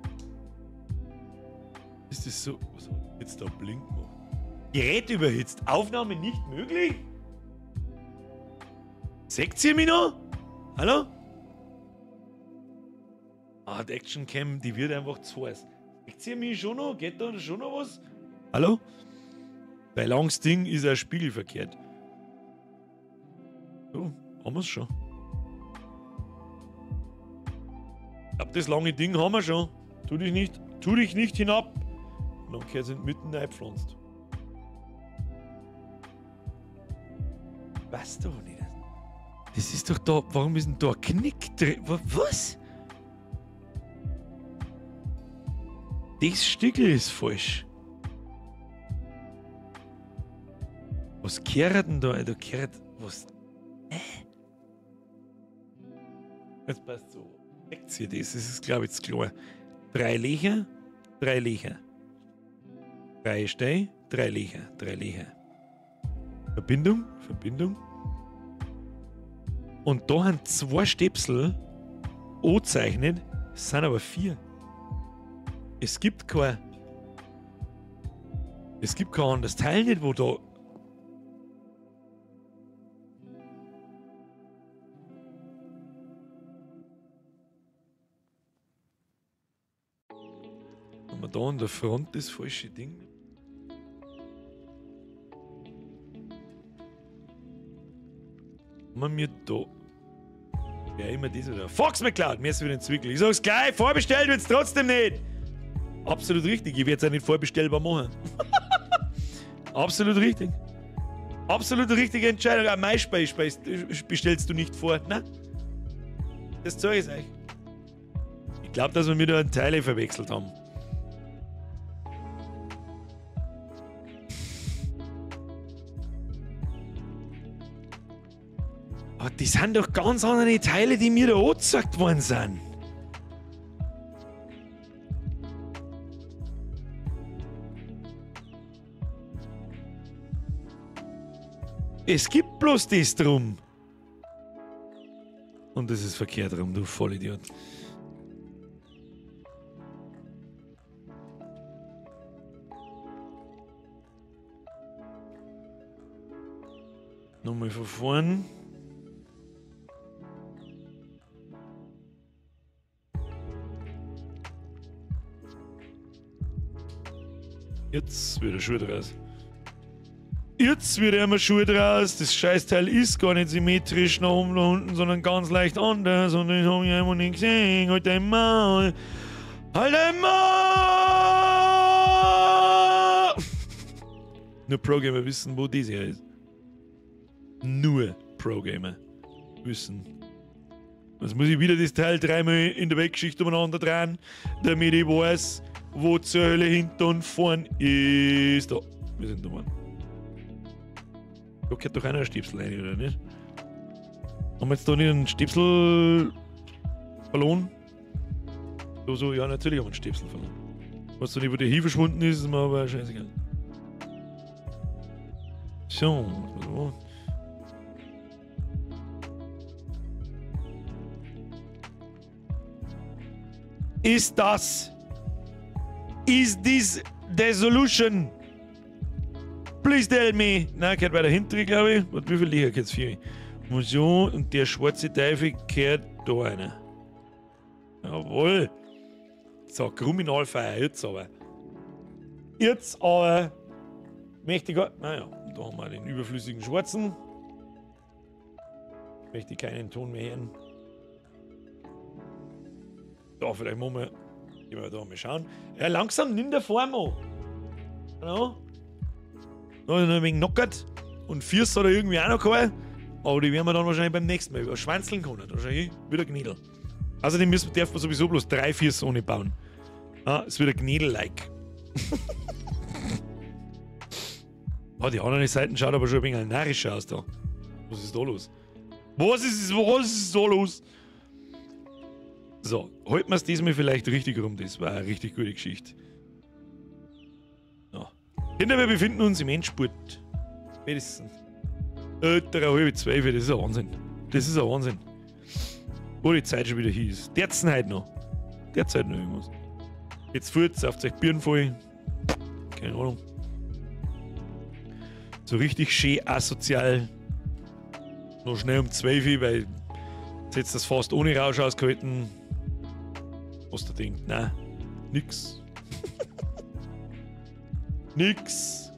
Ist das so? Was hat jetzt da blink gemacht? Gerät überhitzt. Aufnahme nicht möglich? Seht ihr mich noch? Hallo? Ah, die Action Cam, die wird einfach zu heiß. Seht ihr mich schon noch? Geht da schon noch was? Hallo? Bei langes Ding ist ein Spiegel verkehrt. So, haben wir's schon. Ich glaub, das lange Ding haben wir schon. Tu dich nicht hinab. Und dann gehört es mitten reingepflanzt. Was doch nicht. Das ist doch da. Warum ist denn da ein Knick drin? Was? Das Stückel ist falsch. Was kehrt denn da? Da kehrt. Was? Hä? Jetzt passt so. Seht ihr das? Das ist, glaube ich, jetzt klar. 3 Löcher, 3 Löcher. 3 Steine, 3 Löcher, 3 Löcher. Verbindung, Verbindung. Und da haben 2 Stöpsel angezeichnet, es sind aber 4. Es gibt kein. Es gibt kein anderes Teil nicht, wo da. da an der Front das falsche Ding? Haben wir da. Ja, immer das wieder. Fox McCloud, mir ist wieder ein Zwickel. Ich sag's gleich, vorbestellt wird's trotzdem nicht. Absolut richtig, ich werde es auch nicht vorbestellbar machen. Absolut richtig. Absolut richtige Entscheidung. Auch MySpace bestellst du nicht vor, ne? Das zeige ich euch. Ich glaube, dass wir wieder einen Teile verwechselt haben. Aber die sind doch ganz andere Teile, die mir da angezeigt worden sind. Es gibt bloß das drum. Und das ist verkehrt rum, du Vollidiot. Nochmal von vorn. Jetzt wird er Schuh draus. Jetzt wird er immer Schuh draus. Das Scheißteil ist gar nicht symmetrisch nach oben, nach unten, sondern ganz leicht anders. Und das habe ich einfach nicht gesehen. Halt dein Maul. Halt dein Maul! Nur Pro-Gamer wissen, wo das hier ist. Nur Pro-Gamer wissen. Jetzt muss ich wieder das Teil dreimal in der Weltgeschichte umeinander drehen, damit ich weiß, wo zur Hölle hinten und vorn ist. Da, wir sind da vorne. Da gehört doch einer ein Stäbsel rein, oder nicht? Haben wir jetzt da nicht einen Stäbsel verloren? So, so, ja, natürlich haben wir einen Stäbsel verloren. Was da nicht, wo der hier verschwunden ist, ist mir aber scheißegal. So, so. Ist das? Is this the solution? Please tell me. Nein, gehört weiter hinten, glaube ich. Warte, wie viel Licher geht's? 4. Und so, und der schwarze Teufel gehört da rein. Jawohl. So, Kriminalfeier, jetzt aber. Jetzt aber. Möchte ich gar. Naja, da haben wir den überflüssigen schwarzen. Möchte ich keinen Ton mehr hören. Da, vielleicht machen wir. Gehen wir da mal schauen. Ja, langsam nimmt der Form an. Genau. Da ist noch ein wenig knockert. Und Füße hat er irgendwie auch noch gehabt. Aber die werden wir dann wahrscheinlich beim nächsten Mal über schwanzeln können. Wahrscheinlich wieder Gnädel. Außerdem darf man sowieso bloß 3 Füße ohne bauen. Ah, es wird ein Gnädel-like. Ah, die andere Seite schaut aber schon ein wenig narrischer aus da. Was ist da los? Was ist da los? So, halten wir es diesmal vielleicht richtig rum. Das war eine richtig gute Geschichte. So. Kinder, wir befinden uns im Endspurt. Spätestens. 11:30, das ist ein Wahnsinn. Das ist ein Wahnsinn. Wo die Zeit schon wieder hier ist. Derzeit noch. Derzeit noch irgendwas. Jetzt furzt, sauft euch Birnen voll. Keine Ahnung. So richtig schön asozial. Noch schnell um 12 Uhr, weil jetzt das fast ohne Rausch ausgehalten. Was der denkt, nein, nix. Nix.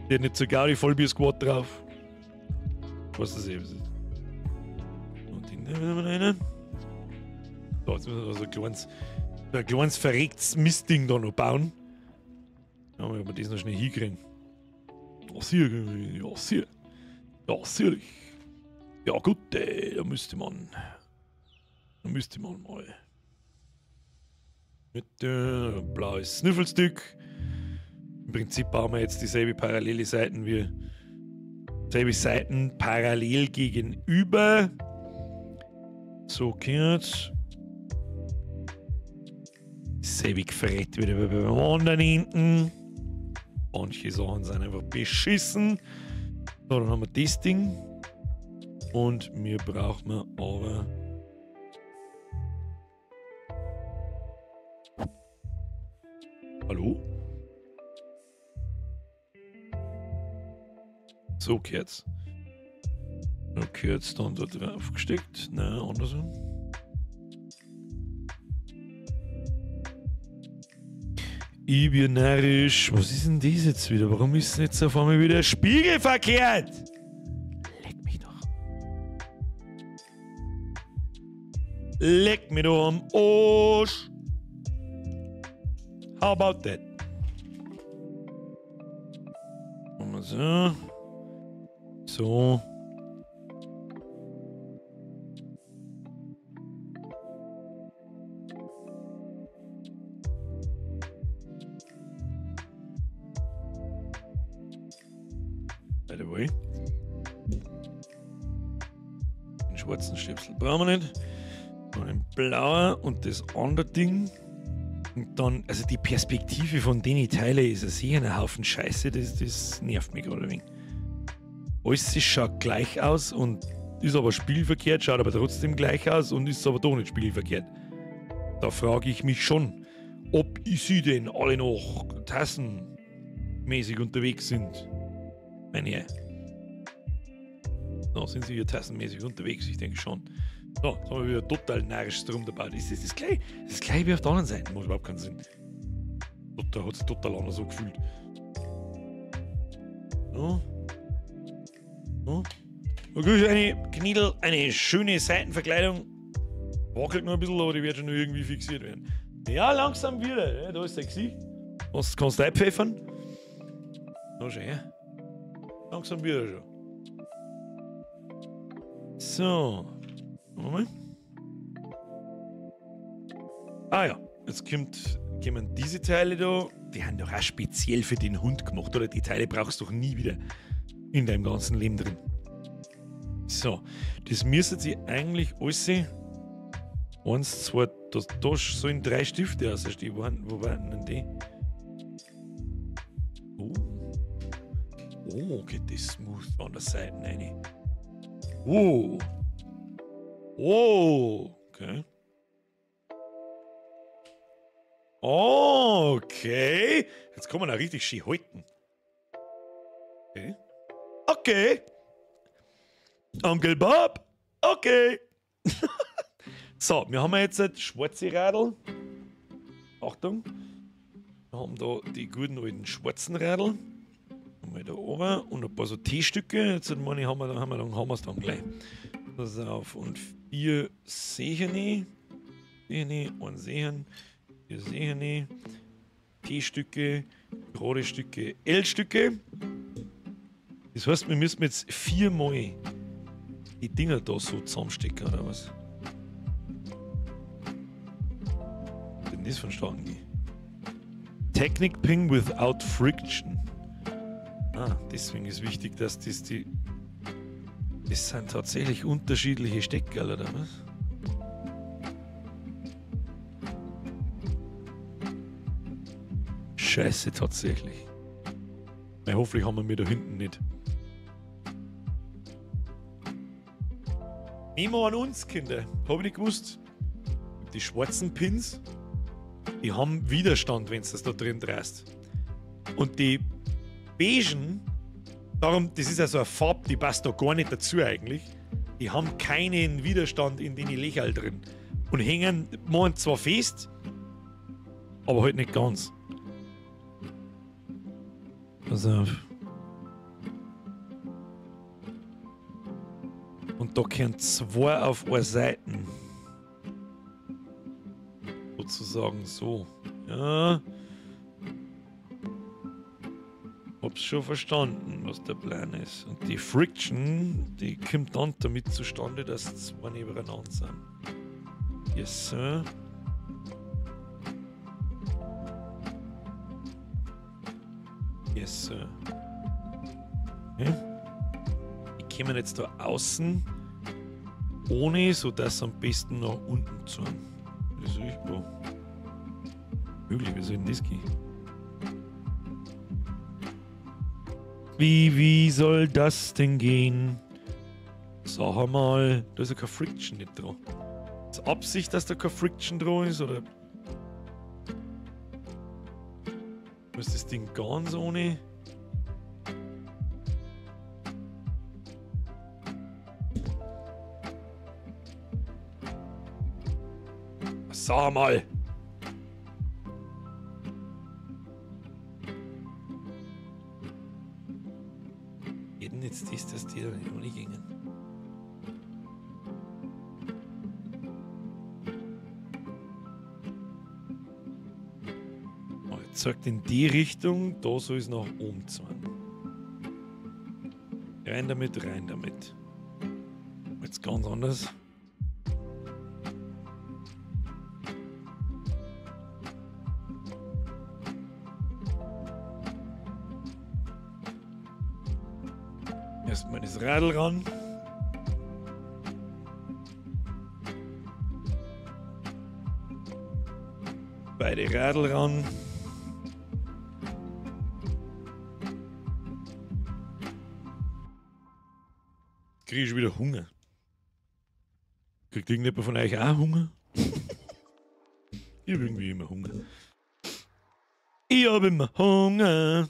Der hat nicht so Gaudi Vollbier-Squad drauf. Was das eben ist. Und den nehmen wir rein. So, jetzt müssen wir so ein kleines verrecktes Mistding da noch bauen. Ja, ob wir das noch schnell hinkriegen. Ja, sicher. Ja, sicher. Ja, sicherlich. Ja, gut, da müsste man. Da müsste man mal. Mit blaues Snüffelstück. Im Prinzip bauen wir jetzt dieselbe parallele Seiten wie selbe Seiten parallel gegenüber. So gehört's. Selbe Gefrett wieder beim anderen hinten. Manche Sachen sind einfach beschissen. So, dann haben wir das Ding. Und mir braucht man aber. Hallo? So geht's. Okay, jetzt dann da drauf gesteckt. Nein, andersrum. Ich bin narrisch. Was ist denn das jetzt wieder? Warum ist denn jetzt auf einmal wieder spiegelverkehrt? Leck mich doch. Leck mich doch am Arsch. How about that? So. So. By the way. Den schwarzen Stöpsel brauchen wir nicht. Und den blauen und das andere Ding. Und dann, also die Perspektive von den Teilen ist ja sicher ein Haufen Scheiße, das nervt mich gerade ein wenig. Alles schaut gleich aus und ist aber spiegelverkehrt, schaut aber trotzdem gleich aus und ist aber doch nicht spiegelverkehrt. Da frage ich mich schon, ob sie denn alle noch tassenmäßig unterwegs sind. Meine Herren. So, sind sie hier tassenmäßig unterwegs? Ich denke schon. So, jetzt haben wir wieder total narrisch drum dabei. Das ist das gleich, das ist gleich wie auf der anderen Seite. Macht überhaupt keinen Sinn. Total, hat sich total anders so gefühlt. So. So. Okay, eine Kniedel, eine schöne Seitenverkleidung. Wackelt nur ein bisschen, aber die wird schon noch irgendwie fixiert werden. Ja, langsam wieder. Ja, da ist der Gesicht. Was kannst du einpfeffern? Na schön, ja. Langsam wieder schon. So. Moment. Ah ja, jetzt kommen diese Teile da. Die haben doch auch speziell für den Hund gemacht, oder? Die Teile brauchst du doch nie wieder in deinem ganzen Leben drin. So, das müsste sich eigentlich alles 1, 2, da sollen 3 Stifte ausstehen. Wo waren denn die? Oh. Oh, geht das smooth an der Seite rein. Oh. Oh, okay. Okay. Jetzt kann man auch richtig schön halten. Okay. Okay. Onkel Bob. Okay. So, wir haben jetzt das schwarze Radl. Achtung. Wir haben da die guten alten schwarzen Radl. Haben wir da oben und ein paar so T-Stücke. Jetzt meine ich, haben wir es dann gleich. Pass auf. Und 4 Sehene. Sehene und Sehen. 4 Sehene. T-Stücke, gerade Stücke, L-Stücke. Das heißt, wir müssen jetzt 4 Mal die Dinger da so zusammenstecken, oder was? Was denn das vonstatten geht? Technic Pin without friction. Ah, deswegen ist wichtig, dass das die. Das sind tatsächlich unterschiedliche Steckerl, oder was? Scheiße, tatsächlich. Na, hoffentlich haben wir mir da hinten nicht. Memo an uns, Kinder. Hab ich nicht gewusst. Die schwarzen Pins, die haben Widerstand, wenn du das da drin drehst. Und die beigen, darum, das ist ja so eine Farbe, die passt da gar nicht dazu eigentlich. Die haben keinen Widerstand in den Löcherl drin. Und hängen, machen zwar fest, aber halt nicht ganz. Pass auf. Und da können 2 auf einer Seite. Sozusagen so. Ja. Hab's schon verstanden, was der Plan ist. Und die Friction, die kommt dann damit zustande, dass 2 nebeneinander sind. Yes, Sir. Yes, Sir. Okay. Die kommen jetzt da außen ohne, sodass am besten nach unten zu. Das ist richtbar. Möglich, wie soll denn das gehen? Wie soll das denn gehen? Sag mal, da ist ja keine Friction nicht dran. Ist Absicht, dass da keine Friction dran ist, oder? Muss das Ding ganz ohne? Sag mal! Geht denn jetzt das, dass die da nicht ohne gingen? Oh, jetzt zeigt in die Richtung, da soll es nach oben zeigen. Rein damit, rein damit. Jetzt ganz anders. Erstmal das Radl ran. Beide Radl ran. Krieg ich wieder Hunger. Kriegt irgendjemand von euch auch Hunger? Ich hab irgendwie immer Hunger. Ich hab immer Hunger.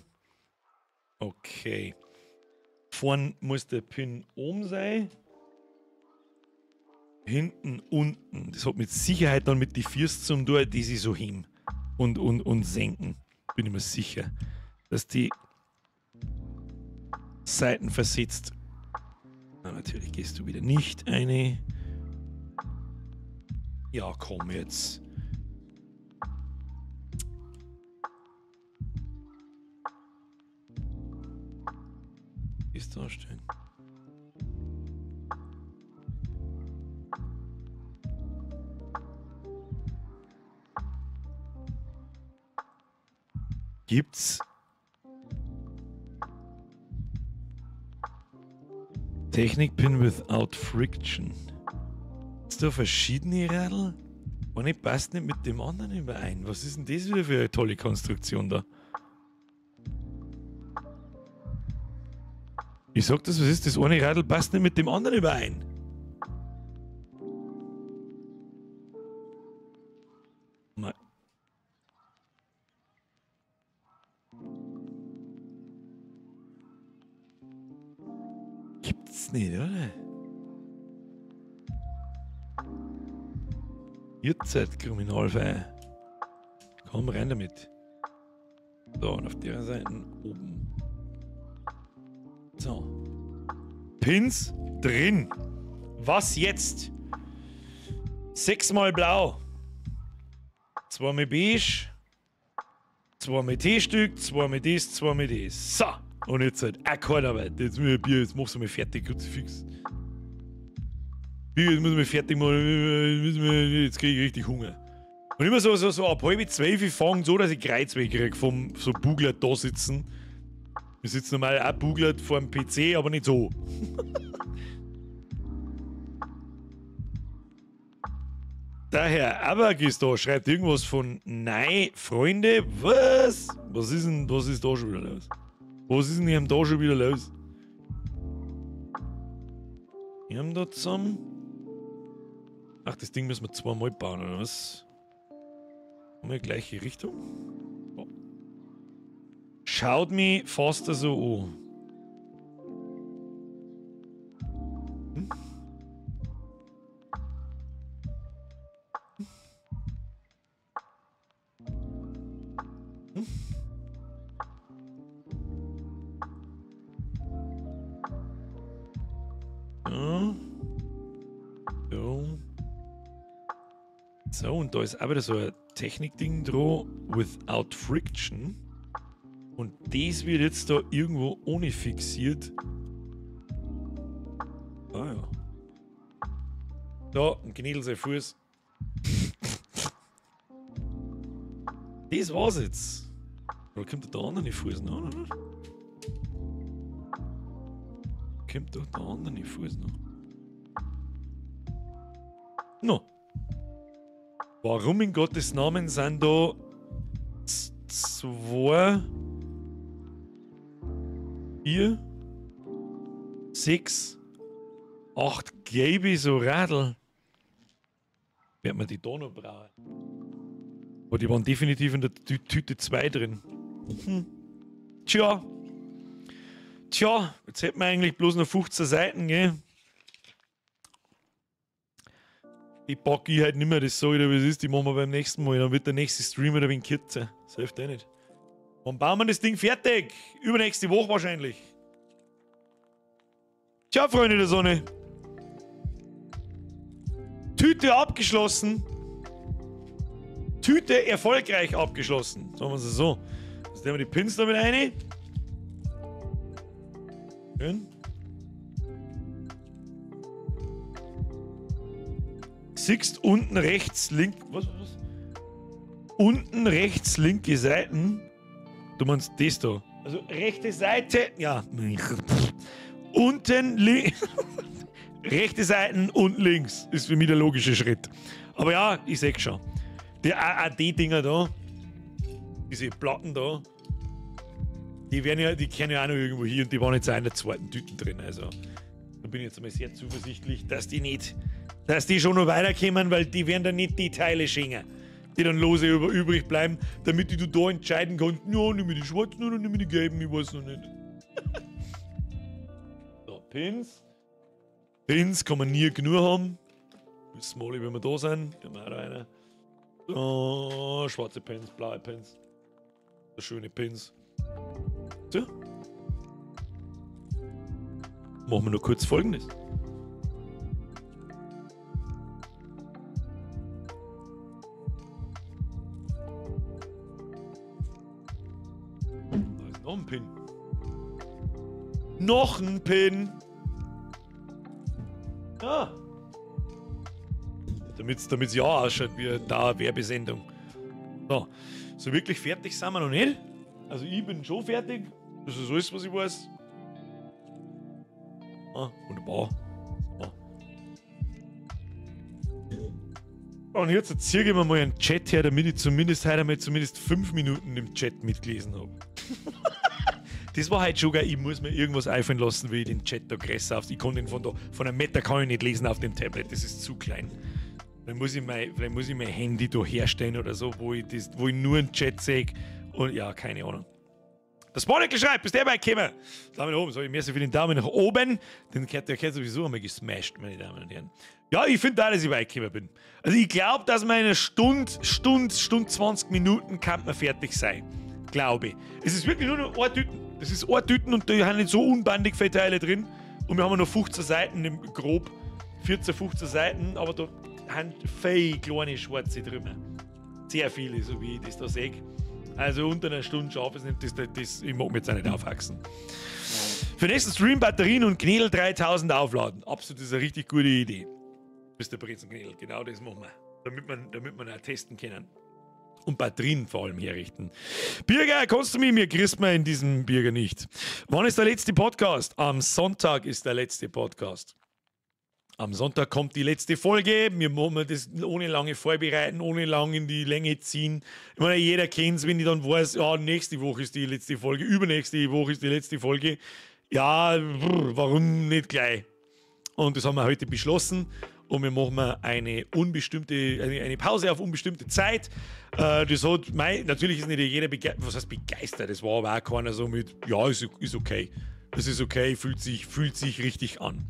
Okay. Vorn muss der Pin oben sein. Hinten, unten. Das hat mit Sicherheit dann mit die Füßen zum tun, die sich so heben und senken. Bin ich mir sicher, dass die Seiten versetzt. Na, natürlich gehst du wieder nicht eine. Ja, komm jetzt. Ist da stehen. Gibt's Technik Pin without friction? Gibt's da verschiedene Radl? Eine passt nicht mit dem anderen überein. Was ist denn das wieder für eine tolle Konstruktion da? Ich sag das, was ist das? Eine Radl passt nicht mit dem anderen überein. Mal. Gibt's nicht, oder? Ihr seid Kriminalfei. Komm rein damit. So, und auf der Seite oben. So. Pins drin. Was jetzt? 6-mal blau. 2-mal beige. 2-mal T-Stück. 2-mal das, 2-mal das. So. Und jetzt halt Akkordarbeit. Jetzt muss ich Bier, jetzt machst du mich fertig, Kruzifix. Bier, jetzt muss ich mich fertig machen. Jetzt kriege ich richtig Hunger. Und immer so ab 11:30 fangen so, dass ich Kreuzweg kriege vom so Bugler da sitzen. Wir sitzen normal auch buglert vor dem PC, aber nicht so. Daher, Abak ist da, schreibt irgendwas von Nein, Freunde, was? Was ist denn, was ist da schon wieder los? Was ist denn hier da schon wieder los? Wir haben da zusammen. Ach, das Ding müssen wir zweimal bauen, oder was? Haben wir die gleiche Richtung? Oh. Schaut mich fast so an. Hm? Hm? Ja. So. So, und da ist auch wieder so ein Technikding dran, without friction. Und das wird jetzt da irgendwo ohne fixiert. Ah ja. Da, ein Gnädel sein Fuß. Das war's jetzt. Oder kommt da der andere Fuß noch, oder? Kommt da der andere Fuß noch? No. Warum in Gottes Namen sind da 2, 4, 6, 8 gelbe so Radl? Wird man die da noch brauchen? Aber die waren definitiv in der Tüte 2 drin. Hm. Tja. Tja, jetzt hätten wir eigentlich bloß noch 15 Seiten, gell? Die packe ich halt nicht mehr, das sag ich dir, wie es ist, die machen wir beim nächsten Mal. Dann wird der nächste Stream wieder ein wenig kürzer. Das hilft eh nicht. Wann bauen wir das Ding fertig? Übernächste Woche wahrscheinlich. Tja, Freunde der Sonne. Tüte abgeschlossen. Tüte erfolgreich abgeschlossen. Sagen wir es so. Jetzt nehmen wir die Pins damit rein. Schön. Siehst unten rechts, link. Was? Unten rechts, linke Seiten. Du meinst das da. Also rechte Seite. Ja. Unten links. Rechte Seiten und links ist für mich der logische Schritt. Aber ja, ich seh schon. Die AAD-Dinger da, diese Platten da, die werden ja, die kennen ja auch noch irgendwo hier und die waren jetzt auch in der zweiten Tüte drin. Also da bin ich jetzt einmal sehr zuversichtlich, dass die nicht, dass die schon noch weiterkommen, weil die werden dann nicht die Teile schenken, die dann lose übrig bleiben, damit du da entscheiden kannst, ja, nimm mir die schwarzen oder nimm mir die gelben, ich weiß noch nicht. So, Pins. Pins kann man nie genug haben. Wissen wir alle, wenn wir da sind. Haben wir auch da einer. Oh, schwarze Pins, blaue Pins. Schöne Pins. So. Machen wir nur kurz Folgendes. Da ist noch ein Pin. Noch ein Pin. Ah. Damit's ja ausschaut wie eine Dauerwerbesendung. So wirklich fertig sind wir noch nicht. Also ich bin schon fertig. Das ist alles, was ich weiß. Ah, wunderbar. So. Und jetzt ziehe ich mir mal einen Chat her, damit ich zumindest heute einmal zumindest 5 Minuten im Chat mitgelesen habe. Das war halt schon geil. Ich muss mir irgendwas einfallen lassen, wie ich den Chat da größer auf. Ich kann den von da, von einem Meter kann ich nicht lesen auf dem Tablet. Das ist zu klein. Vielleicht muss ich mein Handy da herstellen oder so, wo ich nur einen Chat sehe. Und ja, keine Ahnung. Das Barnacle schreibt, bis der bei gekommen. Daumen nach oben, sag ich, merci für den Daumen nach oben. Den der gehört sowieso einmal gesmashed, meine Damen und Herren. Ja, ich finde auch, dass ich weit gekommen bin. Also ich glaube, dass man in einer Stunde 20 Minuten kann man fertig sein. Glaube ich. Es ist wirklich nur noch eine Tüten. Das ist eine Tüten und da sind nicht so unbandig viele Teile drin. Und wir haben noch 15 Seiten, im grob 14, 15 Seiten, aber da sind viele kleine schwarze drin. Sehr viele, so wie ich das da sehe. Also unter einer Stunde schaffe ich es nicht, ich mag mir jetzt auch nicht aufhaxen. Für den nächsten Stream Batterien und Knädel 3000 aufladen. Absolut, das ist eine richtig gute Idee. Mr. Brezenknädel, genau das machen wir. Damit wir auch testen können. Und Batterien vor allem herrichten. Birger, kannst du mich? Mir kriegst man in diesem Birger nicht. Wann ist der letzte Podcast? Am Sonntag ist der letzte Podcast. Am Sonntag kommt die letzte Folge. Wir machen das ohne lange vorbereiten, ohne lange in die Länge ziehen. Ich meine, jeder kennt es, wenn ich dann weiß, ja, nächste Woche ist die letzte Folge, übernächste Woche ist die letzte Folge. Ja, warum nicht gleich? Und das haben wir heute beschlossen. Und wir machen eine unbestimmte, eine Pause auf unbestimmte Zeit. Das hat, natürlich ist nicht jeder begeistert, was heißt begeistert? Das war aber auch keiner so mit, ja, ist okay. Das ist okay, fühlt sich richtig an.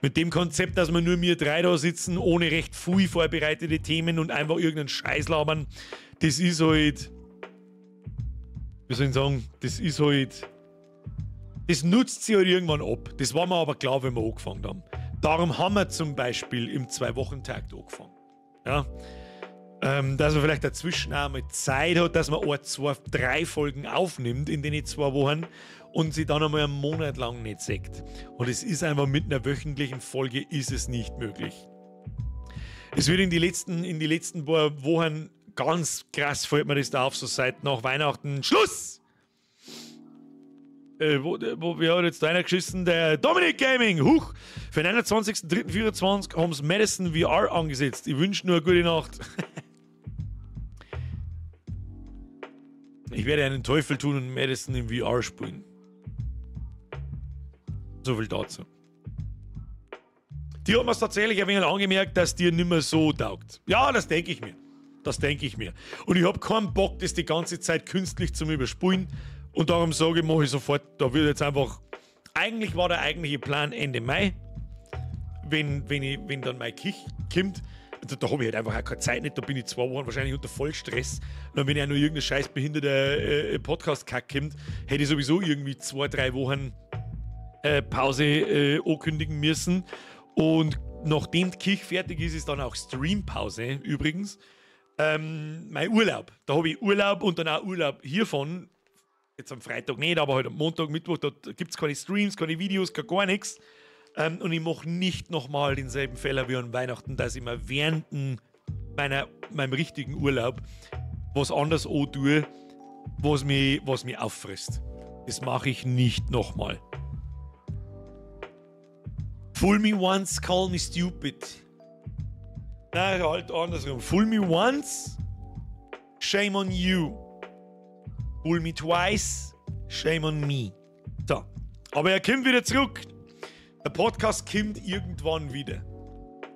Mit dem Konzept, dass wir nur wir drei da sitzen, ohne recht viel vorbereitete Themen und einfach irgendeinen Scheiß labern, das ist halt, wie soll ich sagen, das ist halt, das nutzt sich halt irgendwann ab. Das war mir aber klar, wenn wir angefangen haben. Darum haben wir zum Beispiel im 2-Wochen-Takt angefangen. Ja? Dass man vielleicht dazwischen auch mal Zeit hat, dass man 1, 2, 3 Folgen aufnimmt in den 2 Wochen und sie dann einmal einen Monat lang nicht sieht. Und es ist einfach mit einer wöchentlichen Folge ist es nicht möglich. Es wird in die letzten paar Wochen ganz krass, fällt mir das da auf, so seit nach Weihnachten Schluss! Wer hat jetzt da einer geschissen? Der Dominik Gaming! Huch! Für den 21.03.24 haben sie Madison VR angesetzt. Ich wünsche nur eine gute Nacht. Ich werde einen Teufel tun und Madison im VR spielen. So viel dazu. Die hat mir tatsächlich ein wenig angemerkt, dass dir nicht mehr so taugt. Ja, das denke ich mir. Das denke ich mir. Und ich habe keinen Bock, das die ganze Zeit künstlich zum Überspulen. Und darum sage ich, mache ich sofort, da wird jetzt einfach. Eigentlich war der eigentliche Plan Ende Mai, wenn dann mein Kich kommt. Da habe ich halt einfach auch keine Zeit nicht, da bin ich 2 Wochen wahrscheinlich unter Vollstress. Und dann, wenn ich auch noch irgendein scheiß behinderter Podcast-Kack kommt, hätte ich sowieso irgendwie 2, 3 Wochen Pause ankündigen müssen. Und nachdem die Kirche fertig ist, ist dann auch Streampause übrigens. Mein Urlaub. Da habe ich Urlaub und dann auch Urlaub hiervon. Jetzt am Freitag nicht, aber halt am Montag, Mittwoch, da gibt es keine Streams, keine Videos, gar nichts. Und ich mache nicht nochmal denselben Fehler wie an Weihnachten, dass ich mir während meinem richtigen Urlaub was anderes antue, was mich auffrisst. Das mache ich nicht nochmal. Fool me once, call me stupid. Nein, halt andersrum. Fool me once, shame on you. Fool me twice, shame on me. So. Aber er kommt wieder zurück. Der Podcast kommt irgendwann wieder.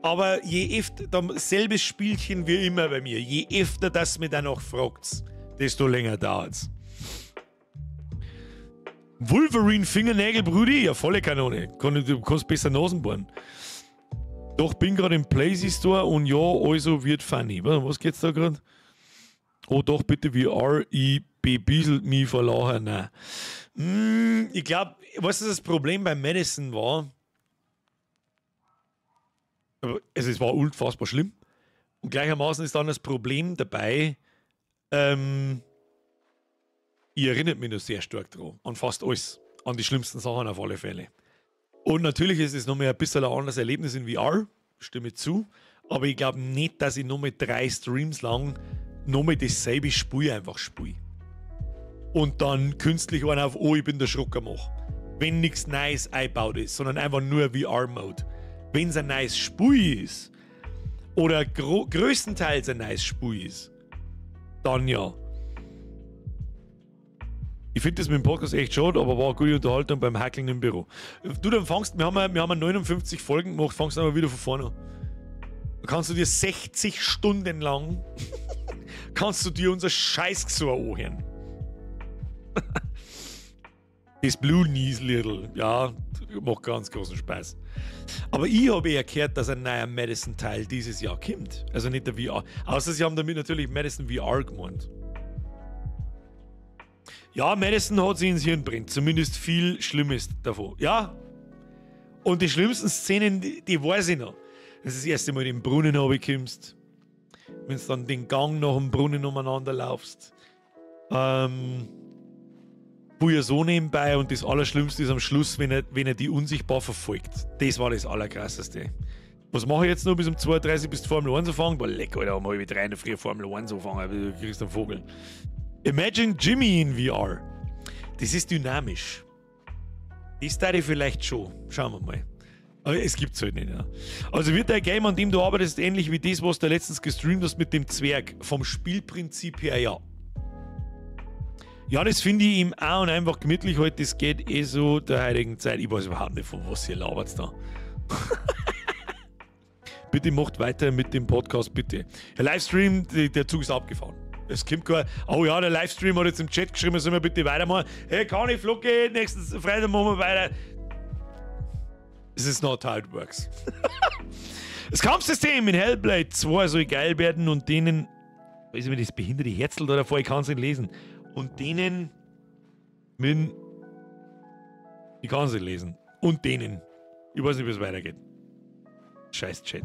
Aber je öfter, selbes Spielchen wie immer bei mir, je öfter das mir danach fragt, desto länger dauert's. Wolverine Fingernägel, Brudi, ja, volle Kanone. Du kannst besser Nasen bohren. Doch, bin gerade im Playsee Store und ja, also wird funny. Was geht's da gerade? Oh doch, bitte VR, ich bebieselt mich vor Lachen. Nein. Ich glaube, weißt du, was das Problem bei Madison war? Also, es war unfassbar schlimm. Und gleichermaßen ist dann das Problem dabei, ich erinnere mich noch sehr stark dran, an fast alles, an die schlimmsten Sachen auf alle Fälle. Und natürlich ist es nochmal ein bisschen ein anderes Erlebnis in VR, stimme zu, aber ich glaube nicht, dass ich nochmal 3 Streams lang nochmal dasselbe Spiel einfach spiele. Und dann künstlich einen auf, oh, ich bin der Schrocker mache. Wenn nichts Neues eingebaut ist, sondern einfach nur VR-Mode. Wenn es ein neues Spiel ist, oder größtenteils ein neues Spiel ist, dann ja. Ich finde das mit dem Podcast echt schade, aber war eine gute Unterhaltung beim Hackeln im Büro. Du, dann fangst, wir haben 59 Folgen gemacht, fangst aber wieder von vorne an. Da kannst du dir 60 Stunden lang kannst du dir unser Scheiß-Gesor anhören. Das Blue Knees Little, ja, macht ganz großen Spaß. Aber ich habe eher gehört, dass ein neuer Madison-Teil dieses Jahr kommt. Also nicht der VR. Außer sie haben damit natürlich Madison VR gemeint. Ja, Madison hat sie ins Hirn brennt. Zumindest viel Schlimmes davon. Ja. Und die schlimmsten Szenen, die weiß ich noch. Das ist das erste Mal in den Brunnen runterkommst. Wenn du dann den Gang nach dem Brunnen umeinander laufst. Ja so nebenbei, und das Allerschlimmste ist am Schluss, wenn er die unsichtbar verfolgt. Das war das Allerkrasseste. Was mache ich jetzt noch bis um 2:30 Uhr, bis die Formel 1 anfangen? Boah, leck, Alter, um 2:30 in der Früh Formel 1 anfangen, du kriegst einen Vogel. Imagine Jimmy in VR. Das ist dynamisch. Das da ich vielleicht schon. Schauen wir mal. Aber es gibt's halt nicht, ja. Also wird dein Game, an dem du arbeitest, ähnlich wie das, was du letztens gestreamt hast mit dem Zwerg. Vom Spielprinzip her, ja. Ja, das finde ich ihm auch und einfach gemütlich heute. Das geht eh so der heutigen Zeit. Ich weiß überhaupt nicht, von was ihr labert da. Bitte macht weiter mit dem Podcast, bitte. Der Livestream, der Zug ist abgefahren. Es kommt gar. Oh ja, der Livestream hat jetzt im Chat geschrieben, sollen wir bitte weitermachen. Hey, kann ich, Flocke, nächsten Freitag machen wir weiter. This is not how it works. Das Kampfsystem in Hellblade 2 soll geil werden und denen. Ist mir das behinderte Herzl da davor? Ich kann es nicht lesen. Und denen mit. Ich kann es nicht lesen. Und denen. Ich weiß nicht, wie es weitergeht. Scheiß Chat.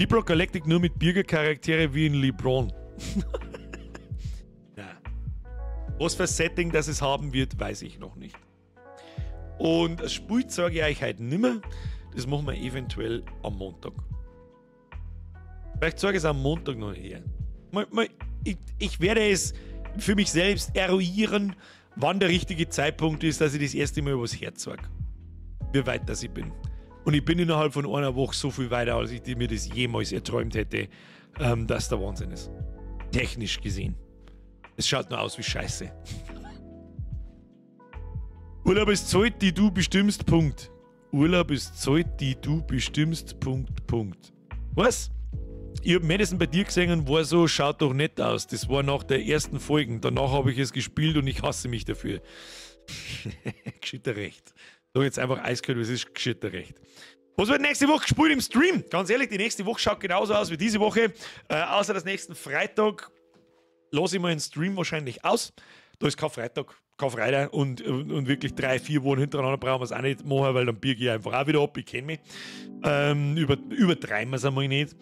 Deep Rock Galactic nur mit Bürgercharaktere wie in LeBron. Ja. Was für Setting das es haben wird, weiß ich noch nicht. Und das Spiel zeige ich euch heute nimmer. Das machen wir eventuell am Montag. Vielleicht zeige ich es am Montag noch her. Ich werde es für mich selbst eruieren, wann der richtige Zeitpunkt ist, dass ich das erste Mal was herzeige. Wie weit das ich bin. Und ich bin innerhalb von einer Woche so viel weiter, als ich mir das jemals erträumt hätte, dass der Wahnsinn ist. Technisch gesehen. Es schaut nur aus wie Scheiße. Urlaub ist Zeit, die du bestimmst, Punkt. Urlaub ist Zeit, die du bestimmst, Punkt, Punkt. Was? Ich hab Madison bei dir gesehen und war so, schaut doch nett aus. Das war nach der ersten Folge. Danach habe ich es gespielt und ich hasse mich dafür. Gescheiter recht. So, jetzt einfach eiskalt, es ist gescheiter recht. Was wird nächste Woche gespielt im Stream? Ganz ehrlich, die nächste Woche schaut genauso aus wie diese Woche. Außer das nächsten Freitag lasse ich mal den Stream wahrscheinlich aus. Da ist kein Freitag, kein Freitag und wirklich 3, 4 Wochen hintereinander brauchen wir es auch nicht machen, weil dann biege ich einfach auch wieder ab, ich kenne mich. Übertreiben wir es einmal nicht.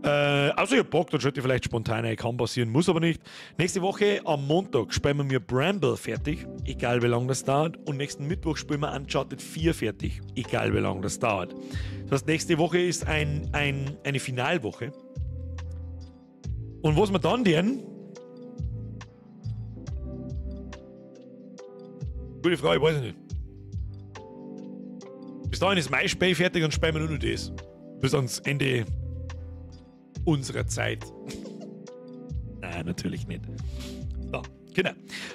Also ich hab Bock, dann schalte ich vielleicht spontan ein, kann passieren, muss aber nicht. Nächste Woche am Montag spielen wir Bramble fertig, egal wie lange das dauert. Und nächsten Mittwoch spielen wir Uncharted 4 fertig, egal wie lange das dauert. Das heißt, nächste Woche ist eine Finalwoche. Und was wir dann denn? Gute Frage, ich weiß nicht. Bis dahin ist mein Spiel fertig und spielen wir nur noch das. Bis ans Ende unserer Zeit. Nein, natürlich nicht. So, genau.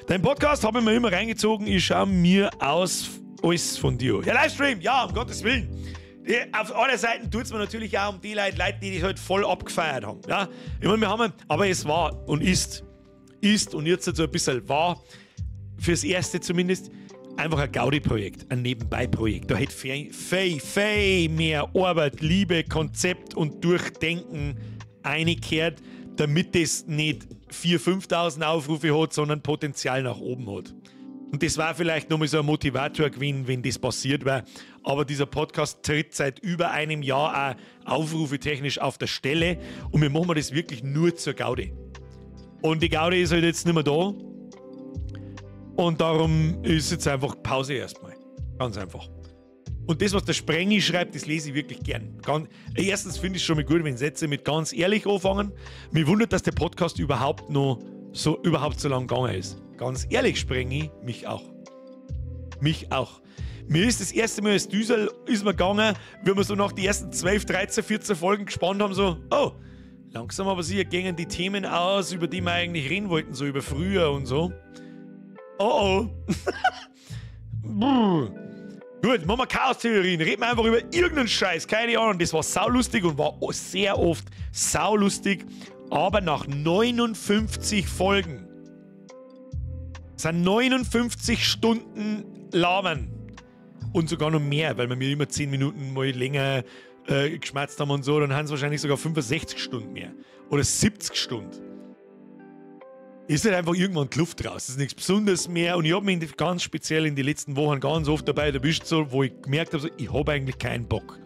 Dein Podcast habe ich mir immer reingezogen. Ich schaue mir aus alles von dir. Ja, Livestream, ja, um Gottes Willen. Auf aller Seiten tut es mir natürlich auch um die Leute, die das halt voll abgefeiert haben. Ja, ich meine, wir haben, aber es war und ist und jetzt so ein bisschen war, fürs Erste zumindest, einfach ein Gaudi-Projekt, ein Nebenbei-Projekt. Da hätte viel, viel mehr Arbeit, Liebe, Konzept und Durchdenken eingekehrt, damit das nicht 4.000, 5.000 Aufrufe hat, sondern Potenzial nach oben hat. Und das war vielleicht nochmal so ein Motivator gewesen, wenn das passiert war. Aber dieser Podcast tritt seit über einem Jahr auch aufrufetechnisch auf der Stelle und wir machen das wirklich nur zur Gaudi. Und die Gaudi ist halt jetzt nicht mehr da. Und darum ist jetzt einfach Pause erstmal. Ganz einfach. Und das, was der Sprengi schreibt, das lese ich wirklich gern. Erstens finde ich es schon mal gut, wenn Sätze mit ganz ehrlich anfangen. Mich wundert, dass der Podcast überhaupt noch so, überhaupt so lang gegangen ist. Ganz ehrlich, Sprengi, mich auch. Mich auch. Mir ist das erste Mal als Düsel ist mir gegangen, wie wir so nach die ersten 12, 13, 14 Folgen gespannt haben, so, oh, langsam aber sicher gingen die Themen aus, über die wir eigentlich reden wollten, so über früher und so. Oh oh. Gut, machen wir Chaos-Theorien. Reden wir einfach über irgendeinen Scheiß. Keine Ahnung. Das war saulustig und war sehr oft saulustig. Aber nach 59 Folgen, das sind 59 Stunden Labern. Und sogar noch mehr, weil wir mir immer 10 Minuten mal länger geschmerzt haben und so. Dann haben es wahrscheinlich sogar 65 Stunden mehr. Oder 70 Stunden. Ist halt einfach irgendwann die Luft raus. Das ist nichts Besonderes mehr. Und ich habe mich ganz speziell in den letzten Wochen ganz oft dabei erwischt, so, wo ich gemerkt habe, so, ich habe eigentlich keinen Bock.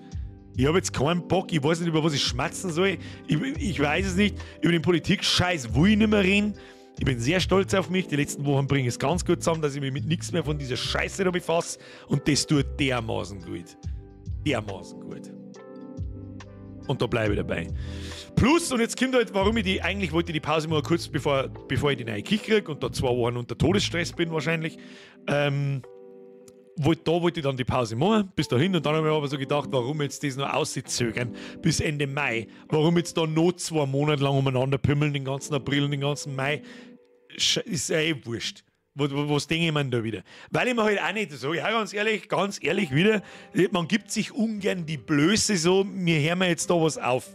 Ich habe jetzt keinen Bock, ich weiß nicht, über was ich schmatzen soll. Ich weiß es nicht. Über den Politik-Scheiß will ich nicht mehr reden. Ich bin sehr stolz auf mich. Die letzten Wochen bringe ich es ganz gut zusammen, dass ich mich mit nichts mehr von dieser Scheiße da befasse. Und das tut dermaßen gut. Dermaßen gut. Und da bleibe ich dabei. Plus, und jetzt kommt halt, warum ich die, eigentlich wollte ich die Pause mal kurz bevor ich die neue Küche kriege und da 2 Wochen unter Todesstress bin wahrscheinlich, da wollte ich dann die Pause machen, bis dahin. Und dann habe ich aber so gedacht, warum jetzt das noch auszögern bis Ende Mai? Warum jetzt da noch 2 Monate lang umeinander pümmeln, den ganzen April und den ganzen Mai? Ist ja eh wurscht. Was denke ich mir denn da wieder? Weil ich mir halt auch nicht so, ja, ganz ehrlich wieder, man gibt sich ungern die Blöße so, mir hören wir jetzt da was auf.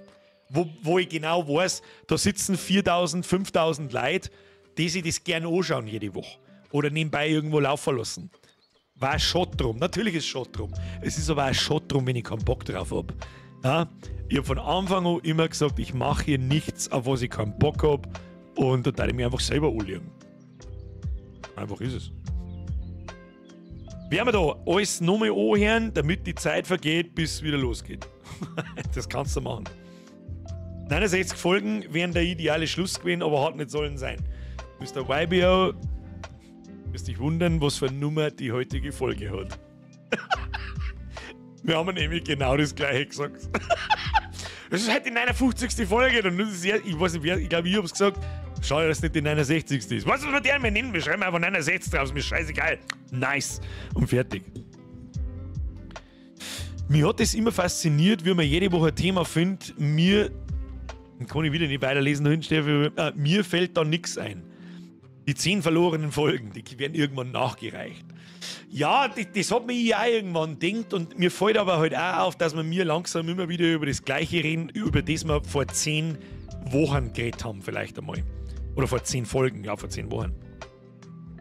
Wo ich genau weiß, da sitzen 4.000, 5.000 Leute, die sich das gern anschauen jede Woche. Oder nebenbei irgendwo laufen lassen. War schon drum. Natürlich ist es schon drum. Es ist aber auch schon drum, wenn ich keinen Bock drauf habe. Ja? Ich habe von Anfang an immer gesagt, ich mache hier nichts, auf was ich keinen Bock habe. Und da darf ich mich einfach selber anlegen. Einfach ist es. Werden wir da alles nochmal anhören, damit die Zeit vergeht, bis es wieder losgeht. Das kannst du machen. 69 Folgen wären der ideale Schluss gewesen, aber hat nicht sollen sein. Mr. YBO, wirst dich wundern, was für eine Nummer die heutige Folge hat. Wir haben nämlich genau das Gleiche gesagt. Das ist halt die 59. Folge. Dann ist es ja, ich weiß nicht, wer, ich glaube, ich hab's gesagt. Schade, dass es nicht die 69. ist. Was wir der nennen? Wir schreiben einfach 69 drauf, ist mir scheißegal. Nice. Und fertig. Mich hat das immer fasziniert, wie man jede Woche ein Thema findet. Mir, kann ich wieder nicht weiterlesen, da hinten steht, mir fällt da nichts ein. Die 10 verlorenen Folgen, die werden irgendwann nachgereicht. Ja, das hat mir ja irgendwann gedacht und mir fällt aber halt auch auf, dass wir mir langsam immer wieder über das Gleiche reden, über das wir vor 10 Wochen geredet haben vielleicht einmal. Oder vor 10 Folgen, ja, vor 10 Wochen.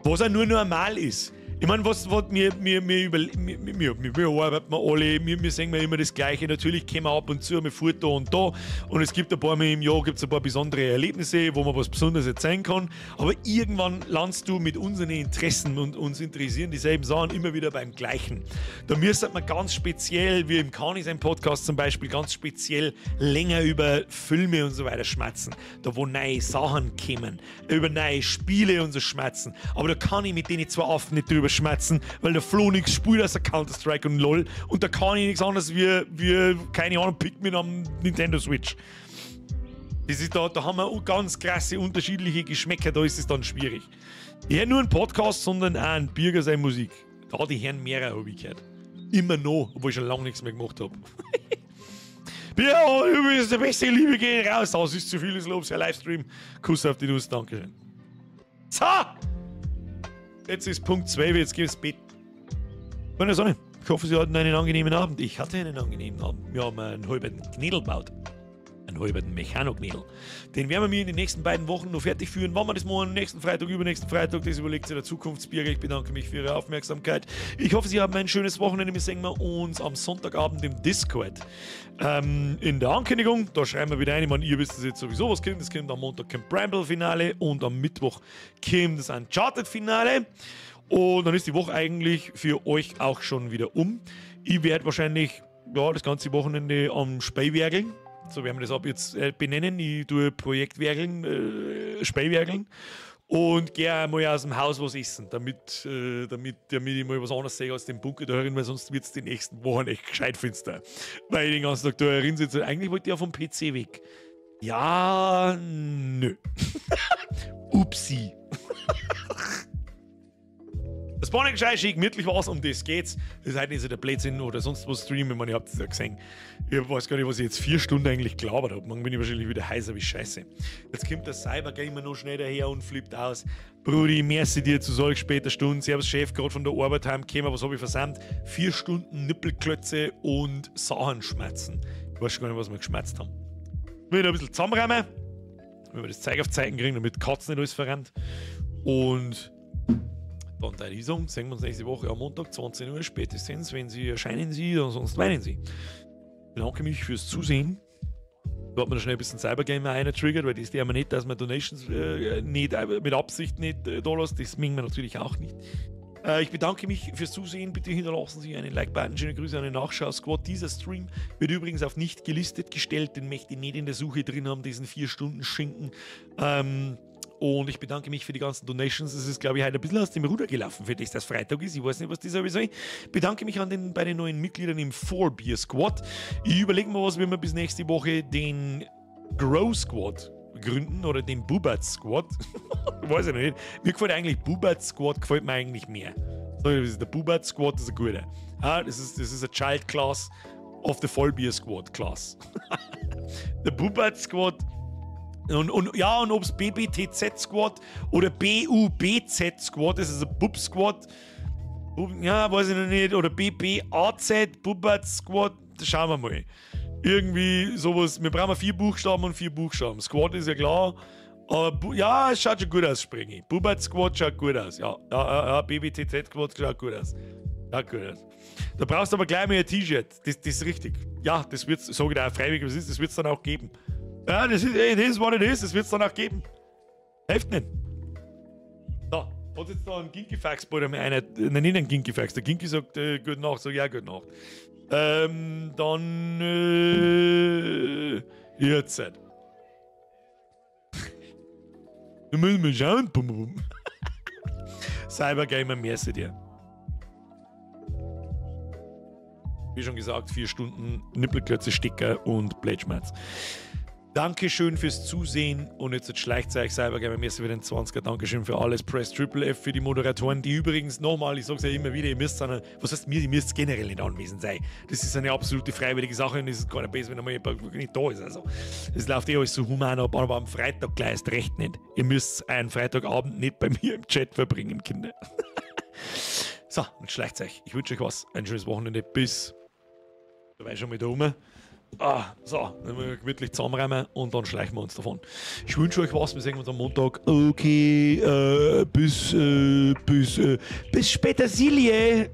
Was auch nur normal ist. Ich meine, was wir arbeiten alle, wir sehen immer das Gleiche. Natürlich kommen wir ab und zu mit Furt da und da. Und es gibt ein paar Mal im Jahr gibt's ein paar besondere Erlebnisse, wo man was Besonderes erzählen kann. Aber irgendwann landest du mit unseren Interessen und uns interessieren dieselben Sachen immer wieder beim Gleichen. Da müsste man ganz speziell, wie im Kani sein Podcast zum Beispiel, ganz speziell länger über Filme und so weiter schmatzen. Da wo neue Sachen kommen, über neue Spiele und so schmatzen. Aber da kann ich mit denen zwei Affen nicht drüber schmatzen, weil der Flo nichts spielt als Counter-Strike und LOL und da kann ich nichts anderes wie keine Ahnung, Pikmin am Nintendo Switch. Das ist da haben wir ganz krasse unterschiedliche Geschmäcker, da ist es dann schwierig. Ich höre nur einen Podcast, sondern auch einen Birger seine Musik. Da die Herren mehrere habe ich gehört. Immer noch, obwohl ich schon lange nichts mehr gemacht habe. Ja, du bist der beste, Liebe, geh raus. Das ist zu vieles Lob, sehr Livestream. Kuss auf die Nuss, Dankeschön. So! Jetzt ist Punkt 12, jetzt geht's ins Bett. Meine Sonne, ich hoffe, Sie hatten einen angenehmen Abend. Ich hatte einen angenehmen Abend. Wir haben einen halben Knädel gebaut. Einen halben Mechanoknädel. Den werden wir mir in den nächsten beiden Wochen noch fertig führen. Wann wir das machen, nächsten Freitag, übernächsten Freitag, das überlegt sich der Zukunftsbürger. Ich bedanke mich für Ihre Aufmerksamkeit. Ich hoffe, Sie haben ein schönes Wochenende. Wir sehen wir uns am Sonntagabend im Discord. In der Ankündigung, da schreiben wir wieder ein. Ich meine, ihr wisst es jetzt sowieso, was kommt. Es kommt am Montag kommt Bramble-Finale und am Mittwoch kommt das Uncharted-Finale. Und dann ist die Woche eigentlich für euch auch schon wieder um. Ich werde wahrscheinlich ja, das ganze Wochenende am Speiwerkeln. So werden wir das ab jetzt benennen. Ich tue Projektwerkeln, Speiwerkeln und gehe mal aus dem Haus was essen, damit ich mal was anderes sehe als den Bunker da herin, weil sonst wird es die nächsten Wochen echt gescheit finster. Weil ich den ganzen Tag da herin sitze. Eigentlich wollte ich ja vom PC weg. Ja, nö. Upsi. Das war nicht gescheit, schick, gemütlich war's, um das geht's. Das ist halt nicht so der Blödsinn oder sonst was streamen, ich meine, ihr habt es ja gesehen. Ich weiß gar nicht, was ich jetzt 4 Stunden eigentlich gelabert habe. Morgen bin ich wahrscheinlich wieder heißer wie Scheiße. Jetzt kommt der Cybergamer noch schnell daher und flippt aus. Brudi, merci dir zu solch später Stunde. Servus Chef, gerade von der Arbeit heimgekommen, was habe ich versäumt? 4 Stunden Nippelklötze und Sachen schmerzen. Ich weiß schon gar nicht, was wir geschmerzt haben. Ich will ein bisschen zusammenräumen, wenn wir das Zeug auf Zeiten kriegen, damit Katzen nicht alles verrennt. Und dann deine Isung, sehen wir uns nächste Woche am Montag, 20 Uhr spätestens. Wenn Sie erscheinen, Sie, dann sonst weinen Sie. Ich bedanke mich fürs Zusehen. Da hat man schnell ein bisschen Cybergamer eingetriggert, weil das ist ja immer nicht, dass man Donations nicht, mit Absicht nicht da lässt. Das mögen wir natürlich auch nicht. Ich bedanke mich fürs Zusehen. Bitte hinterlassen Sie einen Like-Button. Schöne Grüße an den Nachschau-Squad. Dieser Stream wird übrigens auf nicht gelistet gestellt. Den möchte ich nicht in der Suche drin haben, diesen 4 Stunden Schinken. Und ich bedanke mich für die ganzen Donations. Es ist, glaube ich, heute ein bisschen aus dem Ruder gelaufen, für das das Freitag ist. Ich weiß nicht, was das sowieso ist. Ich bedanke mich bei den neuen Mitgliedern im 4-Bier-Squad. Ich überlege mir was, wenn wir bis nächste Woche den Grow Squad gründen oder den Bubat Squad. Weiß ich noch nicht. Mir gefällt eigentlich Bubat Squad, gefällt mir eigentlich mehr. So, das ist der Bubat Squad, das ist ein guter. Ah, das ist a Child Class of the Vollbier Squad Class. Der Bubat Squad. Und ob es BBTZ Squad oder BUBZ Squad ist, also Bub Squad, ja, weiß ich noch nicht, oder BBAZ, Bubat Squad, schauen wir mal. Irgendwie sowas, wir brauchen 4 Buchstaben und 4 Buchstaben. Squad ist ja klar, aber ja, es schaut schon gut aus, Springi. Bubat Squad schaut gut aus, ja, BBTZ Squad schaut gut aus. Schaut gut aus. Da brauchst du aber gleich mal ein T-Shirt, das ist richtig. Ja, das wird's, sage ich dir auch freiwillig, was ist, das wird's dann auch geben. Ja, das ist, ey, das ist, what it is, das wird's dann auch geben. Hilft nicht. So, hat jetzt da einen Ginkifax bei mir einer, nein, nicht einen Ginkifax, der Ginki sagt, gute Nacht, sag ich ja, gute Nacht. Dann, jetzt. Du müssen wir schauen, bum, bum. Cybergamer, merci dir. Wie schon gesagt, 4 Stunden Nippelklötze, Stecker und Blätschmerz. Dankeschön fürs Zusehen und jetzt schleicht euch Cybergamer, merci für den 20er, Dankeschön für alles, Press Triple F für die Moderatoren, die übrigens nochmal, ich sag's ja immer wieder, ihr müsst, was heißt mir, ihr müsst generell nicht anwesend sein. Das ist eine absolute freiwillige Sache und es ist gar nicht besser, wenn einmal jemand nicht da ist. Also, es läuft eh alles so human ab, aber am Freitag gleich erst recht nicht. Ihr müsst einen Freitagabend nicht bei mir im Chat verbringen, Kinder. So, und schleicht euch. Ich wünsche euch was, ein schönes Wochenende, bis, da war ich schon mal da rum. Ah, so, dann wir gemütlich zusammenräumen und dann schleichen wir uns davon. Ich wünsche euch was, wir sehen uns am Montag. Okay, bis später, Silie.